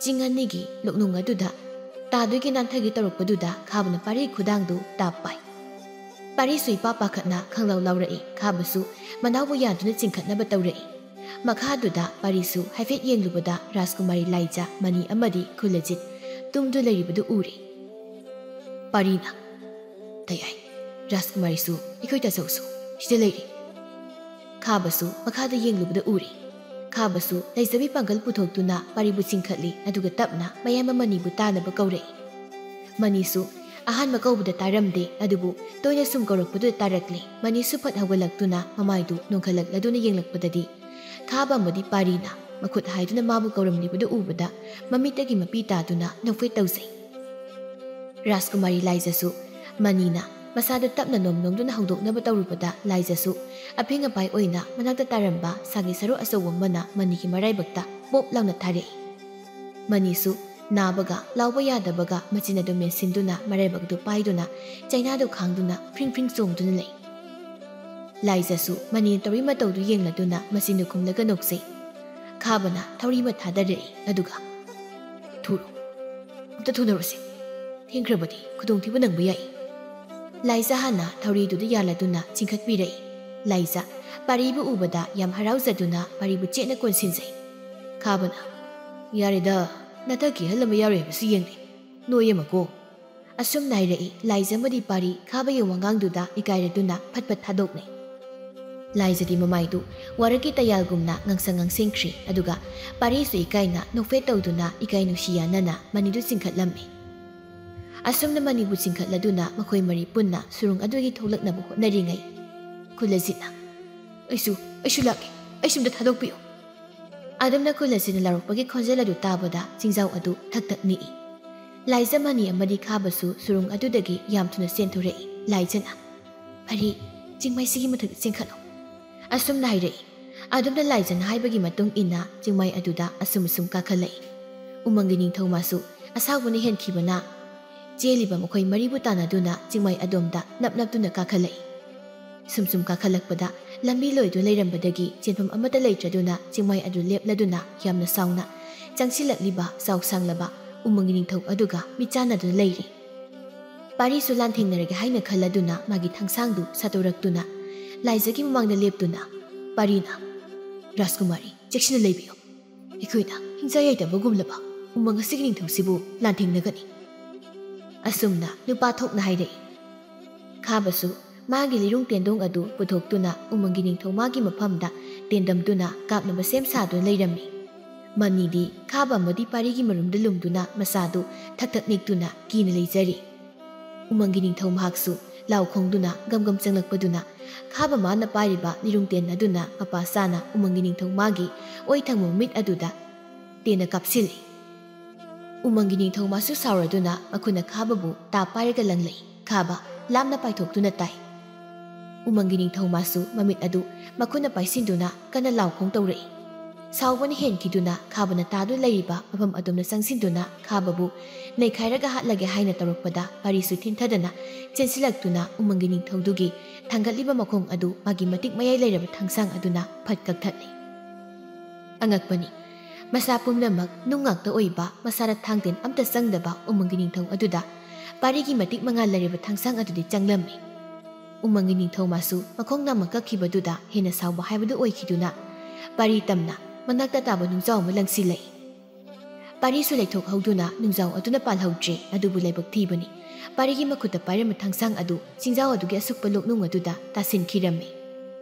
ꯆꯤꯡ ꯑꯅꯤꯒꯤ ꯂꯣꯛꯅꯨꯡ ꯑꯗꯨꯗ ꯇꯥꯗꯣꯏꯒꯤ ꯅꯥꯟꯊꯒꯦ ꯇꯧꯔꯛꯄꯗꯨꯗ ꯈꯥꯕꯅ ꯄꯥꯔꯤ ꯈꯨꯗꯥꯡꯗꯨ ꯇꯥꯞ ꯄꯥꯏ꯫ ꯄꯥꯔꯤꯁꯨ ꯏꯄꯥ ꯄꯥꯈꯠꯅ ꯈꯪꯂꯥꯎ ꯂꯥꯎꯔꯛꯏ꯫ ꯈꯥꯕꯁꯨ ꯃꯅꯥꯎꯕꯨ ꯌꯥꯟꯗꯨꯅ ꯆꯤꯡꯈꯠꯅꯕ ꯇꯧꯔꯛꯏ꯫ ꯃꯈꯥꯗꯨꯗ ꯄꯥꯔꯤꯁꯨ ꯍꯥꯏꯐꯦꯠ ꯌꯦꯡꯂꯨꯕꯗ ꯔꯥꯖꯀꯨꯃꯥꯔꯤ ꯂꯥꯏꯖ, ꯃꯅꯤ ꯑꯃꯗꯤ ꯈꯨꯂꯖꯤꯠ ꯇꯨꯝꯗꯨ ꯂꯩꯔꯤꯕꯗꯨ ꯎꯔꯦ꯫ ꯄꯥꯔꯤꯅ, "ꯇꯌꯥꯏ, ꯔꯥꯖꯀꯨꯃꯥꯔꯤꯁꯨ ꯑꯩꯈꯣꯏ ꯇꯥꯆꯧꯁꯨ ꯁꯤꯗ ꯂꯩꯔꯤ꯫" ꯈꯥꯕꯁꯨ ꯃꯈꯥꯗ ꯌꯦꯡꯂꯨꯕꯗ ꯎꯔꯦ꯫ ꯈꯥꯕꯁꯨ ꯂꯩꯖꯕꯤ ꯄꯥꯡꯒꯜ ꯄꯨꯊꯣꯛꯇꯨꯅ ꯄꯥꯔꯤꯕꯨ ꯆꯤꯡꯈꯠꯂꯤ, ꯑꯗꯨꯒ ꯇꯞꯅ ꯃꯌꯥꯝꯕ ꯃꯅꯤꯕꯨ ꯇꯥꯅꯕ ꯀꯧꯔꯛꯏ꯫ ꯃꯅꯤꯁꯨ ꯑꯍꯥꯟꯕ ꯀꯧꯕꯗ ꯇꯥꯔꯝꯗꯦ, ꯑꯗꯨꯕꯨ ꯇꯣꯏꯅ ꯁꯨꯝ ꯀꯧꯔꯛꯄꯗꯨꯗ ꯇꯥꯔꯛꯂꯦ꯫ ꯃꯅꯤꯁꯨ ꯐꯠ ꯍꯧꯒꯠꯂꯛꯇꯨꯅ ꯃꯃꯥꯏꯗꯨ ꯅꯣꯟꯈꯠꯂꯛꯂꯗꯨꯅ ꯌꯦꯡꯂꯛꯄꯗꯗꯤ ꯈꯥꯕ ꯑꯃꯗꯤ ꯄꯥꯔꯤꯅ ꯃꯈꯨꯠ ꯍꯥꯏꯗꯨꯅ ꯃꯥꯕꯨ ꯀꯧꯔꯝꯂꯤꯕꯗꯨ ꯎꯕꯗ ꯃꯃꯤꯠꯇꯒꯤ ꯃꯄꯤ ꯇꯥꯗꯨꯅ ꯅꯣꯛꯐꯦꯠ ꯇꯧꯖꯩ꯫ ꯔꯥꯖꯀꯨꯃꯥꯔꯤ ꯂꯥꯏꯖꯁꯨ ꯃꯅꯤꯅ ꯃꯁꯥꯗ ꯇꯞꯅ ꯅꯣꯝ ꯅꯣꯝꯗꯨꯅ ꯍꯧꯗꯣꯛꯅꯕ ꯇꯧꯔꯨꯕꯗ ꯂꯥꯏꯖꯁꯨ ꯑꯐꯤꯡ ꯑꯄꯥꯏ ꯑꯣꯏꯅ ꯃꯅꯥꯛꯇ ꯇꯥꯔꯝꯕ ꯁꯥꯒꯤ ꯁꯔꯨ ꯑꯆꯧꯕ ꯑꯃꯅ ꯃꯅꯤꯒꯤ ꯃꯔꯥꯏꯕꯛꯇ ꯄꯣꯞ ꯂꯥꯎꯅ ꯊꯥꯔꯛꯏ꯫ ꯃꯅꯤꯁꯨ ꯅꯥꯕꯒ ꯂꯥꯎꯕ ꯌꯥꯗꯕꯒ ꯃꯆꯤꯟ ꯑꯗꯨ ꯃꯦꯟꯁꯤꯟꯗꯨꯅ ꯃꯔꯥꯏꯕꯛ ꯑꯗꯨ ꯄꯥꯏꯗꯨꯅ ꯆꯩꯅꯥꯗꯨ ꯈꯥꯡꯗꯨꯅ ꯐ꯭ꯔꯤꯡ ꯐ꯭ꯔꯤꯡ ꯆꯣꯡꯗꯨꯅ ꯂꯩ꯫ ꯂꯥꯏꯖꯁꯨ ꯃꯅꯤꯅ ꯇꯧꯔꯤ ꯃꯇꯧꯗꯨ ꯌꯦꯡꯂꯗꯨꯅ ꯃꯆꯤꯟꯗꯨ ꯈꯨꯝꯂꯒ ꯅꯣꯛꯆꯩ꯫ ꯈꯥꯕꯅ ꯊꯧꯔꯤ ꯑꯃ ꯊꯥꯗꯔꯛꯏ, ꯑꯗꯨꯒ, "ꯊꯨꯔꯣ, ꯑꯝꯇ ꯊꯨꯅꯔꯨꯁꯦ꯫ ꯊꯦꯡꯈ꯭ꯔꯕꯗꯤ ꯈꯨꯗꯣꯡꯊꯤꯕ ꯅꯪꯕ ꯌꯥꯏ꯫" ꯂꯥꯏꯖ ꯍꯥꯟꯅ ꯊꯧꯔꯤꯗꯨꯗ ꯌꯥꯜꯂꯗꯨꯅ ꯆꯤꯡꯈꯠꯄꯤꯔꯛꯏ꯫ ꯂꯥꯏꯖ ꯄꯥꯔꯤꯕꯨ ꯎꯕꯗ ꯌꯥꯝ ꯍꯔꯥꯎꯖꯗꯨꯅ ꯄꯥꯔꯤꯕꯨ ꯆꯦꯠꯅ ꯀꯣꯟꯁꯤꯟꯖꯩ꯫ ꯈꯥꯕꯅ, "ꯌꯥꯔꯦꯗ, ꯅꯊꯛꯀꯤ ꯑꯍꯜ ꯑꯃ ꯌꯥꯎꯔꯦ ꯍꯥꯏꯕꯁꯨ ꯌꯦꯡꯗꯦ, ꯅꯣꯏ ꯑꯃꯀꯣ꯫" ꯑꯁꯨꯝꯅ ꯍꯥꯏꯔꯛꯏ꯫ ꯂꯥꯏꯖ ꯑꯃꯗꯤ ꯄꯥꯔꯤ ꯈꯥꯕꯒꯤ ꯋꯥꯉꯥꯡꯗꯨꯗ ꯏꯀꯥꯏꯔꯗꯨꯅ ꯐꯠ ꯐꯠ ꯊꯥꯗꯣꯛꯅꯩ꯫ ꯂꯥꯏꯖꯗꯤ ꯃꯃꯥꯏꯗꯨ ꯋꯥꯔꯛꯀꯤ ꯇꯌꯥꯜꯒꯨꯝꯅ ꯉꯥꯡꯁꯪ ꯉꯥꯡꯁꯤꯟꯈ꯭ꯔꯤ, ꯑꯗꯨꯒ ꯄꯥꯔꯤꯁꯨ ꯏꯀꯥꯏꯅ ꯅꯣꯛꯐꯦꯠ ꯇꯧꯗꯨꯅ ꯏꯀꯥꯏ ꯅꯨꯡꯁꯤ ꯌꯥꯅꯅ ꯃꯅꯤꯗꯨ ꯆꯤꯡꯈꯠꯂꯝꯃꯤ꯫ ꯑꯁꯨꯝꯅ ꯃꯅꯤꯕꯨ ꯆꯤꯡꯈꯠꯂꯗꯨꯅ ꯃꯈꯣꯏ ꯃꯔꯤ ꯄꯨꯟꯅ ꯁꯨꯔꯨꯡ ꯑꯗꯨꯒꯤ ꯊꯣꯛꯂꯛꯅꯕ ꯍꯣꯠꯅꯔꯤꯉꯩ, ꯈꯨꯂꯖꯤꯠꯅ, "ꯑꯩꯁꯨ, ꯑꯩꯁꯨ ꯂꯥꯛꯀꯦ, ꯑꯩꯁꯨ ꯑꯝꯇ ꯊꯥꯗꯣꯛꯄꯤꯌꯨ꯫" ꯑꯗꯨꯝꯅ ꯈꯨꯂꯖꯤꯠꯅ ꯂꯥꯎꯔꯛꯄꯒꯤ ꯈꯣꯟꯖꯦꯜ ꯑꯗꯨ ꯇꯥꯕꯗ ꯆꯤꯡꯖꯥꯎ ꯑꯗꯨ ꯊꯛ ꯊꯛ ꯅꯤꯛꯏ꯫ ꯂꯥꯏꯖ ꯃꯅꯤ ꯑꯃꯗꯤ ꯈꯥꯕꯁꯨ ꯁꯨꯔꯨꯡ ꯑꯗꯨꯗꯒꯤ ꯌꯥꯝ ꯊꯨꯅ ꯆꯦꯟꯊꯣꯔꯛꯏ꯫ ꯂꯥꯏꯖꯅ, "ꯄꯥꯔꯤ, ꯆꯤꯡꯃꯩꯁꯤꯒꯤ ꯃꯊꯛꯇ ꯆꯦꯟꯈꯠꯂꯣ," ꯑꯁꯨꯝꯅ ꯍꯥꯏꯔꯛꯏ꯫ ꯑꯗꯨꯝꯅ ꯂꯥꯏꯖꯅ ꯍꯥꯏꯕꯒꯤ ꯃꯇꯨꯡ ꯏꯟꯅ ꯆꯤꯡꯃꯩ ꯑꯗꯨꯗ ꯑꯁꯨꯝ ꯑꯁꯨꯝ ꯀꯥꯈꯠꯂꯛꯏ꯫ ꯎꯃꯪꯒꯤ ꯅꯤꯡꯊꯧ ꯃꯥꯁꯨ ꯑꯁꯥꯎꯕꯅ ꯍꯦꯟꯈꯤꯕꯅ ꯆꯦꯜꯂꯤꯕ ꯃꯈꯣꯏ ꯃꯔꯤꯕꯨ ꯇꯥꯟꯅꯗꯨꯅ ꯆꯤꯡꯃꯩ ꯑꯗꯣꯝꯗ ꯅꯞ ꯅꯞꯇꯨꯅ ꯀꯥꯈꯠꯂꯛꯏ꯫ ꯁꯨꯝ ꯁꯨꯝ ꯀꯥꯈꯠꯂꯛꯄꯗ ꯂꯝꯕꯤ ꯂꯣꯏꯗꯨꯅ ꯂꯩꯔꯝꯕꯗꯒꯤ ꯆꯦꯟꯐꯝ ꯑꯃꯠꯇ ꯂꯩꯇ꯭ꯔꯗꯨꯅ ꯆꯤꯡꯃꯩ ꯑꯗꯨ ꯂꯦꯞꯂꯗꯨꯅ ꯌꯥꯝꯅ ꯁꯥꯎꯅ ꯆꯪꯁꯤꯜꯂꯛꯂꯤꯕ ꯆꯥꯎ ꯁꯥꯡꯂꯕ ꯎꯃꯪꯒꯤ ꯅꯤꯡꯊꯧ ꯑꯗꯨꯒ ꯃꯤꯠꯆꯥꯟꯅꯗꯨꯅ ꯂꯩꯔꯤ꯫ ꯄꯥꯔꯤꯁꯨ ꯂꯥꯟꯊꯦꯡꯅꯔꯒꯦ ꯍꯥꯏꯅ ꯈꯜꯂꯗꯨꯅ ꯃꯥꯒꯤ ꯊꯥꯡꯁꯥꯡꯗꯨ ꯁꯥꯗꯣꯔꯛꯇꯨꯅ ꯂꯥꯏꯖꯒꯤ ꯃꯃꯥꯡꯗ ꯂꯦꯞꯇꯨꯅ ꯄꯥꯔꯤꯅ, "ꯔꯥꯖꯀꯨꯃꯥꯔꯤ, ꯆꯦꯛꯁꯤꯟꯅ ꯂꯩꯕꯤꯌꯨ꯫ ꯑꯩꯈꯣꯏꯅ ꯍꯤꯡꯖ ꯌꯥꯏꯗꯕꯒꯨꯝꯂꯕ ꯎꯃꯪ ꯑꯁꯤꯒꯤ ꯅꯤꯡꯊꯧꯁꯤꯕꯨ ꯂꯥꯟꯊꯦꯡꯅꯒꯅꯤ?" ꯑꯁꯨꯝꯅ ꯅꯨꯄꯥ ꯊꯣꯛꯅ ꯍꯥꯏꯔꯛꯏ꯫ ꯈꯥꯕꯁꯨ ꯃꯥꯒꯤ ꯂꯤꯔꯨꯡ ꯇꯦꯟꯗꯣꯡ ꯑꯗꯨ ꯄꯨꯊꯣꯛꯇꯨꯅ ꯎꯃꯪꯒꯤ ꯅꯤꯡꯊꯧ ꯃꯥꯒꯤ ꯃꯐꯝꯗ ꯇꯦꯟꯗꯝꯗꯨꯅ ꯀꯥꯞꯅꯕ ꯁꯦꯝ ꯁꯥꯗꯨꯅ ꯂꯩꯔꯝꯃꯤ꯫ ꯃꯅꯤꯗꯤ ꯈꯥꯕ ꯑꯃꯗꯤ ꯄꯥꯔꯤꯒꯤ ꯃꯔꯨꯝꯗ ꯂꯨꯝꯗꯨꯅ ꯃꯁꯥꯗꯨ ꯊꯛ ꯊꯛ ꯅꯤꯛꯇꯨꯅ ꯀꯤꯅ ꯂꯩꯖꯔꯤ꯫ ꯎꯃꯪꯒꯤ ꯅꯤꯡꯊꯧ ꯃꯍꯥꯛꯁꯨ ꯂꯥꯎ ꯈꯣꯡꯗꯨꯅ ꯒꯝ ꯒꯝ ꯆꯪꯂꯛꯄꯗꯨꯅ ꯈꯥꯕ ꯃꯥꯅ ꯄꯥꯏꯔꯤꯕ ꯂꯤꯔꯨꯡ ꯇꯦꯟ ꯑꯗꯨꯅ ꯃꯄꯥ ꯆꯥꯅ ꯎꯃꯪꯒꯤ ꯅꯤꯡꯊꯧ ꯃꯥꯒꯤ ꯑꯣꯏ ꯊꯪꯕ ꯃꯃꯤꯠ ꯑꯗꯨꯗ ꯇꯦꯟꯅ ꯀꯥꯞꯁꯤꯜꯂꯤ꯫ ꯎꯃꯪꯒꯤ ꯅꯤꯡꯊꯧ ꯃꯥꯁꯨ ꯁꯥꯎꯔꯗꯨꯅ ꯃꯈꯨꯠꯅ ꯈꯥꯕꯕꯨ ꯇꯥ ꯄꯥꯏꯔꯒ ꯂꯪꯂꯛꯏ꯫ ꯈꯥꯕ ꯂꯥꯞꯅ ꯄꯥꯏꯊꯣꯛꯇꯨꯅ ꯇꯥꯏ꯫ ꯎꯃꯪꯒꯤ ꯅꯤꯡꯊꯧ ꯃꯥꯁꯨ ꯃꯃꯤꯠ ꯑꯗꯨ ꯃꯈꯨꯠꯅ ꯄꯥꯏꯁꯤꯟꯗꯨꯅ ꯀꯟꯅ ꯂꯥꯎ ꯈꯣꯡ ꯇꯧꯔꯛꯏ꯫ ꯁꯥꯎꯕꯅ ꯍꯦꯟꯈꯤꯗꯨꯅ ꯈꯥꯕꯅ ꯇꯥꯗꯨꯅ ꯂꯩꯔꯤꯕ ꯃꯐꯝ ꯑꯗꯨꯝꯅ ꯆꯪꯁꯤꯟꯗꯨꯅ ꯈꯥꯕꯕꯨ ꯅꯩꯈꯥꯏꯔꯒ ꯍꯥꯠꯂꯒꯦ ꯍꯥꯏꯅ ꯇꯧꯔꯛꯄꯗ ꯄꯥꯔꯤꯁꯨ ꯊꯤꯟꯊꯗꯅ ꯆꯦꯟꯁꯤꯜꯂꯛꯇꯨꯅ ꯎꯃꯪꯒꯤ ꯅꯤꯡꯊꯧꯗꯨꯒꯤ ꯊꯥꯡꯒꯠꯂꯤꯕ ꯃꯈꯣꯡ ꯑꯗꯨ ꯃꯥꯒꯤ ꯃꯇꯤꯛ ꯃꯌꯥꯏ ꯂꯩꯔꯕ ꯊꯥꯡꯁꯥꯡ ꯑꯗꯨꯅ ꯐꯠ ꯀꯛꯊꯠꯂꯤ꯫ ꯑꯉꯛꯄꯅꯤ, ꯃꯁꯥ ꯄꯨꯝꯅꯃꯛ ꯅꯨꯡ ꯉꯥꯛꯇ ꯑꯣꯏꯕ, ꯃꯁꯥꯗ ꯊꯥꯡꯗꯦꯟ ꯑꯝꯇ ꯆꯪꯗꯕ ꯎꯃꯪꯒꯤ ꯅꯤꯡꯊꯧ ꯑꯗꯨꯗ ꯄꯥꯔꯤꯒꯤ ꯃꯇꯤꯛ ꯃꯉꯥ ꯂꯩꯔꯕ ꯊꯥꯡꯁꯥꯡ ꯑꯗꯨꯗꯤ ꯆꯪꯂꯝꯃꯤ꯫ ꯎꯃꯪꯒꯤ ꯅꯤꯡꯊꯧ ꯃꯥꯁꯨ ꯃꯈꯣꯡ ꯅꯥꯝꯃ ꯀꯛꯈꯤꯕꯗꯨꯗ ꯍꯦꯟꯅ ꯁꯥꯎꯕ ꯍꯥꯏꯕꯗꯨ ꯑꯣꯏꯈꯤꯗꯨꯅ ꯄꯥꯔꯤ ꯇꯝꯅ ꯃꯅꯥꯛꯇ ꯇꯥꯕ ꯅꯨꯡꯖꯥꯎ ꯑꯃ ꯂꯪꯁꯤꯜꯂꯛꯏ꯫ ꯄꯥꯔꯤꯁꯨ ꯂꯩꯊꯣꯛꯍꯧꯗꯨꯅ ꯅꯨꯡꯖꯥꯎ ꯑꯗꯨꯅ ꯄꯥꯜꯍꯧꯗ꯭ꯔꯦ, ꯑꯗꯨꯕꯨ ꯂꯥꯏꯕꯛ ꯊꯤꯕꯅꯤ꯫ ꯄꯥꯔꯤꯒꯤ ꯃꯈꯨꯠꯇ ꯄꯥꯏꯔꯝꯕ ꯊꯥꯡꯁꯥꯡ ꯑꯗꯨ ꯆꯤꯡꯖꯥꯎ ꯑꯗꯨꯒꯤ ꯑꯁꯨꯛꯄ ꯂꯣꯛꯅꯨꯡ ꯑꯗꯨꯗ ꯇꯥꯁꯤꯟꯈꯤꯔꯝꯃꯤ꯫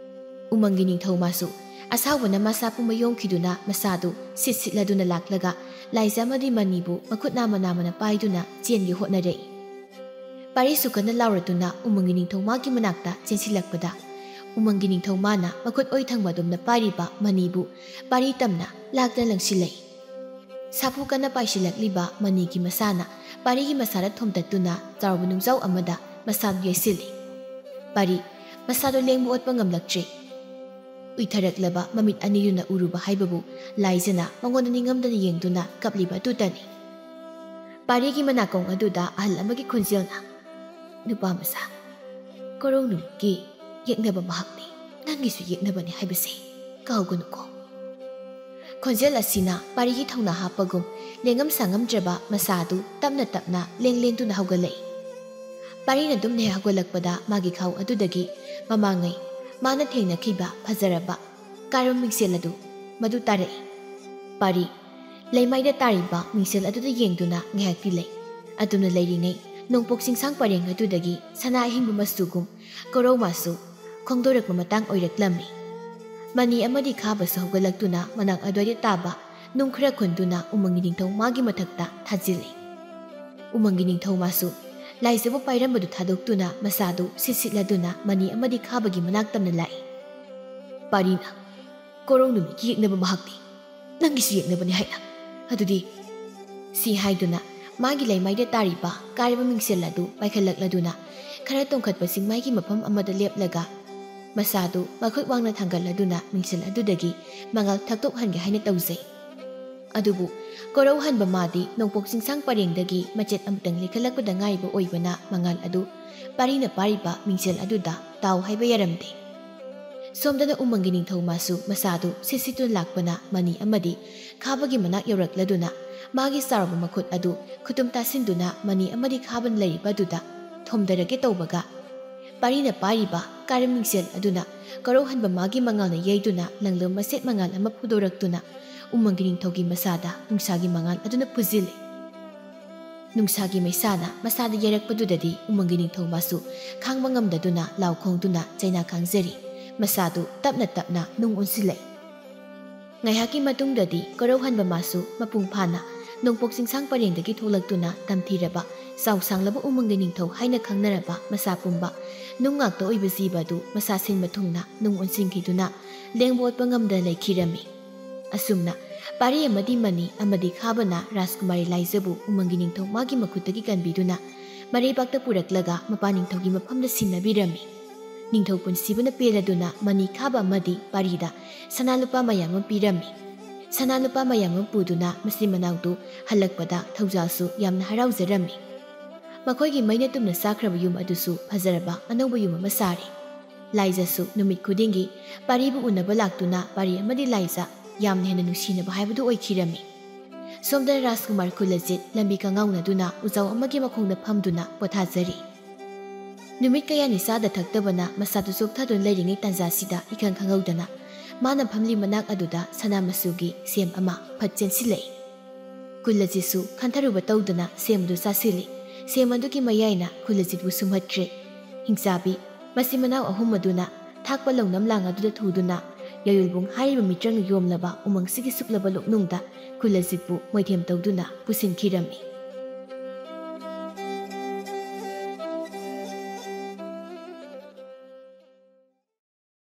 ꯎꯃꯪꯒꯤ ꯅꯤꯡꯊꯧ ꯃꯥꯁꯨ ꯑꯁꯥꯎꯕꯅ ꯃꯁꯥ ꯄꯨꯝꯕ ꯌꯣꯝꯈꯤꯗꯨꯅ ꯃꯁꯥꯗꯨ ꯁꯤꯠ ꯁꯤꯠꯂꯗꯨꯅ ꯂꯥꯛꯂꯒ ꯂꯥꯏꯖ ꯑꯃꯗꯤ ꯃꯅꯤꯕꯨ ꯃꯈꯨꯠ ꯅꯥꯝꯃ ꯅꯥꯝꯃꯅ ꯄꯥꯏꯗꯨꯅ ꯆꯦꯟꯒꯦ ꯍꯣꯠꯅꯔꯛꯏ꯫ ꯄꯥꯔꯤꯁꯨ ꯀꯟꯅ ꯂꯥꯎꯔꯗꯨꯅ ꯎꯃꯪꯒꯤ ꯅꯤꯡꯊꯧ ꯃꯥꯒꯤ ꯃꯅꯥꯛꯇ ꯆꯦꯟꯁꯤꯜꯂꯛꯄꯗ ꯎꯃꯪꯒꯤ ꯅꯤꯡꯊꯧ ꯃꯥꯅ ꯃꯈꯨꯠ ꯑꯣꯏ ꯊꯪꯕ ꯑꯗꯨꯝꯅ ꯄꯥꯏꯔꯤꯕ ꯃꯅꯤꯕꯨ ꯄꯥꯔꯤ ꯇꯝꯅ ꯂꯥꯛꯇ ꯂꯪꯁꯤꯜꯂꯛꯏ꯫ ꯁꯥꯐꯨ ꯀꯟꯅ ꯄꯥꯏꯁꯤꯜꯂꯛꯂꯤꯕ ꯃꯅꯤꯒꯤ ꯃꯁꯥꯅ ꯄꯥꯔꯤꯒꯤ ꯃꯁꯥꯗ ꯊꯣꯝꯇꯠꯇꯨꯅ ꯆꯥꯎꯔꯕ ꯅꯨꯡꯖꯥꯎ ꯑꯃꯗ ꯃꯁꯥꯗꯨ ꯌꯩꯁꯤꯜꯂꯤ꯫ ꯄꯥꯔꯤ ꯃꯁꯥꯗꯨ ꯂꯦꯡꯕ ꯑꯣꯠꯄ ꯉꯝꯂꯛꯇ꯭ꯔꯦ꯫ ꯎꯏꯊꯔꯛꯂꯕ ꯃꯃꯤꯠ ꯑꯅꯤꯗꯨꯅ ꯎꯔꯨꯕ ꯍꯥꯏꯕꯕꯨ ꯂꯥꯏꯖꯅ ꯃꯉꯣꯟꯗ ꯅꯤꯡꯉꯝꯗꯅ ꯌꯦꯡꯗꯨꯅ ꯀꯞꯂꯤꯕ ꯑꯗꯨꯇꯅꯤ꯫ ꯄꯥꯔꯤꯒꯤ ꯃꯅꯥꯀꯣꯡ ꯑꯗꯨꯗ ꯑꯍꯜ ꯑꯃꯒꯤ ꯈꯣꯟꯖꯦꯜꯅ, "ꯅꯨꯄꯥ ꯃꯆꯥ, ꯀꯣꯔꯧꯅꯨꯡꯒꯤ ꯌꯦꯛꯅꯕ ꯃꯍꯥꯛꯅꯤ, ꯅꯪꯒꯤꯁꯨ ꯌꯦꯛꯅꯕꯅꯤ ꯍꯥꯏꯕꯁꯦ ꯀꯥꯎꯒꯅꯨꯀꯣ꯫" ꯈꯣꯟꯖꯦꯜ ꯑꯁꯤꯅ ꯄꯥꯔꯤꯒꯤ ꯊꯧꯅꯥ ꯍꯥꯞꯄꯒꯨꯝ ꯂꯦꯡꯉꯝ ꯁꯥꯉꯝꯗ꯭ꯔꯕ ꯃꯁꯥ ꯑꯗꯨ ꯇꯞꯅ ꯇꯞꯅ ꯂꯦꯡ ꯂꯦꯡꯗꯨꯅ ꯍꯧꯒꯠꯂꯛꯏ꯫ ꯄꯥꯔꯤꯅ ꯇꯨꯝꯅ ꯍꯦꯛ ꯍꯧꯒꯠꯂꯛꯄꯗ ꯃꯥꯒꯤ ꯈꯥꯎ ꯑꯗꯨꯗꯒꯤ ꯃꯃꯥꯡꯉꯩ ꯃꯥꯅ ꯊꯦꯡꯅꯈꯤꯕ ꯐꯖꯔꯕ ꯀꯥꯏꯔꯕ ꯃꯤꯡꯁꯦꯜ ꯑꯗꯨ ꯃꯗꯨ ꯇꯥꯔꯛꯏ꯫ ꯄꯥꯔꯤ, ꯂꯩꯃꯥꯏꯗ ꯇꯥꯔꯤꯕ ꯃꯤꯡꯁꯦꯜ ꯑꯗꯨꯗ ꯌꯦꯡꯗꯨꯅ ꯉꯥꯏꯍꯥꯛꯇꯤ ꯂꯩ꯫ ꯑꯗꯨꯝꯅ ꯂꯩꯔꯤꯉꯩ ꯅꯣꯡꯄꯣꯛ ꯆꯤꯡꯁꯥꯡ ꯄꯔꯦꯡ ꯑꯗꯨꯗꯒꯤ ꯁꯅꯥ ꯑꯍꯤꯡꯕ ꯃꯆꯨꯒꯨꯝ ꯀꯣꯔꯧ ꯃꯥꯁꯨ ꯈꯣꯡꯗꯣꯔꯛꯄ ꯃꯇꯥꯡ ꯑꯣꯏꯔꯛꯂꯝꯃꯤ꯫ ꯃꯅꯤ ꯑꯃꯗꯤ ꯈꯥꯕꯁꯨ ꯍꯧꯒꯠꯂꯛꯇꯨꯅ ꯃꯅꯥꯛ ꯑꯗꯨꯋꯥꯏꯗ ꯇꯥꯕ ꯅꯨꯡ ꯈꯔ ꯈꯨꯟꯗꯨꯅ ꯎꯃꯪꯒꯤ ꯅꯤꯡꯊꯧ ꯃꯥꯒꯤ ꯃꯊꯛꯇ ꯊꯥꯖꯤꯜꯂꯤ꯫ ꯎꯃꯪꯒꯤ ꯅꯤꯡꯊꯧ ꯃꯥꯁꯨ ꯂꯥꯏꯖꯕ ꯄꯥꯏꯔꯝꯕꯗꯨ ꯊꯥꯗꯣꯛꯇꯨꯅ ꯃꯁꯥꯗꯨ ꯁꯤꯠ ꯁꯤꯠꯂꯗꯨꯅ ꯃꯅꯤ ꯑꯃꯗꯤ ꯈꯥꯕꯒꯤ ꯃꯅꯥꯛ ꯇꯝꯅ ꯂꯥꯛꯏ꯫ ꯄꯥꯔꯤꯅ, "ꯀꯣꯔꯧ ꯅꯨꯃꯤꯠꯀꯤ ꯌꯦꯛꯅꯕ ꯃꯍꯥꯛꯅꯤ꯫ ꯅꯪꯒꯤꯁꯨ ꯌꯦꯛꯅꯕꯅꯤ ꯍꯥꯏꯅ꯫ ꯑꯗꯨꯗꯤ," ꯁꯤ ꯍꯥꯏꯗꯨꯅ ꯃꯥꯒꯤ ꯂꯩꯃꯥꯏꯗ ꯇꯥꯔꯤꯕ ꯀꯥꯏꯔꯕ ꯃꯤꯡꯁꯦꯜ ꯑꯗꯨ ꯄꯥꯏꯈꯠꯂꯛꯂꯗꯨꯅ ꯈꯔ ꯇꯣꯡꯈꯠꯄ ꯆꯤꯡꯃꯥꯏꯒꯤ ꯃꯐꯝ ꯑꯃꯗ ꯂꯦꯞꯂꯒ ꯃꯁꯥꯗꯨ ꯃꯈꯨꯠ ꯋꯥꯡꯅ ꯊꯥꯡꯒꯠꯂꯗꯨꯅ ꯃꯤꯡꯁꯦꯜ ꯑꯗꯨꯗꯒꯤ ꯃꯉꯥꯜ ꯊꯛꯇꯣꯛꯍꯟꯒꯦ ꯍꯥꯏꯅ ꯇꯧꯖꯩ꯫ ꯑꯗꯨꯕꯨ ꯀꯣꯔꯧ ꯍꯟꯕ ꯃꯥꯗꯤ ꯅꯣꯡꯄꯣꯛ ꯆꯤꯡꯁꯥꯡ ꯄꯔꯦꯡꯗꯒꯤ ꯃꯆꯦꯠ ꯑꯃꯇꯪ ꯂꯤꯈꯠꯂꯛꯄꯗ ꯉꯥꯏꯕ ꯑꯣꯏꯕꯅ ꯃꯉꯥꯜ ꯑꯗꯨ ꯄꯥꯔꯤꯅ ꯄꯥꯔꯤꯕ ꯃꯤꯡꯁꯦꯜ ꯑꯗꯨꯗ ꯇꯥꯎ ꯍꯥꯏꯕ ꯌꯥꯔꯝꯗꯦ꯫ ꯁꯣꯝꯗꯅ ꯎꯃꯪꯒꯤ ꯅꯤꯡꯊꯧ ꯃꯥꯁꯨ ꯃꯁꯥꯗꯨ ꯁꯤꯠ ꯁꯤꯠꯇꯨꯅ ꯂꯥꯛꯄꯅ ꯃꯅꯤ ꯑꯃꯗꯤ ꯈꯥꯕꯒꯤ ꯃꯅꯥꯛ ꯌꯧꯔꯛꯂꯗꯨꯅ ꯃꯥꯒꯤ ꯆꯥꯎꯔꯕ ꯃꯈꯨꯠ ꯑꯗꯨ ꯈꯨꯇꯨꯝ ꯇꯥꯁꯤꯟꯗꯨꯅ ꯃꯅꯤ ꯑꯃꯗꯤ ꯈꯥꯕꯅ ꯂꯩꯔꯤꯕ ꯑꯗꯨꯗ ꯊꯣꯝꯗꯔꯒꯦ ꯇꯧꯕꯒ ꯄꯥꯔꯤꯅ ꯄꯥꯏꯔꯤꯕ ꯀꯥꯏꯔ ꯃꯤꯡꯁꯦꯜ ꯑꯗꯨꯅ ꯀꯣꯔꯧꯍꯟꯕ ꯃꯥꯒꯤ ꯃꯉꯥꯜꯅ ꯌꯩꯗꯨꯅ ꯂꯪꯂꯝ ꯃꯆꯦꯠ ꯃꯉꯥꯜ ꯑꯃ ꯐꯨꯗꯣꯔꯛꯇꯨꯅ ꯎꯃꯪꯒꯤ ꯅꯤꯡꯊꯧꯒꯤ ꯃꯁꯥꯗ ꯅꯨꯡꯁꯥꯒꯤ ꯃꯉꯥꯜ ꯑꯗꯨꯅ ꯐꯨꯖꯤꯜꯂꯤ꯫ ꯅꯨꯡꯁꯥꯒꯤ ꯃꯩꯁꯥꯅ ꯃꯁꯥꯗ ꯌꯩꯔꯛꯄꯗꯨꯗꯗꯤ ꯎꯃꯪꯒꯤ ꯅꯤꯡꯊꯧ ꯃꯥꯁꯨ ꯈꯥꯡꯕ ꯉꯝꯗꯗꯨꯅ ꯂꯥꯎ ꯈꯣꯡꯗꯨꯅ ꯆꯩꯅꯥ ꯈꯥꯡꯖꯔꯤ꯫ ꯃꯁꯥꯗꯨ ꯇꯞꯅ ꯇꯞꯅ ꯅꯨꯡ ꯑꯣꯟꯁꯤꯜꯂꯛꯏ꯫ ꯉꯥꯏꯍꯥꯛꯀꯤ ꯃꯇꯨꯡꯗꯗꯤ ꯀꯣꯔꯧꯍꯟꯕ ꯃꯥꯁꯨ ꯃꯄꯨꯡ ꯐꯥꯅ ꯅꯣꯡꯄꯣꯛ ꯆꯤꯡꯁꯥꯡ ꯄꯔꯦꯡꯗꯒꯤ ꯊꯣꯛꯂꯛꯇꯨꯅ ꯇꯝꯊꯤꯔꯕ ꯆꯥꯎ ꯁꯥꯡꯂꯕ ꯎꯃꯪꯒꯤ ꯅꯤꯡꯊꯧ ꯍꯥꯏꯅ ꯈꯪꯅꯔꯕ ꯃꯁꯥ ꯄꯨꯝꯕ ꯅꯨꯡ ꯉꯥꯛꯇ ꯑꯣꯏꯕ ꯖꯤꯕ ꯑꯗꯨ ꯃꯁꯥ ꯁꯤꯟꯕ ꯊꯨꯡꯅ ꯅꯨꯡ ꯑꯣꯟꯁꯤꯟꯈꯤꯗꯨꯅ ꯂꯦꯡꯕ ꯑꯣꯠꯄ ꯉꯝꯗꯅ ꯂꯩꯈꯤꯔꯝꯃꯤ꯫ ꯑꯁꯨꯝꯅ ꯄꯥꯔꯤ ꯑꯃꯗꯤ ꯃꯅꯤ ꯑꯃꯗꯤ ꯈꯥꯕꯅ ꯔꯥꯖꯀꯨꯃꯥꯔꯤ ꯂꯥꯏꯖꯕꯨ ꯎꯃꯪꯒꯤ ꯅꯤꯡꯊꯧ ꯃꯥꯒꯤ ꯃꯈꯨꯠꯇꯒꯤ ꯀꯟꯕꯤꯗꯨꯅ ꯃꯔꯩꯕꯥꯛꯇ ꯄꯨꯔꯛꯂꯒ ꯃꯄꯥ ꯅꯤꯡꯊꯧꯒꯤ ꯃꯐꯝꯗ ꯁꯤꯟꯅꯕꯤꯔꯝꯃꯤ꯫ ꯅꯤꯡꯊꯧ ꯄꯨꯟꯁꯤꯕꯅ ꯄꯦꯜꯂꯗꯨꯅ ꯃꯅꯤ ꯈꯥꯕ ꯑꯃꯗꯤ ꯄꯥꯔꯤꯗ ꯁꯅꯥ ꯂꯨꯄꯥ ꯃꯌꯥꯝ ꯑꯃ ꯄꯤꯔꯝꯃꯤ꯫ ꯁꯅꯥ ꯂꯨꯄꯥ ꯃꯌꯥꯝ ꯑꯃ ꯄꯨꯗꯨꯅ ꯃꯆꯤꯟ ꯃꯅꯥꯎꯗꯨ ꯍꯜꯂꯛꯄꯗ ꯊꯧꯖꯥꯜꯁꯨ ꯌꯥꯝꯅ ꯍꯔꯥꯎꯖꯔꯝꯃꯤ꯫ ꯃꯈꯣꯏꯒꯤ ꯃꯩꯅ ꯇꯨꯝꯅ ꯆꯥꯈ꯭ꯔꯕ ꯌꯨꯝ ꯑꯗꯨꯁꯨ ꯐꯖꯔꯕ ꯑꯅꯧꯕ ꯌꯨꯝ ꯑꯃ ꯁꯥꯔꯤ꯫ ꯂꯥꯏꯖꯁꯨ ꯅꯨꯃꯤꯠ ꯈꯨꯗꯤꯡꯒꯤ ꯄꯥꯔꯤꯕꯨ ꯎꯅꯕ ꯂꯥꯛꯇꯨꯅ ꯄꯥꯔꯤ ꯑꯃꯗꯤ ꯂꯥꯏꯖ ꯌꯥꯝꯅ ꯍꯦꯟꯅ ꯅꯨꯡꯁꯤꯅꯕ ꯍꯥꯏꯕꯗꯨ ꯑꯣꯏꯈꯤꯔꯝꯃꯤ꯫ ꯁꯣꯝꯗ ꯔꯥꯖꯀꯨꯃꯥꯔ ꯈꯨꯂꯖꯤꯠ ꯂꯝꯕꯤ ꯀꯪꯉꯥꯎꯅꯗꯨꯅ ꯎꯖꯥꯎ ꯑꯃꯒꯤ ꯃꯈꯣꯡꯗ ꯐꯝꯗꯨꯅ ꯄꯣꯊꯥꯖꯔꯤ꯫ ꯅꯨꯃꯤꯠ ꯀꯌꯥꯅꯤ ꯆꯥꯗ ꯊꯛꯇꯕꯅ ꯃꯁꯥꯗꯨ ꯆꯣꯛꯊꯗꯨꯅ ꯂꯩꯔꯤꯉꯩ ꯇꯥꯟꯖꯥꯁꯤꯗ ꯏꯈꯪ ꯈꯪꯍꯧꯗꯅ ꯃꯥꯅ ꯐꯝꯂꯤ ꯃꯅꯥꯛ ꯑꯗꯨꯗ ꯁꯅꯥ ꯃꯆꯨꯒꯤ ꯁꯦꯝ ꯑꯃ ꯐꯠ ꯆꯦꯟꯁꯤꯜꯂꯛꯏ꯫ ꯈꯨꯜ ꯑꯁꯤꯁꯨ ꯈꯟꯊꯔꯨꯕ ꯇꯧꯗꯅ ꯁꯦꯝ ꯑꯗꯨ ꯆꯥꯁꯤꯜꯂꯤ꯫ ꯁꯦꯝ ꯑꯗꯨꯒꯤ ꯃꯌꯥꯏꯅ ꯈꯨꯜ ꯑꯁꯤꯕꯨ ꯁꯨꯝꯍꯠꯈ꯭ꯔꯦ꯫ ꯍꯤꯡꯆꯥꯕꯤ ꯃꯆꯤꯟ ꯃꯅꯥꯎ ꯑꯍꯨꯝ ꯑꯗꯨꯅ ꯊꯥꯛꯄ ꯂꯧꯅꯝ ꯂꯥꯡ ꯑꯗꯨꯗ ꯊꯨꯗꯨꯅ ꯌꯥꯌꯨꯜꯕꯨꯡ ꯍꯥꯏꯔꯤꯕ ꯃꯤꯇ꯭ꯔꯪꯅ ꯌꯣꯝꯂꯕ ꯎꯃꯪꯁꯤꯒꯤ ꯁꯨꯛꯂꯕ ꯂꯣꯛꯅꯨꯡꯗ ꯈꯨꯜ ꯑꯁꯤꯕꯨ ꯃꯣꯏꯊꯦꯝ ꯇꯧꯗꯨꯅ ꯄꯨꯁꯤꯟꯈꯤꯔꯝꯃꯤ꯫